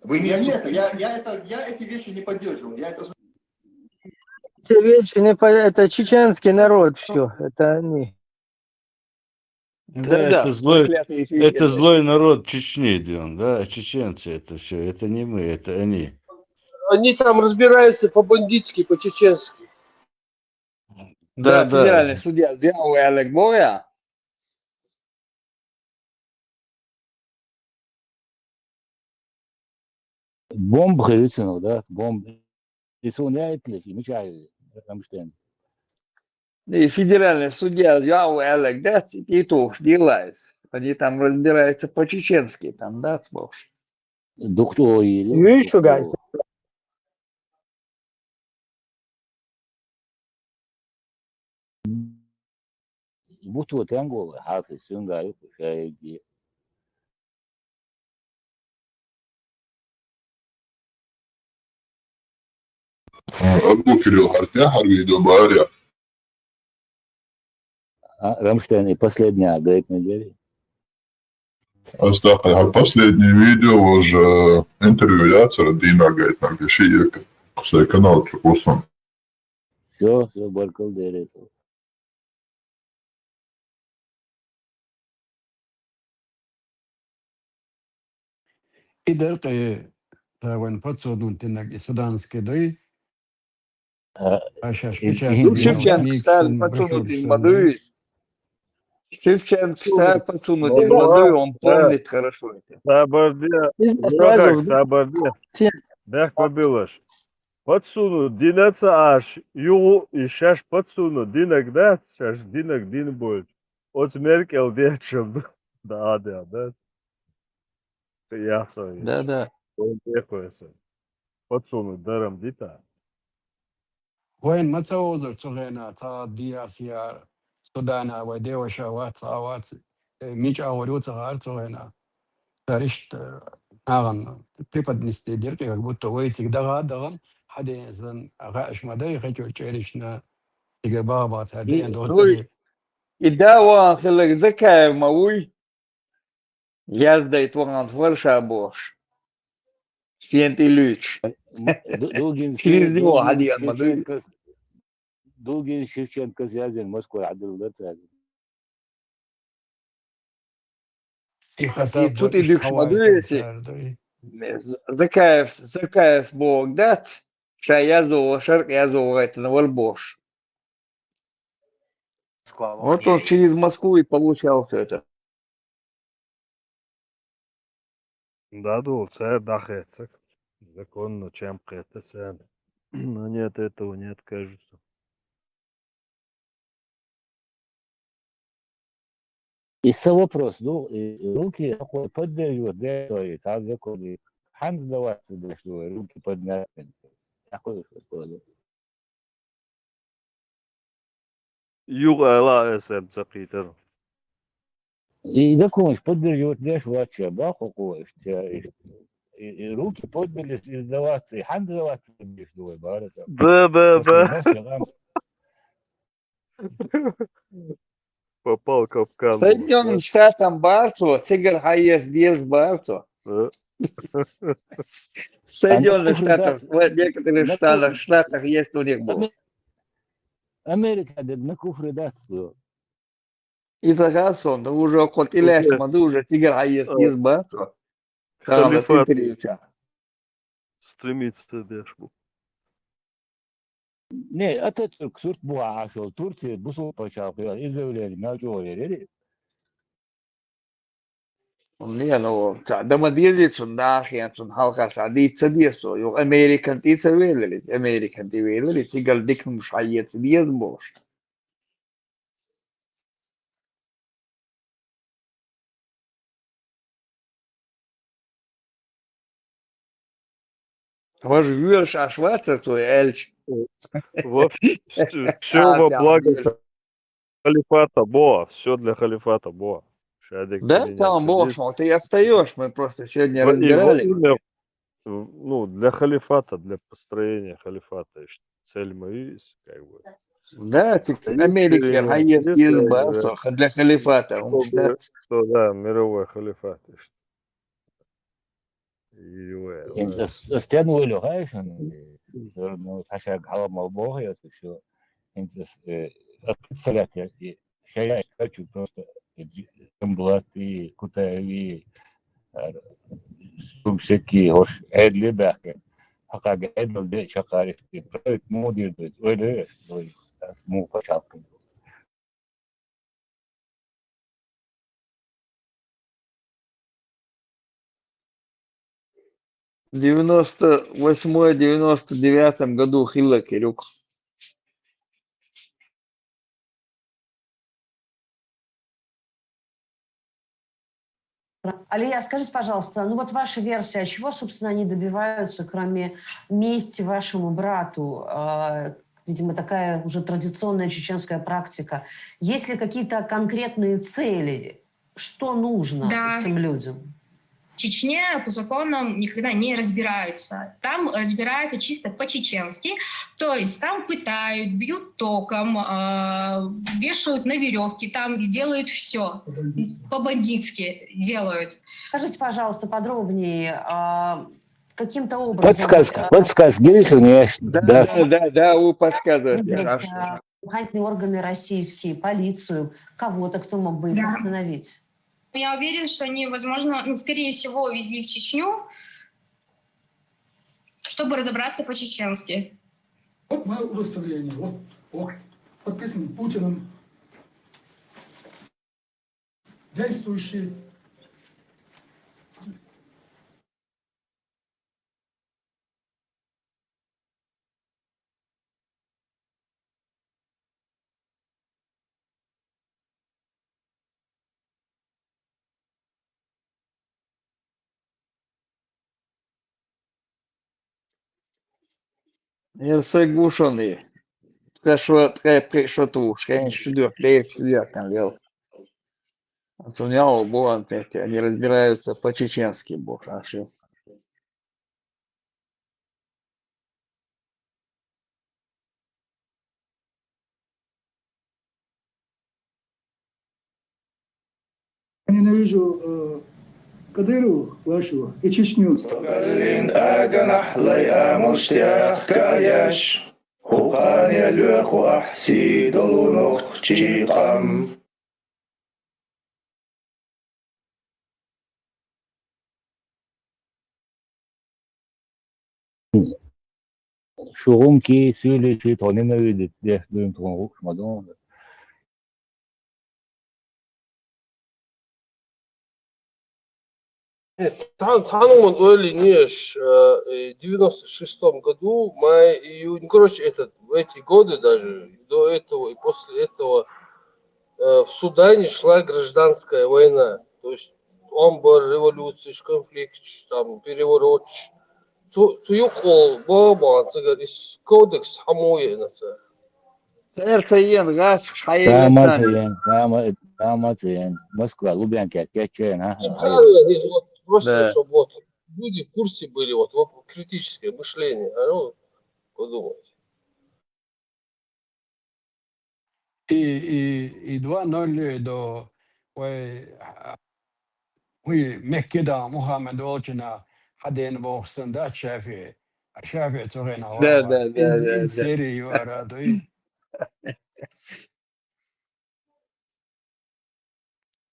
Вы не... Я не это, я, я это, я эти вещи не поддерживаю. Я это... Эти вещи не по-, это чеченский народ всё, это они. Да, да, это злой, проклятые чеченцы. Это злой народ Чечни, где он, да? Чеченцы это всё, это не мы, это они. Они там разбираются по-бандитски, по-чеченски. Да, да, да. Федеральный судья, Зиаулла Алекбоя. Бомба хилла цунах, да? Бомба. И цунна яитлаш, и мичахь, Рамштайн. И федеральный судья яу аьлларг дац, и тӀетухуш дилла иза. Они там разбираются по-чеченски, там, дац бохуш. Дукха чӀогӀа йийла. Юй шу гайта. Буту тенго хьафиз, цуьнга юкъа шайги. А, Абу Кирилл, хьарта хьара видео бара? А, Рамштайн и последняя гайта недели. Ас тахка хьара последний видео, важа интервью яцара дийнахь гайтинарг ши ека. Кху сайн канал чу кхуссун. Всё, всё, баркал, Дела реза. И деркъе, вайн подсудный динарг и суданский дуй. А, а шаьш и, печать и, Ну, и Шевченко, Шевченко, Сталин, подсудный дин ма дуй иза. Шевченко, Сталин, подсудный дин ма дуй, он помнит хорошо это. Сабар де, Иза Йохак, сразу сабар де. Тем. Бехк ма биллалаш. Подсудный дина ца Ӏаш, юха и шаьш подсудный динарг дац, шаьш динарг дина болчу. Оцу Меркел деччалла да, да, да. Яхса. Да, да. Он декхойса. Подсудный дарам дита. Вайн ма ца вовзар цу хенахь, цхьа а диас яра, Судана вай деваша вац, цхьа а вац, э, мича а вар ю ца хаар цу хенахь. Цара иштта, э, нахана преподнести дира, как будто вай цига даха а дахана, хьадесан хаьаш ма дай, хечур чӀеришна, цига баха бац, хьадеан И, доцури. И да вахан хилларг Закаев ма вуй? Яздайта вахана вара ша бохуш. Шен тӀе луьйчуш. Ду-, Дугин Через него Дугин хьадеана ма дуй. Шевченкос, Дугин Шевченкос яздина Москвара хьадилла дара цара. И хата цу тӀе дуьгуш ма дуй эсе. Закаев, Закаев боху дац, ша язо, шаркъ язо гӀайтина вара бохуш. Вот он через Москву и получал всё это. Да, дул, цара дӀахецаг. Законно чем кхета царна. Но нет, этого не откажутся. И со вопрос, ну, и руки такой поддерживают, да, и так закон, и ханз даваться, да, что руки поднять. Такой вопрос. Юха ала эсэм ца кхийтар. И дакумаш поддерживать деш вача, баху кхуш, и, и, и руки поднялись, и сдаваться, и ханз сдаваться будешь, думаю, бара. Да, да, да. Попал в капкан. Соединённым Штатам барцо, цигара хьаес деза барцо. Э. Соединённых Штатов, в некоторых штатах, штатах есть у них было. Америка дед на куфре дац. Иза хассон, да уже около тилеш, ма да уже цигара хьаес деза барцо. Халифат. Стремиться деш бу. Не, Ататюрк сурт бу Ӏашал, Турция бусул пачалхе, иза велер, мел чӀогӀа верери. Не, ну, ца, да ма деза цун нахе, цун хьалха ца дийца ца деза со. Юха Американ тӀе ца велали, Американ тӀе велали, цигара дикнумаш хьаеца деза бохуш. Важа воьлуш Ӏаш вацара цо аьлча? Во-, всё, всё во благо халифата бо, всё для халифата бо. Да, там бо, что ты отстаёшь, мы просто сегодня разбирали. Ну, для халифата, для построения халифата, ещё цель моя есть, как бы. Да, типа, Америка, а если из барсов, для халифата, он считается. Что, да, мировой халифат, ещё. Стен волю, хаешь, ну, хашаг хала мал бога, я тут всё. Инцес, э, открыть салат, я, и шая хочу просто, э, дж-, Джамбулат и Кутаев и, э, Сумсек и хош, Эдли бахке. Хакага Эдл де шакариф, и проект мудир дойт, ой, ле, ой, му пачалкин. девяносто восьмой, девяносто девятом году хилла кирюк. Алия, скажите, пожалуйста, ну вот ваша версия, а чего, собственно, они добиваются, кроме мести вашему брату? А, видимо, такая уже традиционная чеченская практика. Есть ли какие-то конкретные цели? Что нужно Да. этим людям? В Чечне по законам никогда не разбираются. Там разбираются чисто по-чеченски. То есть там пытают, бьют током, а, вешают на веревке, там делают все. По-бандитски делают. Скажите, пожалуйста, подробнее, а, каким-то образом... Подсказка, а, подсказка. Геришин, я ж- Да, да. да, да, да, вы подсказываете. Вызвать, А, а, органы российские, полицию, кого-то, кто мог бы их Да. остановить. Я уверена, что они, возможно, ну, скорее всего, увезли в Чечню, чтобы разобраться по-чеченски. Вот мое удостоверение. Вот, вот. Подписан Путиным. Действующий. Ерсек вушони. Тка шо, тка пхе шо ту, шен шудур, лев шудур кан лел. Ацунял буан пете, они разбираются по-чеченски, бо, аши. Я ненавижу э, Кадырова вашего и Чечню. Галин агана лай амуштях каяш. Хукания лёху ахси долунух чикам. Шугум ки сюли чи тонина видит, деш дуем тон гук шмадон. Цан цануман ойли неш, э, э, девяносто шестом году, май, июнь, ну, короче, этот, в эти годы даже, до этого и после этого, э, в Судане шла гражданская война. То есть он был революция, конфликт, там, переворот. Цу-, цуюк ол, бо, бо, цигар, из кодекс хамуе на це. Сердце ен, газ, шхае Тама ен. цен, тама, тама цен. Москва, Лубянка, кечен, а? Правильно, здесь вот просто, Да. чтобы вот люди в курсе были, вот, вот критическое мышление, а ну, подумайте. И, и, и два ноль до, ой, а, уй, Меккеда Мухаммед Олчина хаден боксун да Шафи. А Шафи цогена Да, да, да, да, да. Серии юарадуй.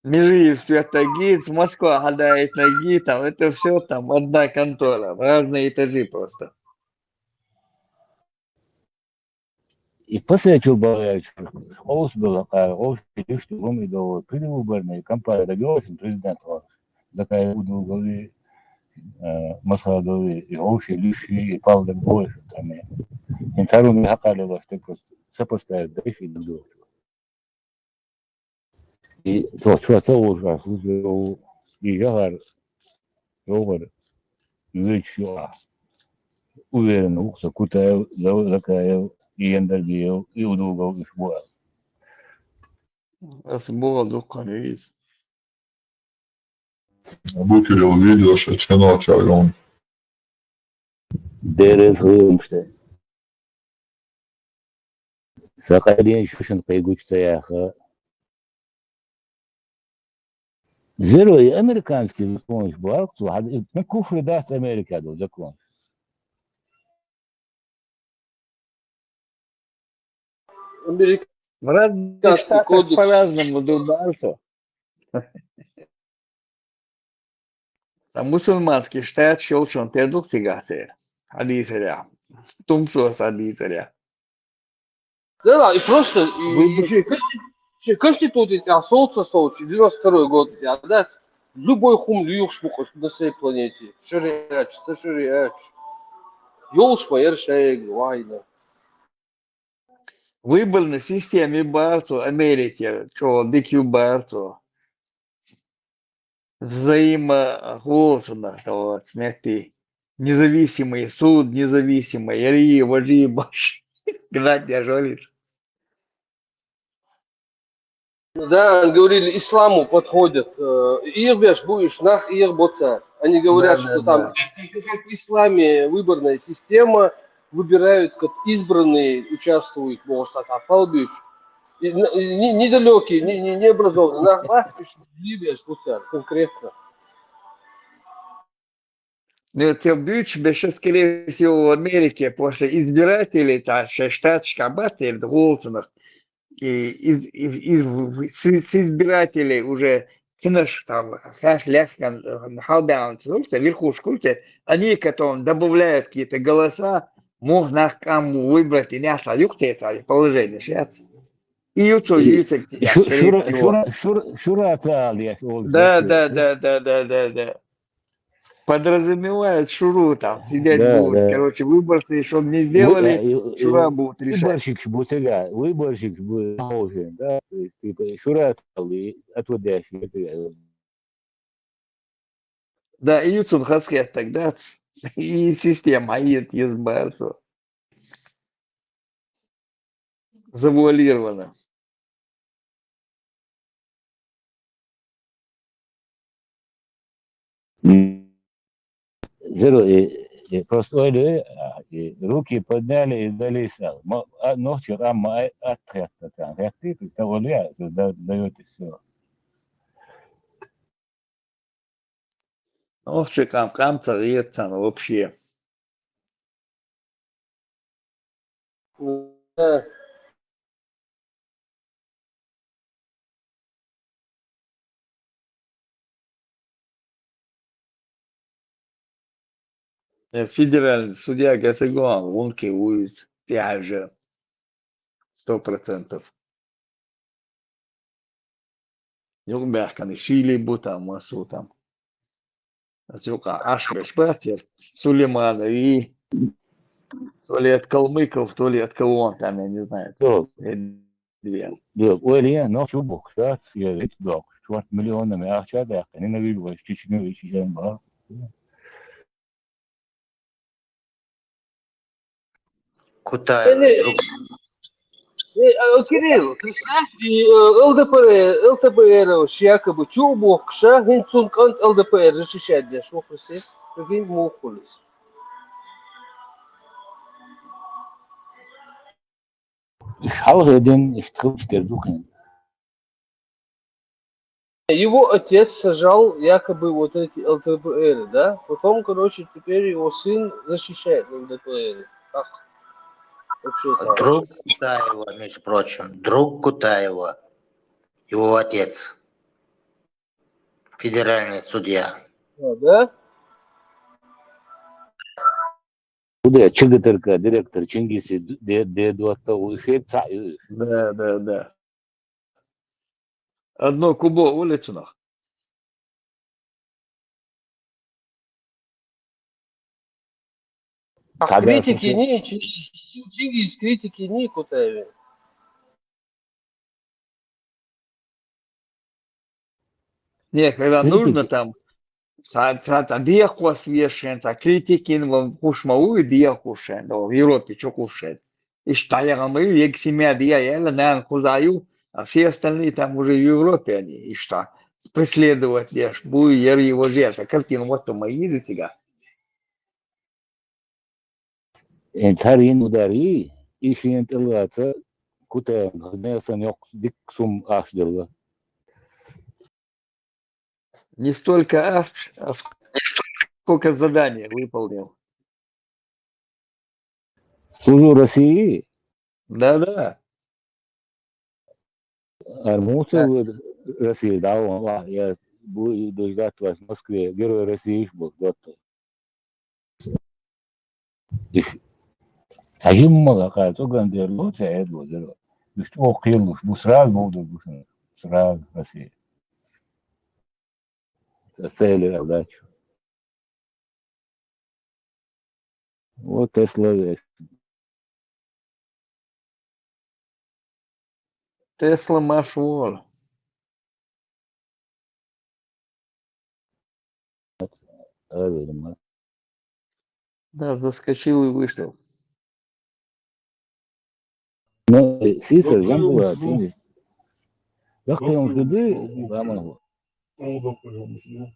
Мижиев света гид, Москва хадает на гид, там это все там одна контора, разные этажи просто. И после чего Балаевич, холос было, а, общий лишь лом и до предвыборной кампании добился президент он. Закай удугали, э, Масхадови, и общий лишь и пал дем больше там. Инсару не хакали вас, так просто сопоставить, да, и до. И со, со, со уже, уже, и я, Ровер, Вечуа. Уверен, укса Кутаев, Закаев, и Яндарбиев, и Удугов, и Шбуа. Ас була дуккан из. Букерил видео, что тянуло чаргон. Дерез хымште. Сакалин шушен кайгучта яха. Зеро и американский закон, барк, ну, куфры даст Америка до закон. Американский В разных штатах по-разному дубарцу. Там мусульманский штат щелчен, ты дух сигате. Адисаря. Тумсос адисаря. Да, да, и просто и, Вы- и конститу- и конституция тебя солнце солнце, девяносто второй год тебя, да? Любой хӀума лоьхуш бу-кх на сей планете. Шариат, ца шариат. Йолуш ма яра шайга вайна. Выборный система ю бара цо Америке, чӀогӀа дика ю бара цо. Взаимоголосанах, вот, смотри. Независимый суд, независимый, яри, важи, баш. Гнать я жолит. Да, они говорили, исламу подходят. Э, их беш будешь, нах их боца. Они говорят, да, что да, там, да, как в исламе выборная система, выбирают, как избранные участвуют, может, так, а полбиш. И н-, и не-, недалекие, не, не, необразованные, нах, нах, их беш боца, конкретно. Ну, это бич, беш, скорее всего, в Америке после избирателей, та, ше штаташка бацар голсанах, и из, из, из, с, с избирателей уже кинаш там, хаш лехкан, халбян, слушайте, верхушку, слушайте, они потом добавляют какие-то голоса, мог нах кам выбрать, и не осталось, юхте это положение, сейчас. И юту, и юту, шу-, шура, шура, шура, шура цаал, я, да, да, да, да, да, да, да. Подразумевает шуру там, сидеть, да, будут, да. Короче, выборцы, чтоб не сделали, вы-, а, и, и шура будут решать. Выборщик ж бу цигахь, выборщик ж бу, да, то есть, типа, шура цаал, и отводящий, это, да, и юту хасхет тогда, и система, и это, и избавиться. Завуалировано. М. Зеро, э, э, просто ойла, а, э, руки подняли и сдались, а, ма-, а, нохчи къам ма, а, атхетта тан, хетти, то есть, да, ойла, да, даёте всё. Ох, чекам, кам ца гӀерцан вообще. Да. Э, федеральный судья Гасагуан, вон ке уйз, тяже. Сто процентов. Юкъ баьхкина шийли бу там, массо там. Ас юкъа Аш беш бац, я Сулейманов и то ли от калмыков, то ли от кого он там, я не знаю. То ли две. Йо, ойла, но чу боксац, я вит бокс. Чуат миллионами ахча да, не на вижу, чични, чични, ба. Кутаева, не, друг. Не, а, Кирилл, представь, и, э, ЛДПР, ЛТПР уж якобы чу боккхуш, хӀинца цуьнан кӀант ЛДПР защищать деш ву, представь, прикинь, муха хуьлу иза. Уж хьалха дин, уж тхилчдер ду кхин. Его отец сажал якобы вот эти ЛДПР, да? Потом, короче, теперь его сын защищает ЛДПР. Так. Вообще так. Друг Кутаева, между прочим. Друг Кутаева. Его отец. Федеральный судья. А, да? Куда ЧГТРК директор Чингиси де-, де-, доттагӀа ву, шен цхьаъ ю уьш. Да, да, да. Одно кубо улицунах. А критики не, Чингис критики не Кутаеве. Не, когда нужно там, ца, ца, ца дехкос вешен, ца критикин, вон куш ма вуй, дехкушен, да, в Европе чу кушен. Иштта яга ма ю, ег семья дия яла, нана кхуза ю, а все остальные там уже в Европе они, иштта преследовать деш, буй, яри, вожи, ца картина вот то ма йизи цига. Эн цхьаьргина удар йий, и шена тӀелаца Кутаевна хаза несан йоккха дикка сумма ахча делла. Не столько ахча, а сколько задание выполнил. Служу России? Да, да. Армуцев России, да, он, а, я буду ждать вас в Москве. Герой России ж был, доктор. Иш. Хьажимма ла кхай цӀоган дер ло, ца эд ло, зеро. Уж чӀогӀа кхеллуш бу, сразу бовдур бу шуна. Сразу Россия. Ца ца хилира аьлла дац. Вот Тесла веш. Тесла марш вола. Ара вера ма. Да, заскочил и вышел. Ну, сисар, Докъа жамбула, йомуш ду. Цуни. Докъа Докъа йомуш ду, йомуш ду. Ламан. О, докъа йомуш ду.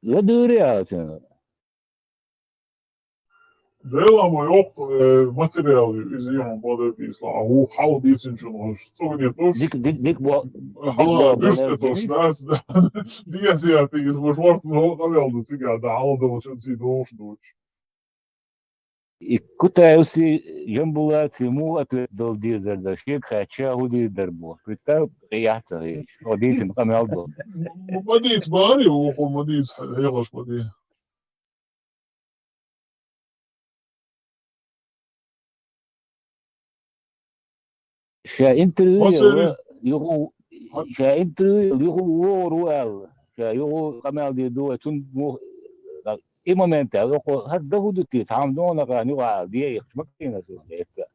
Я дыри а цена. Дела ма йокъ, э, материал изъян бада бисла. А у хал дисин чун хош. Цуни туш. Дик, дик, дик бо-, дик Хала бо-, дюште бо-, туш, да, да. Дига сияти из бо шорт, но хавел да цига, да, хала да чун си дош дуч. И кутаюси жамбулаци му ответ дал дизар да, шек хача худи дар бо. Представь, приятно, о дисин камел бо. М-, м-, мадиц бари, уху мадиц, хелаш мади. Ша интервью Масерис. Яла, юху, ша интервью яла, юху вогӀур ву аьлла. Ша юху къамел де ду, цун му-, и момент аьлла, юху хӀар да хӀу ду те, цхьа хӀама дона гӀан юха аьлла, де ихча ма кхийна су, это.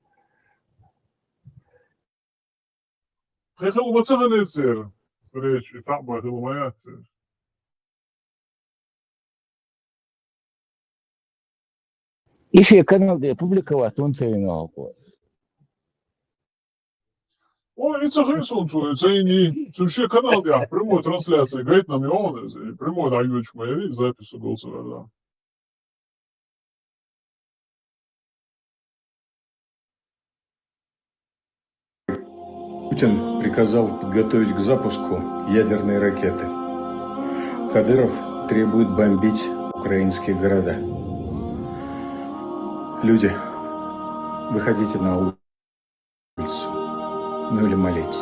Хе хила ма ца хилира церан встреча, цхьаъ бан хила ма яц церан. И шен канал тӀа публиковать вун ца вина хӀокхо. О, и ца хин сон цо, и ца йини. Цу шен канал тӀа прямой трансляция гайтина ма йоагӀу иза, и прямой дӀайоьдуш ма яри, запись голосования. Путин приказал подготовить к запуску ядерные ракеты. Кадыров требует бомбить украинские города. Люди, выходите на улицу. Ну или молитесь.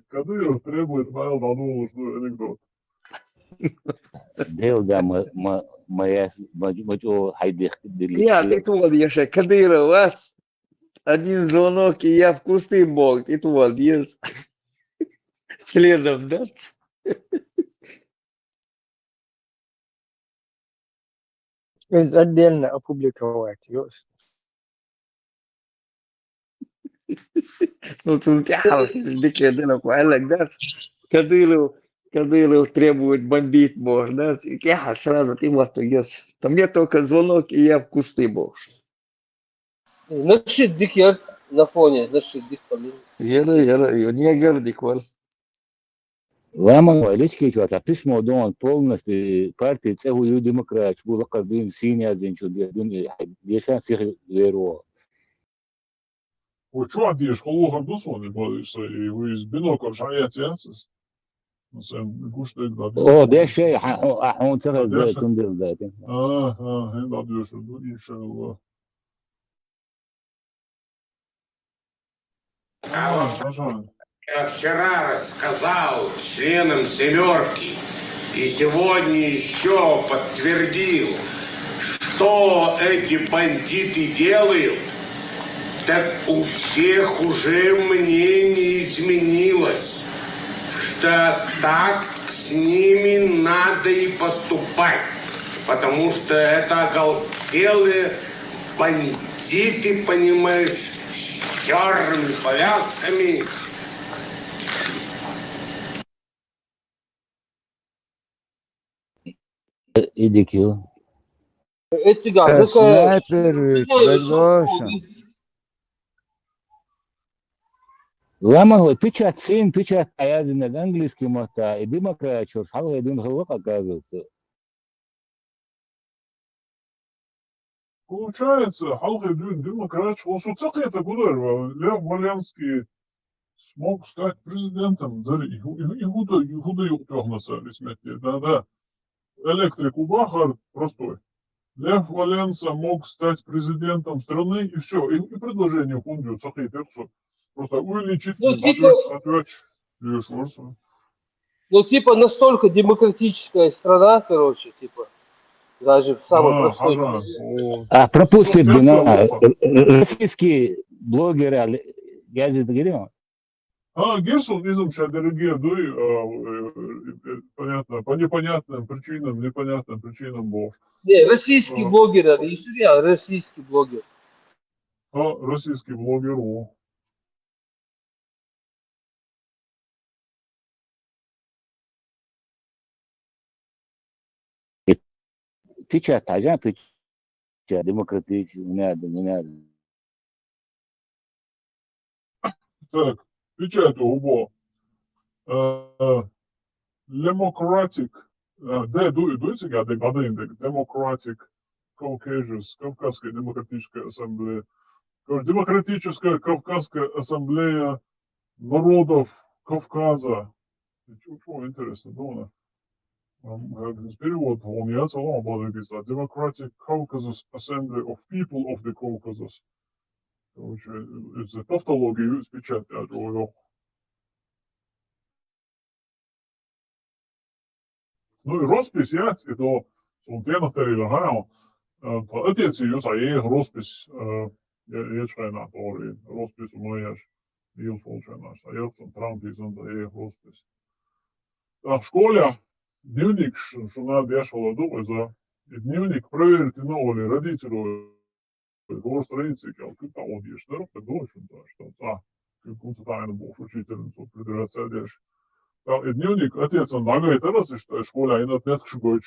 Кадыров требует, ма аьлла, дӀадолуш ду анекдот. Дел да ма, ма, ма яс, ма, ма чӀо хьайдих дили. Я, тӀе тоха деза, Кадыров вац. Один звонок, и я в кусты, бог, тӀе тоха деза. Следом, да? Из отдельно опубликовать, ёс. Ну, цун тӀехьа дика дела кхоаллаг дац. Кадыров, Кадыров требует бомбить, можно, да? ТӀехьа сразу тӀе мотт ес. Там мне только звонок, и я в кусты, бог. Значит, дика яр на фоне, значит, дика палин. Яра, яра, ю, не гар дика вар. Ламан вай личкийчо цхьа письмо дон полностью парти цӀе хӀу ю демократ, хӀу лакхара дуьйна сийна яздинчу де-, дуьйна дешан сиха веро. О, чу а деш, хӀу лохар ду сон, и бо-, и со, и ву из бинокль шан яц яц из. Ну, сен гуш дег да. О, деш шей, хьа-, хьо-, а, хьун ца хаза, деш. Цун дел дати. А, а, хин да деш, ду, иншалла. Я вчера рассказал членам «Семерки» и сегодня еще подтвердил, что эти бандиты делают, так у всех уже мнение изменилось, что так с ними надо и поступать, потому что это оголтелые бандиты, понимаешь, с чёрными повязками. Идикю. Эциган, э, ну-ка, снайпер ведь, снайпер, Владимир. Ламан вай печать, син печать аязиннаг английский матта, и демократия, хьалха дин хала оказывается. Получается, хьалха дуьйна демократия, хӀу со ца кхета гудар, Лев Валенский смог стать президентом, дари, и хӀу-, и хӀу-, и хӀу-, и хӀу да юкъ тоьхна ца висметте, да, да. Электрик убахар простой. Лех Валенса мог стать президентом страны, и все. И, и предложение хунду сахи тексту. Просто увеличить, Ну, отвечать, типа- отвечать. Лишь ворса. Ну, типа, настолько демократическая страна, короче, типа, даже в самой А, простой ага. стране. О. А пропустит Ну, бы на всё, всё. э, э, российские блогеры, газеты говорим. А, Герсон изм шадерге дуй, а, э, э, понятно, по непонятным причинам, непонятным причинам был. Не, российский А. блогер, это не сериал, российский блогер. А, российский блогер, о. Печать, а я печать, демократический, не надо, не надо. Так, печать, о, бо. Э, Democratic, э, де, ду, дуйцега, де, гадаинде, Democratic Caucasus, Кавказская демократическая ассамблея. Короче, Демократическая Кавказская ассамблея народов Кавказа. Чё, чё, интересно, да, она? Ам, как здесь перевод, он я целом обладает, Democratic Caucasus Assembly of People of the Caucasus. Короче, это тавтология из печати, а то. Ну и роспись, я, это, он тенах тарила, ха, э, это, это, я, роспись, э, я, я, чайна, тори, роспись, у меня, я, случайно, а я, Трамп, и он, я, роспись. А в школе дневник, ш-, что надо, я шла, думаю, за, и дневник проверить на Оле, родителю, его страницы, как, как там он ещё, да, так думаю, что, что, а, как он тайна был, учительницу, придираться, дальше. Там, и дневник, отец, он нагай, это раз, и что, школе, и на отметку шугойч.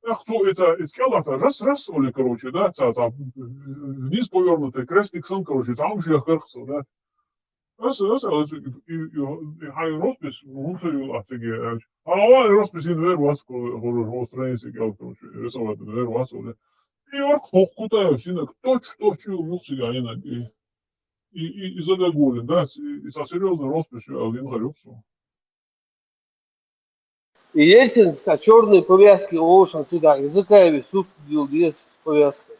Ах, цо, это, из кялата, раз, раз, Оля, короче, да, ца, ца, вниз повернутый, крестик сон, короче, там же я, короче, да. Раз, раз, раз, и, и, и, и хай роспись, он всё от себя, а, а, а, роспись, и, наверное, вас, ко-, ко-, ко-, страницы, короче, рисовать, наверное, вас, Оля. И орк, хох, кутаю, синок, точь, точь, и умыл себя, и на, и, и, и, и загогулин, да, с-, и со серьёзной росписью, а, один горюксу. И Ельцин со черной повязки, Оушен, всегда языками суп бил, есть с повязкой.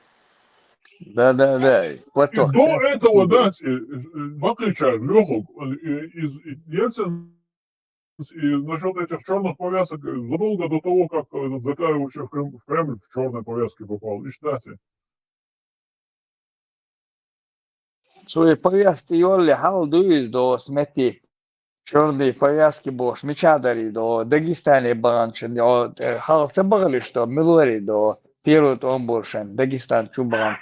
Да, да, да. И Платок. до этого, да, э, э, Бакыча, Лёху, э, из, и Ельцин, и насчет этих черных повязок, э, задолго до того, как, э, этот Закаев вообще в Крем-, в Кремль в черной повязке попал, и считайте. Свои повязки йолли хал дуиз до смети. Черные повязки бош, мечадари до, Дагестане банчен, до, э, хал цабагали, что милуари до, первый он боршен, Дагестан чубан.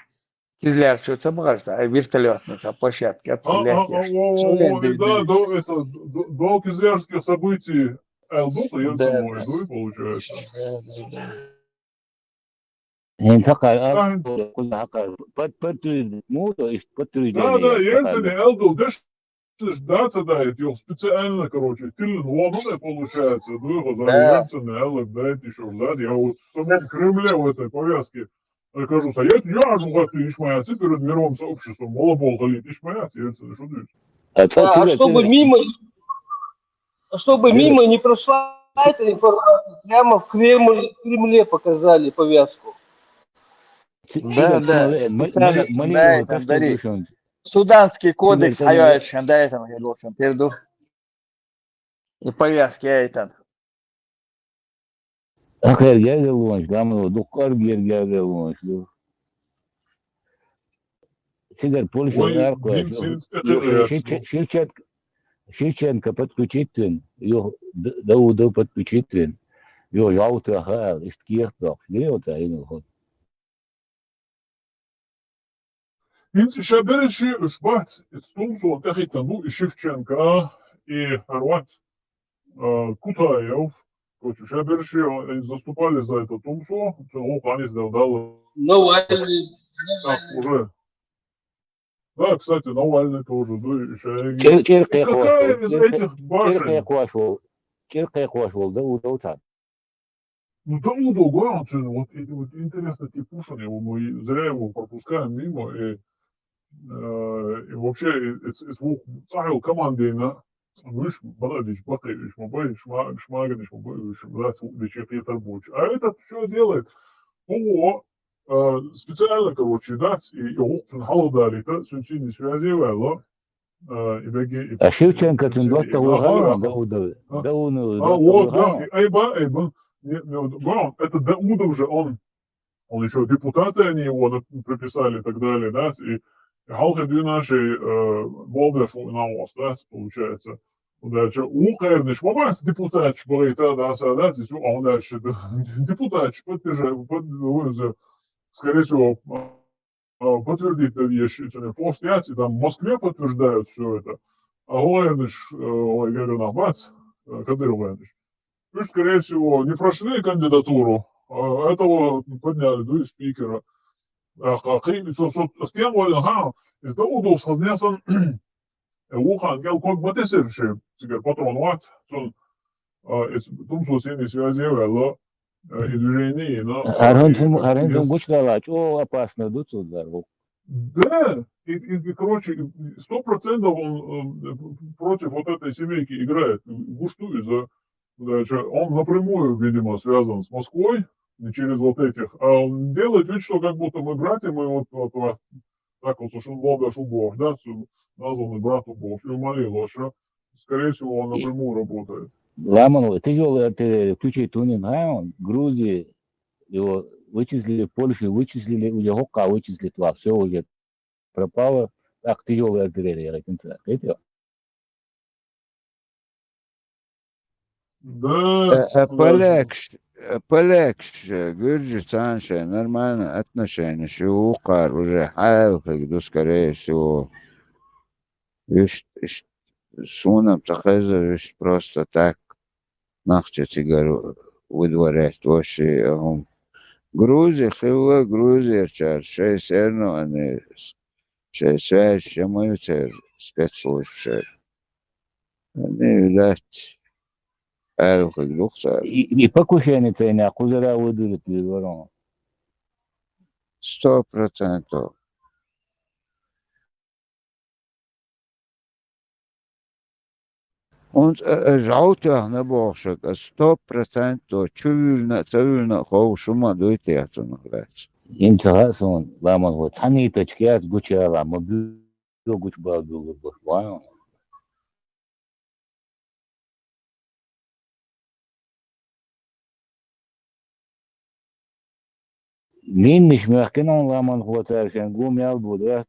Кизляр чу цабагали, а вертолетный ца площадке, А, а, а, отстрелять. о, о, о, и да, до, это, до, до кизлярских событий, Элдук, Ельцин, Да. мой, ну и получается. Ин такая, Да. а, куда такая, под, под, ну, то есть под, Да, да, Ельцин, Элдук, да, да, да, это его специально, короче, тыльным вон, ну, получается, да, его за Да. Ельцин, Элдук, да, это ещё, да, я вот в самом Кремле в этой повязке, я кажу, а я, я же вот ишмаяцы перед мировым сообществом, мало бог, Ельцин, что ты? А, Да, а чтобы мимо, чтобы Дина. Мимо не прошла эта информация, прямо в Кремль, в Кремле показали повязку. Да, да. Специально, да, это, Андрей. Суданский кодекс, хайо, это, да, это, я должен, перду. И повязки, а, это. Ахер герге луонч, гамло, духкар герге луонч, ду. Сигар Польша. Ой, арко, дин шу-, син шу-, стекер шу-, яц, шу-, ду. Шевченко, Шевченко подключить тын, ё, Д-, Даудов подключить тын, ё, жаутаха, ист киехтах, не вот, а, ин ход. Инц иша береши уж бац, из тумсо тахитан бу и Шевченко, и Хорват, э, Кутаев, короче, иша береши, они заступали за это тумсо, цело канис дал дал. Навальный. Так, уже. Да, кстати, Навальный тоже, да, и иша. Чир-, чир-, и какая из этих башен? Чир-, чир-, да, удобно. Ну, да, удобно, он чё, вот, и, вот интересно, типушин, его мы зря его пропускаем мимо, и, э, и вообще, и, и, и слух, цахил командина, мыш, бададич, бакаевич, мабай, шма-, шмаганич, мабай, шмаганич, да, слух, да, чё, Петр Буч. А этот что делает? О, а, специально, короче, да, и, и гӀулакх цуьнан хьалха далийта, цуьнан синий связи ваьлла, а, и бегги, и А Шевченко цуьнан цуьнан дотта и вуха, нахала Даудов, а, Даунов а, дотта вот, вуха. Да, и Айба, Айба, не, не, вот, да, это Даудов же, он, он ещё депутаты они его на-, приписали и так далее, да, и, и хьалха дуьйна шей, э, болдеш ву и навос, да, получается. Удача, у кхаьрнаш, ма бац депутаташ бахийта, да, са, да, цу, а удача, депутаташ поддержа-, под-, скорее всего, а, подтвердить, да, ещё, ещё не пост яц, и там в Москве подтверждают всё это. А гӀалгӀайнаш, э, гӀалгӀай гергана бац, э, кадыровгӀайнаш. Уж, скорее всего, не прошли кандидатуру, а этого подняли, да, и спикера. А, ха-, хи-, со, со, с кем вален, ха, из-за удобства хазнесан, э, вухан кӀел ког ма тесира шен, цигара патрон вац, цун, а, из тумсо синий связи ваьлла, э, и движение, но, ХӀара хӀун э, цум-, и хӀара хӀун цум из гучдала, чӀо опасно ду цу дар ву. Да, и, и, и, короче, и, и сто процентов он, э, против вот этой семейки играет. Гуш ду иза, да, чё, он напрямую, видимо, связан с Москвой, не через вот этих. А он делает вид, что как будто мы братья, мы вот, вот, вот, так вот, что он Бога шубу, да, всё, названный брат у Бога, всё, молил, а что, скорее всего, он И напрямую работает. Ламан ву, тяжёлый артиллерия включить тунин, ха, он, Грузии, его вычислили, Польши вычислили, уже хӀокха вычислить вац, всё, уже пропало, так тяжёлый артиллерия, говорит, это, это. Да, Э, э, да. Полякаш, э, полякаш, э, гуьржашца шайн нормально отношенеш ю, вукхар уже хьалхиг ду, скорее всего. Вуьшта, иш-, суна ца хеза, вуьшта просто так нах чу цигара выдворять воши, а хӀума. Грузи хилла, Грузерчара шайн серно ани с-, шайн связь ма ю церан спецслужбашера. Ани дац, аьлла хиг ду-кх цара. И, и покушение цайна кхузара выдворить вирварон. Сто процентов. Унца, э, э, жӀов тоьхна бохушаг, э, сто процентов чу вуьллина а, ца вуьллина а ховш хӀума дуй те цунах лаьцна? Ин ца хаьа суна, Ламан ву, цхьаннитачка яц гучаяла, ма буьйла гучабала буьйлур бу, ван. Миннаш моьхкина хьуна, Ламан ву, цара шайн гу мел бу, дац?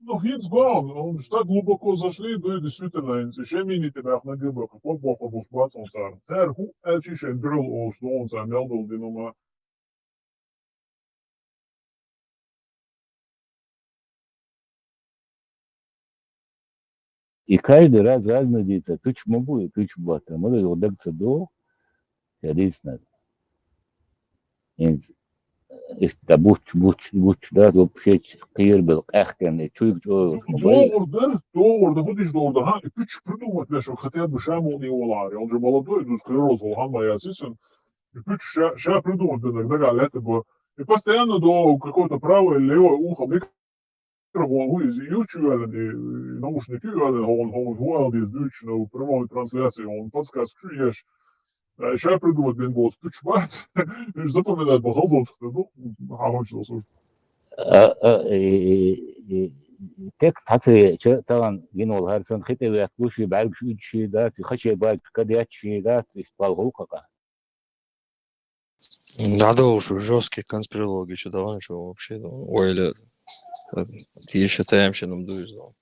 Ну, хӀинца гон, он что глубоко зашли, да и действительно, хӀинца шен мините баьхна гиба, кхо бохур бус бац он цара. Цара хӀу аьлчи шайн дуьрал олуш ду он цара мел долу динума. И каждый раз разный дийца, туьч ма бу, и туьч батта, ма ду, юха даг ца ду, я дийцина. Инз, иштта буч, буч, буч, да, вообще кхийрбел къаьхкина, и чуйга чӀогӀа. ДогӀур дар, догӀур дар, хӀу диш догӀур дар, ха, и пуч придумать вешал, хотя бы ша мукъане валахьара, он же молодой, ду склероз вала хӀама яц исун. И пуч ша, ша придумать беннарг дагахь лаьтта бу. И постоянно до какое-то правое или левое ухо микрофон, хӀу иза ю чу йоьллина, и наушник ю йоьллина, хӀун, хӀун, хӀун ала деза дуьйцуш, но прямой трансляции, хӀун подсказка чу еш. А, ша придумать бен голос пуч бац. Уж запоминать бан хазончух ду, хьахочу слушать. А, а, и, и, и, текст хьацаеча, тахана гина волу хӀара санна хи тӀе ветталуш, и бӀаьргаш уьдуш дац, и хаче баьргаш кадетташ дац, иштта пал гӀуллакха. ДӀадовлуш жёсткий конспирологи чу даван чу вообще, ойла, тиша тайм шинам ду иза.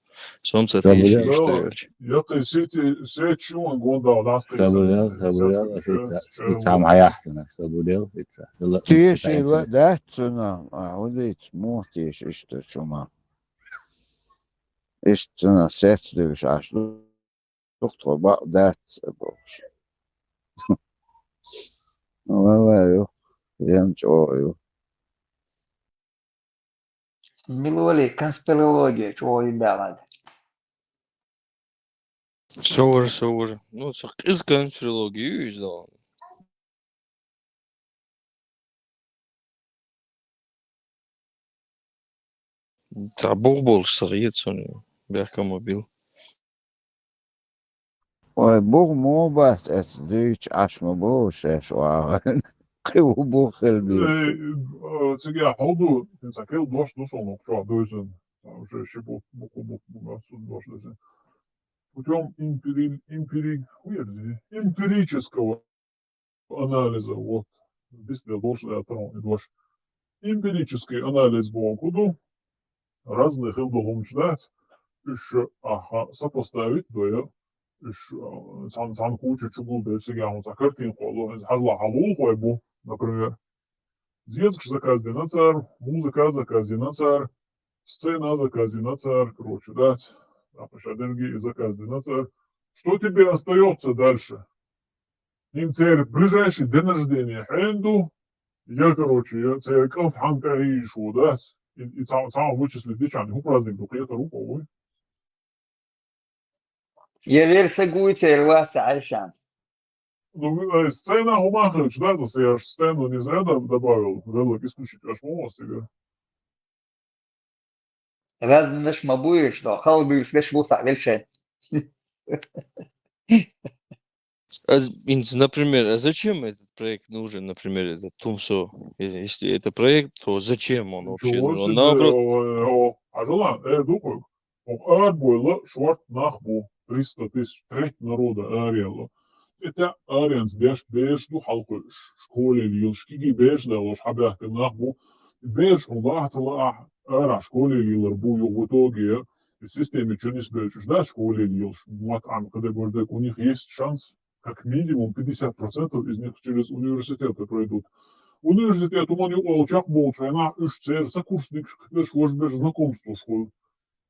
Сомца тиша иштта. Якъи сети, сети чуьнан гонда ласкъи. Сабурел, сабурел, сица, сица хьаяхтана, сабурел, сица. Тиша ила дац цуна, а, удиц, мух тиша иштта чума. Иштта цуна сец дивиш аш ду. Духтур бакъ дац бохуш. Валла ю, ям чӀогӀа ю. Мила вали конспирология чӀогӀа ю баьллад. Совар, совар. Ну, со къиза конспирология ю иза. Цхьа бух болуш ца хета суна, бехке ма била. Вай, бух муха бац, эца дуьйцу Ӏаш ма бу шаьш вагӀан. Кхин ву бу хила Э, беза. э, Цига хьо ду, хӀинца кел дош ду со нух чохь дуьйсан. Там уже ши бу-, бу-, бу-, бу-, бу-, дош деза. Путём эмпири-, эмпири-, ху ерзи? Эмпирического анализа, вот. Дис де дош да трон и дош. Эмпирический анализ боху ду. Разный хила долу хӀуманаш дац. Уьш, аха, сопоставить до я. Уьш, а, цхьана, цхьана куча чу гулбелла цига хьуна цхьа картина кхолло. Иза хьажа ла хьалула хой бу, например. Зезагаш заказ дина цара, музыка заказ дина цара, сцена заказ дина цара, короче, дац. ТӀаккха ша дерги и заказ дина цара. Что тебе остаётся дальше? ХӀинца церан ближайший день рождения хьенан ду? Я, короче, я церан кӀант хьан тӀе йийш ву, дац? И, и цхьа, цхьа вычислить дичан, хӀун праздник ду, кхетар ву, по-, вуй? Ерера са гуй церан вац Ӏайшан. Ну, э, сцена хӀума хилча, да, за я аж сцену не зря доб-, добавил, велик исключить аж мо вас себе. Разнаш ма буйш, но халбуьйш гаш бу сахьвелшен. А з-, ин-, например, а зачем этот проект нужен, например, этот Тумсо? Э, если это проект, то зачем он вообще Ничего нужен? Он себе, наоборот, о, о, о, а жила, э, духу, ох, ар бойла шорт нах бу, триста тысяч, треть народа арело. Это аренс деш беш ду халкуш, школе лил, шкиги беш да лош, хабяхка нах бу, беш у лахца ла ара школе лилар бу, ю в итоге, системе чунис беш, да, школе лил, мат ам, когда горде, у них есть шанс, как минимум пятьдесят процентов из них через университеты пройдут. Университет у меня олчак болчу, она уж цер сокурсник, уж без знакомства школ.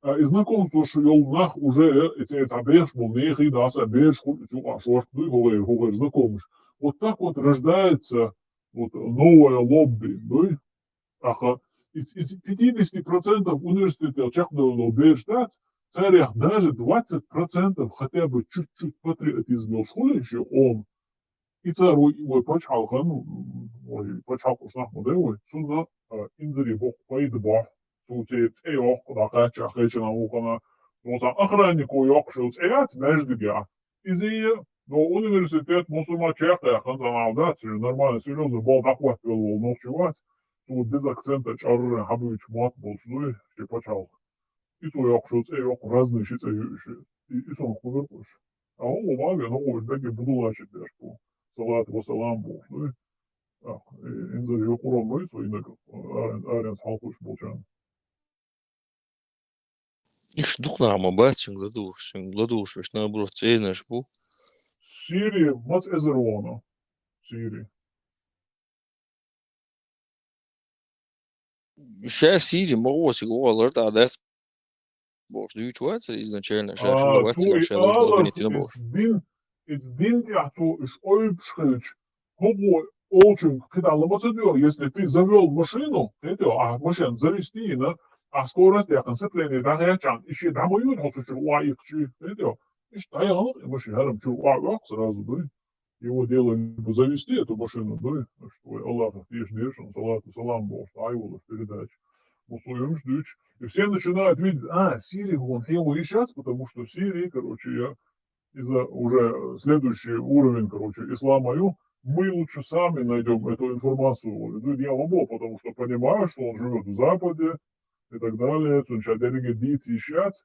А из знакомства школ нах уже, э, эти, эти обрежь был, не хи, да, са обрежь, ху-, цю, а, шорт, ну, и ху-, ху-, знакомыш. Вот так вот рождается вот новое лобби, ну, и, аха, из, из пятидесяти процентов университета чакдало беждать, царях даже двадцать процентов хотя бы чуть-чуть патриотизм школе еще он. И цар вой, вой пачхьалкхан, вой пачхьалкхуш нах ма дай вой, цунна, а, инзаре боху пайда боху, цу церан цӀе йоккху, дӀакхаччахь хечана вухана, ну, цхьа охраннико йоккхуш йолу цӀе яц маьждигехь. Иза, но университет мусульман чекхъяьккхина цхьа нах дац, уьш нормально, серьёзно, бал дӀахӀоттавелла волу нохчи вац, цо без акцента чӀаррина хьабуьйчу мотт болуш дуй, ши пачхьалкх. И цо йоккхуш йолу цӀе йоккху, разный ши цӀе ю уьш. И, и сон кхузара къуш. А хӀун ма вен, хӀун уьш дагге будулачи деш бу. Салат ва салам бохуш дуй. А, и, инзаре йоккхур ма ю цо инаг, арен, аренца хьалхуш болчарна. Иш дукха нах ма бац, цуьнга ладугӀуш, цуьнга ладугӀуш, веш наоборот цӀенаш бу. Сирия маца эзар вона? Сирия. Ша Сири ма гӀо, цига гӀо лар тӀа дац бохуш дуьйцу вацара изначально, ша хилла А, вац цо цига, и ша лош долу аларх, гонитина бохуш. Иза дин, иза дин тӀехь цо уьш ойбуш хилча, хӀокхо олчуьнга кхидӀа ла ма ца доьгӀу, если ты завёл машину, кхетий, а машина завести йина, а скорость яхана сцепление дӀахаьччахьана, и шен дӀа ма йоьду хьо цу чуьра охьаиккхичий, кхетий, иштта дӀаяхана и машина, хӀара чуьра охьа оьху сразу, дуй. Его дело либо завести эту машину, дуй, что вай Аллахах теша дешан, салату салам бохуш, дӀайолуш передача. Мусульманаш дуьйцу. И все начинают видеть, а, Сирия вон хьехо йиш яц, потому что в Сирии, короче, я из-за уже следующий уровень, короче, ислама ю, мы лучше сами найдём эту информацию. Говорю, ну, я вам потому что понимаю, что он живёт в Западе и так далее, цунча дерриге дийца йиш яц,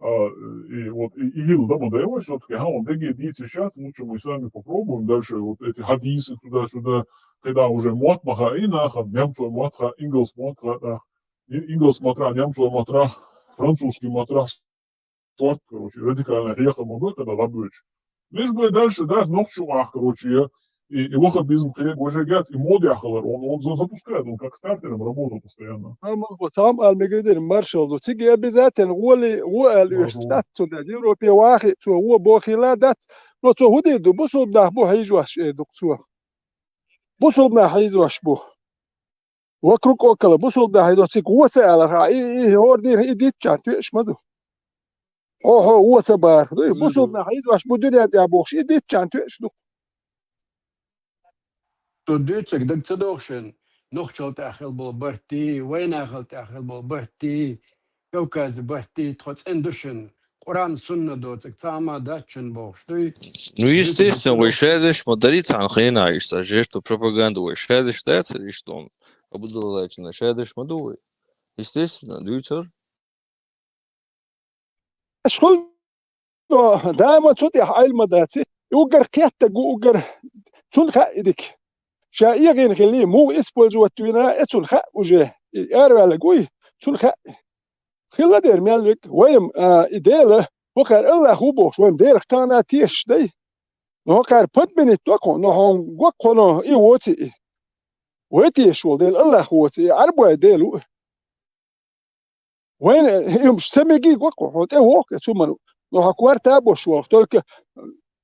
а, и вот и, и йилла ма дай вай всё-таки, ха, он дерриге дийца йиш яц, лучше мы сами попробуем дальше вот эти хьадисы туда-сюда, когда уже мотт ма хаьа, и нахана, немцойн мотт хаьа, ингалс мотт хаьа, нах, и-, ингалс мотт хаьа, немцойн мотт хаьа, французский мотт хаьа, шорт, короче, радикальная хьехам ма бу, когда лабоьчу. Лишь бы дальше, да, нохчу ах, короче, я, и, и ваххабизм кхерг вожег яц, и мода яхалар, он, он за-, запускает, он как стартером работал постоянно. Амма вот там алмигадир маршал ду. Циги обязательно воли, во эл уьш Маршал. Дац цу да, Европе вахи, цу во бохила дац. Но цу худир ду, бусулба нах бу хьийжош, э, дук цу. Бусулба нах хьийзош бу. Вокруг около бусулба нах хьийзош, цига во ца алар, ха, и, и, хӀор дийр, и дитчан, туьш ма ду. Охьо, во ца бахар. Дуй, Мгм. Бусулба нах хьийзош бу дуьнен тӀехь бохуш, и дитчан, туьш ду. Цо дуьйцург даг ца доху шуна, нохчалла тӀехь хила болу бартий, вайнахалла тӀехь хила болу бартий, Кавказан бартий, тхо цӀена ду шуна, Къуръан, сунна доцург цхьа хӀума дац шуна бохуш дуй. Ну, естественно, вай шадерш ма дарий цхьана хенахь иштта, жертва пропаганда вай шадерш дацара иштта, Абдуллачина шадерш ма ду вай. Естественно, дуьйцура. Аш хул, дама цу тӀехь Ӏилма дац. И уггар кхеттаг ву, уггар цунна хаьа и дика. Ша эгӀина хилий, муха использовать вина, э, цунна хаьа уже. И араваьллаг вуй, цунна хаьа. Хилла дера мел век, вайм, а, и Дела, хӀокхара Аллах ву бохуш, вайм Делах тахана тешаш дай. Но хӀокхара подменить до кхо, но хьуна го кхоно и воци и. Вай тешаш волу Дела Аллах воци и, Ӏарбой Дела ву. Вайна, э, уьмаш ца мегий го кхо, хьо тӀе воху, цу мара. Но хьо корта а бош волу, только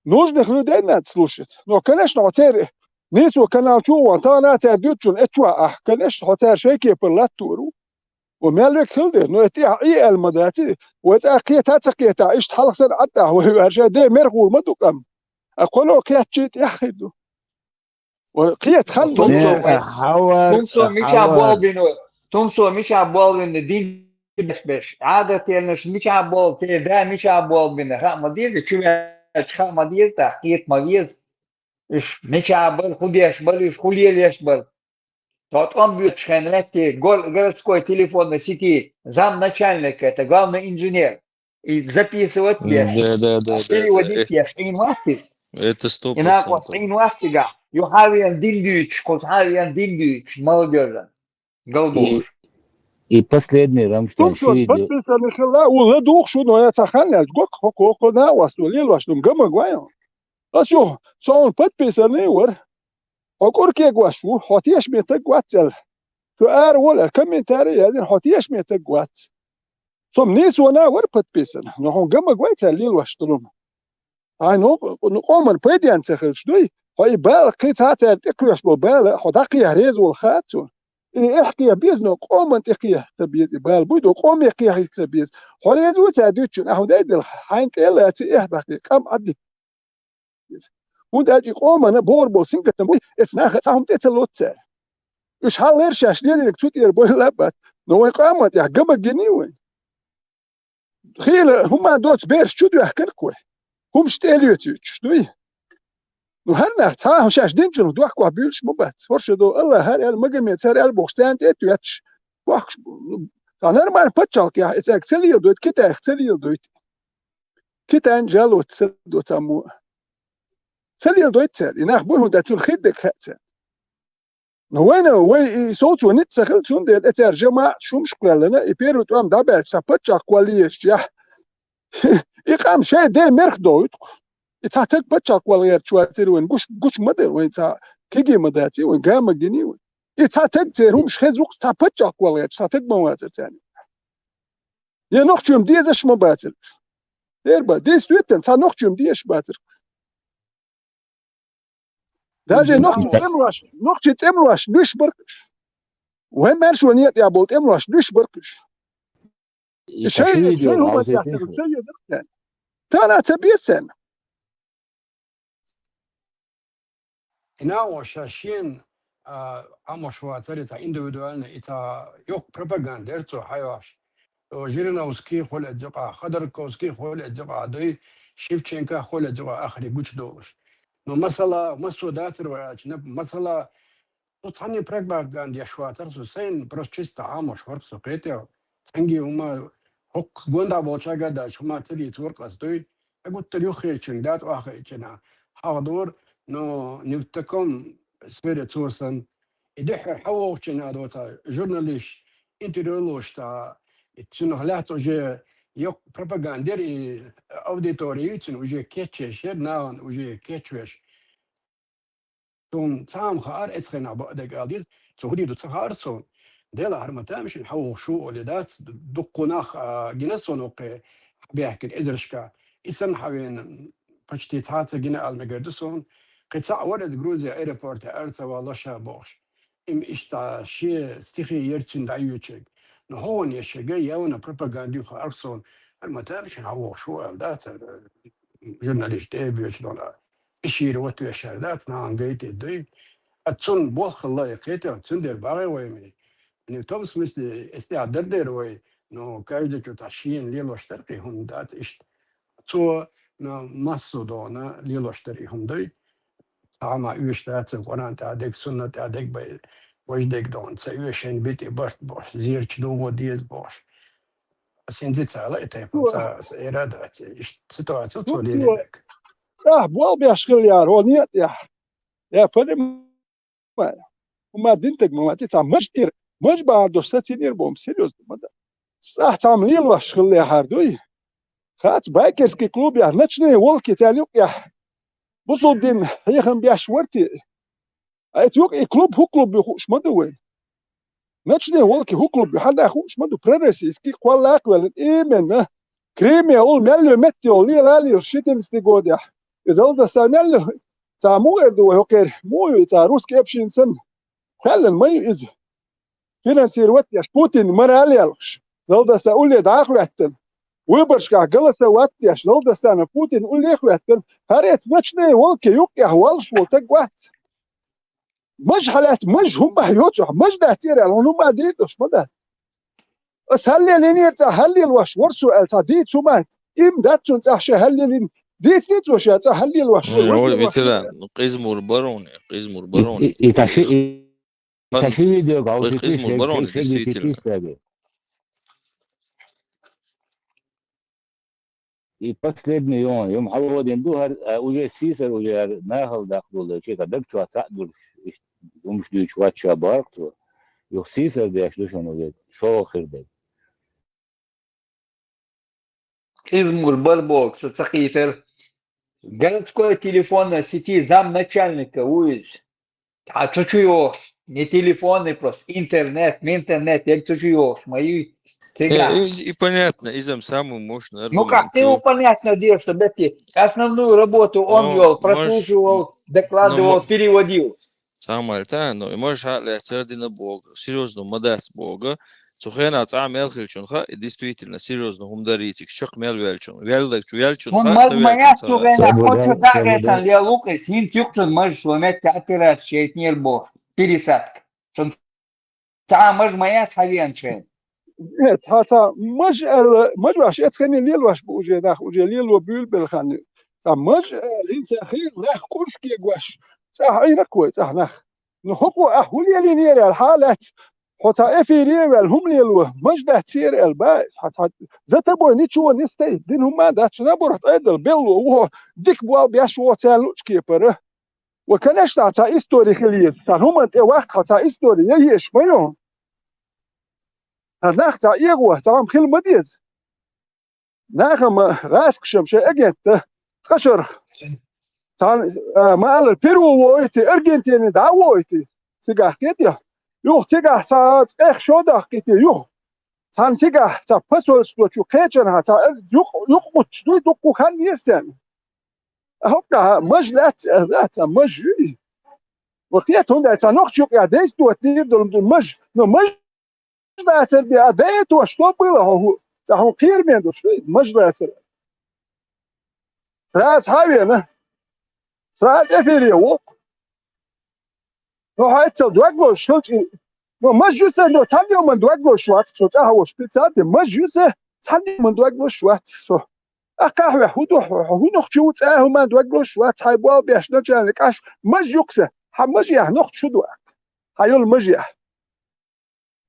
нужных людей надо слушать. Но, конечно, хьо церан нийсо канал чу а ван, тахана цара дуьтучун эчва ахь, конечно, хьо цара шайн кепара латтор ву. Ва мел век хила деза, но это ахь и аьлла ма дац, вай цӀа кхета а ца кхета, иштта хьалха санна Ӏад ахь вай ваьрша, де мер хуур ма ду къам. А кхоно кхетчий тӀехь хир ду. Вай кхета хан Тумсо, Хьавар, Тумсо мича хьавар. Болбина, Тумсо мича болбина дин беш, Ӏадатенаш мича бол, те да мича болбина, хаа ма деза, чу ваьлча хаа ма деза, тӀаккха кхета ма веза. Уьш мича бал, хӀу деш бал, уьш хӀу лелеш бал. Тхо тӀом буьтуш хенахь лаьтти гор-, городской телефонной сети замначальник, это главный инженер. И записывать деш, Да, да, да, да, да. переводить деш, Ӏийна вац иза. Это сто И накъост процентов. Ӏийна вац цигахь. Ю хьан вен дин дуьйцуш, кхуза хьан вен дин дуьйцуш, молодёжан. И, Галдуш. и последний Рамштайн Тумсо, подписанный хилла, у ладугӀуш ву, но я ца хан лаьлча, гок, хо, хо, хо, на вас, то лелош, дум, гама гвайо. Ас ю, со он подписанный вар. Хьо кӀур кегваш ву, хьо тешаме таг вац цӀел. Цу ара вола, комментарий язин, хьо тешаме таг вац. Со нийсона вар подписан, но хьо гама гвай цара лелош, дум. Ай, ну, ну, къоман пайден ца хилча дуй, хьо и бала кхин цхьа цаьрга тӀекхоьш болу бала, хьо дӀакхехьа реза волу хаьа цунна. И эхь кхехьа беза, но къоман тӀекхехьа ца беза, и бала буй, до къоме кхехьа ца беза. Хьо реза ву цара дуьтучун, ахьа дай дела, хьайн тӀе а лаьци, эхь дахье, къам Ӏадди. ХӀунда аьлча и къомана бохур болу сингаттам буй, эца наха цхьа хӀума тӀе ца лоцу цара. Уьш хьаллера шаьш лелийнарг цу тӀера бойла а бац, но вайн къаман тӀехь гама гиний вайн. Хийла хӀума доцу бераш чу доьхкина кхой. ХӀумаш тӀе а лоьцуьйтуш дуй. Ну, хӀара нах цхьа а шаьш динчунах дохкохь буьйлуш ма бац. ХӀорш до Аллах хӀара аьлла, Магомед цара аьлла бохуш, царна тӀе а тоьттуш. Бохкуш, ну, цхьа нормальный пачхьалкхехь, и цаьрга ца леладойту, Китайх ца леладойту. Китайна жалоца ца до цхьаммо. Ца леладойту цара. И нах буй хӀунда цунна хир дерг хаьа цара. Но вайна, вай и совцо ницкъ ца хилла, цундела и цара жамаӀат шумаш кхоьллина, и первый тӀом дӀабаьлча, цхьа паччахь кхоллаешчехь, и къам шайн ден мерх доуьйту. И цхьа таг паччахь кхолла гӀерташ вацара вайн, гуш, гуш ма дара вайн цхьа киги ма даций вайн, га ма гиний вайн. И цхьа таг церан хӀумаш хеза вукху цхьа паччахь кхолла гӀерташ, цхьа таг ма вацара царна. Я нохчоьм дезаш ма бацара. Дерба, действительно, цхьа нохчоьм дезаш бацара. Даже нохчи тӀемлош, нохчи тӀемлош луьш баркъаш. Вай маьршо некъа тӀехь болу тӀемлош луьш баркъаш. И шайн, шайн хӀума тӀехь ца еза царна. Тана ца беза царна. И нагӀо ша шена, а, Ӏамош вацара, и цхьа индивидуально, и цхьа йоккха пропаганда яра цо хьайош. Жириновский хуьлу эцу юкъа, Ходорковский хуьлу эцу юкъа, дуй, Шевченко хуьлу эцу юкъа, ахри гучудолуш. Но масала, массо дацар вай аьлча, наб-, масала, цу цхьанне пропаганда еш вацара, со сайна просто чисто Ӏамош вара со кхетел. Цхьанге хӀума хӀокху гонда болчаьрга а даьлча, хӀума ца дийца вара-кх ас дуй. Эгуттар юххерчуьнга дац охьахиъчина хьагӀ дора, но не в таком сфере цо сан. И дуьххьара хьавогӀучу надо ца журналист интервью луш ца, и цунах лаьцна уже йоккха пропаганда яра, и аудитория ю цуьнан уже кечвеш яра, нахана уже кечвеш. Цунна цхьа а ма хаьара, эцу хенахь бакъдерг ала деза, цо хӀун дийр ду ца хаьара цунна. Делахь хӀара ма тамашийна хьавогӀуш ву олий дац, дуккха нах, а, гина суна хӀокхе хьабаьхкина эзаршка. И санна хьавена почти цхьа а ца гина ала мегар ду суна. Кхин цхьаъ вара иза Грузия аэропорте аьлла ца вала лоша бохуш. Им иштта шен стихи яра цуьнан дӀайоьдучерг. Но хӀокхуьнан еш ерг явна пропаганда ю хаьара суна. ХӀара ма тамашийна хьавогӀуш ву аьлла дац, журналист тӀе а боьдуш долу. Эшийра ват вешар дац, нахана гайта дуй. А цунна болх хилла и кхетар, цундела багӀе вай ма. Не в том смысле, если а дардер вай, но каждый чу цхьа шена лелош дара кхин хӀума дац иштта. Цо, ну, массо а дона лелош дара и хӀума дуй. Цхьа хӀума оьшуш дац, Къуръан тӀехь дерг, суннат тӀехь дерг бай, важа дерг дона. Ца оьшуш шайна битӀи барт бохуш, зерачу дугӀо деза бохуш. Ас хӀинца ца ала и тайпа, ца, ас эра а дац. Иштта ситуаци цо лелийнарг. ЦӀахь болх беш хилла яра, хьо некъа тӀехь. Я, понимаю. ХӀума динтаг ма вац, цхьа маж тӀера, маж бахьар долуш сацийнера боху, серьёзно ма дац. ЦӀахь цхьамма лелош хилла яхьар дуй? Хац, байкерский клуб яхь, ночные волки царна юкъехь. Бусулба дин хьехам беш вара те? Ай, цу юкъа и клуб, хӀу клуб ю хууш ма ду вай. Ночные волки хӀу клуб ю, хьанна хууш ма ду, пророссийский, кхоллакх велла, именно. Кремль олу мел ю метте олу, лела а лела, ши динстий годехь. Иза Алдаса мел ю, цхьа муха эр ду вай хӀокхеран, муха ю и цхьа русский община санна? Кхоьллина ма ю иза. Финансировать деш, Путин мара а лелхаш, Залдаса улле дӀа а хӀоьттина. Выборшкахь голосовать деш, Залдасана Путин улле а хӀоьттина. ХӀара эца ночные волки юкъехь воллуш волу таг вац. Маж хьалаьцна, маж хӀумма йоцу, маж дац цӀера аьлла, хӀума дийр долуш ма дац. Ас хьаллелийнера цӀа хьаллелош вара со аьлла, цхьа дийца хӀума дац. Им дац цунна цӀа ша хьаллелийна. Дийцний цо ша цӀа хьаллелош вара, ой, ветеран, ну, къизмур бароне, къизмур бароне. И, и, и цхьа ши, и, и цхьа ши видео вай гӀалжи къизмур бароне, действительно. И последний ю, юма хьалаводина ду хӀара, а, уже сийсара уже хӀара нахала даккха долу, чи ца даг чохь цхьаъ долуш, иштта хӀумаш дуьйцуш вац ша боху цо. Юха сийсара деш ду шуна уже, шолгӀа хир дерг. Къизмур бара боху, со ца кхийтира. Городской телефонной сети замначальника ву иза. Цхьа цу чу йогӀуш, не телефонный просто, интернет, интернет, ерг цу чу йогӀуш ма ю. Э, и, и понятно, иза-м самый мощный аргумент ю. Ну как, ты его понятно дело, что, бетти, основную работу он вёл, прослушивал, докладывал, переводил. Самое та, но и можешь, а, ле, цердина бога, серьёзно, ма дац бога. Цу хенахь цӀа мел хилчун хаьа, и действительно серьёзно хӀума дарийциг, чекх мел велчун, веллачу, велчун хаьа, ца велчун ца хаьа. Цу хенахь кхочу дагӀецан лелукъис, хӀинца юкъ цун мажа, со метте операция шейтнера боху, пересадка. Цун цхьа мажа ма яц хьавеана шайна. Нет, хьан цхьа мажа аьлла, мажа ваш эцханне лелош бу уже нах, уже лело буьйлабелла хан ю. Цхьа мажа аьлла, хӀинца хир нах курш кегош, цӀа хьайракх вай, цӀа нах. Ну, хӀокхо ахь хӀун лелийнера аьлла, хьан лаьцна? Хьо цхьа эфире а ваьлла, хӀума лело, мажа дац церан аьлла, бай, хьан, хьан, за тобой ничего не стоит, дина хӀума а дац, наоборот, айдала, белло ву хьо, дика болх беш ву хьо царна луучу кепара. Ва, конечно, цхьа истори хила еза, цхьа хӀуманна тӀе ваккха, цхьа истори я езаш ма ю. Цхьа нах цхьа эгӀо, цхьа хӀума хила ма деза. Нахама гӀаскхашам шайн агентта цкъа шарх. Цхьана, а, ма-аллара, Перу воуьйту, Аргентине дӀа а воуьйту, цигахь кхетий? Юха цигахь цхьа цкъех шо даккхийтий юха. Цхьана цигахь цхьа посольство чу кхечанхьа, цхьа ар-, юкъ-, юкъ буттуш дуй, дуккха хан еза царна. ХӀоккхахьа маж лаьцна, лаьцна маж юй. Ва кхета хӀунда аьлча, цхьа нохча юкъехь действовать дийр долу маж, но маж лацар бен, а до этого что было, хьо хӀу, цхьа хьуна кхераме долуш ду иза, маж лацар. Сразу хьан вена? Сразу эфире воккху. Ну, хьо эццал дог лозуш хилча, ну, маж ю сан, ну, цхьанна йоман дог лозуш вац со, цӀа хьан волуш пиццати, маж ю сан, цхьанна йоман дог лозуш вац со. Ахкахь вехь, хӀун ду хьо, хьо хӀун нохча ву цӀа хӀума дог лозуш вац, хьайн болх беш начальник Ӏаш, маж юкъ сан, хьан маж яхь нохча шу ду ахь? Хьан йолу маж яхь?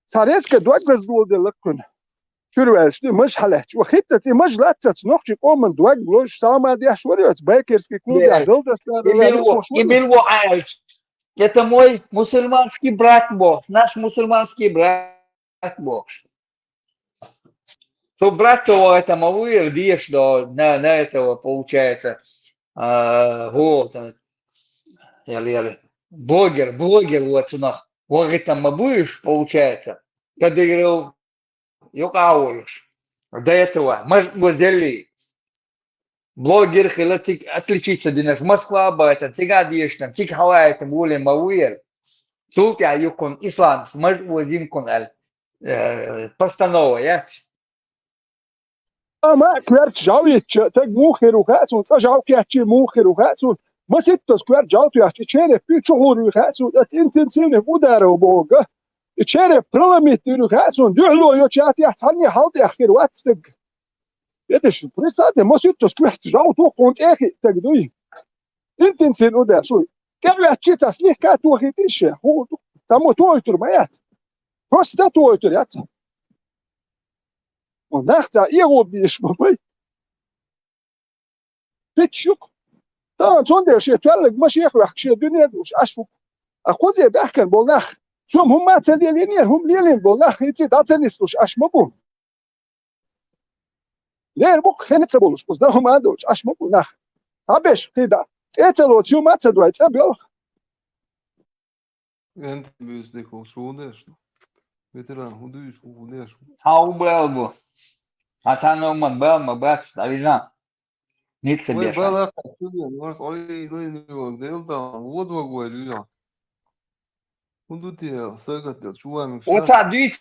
Цхьа резко дог лаза доладелла кхуьнан. Чуьра ваьлча, дуй, маж хьалаьцча. Ва хӀинццац и маж лаццац нохчийн къоман дог лозуш, сагӀа ма деш вара оцу байкерский клубехь, залдастара и мил во, и мил во аьлча. Это мой мусульманский брат боху, наш мусульманский брат боху. То брат того, это ма вуьйр деш до, на, на этого, получается, а, вот, а, ял, ял, блогер, блогер вот у нас. Вот это ма буьйш, получается. Кадыров юкъа а волуш. До этого, маж-, мажа лаьцна. Блогер хила цига отличиться динарш. Москва а байтан, цига а дешна, цига хьалаайтан воле ма вуьйр. Цул тӀаьхьа юккхун исламс, маж озинкун аьлла. Э, постанова яц. Амма коьрта жӀаьвитча, таг муха хир ву хаьа цунна, цӀа жӀаьв кхеччий муха хир ву хаьа цунна. Маситтаза коьрта жӀаьв тоьхча, и череп чу хьур ву хаьа цунна, это интенсивных ударов боху. И череп проломить дийр ву хаьа цунна, дуьхьало йо чатех цхьанне хьалтӀех хир вац стаг. Это ж, представьте, маситтас квехта жагӀу тохун цӀехи таг дуй. Интенсивно да шуй. ТӀехваьччи цас лихка тохи тише. Ху, само той тур ма яц. Просто той тур яц. Он нах ца и губиш ма бай. Пичук. Та цон дер ше тверлиг ма шех вах ше дуне душ ашук. А кхузе бахкан бол нах. Сум хум ма ца лелинер, хум лелин бол нах, ици да ца нислуш аш ма бу. Лер бук хенца болуш, кузда хум а долч, аш ма бу нах. Табеш, хида. Эцело цю ма ца дуай, ца бел. Эн бюстиху шудеш. Ветеран, худуш, худеш. Хау бел бу. А та номан бел ма бац, давина. Ницца Ой, беша. Бала, студент, может, ой, ну, ну, дело там, вот вагой, люди. Худу те, сагат, чувак, Оца дуйц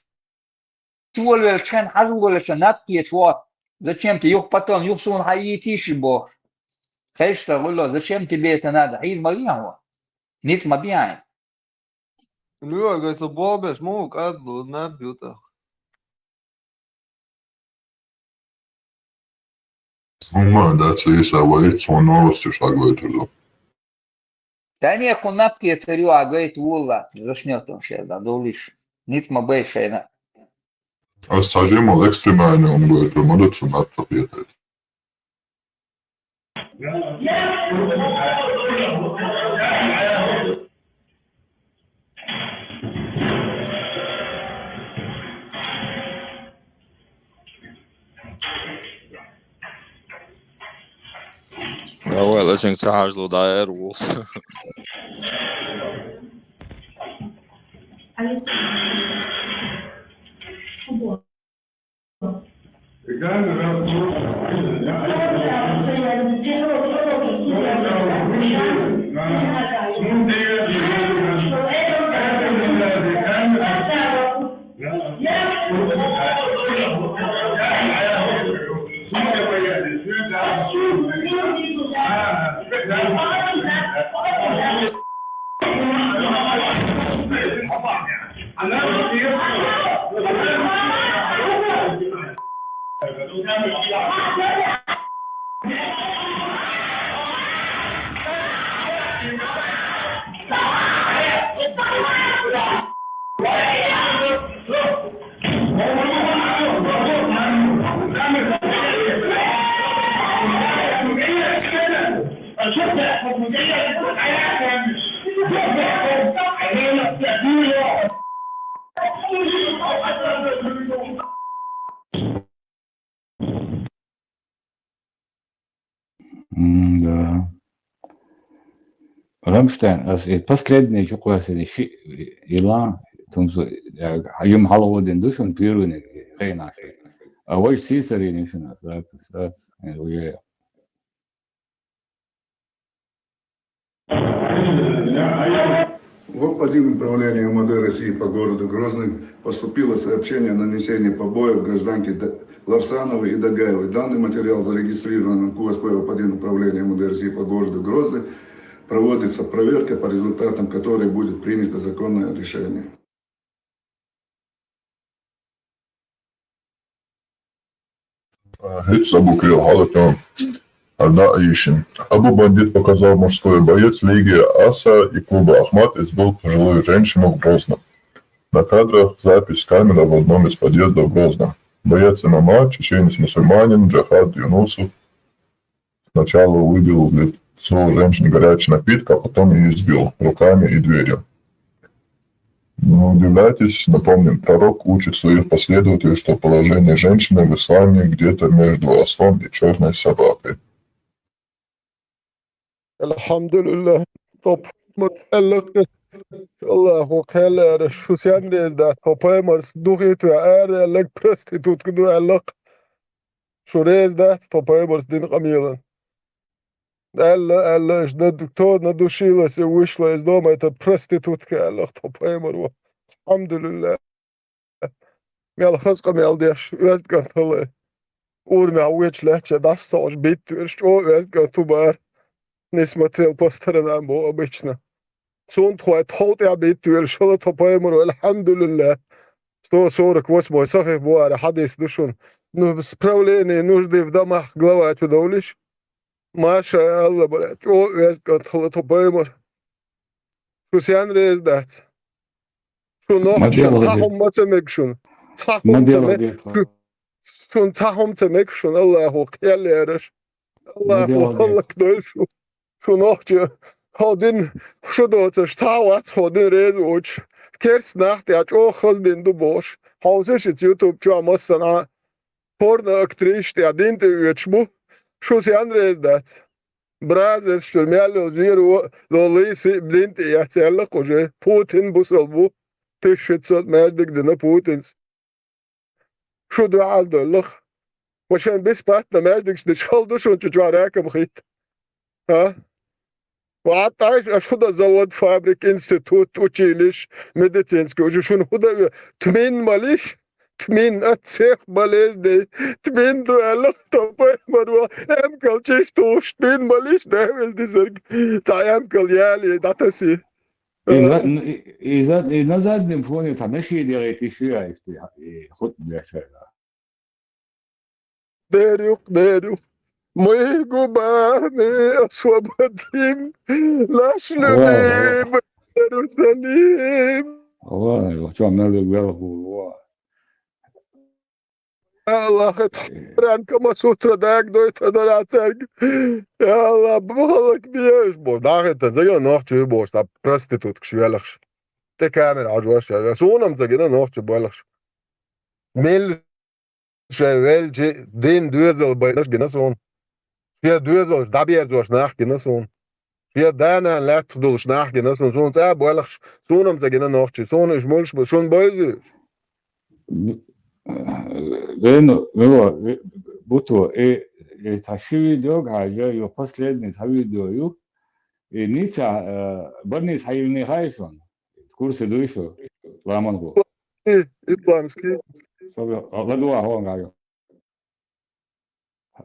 волвел чен хазу волеса напкиет во. Зачем ты юх потом, юх сун хаи тиши бо? Хешта гуло, зачем тебе это надо? Из ма биан во. Ниц ма биан. Лю, гайса болбеш, му кадлу, на бютах. Ума, да, ци иса вай, цо новости шлагвайтур ду. Та не кунапки терю агайт улла, зашнётон ше, да, долиш. Ниц ма бай шена. А сажи мол экстремальный он говорит, мадат сунат сопьетает. Давай, let's sing Sahaj Lodaya rules. М, да. Рамштайн, ас, э, последний чукъасили ши, ила, тумсу, э, юм халгъудин душун пирвини, хейна ши. А вай сисарини шуна, сас, сас, э, уже. В один управление МВД России по городу Грозный поступило сообщение о нанесении побоев гражданке Д-, Ларсановой и Дагаевой. Данный материал зарегистрирован в КУСП в один управление МВД России по городу Грозный. Проводится проверка, по результатам которой будет принято законное решение. Гьеч абу квел гьалатун. Арда айишин. Абу бандит показал мужской боец лиги Аса и клуба Ахмат избил пожилую женщину в Грозном. На кадрах запись камеры в одном из подъездов Грозного. Боец ММА, чеченец-мусульманин Джахад Юнусов, сначала выбил в лицо женщине горячий напиток, а потом и избил руками и дверью. Не удивляйтесь, напомним, пророк учит своих последователей, что положение женщины в исламе где-то между ослом и черной собакой. Алхьамдулиллах. Топ мут эллак. Аллаху кхеллера шу сен резда. Топаймарс духиту ара эллак проститутка ду эллак. Шу резда, топаймарс дин къамилан. Аьлла, аьлла, иш да, то на душилась и вышла из дома, это проститутка, аьлла, топаймар ва. Алхьамдулиллах. Мел хазкъа мел деш, оьзда кӀантала. Урмехь вуьйчу лаьттача дӀасса сош битта верш, чӀо оьзда кӀант ту бара. Не смотрел по сторонам, бо обычно. Цунна тхой тхов тӀехь битта верш, шала тхо пайхамар ву, алхьамдулиллах. Сто сорок восьмой сахих бу ара хьадис ду шуна. Ну, справление нужды в домах глава чу довлиш. Маша Алла, бля, чо вест кат хала то паймар. Шу сян рез дац. Шу нох шу ца хом маца мег шун. Ца хом ца мег. Шун ца хом ца мег шун Аллаху хел яраш. Аллаху Аллах дой шу. Шу нох чу. Ходин шу доцаш ца вац ходин рез уч. Керс нахт я чо хаз дин ду бош. Хозиш YouTube чо массан а. Порно актриш я дин ты уч бу. Шу сян рез дац. Бразерс чу мяло зир лолы си дин ты я целлак уже. Путин бусал бу. Тысяча шестьсот междик дина Путинс. Шу дуал доллах. Ва шен бесплатно междик шди шал ду шун чу чуа ракам хит. А? Ва тайш а шуда завод, фабрик, институт, училищ, медицинский. Уже шун худа тмин малиш, тмин от всех болезней. Тмин дуалах топой марва. Эм калчиш туш, тмин малиш, да вел дизерг. Ца эм кал яли, датаси. И за, и, и за, и на заднем фоне там наши делаете еще, и, и хоть для шайна. Дерюк, дерюк. Мы губами освободим наш любимый Иерусалим. Ой, вот он надо голову. Аллах, это Кама сутра даг дой тадарацаг. Аллах, бахалак биеш бо. Нахетен, заген нохчу бо, ста проститутка швелахш. Те камера ажваш. Сунам загена нохчу балахш. Мел шевелчи дин дуэзал байлаш гена сун. Шия дуэзал дабьерзош нах гена сун. Шия дана лат дулш нах гена сун. Сун ца балахш. Сунам загена нохчу. Сун иш мулш бу. Шун бойзу. Вену, вену, буту, и, и та ши видео гажа, ё последний та видео ю. И ница, э, барни та ивни хайшон. Курсы дуйшу, ламангу. И, исламский. Собра, ладуа хонга ю.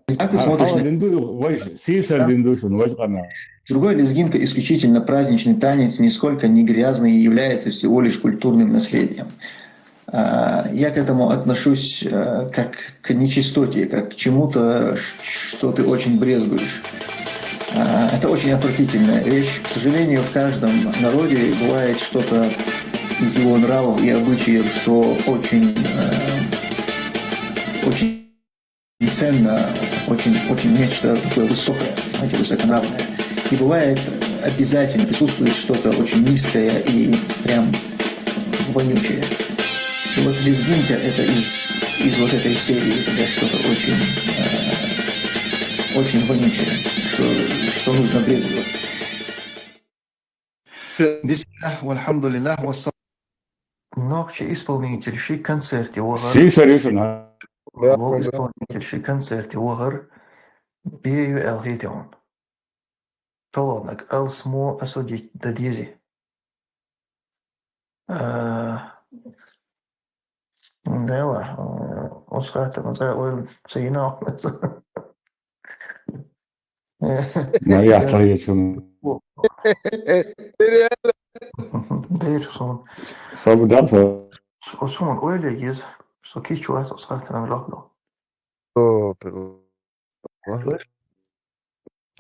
Знаете, смотришь на динду, вай, сисар динду шун, вай, кана. Другой лезгинка исключительно праздничный танец, нисколько не грязный и является всего лишь культурным наследием. А, я к этому отношусь, э, как к нечистоте, как к чему-то, ш-, что ты очень брезгуешь. А, это очень отвратительная вещь. К сожалению, в каждом народе бывает что-то из его нравов и обычаев, что очень, э, очень ценно, очень, очень нечто такое высокое, знаете, высоконравное. И бывает, обязательно присутствует что-то очень низкое и прям вонючее. И вот лезгинка — это из, из вот этой серии, когда что-то очень, э, очень вонючее, что, что нужно брезговать. Бисмиллях, вальхамдулиллях, вассалам. Нохчи исполнитель ши концерте вахар. Сисар ю шун, а? Вол исполнитель ши концерте вахар. Бею элхитеон. Толонак, алсмо осудить да дизи. А, Дела, э, усхата, ну, ца, ой, ца и на. Мария, твоя чуна. Реально. Дейр сон. Собу да, то. Сон ойле ез, со кичуа, со схата нам жахло. О, пер-, Слышь?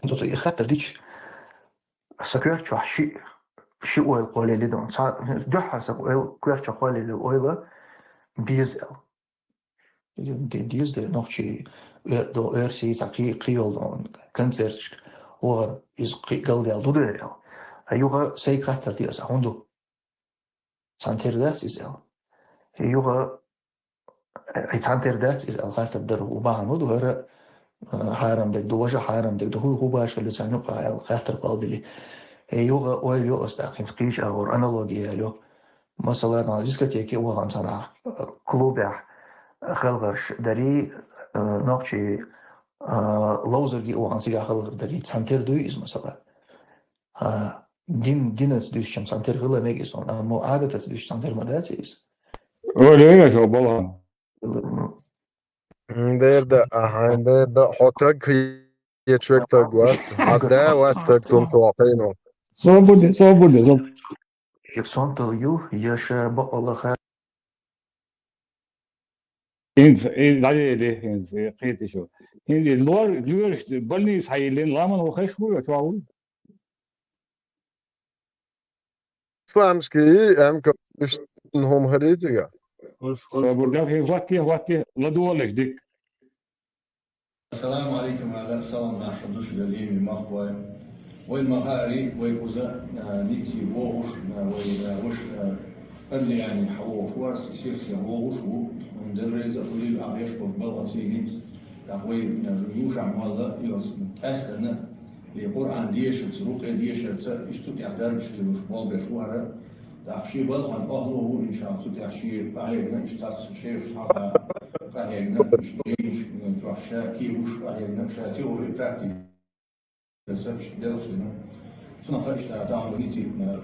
Тут и хатар дич. Са квер чуа ши, ши ойл къолели дон. Са, духар са ойл, квер чуа къолели ойла, диз эл. Ди-, диз де нохчи, э, до эрси са кхи-, кхиол дон, концертшк. Огъар из кхи-, галдел ду дерел. А юга сай хатар диа са хунду. Цхьан тера дац иза аьлла. Юха, э, цхьан тера дац иза аьлла хаттар дар, убахан хӀу ду хӀара, э, хьарам дег ду, важа хьарам дег ду, хӀу, хӀу башхалла цхьан юкъа аьлла хаттар кхалдили. Э, юха ойла ю ас тӀаккха, хӀинца кхийча агӀор аналогия аьлла ю. Масала, дана дискотеке вахан цхьана, э, клубехь, э, халгарш дари, э, нохчи, э, ловзарги вахан цигахь халгар дари, цхьан тера дуй иза, масала. А, дин, динаца дуьсчам сан тера хила мегий сон, аммо Ӏадатаца дуьсча сан тера ма дац иза. Оля, я шо балан. М, дерда, аха, дерда, хьо таг, я чвек таг вац, а да вац таг тум туа кхайно. Свободе, свободе, своб-. Як сон тал ю, я ша бакъалаха. ХӀинца и дӀалели, хӀинца и кхеташ ву. ХӀинца и лор-, лоьраш больница хьайиллина, ламан ву хеш ву, я чохь ву? Исламский, эм, ка-, иш-, хӀума хӀарий цига? Собар де, хӀин хӀотте, хӀотте, ладогӀалаш дика. Ассаламу алейкум, ва алейкум салам, наша душа галими махбай. Вай махари, вай куза, а, ници вогуш, а, вай, а, вуш, а, Андрияни хавогуш варс, сирсе вогуш ву, он деррейза улил а веш бо балгъа сийниц. Так вай, а, жу юша мала, и вас, тестана, и Коран дешац, рукъе дешац, исту тя дарбиш лилуш, болбеш вара. ТӀаккха шен балхана охьалур ву, иншаллахӀ, цу тӀехь шен къахьегна, иштта цхьацца шайх хьалха къахьегна, иштта гӀиймаш, м, чохь ша кийруш къахьегна, ша теория, практика ца иштта делхина. Цунах иштта тахана ници, м,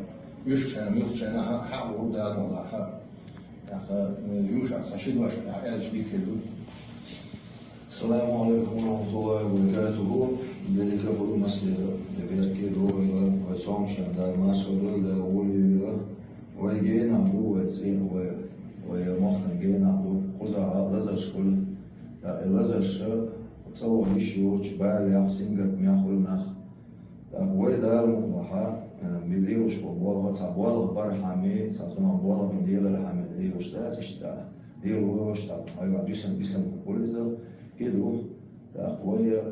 уьш шайна, муьлхха шайна хьа-, хьа а ву, Дала мукъ лахь. ТӀаккха, м, юша цхьа ши дош тӀехь аьлча дика хир ду. Ассаламу алейкум ва рахматуллахи ва баракатуху. Дерриг а хуьлу массеран, беркате догӀийла, вай цомгушчун Дала маршалла дойла, Дала гӀоле йойла. Вай генахь ду, вай цӀе, вай, вай махкан генахь ду, кхузахь лазарш хуьлу. ТӀаккха и лазарш цӀа ваха йиш йоцуш, балех, сингаттамех хуьлу нах. ТӀаккха вай Дала мукъ лахь, э, ми лелаш болу болх, цхьа болх бархьама, цхьа цунах болх бина лелархьама лелаш дац иштта. Лелош, тӀаккха хьайга дуьсам, бисам хуьлу иза, и ду. ТӀаккха вай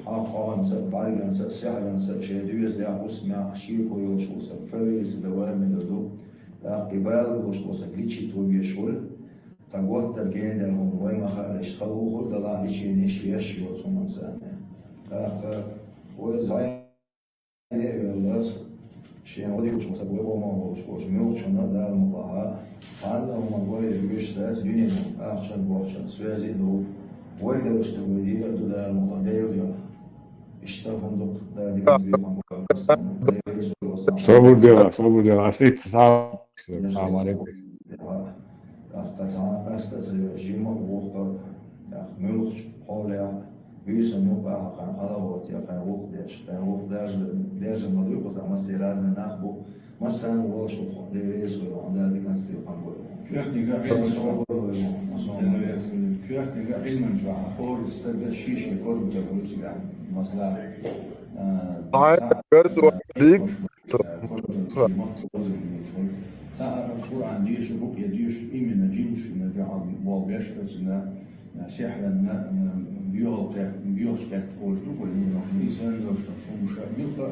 хьалха къогӀанца а, бӀаьрганца а, сехьаранца а шайн доьзалехь, хӀусамехь шеко йолуш ву сан, повесить давай мегар ду. ТӀаккха и бала болуш ву сан, лечить ву веш волу. Цхьа готтар генадер хӀума вай ма хаара, иштта хала вухур далахь, лечение еш йоцу хӀуманца а. ТӀаккха вай зӀе- Шен гӀо дийцуш, сан вай къоман волчу, волчу муьлххачунна а Дала мукъ лахь, цхьанна а хӀуманна вай вуьйш дац дуьненан ахчан, бохчан, соьзий а ду, вай даршна вай дийра а ду Дала мукъ лахь, Дела йо. Иштта хӀума ду-кх, Дала диканца бийхам бу. Собар де, собар де, ас итт схьа. Салам алейкум. ТӀаккха цхьа астаца жима а ву-кх, тӀаккха муьлххачу хьолехь буьйсанна юкъахь кхайн хьала а гӀоттий, кхайн гӀуллакх деш, кхайн гӀуллакх даьржа-, даьржина ма дуй, кхузахь массеран а нах бу, массарна а волуш ву-кх, Дела реза хуьлда, Дала диканца бийхам бойла. Кхетниг а Ӏилман чохь. Кхетниг а Ӏилман чохь, хӀора стага шен-шен корта тӀехь ву цигахь, масала, а, Хьайн цхьаъ, гардо а, диг. Цхьа а Къуръан деша, рукъя деша, именно жинаш, именно дуьхьал болу беш оцунна, сехьранна, боьхалте, боьхачу кхетта олуш ду, вай муьлхха нийса а, шуна ша муьлхха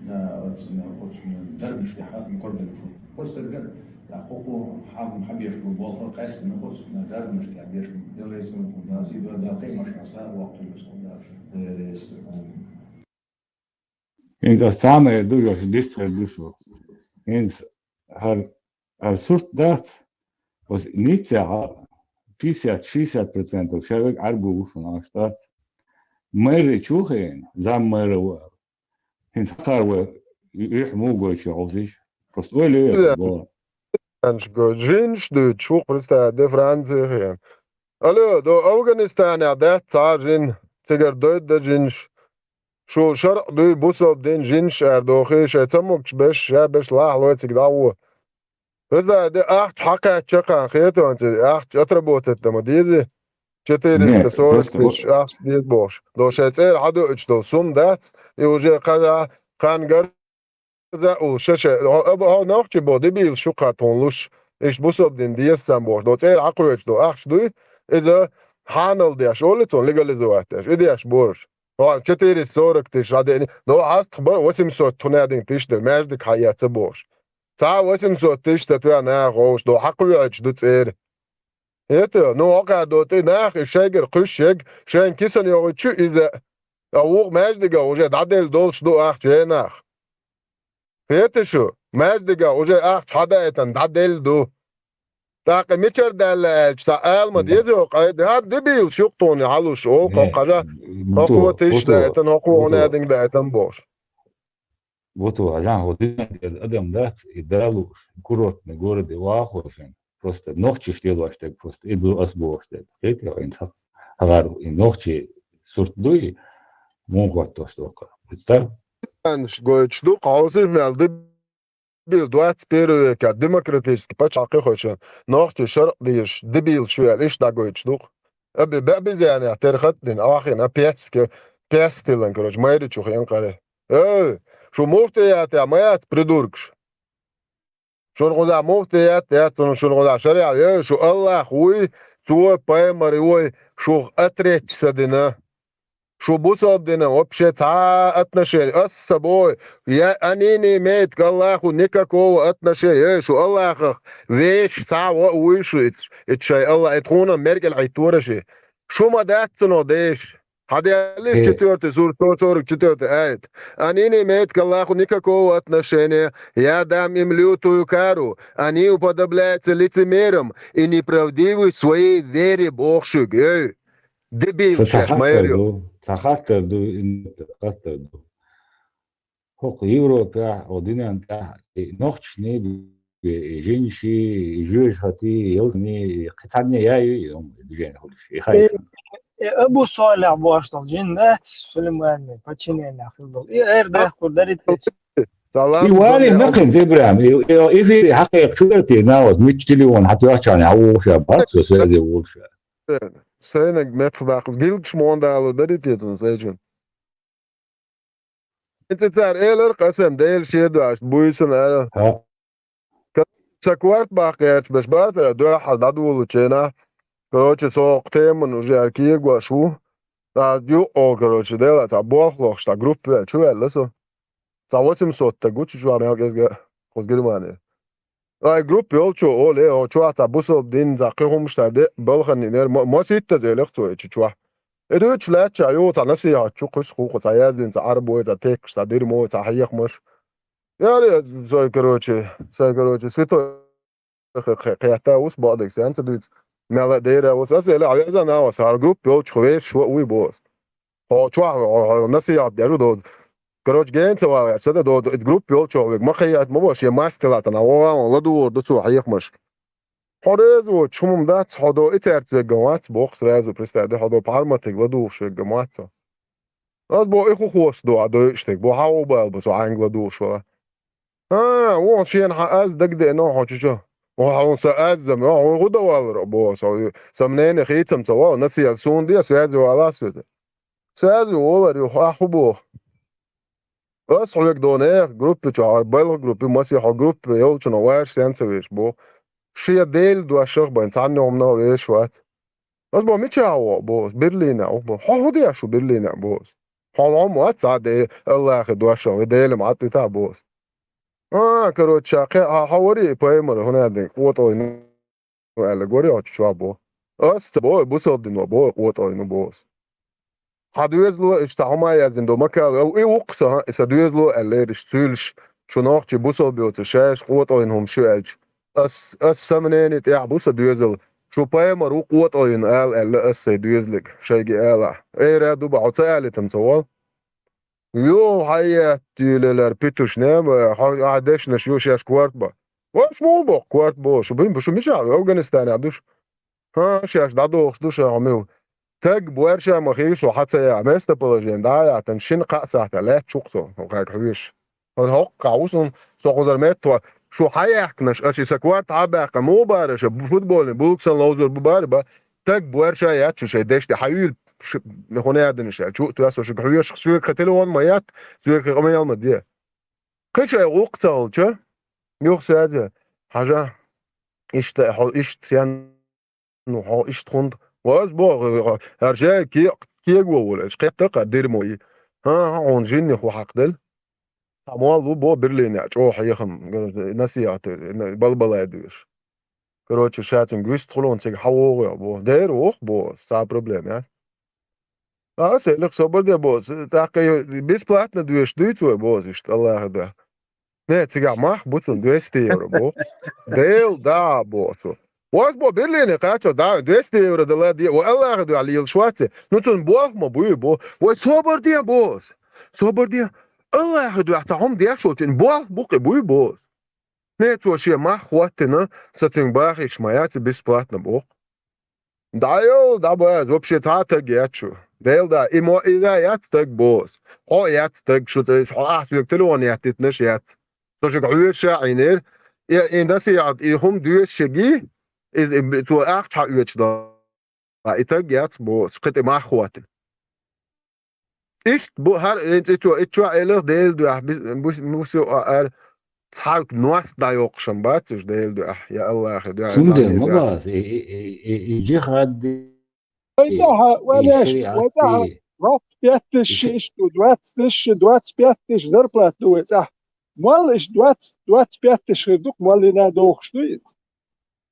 а, оцунна, оцунна дарбанаш тӀехь а корбина шу. Оцу дерга, я кху-кху хьан-, хьан беш бу болх а къаьстина, оцунна дарбанаш тӀехь беш бу. Дела реза хуьлда, Дала кхин а машха са а воккхуьйту сан дальше. ХӀинца ас цхьа а ма эр ду, йо, шу дистхир ду шу. ХӀинца хӀара, хӀара сурт дац, оцу Ниццехь пятьдесят-шестьдесят процентов шаверг Ӏаьрбо ву шуна, аша дац. Мэри чу хиъна, зам мэра ву аьлла. ХӀинца хӀара вай юьхь муха гойтуш ю хьовсийша? Просто ойла йо, бо. Жинаш дуьйцуш ву, представь, де Франция хиъна. Алло, до Афганистанехь дац цхьа а жин, цигара дойту дан жинаш. Шу шарӀ дуй, бусалба дин, жинаш ара дохий, шайн ца могуш беш, ша беш лахьалой цига дӀагӀо. Хеза де ахча хьакхаьчча кхана хетонца, ахча отработать дан ма дезий. Четыреста сорок тысяч ахча деза бохуш. До шайн цӀера хьадоуьйтуш долу сум дац, и уже кхана, кхана гар- за а уллуш, ша-ша, хьо, аба, хьо нохчи бо, дебилаш шу кхара тхуна луш, иштта бусалба дин деза сан бохуш, до цӀера хьакхоьчуш до ахча дуй, иза хьанал деш, олу цунна легализовать деш, и деш бораш. Хьо четыреста сорок тысяч хьадеъни, до хьастах бара восемьсот тхуна дин тиш дара, маьждиг хьаэца бохуш. Цхьа восемьсот тысяч ца тоьа наха ховш, до хьакхоьчуш ду цӀера. ХӀета, ну, хӀокхара до тӀе нах, и шайгара кхуьссуш ерг, шайн кисана йогӀуьйтуш ю иза, а вукху маьждигах уже дӀаделла долуш ду ахча, ей нах. ХӀета шу, маьждигах уже ахча хьадаийтина дӀаделла ду. ТӀаккха мичара даьлла аьлча, цхьа ала ма деза хӀокху айда, хӀара дебилаш ю-кх тхуна хьалуш, олу хӀокху хьажа, хӀокхо тиш даийтина, хӀокхо хӀун а динга даийтина бохуш. Вото, хьажахьа, хӀо динан тӀера адам дац, и далуш, курортный городе вахошан. Просто нохчаш лелош дерг, просто и ду ас бохуш дерг. Кхетий хьо, хӀинца хьагӀар и нохчий сурт дуй, муха хӀоттош доккха. Представь? Анаш гойтуш ду, кхузахь мел ду дебил двадцать первый века, демократический пачхьалкх кхоьчун, нохчий шаркъ дезаш, дебил шу аьлла, иштта дӀагойтуш ду-кх. Аби баьбизянехь тера хатдина, ахьина песке, пестилан, короче, майричу хенкъаре. Эй, шу муфтиятехь ма яц, придуркаш. Шуна гӀуна муфтият яц, шуна гӀуна шариӀат, эй, шу Аллах вуй, цо пайхамар вуй, шух отречься дина. Шу бусалба дина вообще цхьа отношение. Ас ца бой, я, они не имеют к Аллаху никакого отношения. Эй, шу Аллахах веш цхьа а вуй шу, ит, ит шай Аллах, ит хьуна меркӀал хьиттора ши. Шу ма дац цунах деш. Хьаделлиш четвёртый сура, сто сорок четвёртый аят. Они не имеют к Аллаху никакого отношения. Я дам им лютую кару. Они уподобляются лицемерам и неправдивы в своей вере, боху шуьга. Эй, дебил шаьш, майралла. Цхьа хаттар ду, цхьа хаттар ду, хаттар ду. ХӀокху Европехь, хӀокху динан тӀехь и нохчашний, и жинаший, и жоьжахатий, и ялсаманийн, и кхин цхьанне яй ю и хӀума, и движение хуьлуш, и хайшна. Э, Абу Солехь бохуш долу жин дац, Сулайманан подчиненехь хилла долу. И эр дехкур дарий те? И вари нахин Зебран, и, и эфире хьакхайкхаш шу дара те, Наваз, мичча телефон хьан тоьхчарна хьан вогӀуш а бац, со связе волуш а. Сайнаг мекх баккхалц гилгаш ма вон далур дарий те цунна, сайчун? Эццара элар Къасам, Дела шен дуьхьа, буьйсанна ара. Ца корта баккхий аьлча беш бацара, дуьххьал дӀадолучу хенахь. Короче, со кху теман уже ара кегош ву. Ткъа юкъо, короче, дела цхьа болх лохуш, цхьа группа ваьлла, чу ваьлла со. Цхьа восемьсот стаг гучу чохь мел кӀезга кхуза Германи. Ай, группа йолчо олу, э, хьо чохь цхьа бусалба дин, цхьа кхин хӀумаш цара де, балханнинера, ма, маситтаза элира цо и чу чохь. И дуьйцуш лаьттача, юха цхьа насихьат чу кхуьссу хӀокху цхьа яздина, цхьа Ӏарбой, цхьа текаш, цхьа дирмо, цхьа хьехамаш. Яра цой, короче, цой, короче, святой кхе-, кхе-, кхетта вус бакъдерг сен ца дуьйцу. Мел а дера вус. Аса элира, хьан веза нагӀа, хьара группа йолчух вешаш вуй боху ас. Хьо чохь, хьо, хьо насихьат деш ву доду. Короче, гена ца вагӀа, ца дан доду, и группа йолчух вега ма кхайкхийта ма бо, шен мастилатана, вогӀа вон ладугӀур ду цо хьехамаш. Хьо реза воцуш хӀума дац, хьо до и цаьрца вегган вац, боху сразу, представь, да, хьо до пхьарматиг ладугӀуш вегган вац со. Ас бо и хӀу хосту ду, а дойуш дерг, бо хьан гӀо бала бу со хьаьнга ладугӀуш вала. А, вон шена хьан аз дагадеана хьо чу чу. Вон хьуна сан аз зама, вон хьуна гӀу дан валлар бо со, сан мнение хийцам ца вала, насият суна де, связи вала соьта. Связи волар ю, хьан хӀу боху? Ас хьоьга дона, э, группа чохь, хьара балха группа, масех хьо группа йолчунах ваьш сен ца веш боху. Шен Делан дошах бен, цхьанна хӀуманах веш вац. Ас бо мичахь ву бо, Берлинехь ву бо. Хьо хӀу деш ву Берлинехь бо? Хьо хьо ма вац цхьа де, Аллахе дош ван, ве Делам Ӏад витахь бо. А, короче, ша кхе, а, хьо вари и пайхамар, хӀунда аьлла, къотӀалла ву аьлла, гори хьо чу чохь бо. Ас ца бо, бусалба дино бо, къотӀалла ву бо ас. Хьан доьзало, иштта хьо ма яздина до, ма кала, и вуккха со, хьан, и сан доьзало аьлла, лериш, цуьйлаш, шу нохчий бусалба йоцу, шаьш къотӀалла хӀума шу аьлча. Ас, ас сан мнение тӀехь бу сан доьзал. Шу пайхамар ву къотӀалла ала аьлла ас сайн доьзалиг, шайги ала. Эра ду бахьа ца алитам ца вал. Йо, хьан яттуьйлалар, питуш нема, хьо, хьан дешнаш ю шаьш корта ба. Ваш муха боху корта бо, шу бин, шу мичахь, Афганистанехь душ? ХӀан, шаьш дӀадохуш ду ша хьо мила. Таг боьрша ма хила шу хьан ца яхьа, местоположение дӀа а яхьтан, шина кхаа сахьта лаьтташ ву-кх со, хьо кхайка хьоьжуш. Аса хӀоккхахь ву суна, со кхузара метта, шу хьан яхканаш, аша и сан корта хьан а баьккхина, муха бара аша, футбольный булг санна ловзур бу бара ба, таг боьрша яц шу шайн дешна, хьан юьйла ш-, хӀун яьдина ша, чу а тоьссо шуьга хьоьжуш, соьга кхин телефон ма ятта, соьга кхин къамел ма де. Кхин шайн гӀуллакх ца хилча, юха саьза, хьажа, иштта, хьо, иштта сен Ну, хьо иштта хӀунда? Ва ас боху, хӀара шаьш ке-, кего волуш, кхетта кхара дирмо и. ХӀан, хьан хьуна жинни хӀу хьакхаделла? Цхьа молла ву бо Берлине, чӀогӀа хьехам, насихьат, балбалай доьшуш. Короче, ша цуьнга вистхуьлу, цига хьавогӀу бо. Дера воху бо, цхьа проблема яц. Аса элира, собар де бо, тӀаккха бесплатно доьшуш дуьйцу вай бо, иштта Аллаха дуьхьа. Не, цигахь мах бу цунна двести евро боху. Дел да боху цо. Вас бо Берлине кхаччалц да, двести евро дала де, ва Аллаха дуьхьа лелаш вац. Ну цунна болх ма буй бо. Вай собар де бос. Собар де. Аллаха дуьхьа цхьа хӀума деш волчун болх бу кхин буй бос. Не, цо шен мах хӀоттина, са цуьнга бахийш ма яц, бесплатно боху. ДӀайолла, дӀабаза, вообще цхьа а таг яц шу. Дела да, и мо, и да яц таг бос. Хьо а яц таг, шу ца, хьо ахь соьга телефон яттитнаш яц. Со шуьга хьоьжуш а Ӏийнера. И, и насихьат, и хӀума доьшуш шуьга, иза, и, цо ахча хьаоьцуш дан. И таг яц боху, кхин тӀе мах хӀоттина. Иштта бу хӀара, э, цӀе чу, и чохь элира Делан дуьхьа, бис-, бус-, бусу а ара, цхьа ност дӀайоккхуш ма бац уьш Делан дуьхьа, я Аллахьа дуьхьа, Цундела цхьанне ма дуьхьа. Бац, и, и, и, и, и джихад, Вай и, тӀаьхьа, вай и леш, вай тӀаьхьа шариат, двадцать пять тысяч и ши иштта ду, двадцать тысяч, двадцать пять тысяч зарплата ду вай цӀахь. Молла иштта двадцать, двадцать пять тысяч хир ду-кх, моллина дохуш ду иза.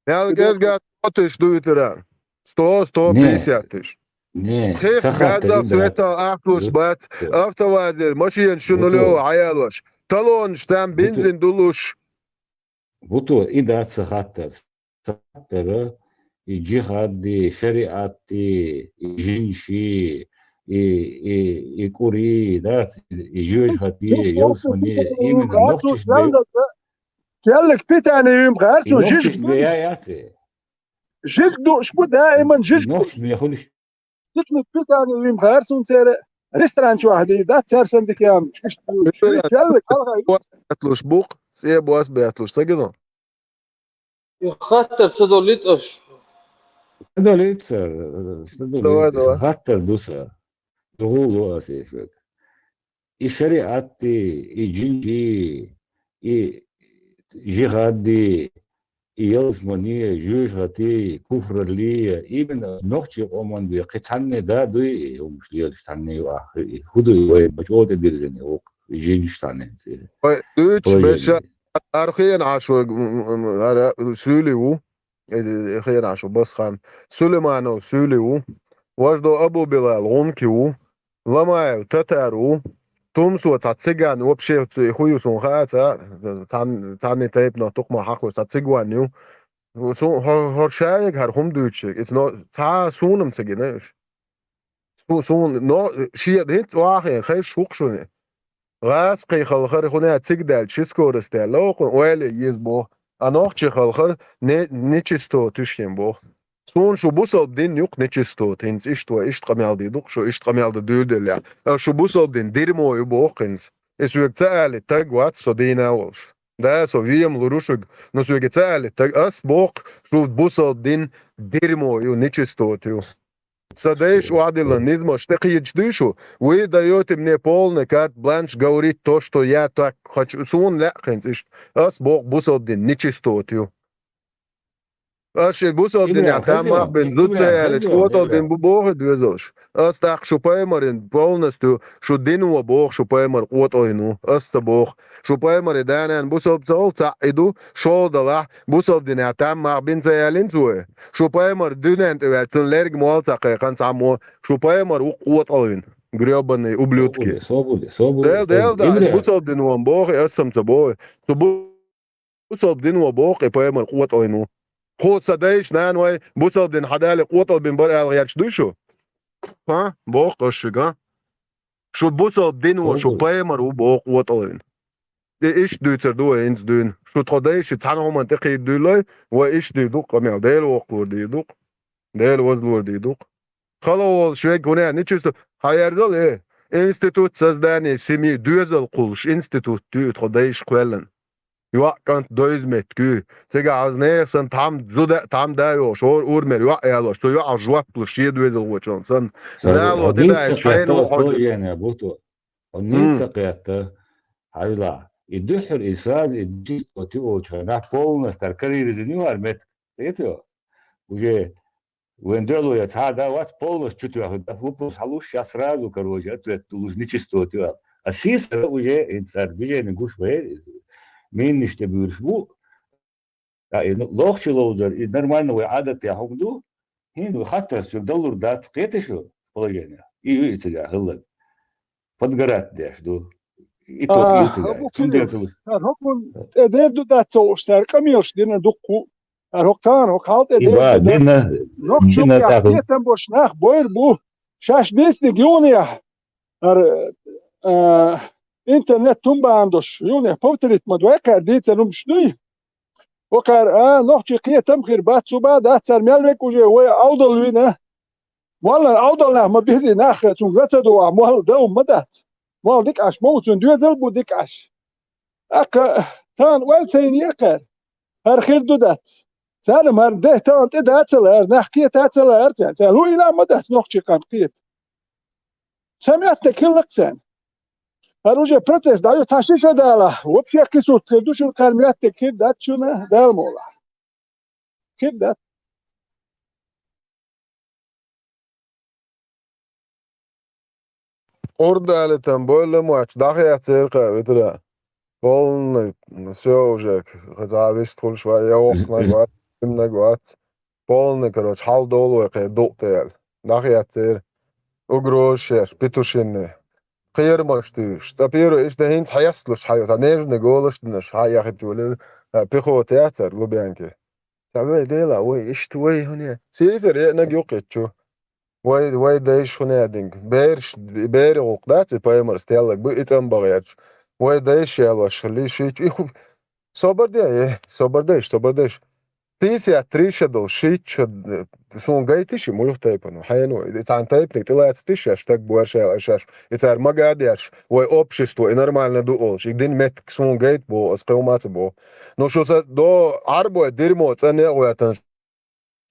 Мел кӀезга сто тысяч ду итара. Сто, сто пятьдесят тысяч. Не, не, Хих сан хаттар газа ин светал ахлуш бац, автовазер, машина шуна лева хьаялош, талонаш там бензин дулуш. Буто, и дац сан хаттар. Сан хаттар, и джихадди, шариатди, и жинши, и, и, и кӀури, дац, и жоьжахати, ялсмани, именно нохчаш бе- Келлиг питание юьм гӀарцун жижиг ду. Яц. Жижиг дууш бу, даиман жижиг ду. Нохчаш бе хуьлуш. Жижиг питание юьм гӀарцун церан. Ресторан чохь дийр дац церсан дикем. Иштта ду. Келлиг хьалха ю. Баьтлуш букъ, цӀе бос баьтлуш, ца гино. И хаттар ца доллиц аш? Ца доллиц, ца доллиц. Давай, давай. Хаттар ду сан. Дугул ду ас эфир. И шариатти, и джинши, и жихадди, и ялсмани, жоьжахати, куфралли, именно нохчийн къоман бе кхин цхьанне да дуй, и хӀумаш лелаш цхьанне ю ахь, и хӀу дуй вай, бачӀо тӀе дирзина, и вукх, и жинаш цхьанне. Вай, дуьйцуш беша, ара хенахь шу, м, м, ара суьйли ву. Э, э, хенахь шу Басхан. Сулейманов Суьйли ву. Важдо Абу Билал гӀунки ву. Ламаев Татар ву. Тумсо цхьа циган вообще ц-, хӀу ю суна хаац, а? Цхьан-, цхьанний тайпанах тукхамах хьакхо цхьа циган ю. Су-, хӀо-, хӀора шайга хӀара хӀума дуьйцуш, иза но-, цхьа а суна-м ца гина уьш. Су-, суна, но, шен хӀинца цӀохь а хьайн хезаш хӀу-кх шуна. ГӀазкхий халхар хӀуна цига даьлча, ши скорость даьлла, оха ойла е еза боху. А нохчий халхар не-, нечистота ю шен боху. Суна шу бусалба дин ю-кх нечистота, хӀинца иштта вай, иштта къамел дийр ду-кх шу, иштта къамел дан дуьйладеллехь. А шу бусалба дин дерьмо ю боху хӀинца. И соьга ца алийта таг вац, со дийна а волуш. Да, со вен а лур ву шуьга, но соьга ца алийта таг, ас боху, шу бусалба дин дерьмо ю, нечистота ю. Сан дайша охьадиллина низамаш тӀекхийдаш дуй шу? Вы даёте мне полный карт-бланш говорить то, что я так хочу. Суна лаьа хӀинца иштта. Ас боху, бусалба дин нечистота ю. Ас шен бусалба динехь там мах бина зуда ца ялича, къотӀалдина бу боху и доьзалш. Ас тӀаккха шу пайхамаран полностью, шу дино боху, шу пайхамар къотӀалйина ву. Ас ца боху. Шу пайхамаран да-нана бусалба ца хилла, цхьаъ и ду, шолгӀа далахь, бусалба динехь там мах бина ца ялина цо. Шу пайхамар дуьнен тӀе ваьлча, цунна лерг молла ца кхайкхина цхьаммо, шу пайхамар ву къотӀалйина. Грёбаный ублюдки. Собуде, собуде, собуде, Дел, дел, собуде. Да, бусалба дино боху, ас-м ца боху. Цу бу-, бусалба дино боху, и пайхамар къотӀалйина ву. Хьо сан дайша, нана вай, бусалба дин хьан дали къотӀалбина бара ала гӀерташ дуй шу? А? Боху аш шуьга. Шу бусалба дино, шу пайхамар ву боху къотӀалйина. И иштта дуьйцур ду вай хӀинца дуьйна. Шу тхо дайша цхьана хӀуманна тӀекхийда дуьйлой, вай иштта дийр ду-кх къамел. Дела воккхалур дийр ду-кх. Дела вазлур дийр ду-кх. Хала волуш вега хӀуна ничисто, хьан ерзал, э, институт создания семьи, доьзал кхуллуш институт ю и тхо дайша кхоьллина. ЙоӀ кӀант дойза меттиг ю. Цигахь хьаза нехан санна тхьамда зуда, тхьамда а йолуш, хӀора урамера йоӀ ялош, цу йоӀах жоп луш, шен доьзалхочунна санна. Зало тӀедаьлча хьайна ву хьо. Хьо ницкъ ца кхетта, хьайла. И дуьххьара и сразу и диско ти олучу хенахь полностью карийризина ю хӀара меттиг. Кхетий? Уже вайн дуьхьало я цхьа а да вац, полностью чу тоьхна, да, вопрос хьалуш, щас сразу, короче, ответ луш нечистота ю аьлла. А сийсара уже, и цара движение гуш бахьара, миннаш тӀе буьйраш бу. А, и, ну, лохчий ловзар, и нормально вай Ӏадат я хӀума ду, хӀинца вай хаттар соьга далур дац, кхетий шу положение? И ю и цигахь хӀаллаг. Подгорать деш ду. И то, и цигахь. Цундела ца луш. ХӀара хӀокхунна тӀе дер ду дац ца хууш, цара къамелаш дина дуккху. ХӀара хӀокху тахана хӀокху хьал тӀе дер ду дац. Нохчо кхетам бош нах бойр бу. Шаьш бийциниг юханехь. ХӀара, а, интернет тумбанадош юханехь повторить ма дой, кхара дийцар хӀумаш дуй. Окхара, а, нохчий кхетам хир бац, цу бан дац, цара мел вега уже вай Ӏовдал вина. Моллара Ӏовдал нах ма безий нах, цунга ла ца дугӀахь, молла дан хӀума ма дац. Молла дика Ӏаш ма ву, цуьнан доьзал а бу дика Ӏаш. ТӀаккха тахана оьлла ца йинера кхара. ХӀара хир ду дац. Царна хӀара де тахана тӀе дац ала, хӀара нах кхета ца лара царна. Царна лу ила ма дац нохчий кхам кхета. Ца моьттиг хилла-кх царна. ХӀара уже процесс дӀа ю, цхьа ши ша дала. Вообще кхин сутт хир ду шуна, кхара моьттиг хир дац шуна, Дала мукъ лахь. Хир дац. Къурдалитам бойла моч, дӀахеццера кхы витара. Полный, всё уже, хаза вист хуьлуш вац, я воккханаг вац, имнаг вац. Полный, короче, хьал долу вай кхера дукъ тӀе аьлла. ДӀахеццера. Угрозаш еш, петушиный. Кхерамаш туьйсуш. Цкъа первый, иштта хӀинца хьесталуш хьайо, цхьа нежный голаш динарш хьаяхийтуьйлира, а, пехота яцара Лубянке. Ца вай дела, вай, иштта вай хӀуне. Сийсара еанаг юккъе чу. Вай, вай дайша хӀуне динг. Бераш, бери гӀуллакх дац, и пайхамарс теллаг бу, и цӀан бахьерчу. Вай дайша ялош, лишичу. И ху-, собар де, э, собар дайш, собар дайш. Пятьдесят три ша долу, шийтта ша, э, суна гайтиш и муьлха тайпана, хьено. И цхьана тайпаниг тӀелацатиш шаьш, стаг бу аша, аша, аша. И цара мага а деш, вай общество, и нормально ду олуш. И дин меттиг суна гайта боху, ас кхевма а ца боху. Ну, шу сан до Ӏарбой дирмо цӀанне а гӀоьртан,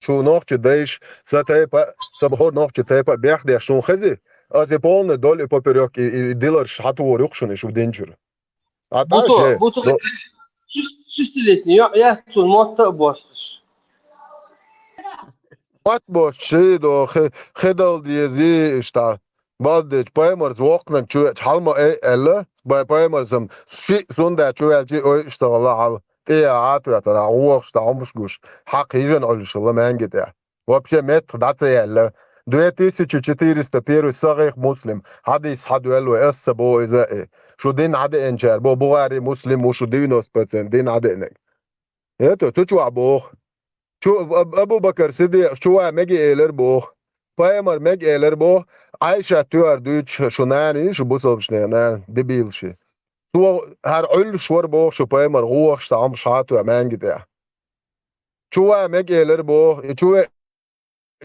шу нохчи дайш, сан тайпа, сан хӀора нохчи тайпа бехдеш суна хези, ас и полный вдоль и поперёк и, и, и диларш хьатухур ю-кх шуна и шу динчуьра. А тӀа Буто, ше, Буто, до- ши-, шестилетний йоӀ яц цунна мотта а бостуш. Мотт бостуш, ши до, хи-, хи дала дезий, иштта. Баддечу пайхамарца воккханиг чу веача хьал ма ай аьлла, бай пайхамарцам шиъ сунда чу ваьлчий ой иштта гӀала хьал. ТӀе а тоьцара, вохуш цхьа хӀумаш гуш, хьакха йижина Ӏуьллуш хилла маьнги тӀехь. Вообще меттах дӀа ца яьлла. Две тысячи четыреста первый Сахих Муслим. Хьадис хьадоьлла вай, ас ца боху иза а. Шу дин хьадеанчара боху, Бухари, Муслим ву шу девяносто процент дин хьадеанарг. Это, цу чохь боху. Чу, Аб-, Абу-Бакар Сиддикъ чу ван мега элира боху. Пайхамар мега элира боху. Ӏайшат туьар дуьйцуш шу нана ю, шу бусалбачу нана, дебилаш. Цо хӀара Ӏуьллуш вара боху шу пайхамар, гӀохуш цхьа хӀумаш хьа а тоьа маьнги тӀехь. Чу ван мега элира боху, и чу ве-,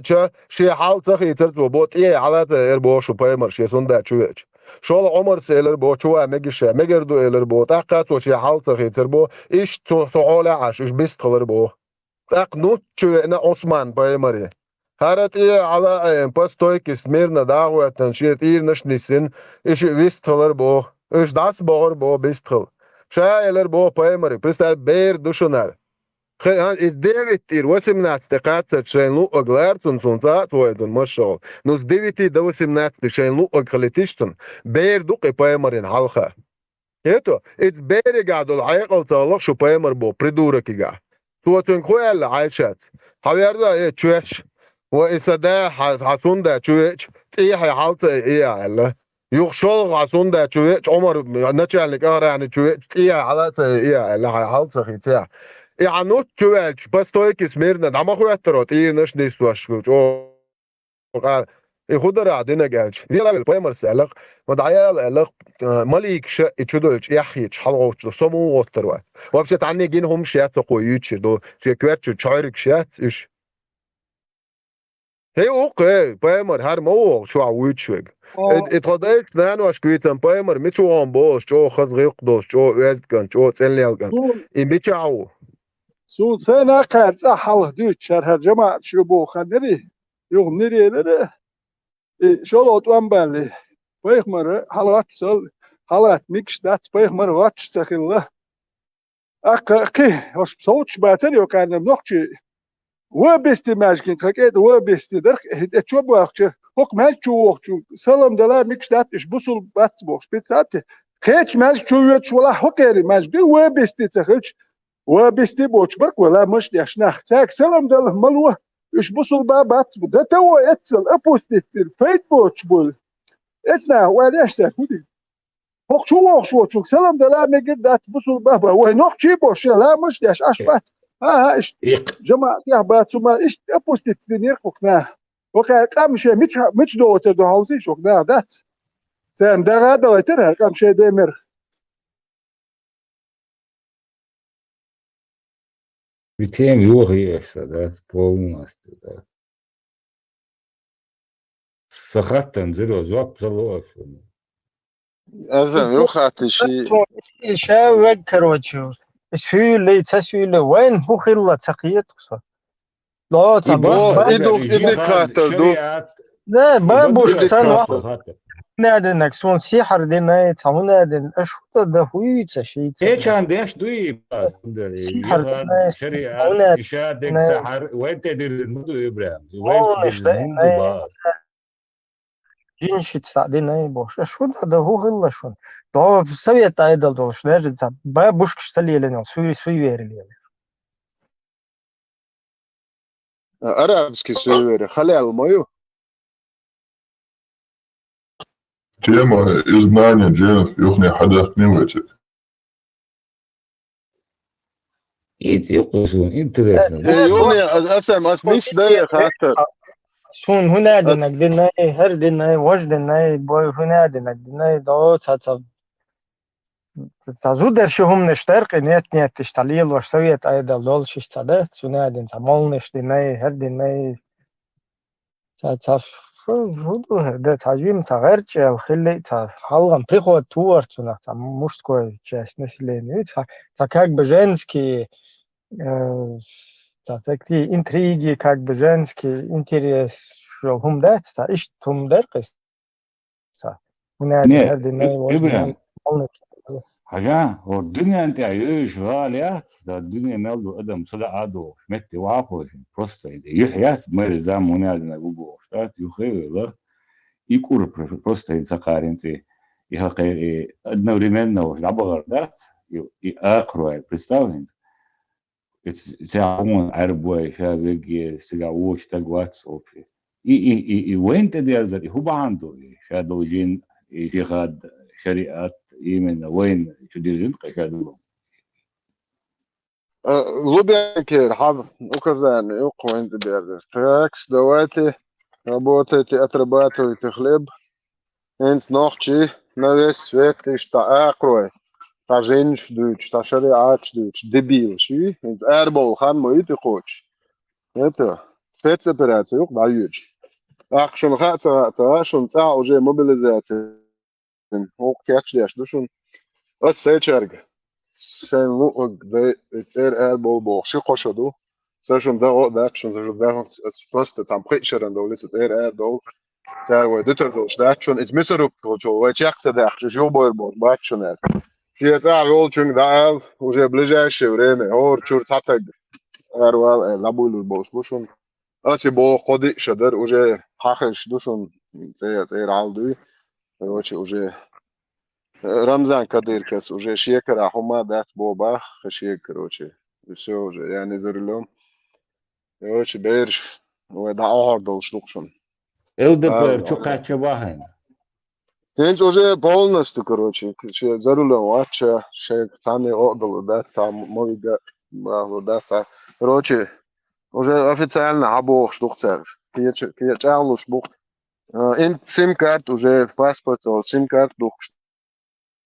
ча, шен хьал ца хийцара цо боху, тӀе а хьала ца яра боху шу пайхамар, шен сунда чу веача. ШолгӀа Ӏумарс элира боху, чу ван мегиш ша, мегар ду элира боху, тӀаккха цо шен хьал ца хийцара боху, иштта цу, цу хьолехь Ӏаш, уьш бистхилира боху. ТӀаккха нуц чу веана Ӏусман пайхамаре. ХӀара тӀе а хьала а Ӏеана, по стойке смирно дӀа а гӀоьттина, шен тӀийранаш а нисйина, и шиъ вистхилира боху, уьш дӀасабохура боху бистхила. Ша а элира боху пайхамаре, представь, бер ду шунара. Хе-, а, иза девять тӀера, восемнадцать тӀе кхаччалц шайна луъаг лара цунна, цунна цкъа а ца вайта цунна машшагӀал. Ну, с девяти до восемнадцати шайна луъаг хилийтиш цунна, бер ду-кх и пайхамарина хьалха. ХӀета, иза беригахь долу хьекъал ца хилла шу пайхамар боху придурокигахь. Цо цуьнга хӀун аьлла Ӏайшаца? Хьан верза, э, чоьш? Ва и сан да, хьан, хьан сунда чу веача, цӀий хьайн хьал ца и, и аьлла. Юха шолгӀа хьан сунда чу веача, Ӏумар, начальник охраны чу веача, цӀий хьайн хьала а ца и, и аьлла, хьайн хьал ца хийца. И хьан нуц чу ваьлча, по стойке смирно, дӀа ма хӀоьттаро, тӀийранаш а нисдош, чӀо- Ва, и хӀун дара ахь динарг аьлча? Вела велла пайхамарс аьлла-кх, ма дӀаяла аьлла-кх, а, маликаша и чу доьлча эхь хеташ хьалагӀовтталуш, со муха гӀоттар вац? Вообще, цхьанне гина хӀумаш яц хӀокхо юьйцуш ерг, ду шен коьртачу чхьоьригаш яц уьш. ХӀей, укх, э, пайхамар, хӀара ма вогӀу чохь вуьйцуш верг. О. И, и тхо дайшка, наношка вийцам пайхамар мича ву хьуна бохуш, чӀогӀа хаза гӀиллакх долуш, чӀогӀа оьзда кӀант, чӀогӀа цӀенлел кӀант. Суна, и мичахь ву? Суна сайна а кхаьра цӀахь хьалха дуьйцуш, хӀара, хӀара жамаӀаташ ю боху хан яри? Юха нир елира, и шолгӀа тӀом балли, пайхамар хьалагӀоттасал, хьалагӀатта мегаш дац, пайхамар гӀотташ ца хилла. ТӀаккха кхин, хӀорш совцуш бацара йоккхарна нохчий, вабисти маьжгин, тхан кӀеда вабисти дара, хӀинца тӀе чо боьлхуча, хӀокху маьжга чу вохучу, салам дала мегаш дац, уьш бусул бац бохуш, пиццати, кхечу маьжга чу воьдуш валахь, хӀокхерий маьжга дуй, вабисти ца хилча, вабисти боцуш бара-кх вай ламаш а деш нах. Цаьрга салам дала ма ло, уьш бусулба бац бу. Да того эццал, опуститься, пайда боцуш буйла. Эцна, ойла еш цаьрга, хӀун дийр? ХӀокху чу вохуш воцунга салам дала мегар дац, бусулба бан. Вай нохчий бо шен ламаш а деш, аш бац. ХӀан-хӀа, иштта. Икх. ЖамаӀатехь бац, хӀума, иштта опуститься динера-кх хӀокху наха. ХӀокхара къам шен мича, мича догӀу тера ду хьовсий шух, наха дац. Царна дагӀа а далайтара хӀара къам шайн ден мера. И тема йохаеш сан, да, полностью, да. Сан хаттарна зуро жоп ца ло аша. Аса юхати ши. Ша вег, короче. Суьйле, ца суьйле, вайн хӀу хилла ца кхету со. Ло, ца О, и ду, и дикатар ду. Да, бабушка сан ва. Наденак, сон сихар динай, ца хӀу наден, аш хӀу да хуйца ши ца. Эчан деш дуй, сихар динай, шариат, иша дек сахар, вай те дирзин ду Ибрахим. Вай те дирзин ду ба. Жин шица динай бош. Аш хӀу да хӀу хилла шун. До совет айдал долш, даже ца бабушка салиленал, суй, суй верилен. Арабский суеверие. Халал мою. Тема изгнания джинов, юхне хадахни ватит. Ит юхусун интересно. Э, юхне, а, асам, ас мис да хатар. Сун хунадинак динай, хер динай, вож динай, бой хунадинак динай, до ца ца. Ца зудар ши хӀумнаш даркъи, нет, нет, иш ца лелош совет айдал долшиш ца да, цунадин ца молнаш динай, хер динай. Ца, ца, фу, фу ду хӀер да, ца жим, ца гӀерчӀел хилли, ца хьалгӀан приход туар цунах, ца мужской часть населения, ца, ца как бы женский, э, ца, ца какие интриги, как бы женский интерес, шо хӀум дац, ца ишт хӀум даркъис. Ца. Хунадин хер динай, вож динай. Хьажа, хӀор дуьнен тӀехь йоьш гӀала яц, да дуьне мел ду адам сада а дохуш, метте вахахойшин, просто юьхь яц, мери зам хунадина гу бохуш, дац, юхе вела, и кӀур пр-, просто ин сакхарин цӀи, и хакхе, и одновременно ваш дӀабагӀар дац, и, и акхрой, представь, Ца хьуна Ӏарбой, ша вегге, стага вочу стаг вац вообще. И, и, и, и вайн тӀедерзар, и хӀу бахьана ду, и ша долу жин, и жихад, шариат, именно вайн чу дирзина кхе ша долу. Лубянкер, хьаб, указание, юкъа вайн тӀедерзар. Так, давайте, работайте, отрабатывайте хлеб. ХӀинца нохчий на весь свет иштта акхрой, цхьа жинаш дуьйцуш, цхьа шариаташ дуьйцуш, дебилаш ю, хӀинца арабовла хан ма ю тӀекхочуш. Это спецоперация юкъа дӀайоьдуш. ТӀаккха шуна хаа ца хаа ца хаа, шуна цӀахь уже мобилизация хӀокху кечдеш ду шуна. Ас сайчаьрга шайн луъург дай цӀера арабовла боху ши-кхо шо ду. Сан шуна дагӀо а дац, шуна сан шуна дагӀо, ас просто цхьана пхиъ шаран довлий цу цӀера арадовла. Цара вай дуьтур долуш дац шуна, иза мясорубка волчул вай чекх ца даьккхаш, уьш юхабойр бохуш бац шуна аьлла. Шен цӀахь йолчуьнга дӀаала, уже ближайшее время, хӀора чуьра цхьа таг аравала аьлла, дӀабуьйлур болуш бу шуна. Ас и боху кхо-диъ шо дара, уже хьахезаш ду шуна, цӀе-, цӀера хьал дуй. Короче, уже Рамзан Кадыркас уже шекара хӀума дац боху бах, ха шега, короче. И всё уже, я не за рулём. Короче, бераш, вай дӀаохьор долуш ду-кх шуна. ЛДПР чу кхаьчча бахьана. ХӀинца уже полностью, короче, шен за рулём вац ша, шега цхьанне а оъдалур дац, цхьа мовига бахалур дац, цхьа. Короче, уже официально хьабохуш ду-кх цара. Кеча-, кеча чӀагӀлуш бу-кх. А, ин сим-карта уже, паспорт волу сим-карта духкуш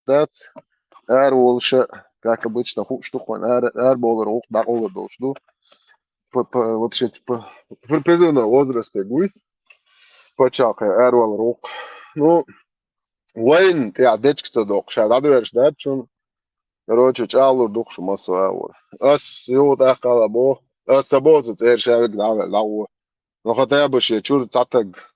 дац. Ара волуша, как обычно, хууш ду-кх вайн, ара, арабовлар гӀуллакх дӀакъовлар долуш ду. П-, п-, вообще, п-, при призывном возрасте гуй. Паччахье аравалар гӀуллакх. Ну, вайна тӀехь дечка ца доккху, ша дӀадоьрзуш дац шуна. Короче, чӀагӀлур ду-кх шу массо а агӀор. Ас юха тӀаккха ала боху, ас ца боху цу цӀера ша вега дӀаваьлла дӀагӀо. Ну, хотя бы шен чуьра цхьа таг.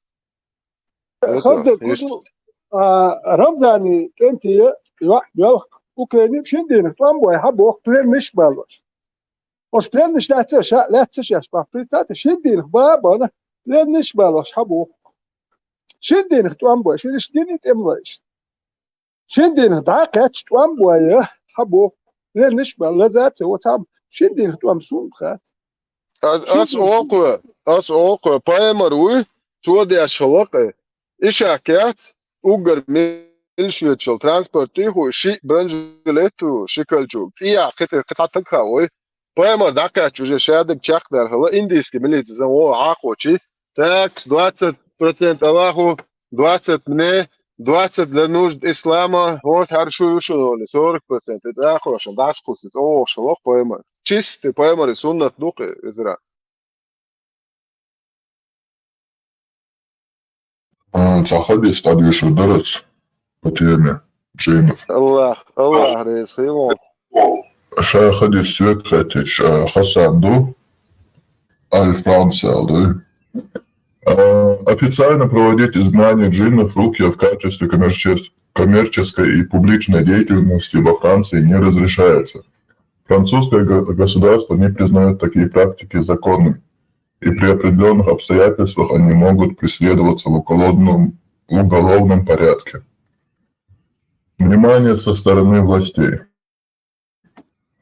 Хаза дерг ду, а, Рамзани кӀентий йоӀ йоьлху Украине шина дийнах тӀом бой хьан боху пленнаш а баллалаш. Ош пленнаш лаьцна ша, лаьцна шаьш бахьа, представьте, шина дийнах бан а бана, пленнаш а баллалаш хьан боху. Шина дийнах тӀом бой, шуьга иштта дина и тӀемалой иштта. Шина дийнах дӀа а кхаьчча тӀом бой хьан боху. Пленнаш а балла, лаза а ца во цхьамма, шина дийнах тӀом суна хац. Ас, ас окхо, ас окхо, Паймар вуй, цо деш хӀаллакъе. И шак яц, уггар милшоьчул транспорт тӀехуй, шиъ бронежилет ву, ши кольчуга. ЦӀияхь кхин тӀе кхин цхьа таг хаа вой. Паймар дӀакхаьчча уже шадерг чекхдар хила, индийский милиция сан вон Ӏакхочий. Так, двадцать процентов Аллаху, двадцать мне, двадцать для нужд ислама, вот хӀара шу ю шуна олий, сорок процентов. И цӀа а кхошна, дӀасакхуссу, цӀа вогӀуш хӀаллакъ Паймар. Чистый Паймар и суннат ду-кх иза. А, цхьа хадис дӀадешар дара ас по теме. джинов. Аллах, Аллах реза хуьлда. Ша хадис свет хетиш, а, Хасан ду, Аль Франция ду. А, официально проводить изгнание джинов рукья в качестве коммерчес-, коммерческой и публичной деятельности во Франции не разрешается. Французское го-, государство не признает такие практики законными, и при определённых обстоятельствах они могут преследоваться в уголовном, в уголовном порядке. Внимание со стороны властей.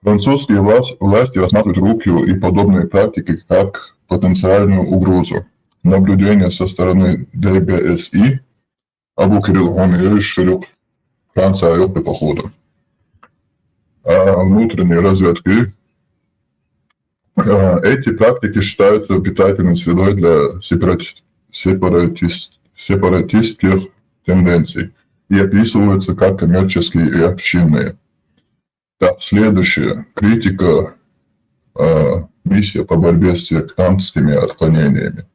Французские влас-, власти рассматривают рукью и подобные практики как потенциальную угрозу. Наблюдение со стороны Д Г С И, Абу Кирилл, он её ещё Франция, Европы, походу. А внутренние разведки, а, эти практики считаются питательной средой для сепарати-, сепаратис-, сепаратистских тенденций и описываются как коммерческие и общинные. Так, следующее. Критика, э, миссия по борьбе с сектантскими отклонениями.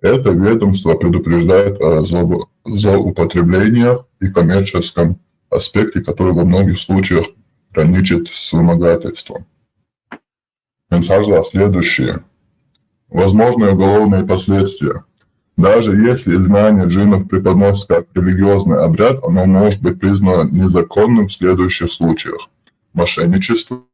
Это ведомство предупреждает о зло-, злоупотреблениях и коммерческом аспекте, который во многих случаях граничит с вымогательством. Следующее. Возможные уголовные последствия. Даже если изгнание джинов преподносится как религиозный обряд, оно может быть признано незаконным в следующих случаях. Мошенничество.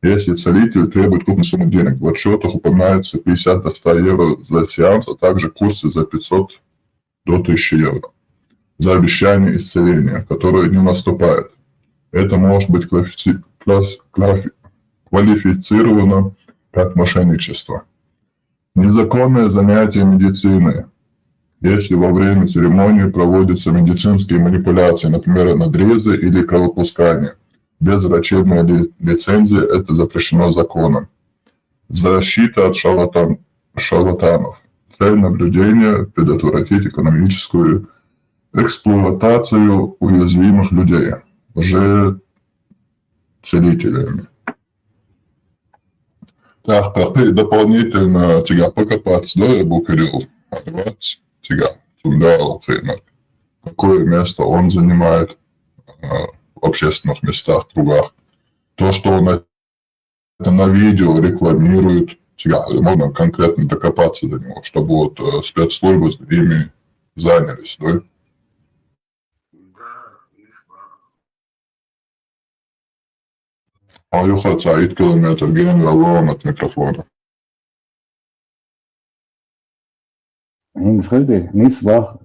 Если целитель требует крупную сумму денег, в отчётах упоминаются пятьдесят до ста евро за сеанс, а также курсы за пятьсот до тысячи евро за обещание исцеления, которое не наступает. Это может быть квалифици-, класс-, квалифи-, квалифицировано как мошенничество. Незаконное занятие медициной. Если во время церемонии проводятся медицинские манипуляции, например, надрезы или кровопускание, без врачебной ли-, лицензии, это запрещено законом. Защита от шарлатан-, шарлатанов. Цель наблюдения — предотвратить экономическую эксплуатацию уязвимых людей лжецелителями. Так, как дополнительно тебя покопаться, да, Абу Кирилл, отдавать тебя, цундал, хренак. Какое место он занимает, а, в общественных местах, кругах. То, что он это на видео рекламирует, тебя, можно конкретно докопаться до него, чтобы вот, э, спецслужбы с ними занялись, да? А юха цаӀ итт километр генна лоам от микрофона. ХӀинца хезий? Нийса ваха.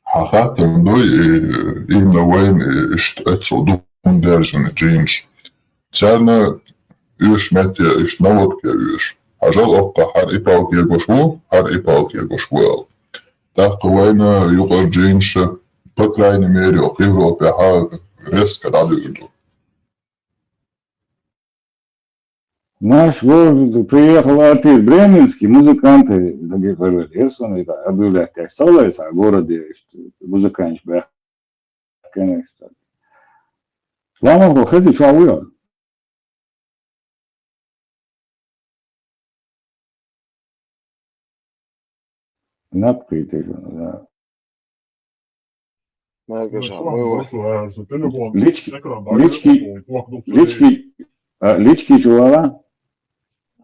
Хьан хаттар ду, и, именно вайна иштта эццул дукха даьржина джинаш. Царна уьш метте иштта наводка я уьш. Хьажал, оккха хӀара и палка ергош ву, хӀара и палка ергош ву аьлла. ТӀаккха вайна юкъара джинаш, по крайней мере, окху Европехь резко дӀадуьйр ду. Наш городе приехал артист бременский, музыканты забегали. Херсон, это объявлять, так стало, это городе, что музыкант бе-, конечно. Ламахо хези чуа вуя. Наб кхийтира, да. Лички, лички, лички, а, лички чу вала?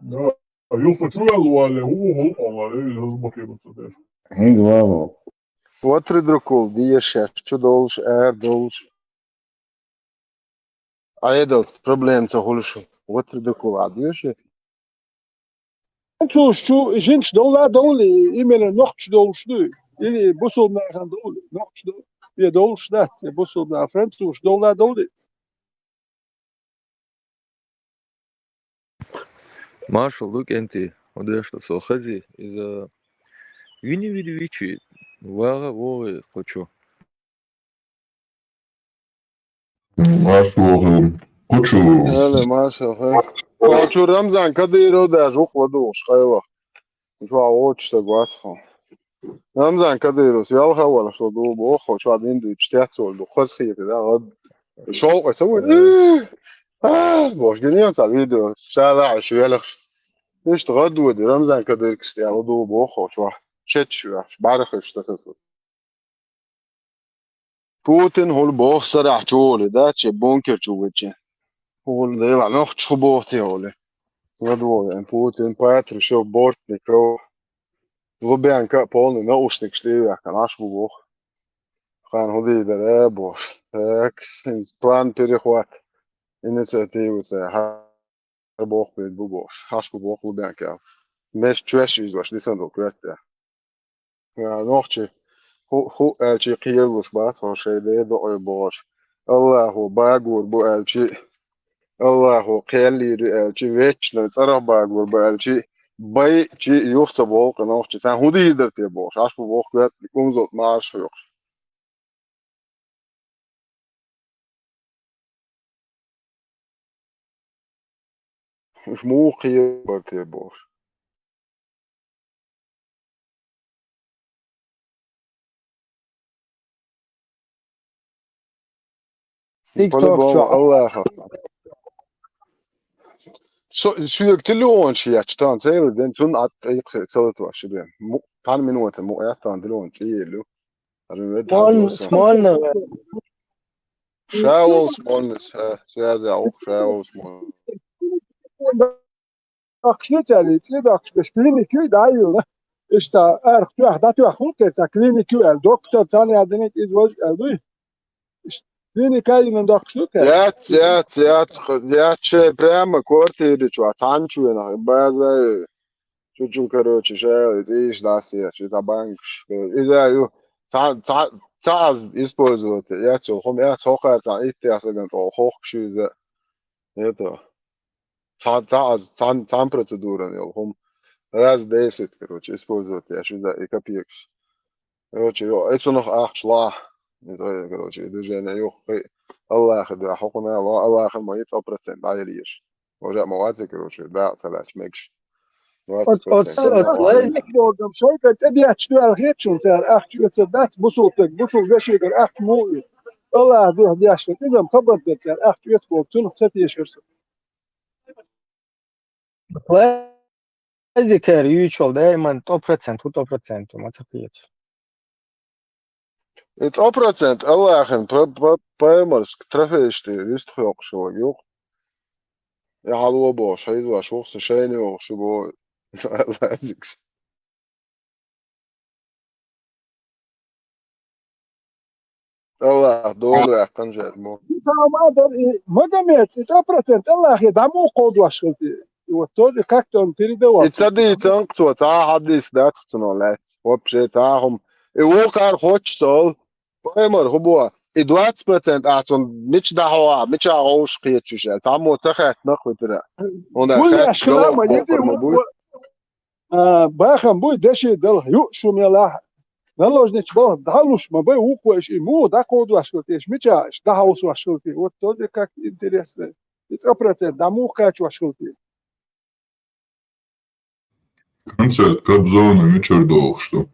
Да, юха чу вала, хӀу, хӀу, хӀу, разблокируется даже. ХӀинца вала. Ватри друкул, дешаш, чу долуш, эр долуш. Ӏедалца проблема ца хуьлуш, ватри дукула Ӏа доьши? Французаш чу жинаш довла довли, именно нохчаш долуш дуй? Или бусулба нахана довли? Нохчаш дов-, я довлуш дац, я бусулба нах-, французаш довла довли? Маршал ду, кӀентий, хӀун деш ду со хези, иза вини-вини вичи, вагӀа вогӀи кху чу. Маршо вогӀу. Кху чу. Эле, маршо, хе. Кху чу Рамзан Кадыров даже ухладугӀуш хайлах. Чуьра вочу стаг вац хьо. Рамзан Кадыровс велха валаш ду боху, чуьра дин дуьйцуш цец волу ду, хазахета, да, гӀад. Шовкъе ца вуй. А, бош гинел цхьа видео, шала а шоьлахаш. Иштта гӀадводи Рамзан Кадыркас тӀе гӀадву боху чохь, шеташ ваьхьаш, бӀарахаш тасазлу. Путин хӀула боху сарахь чугӀули, да, че бункер чу вичи. ХӀула дела нохча хӀу боху те хӀули. ГӀадвола веана Путин, Патрушев, Бортников, Лубянка а полный наушникаш тӀе а ваьккхина, Ӏаш бу боху. Хан хӀу дийр дара боху. Так, план перехват. Инициатива ца хьа боху бу боху. Ӏаш бу боху Лубянка. Мес чоьш излаш дисан долу коьрта тӀехь. Нохчи хӀу, хӀу аьлчи кхералуш бац хьо шайн ден докъе бохуш. Аллахо багор бу аьлчи, Аллахо кхел лийр ю аьлчи, вечно цӀарах багор бу аьлчи, бай чи юха ца боху нохчи. Царна хӀун дийр дара те бохуш. Ӏаш бу боху коьрта кумзот марш хьоькхуш. Уьш муха кхерабар те бохуш. По-любому, Аллаха. Со, соьга телефон ши яц, тан цӀе а ден, цунна а тӀекхе ца латош ши бен. Му-, тхан минута му яц, тан телефон цӀе а лу. Ара вед Смольный, хьан Смольный. Ша волу Смольный, ша, связь а, ша волу Смольный. Даккхаш ду цаьрца, цӀе даккхаш берш клиника ю, да, юна. Иштта арх тоьхна, дӀатоьхна хӀун кхета, цхьа клиника ю аьлла, доктор царна яздинарг иза вожа аьлла дуй? Клиника а йина доккхуш ду те? Яц, яц, яц, яц, шайн прямо квартира чохь, цхьана чу вена, база, чу-чу, короче, шайн, иза ийша дӀасаеш, иза банкаш, короче, иза ю, цхьа, цхьа, цхьа аз использовать, яц йолу, хӀума яц, хӀокхара цхьа иттех сагана тӀе хохкуш ю иза, это, цхьа, цхьа аз, цхьа, цхьана процедуран йолу, хӀума раз десять, короче, использовать еш иза и копеекаш. Короче, йо, и цунах ахча лахь. Иза, короче, и движение юххе. Аллахе дуьхьа хӀокхунна ло, Аллахе ма и цхьа процент дӀайилийша. Вожа ма вац, короче, да, ца лаьцна мегаш. Оц, оц, оц, лай. Шайга тӀедетташ дуьхьал хетачун цара ахча оьцур дац, бусул таг, бусул вешигара ахча муха оьцу. Аллахе дуьхьа деш, иза-м хабар дара цара ахча оьцу боху, цунах ца тешара со. Лазикер юьйцуш волу даиман сто процент, хӀу сто процент ма ца кхета. И сто процент Аллахин па-, па-, пайхамарск трофейш тӀе вистхуьйкхуш йолу юкъ. И хьало бохуш, хьийзош ву-кх со шайна йогӀуш ю боху Лазикс. Аллах долу ваьккхина жер мо. Ца ма дар и Магомед, и сто процент Аллахе дӀа муха кховдош хилти. И вот тоже как-то он передавал. И ца дийцан цо, цхьа хьадис дац цунах лаьцна. Вообще цхьа хӀума. И вукхара хоттуш ца олу. Пайхамар хӀу боху? И двадцать процент ахь цунна мича дӀахьо, мича гӀовш кхеташ аьлла. Цхьаммо ца хаьттина-кх витира. Хьуна хаьтташ хила ма, еза ма буй. А, бахам буй, деши дала, юъ шу мелахь. Наложнича балха дӀалуш ма бай, вукхо иш и муха дӀакховдош хилти, иш мича иш дӀахьовсош хилти. Вот тоже как интересно. И цкъа процент дӀа муха кхачош хилти. Концерт Кобзона мичара дохуш ду?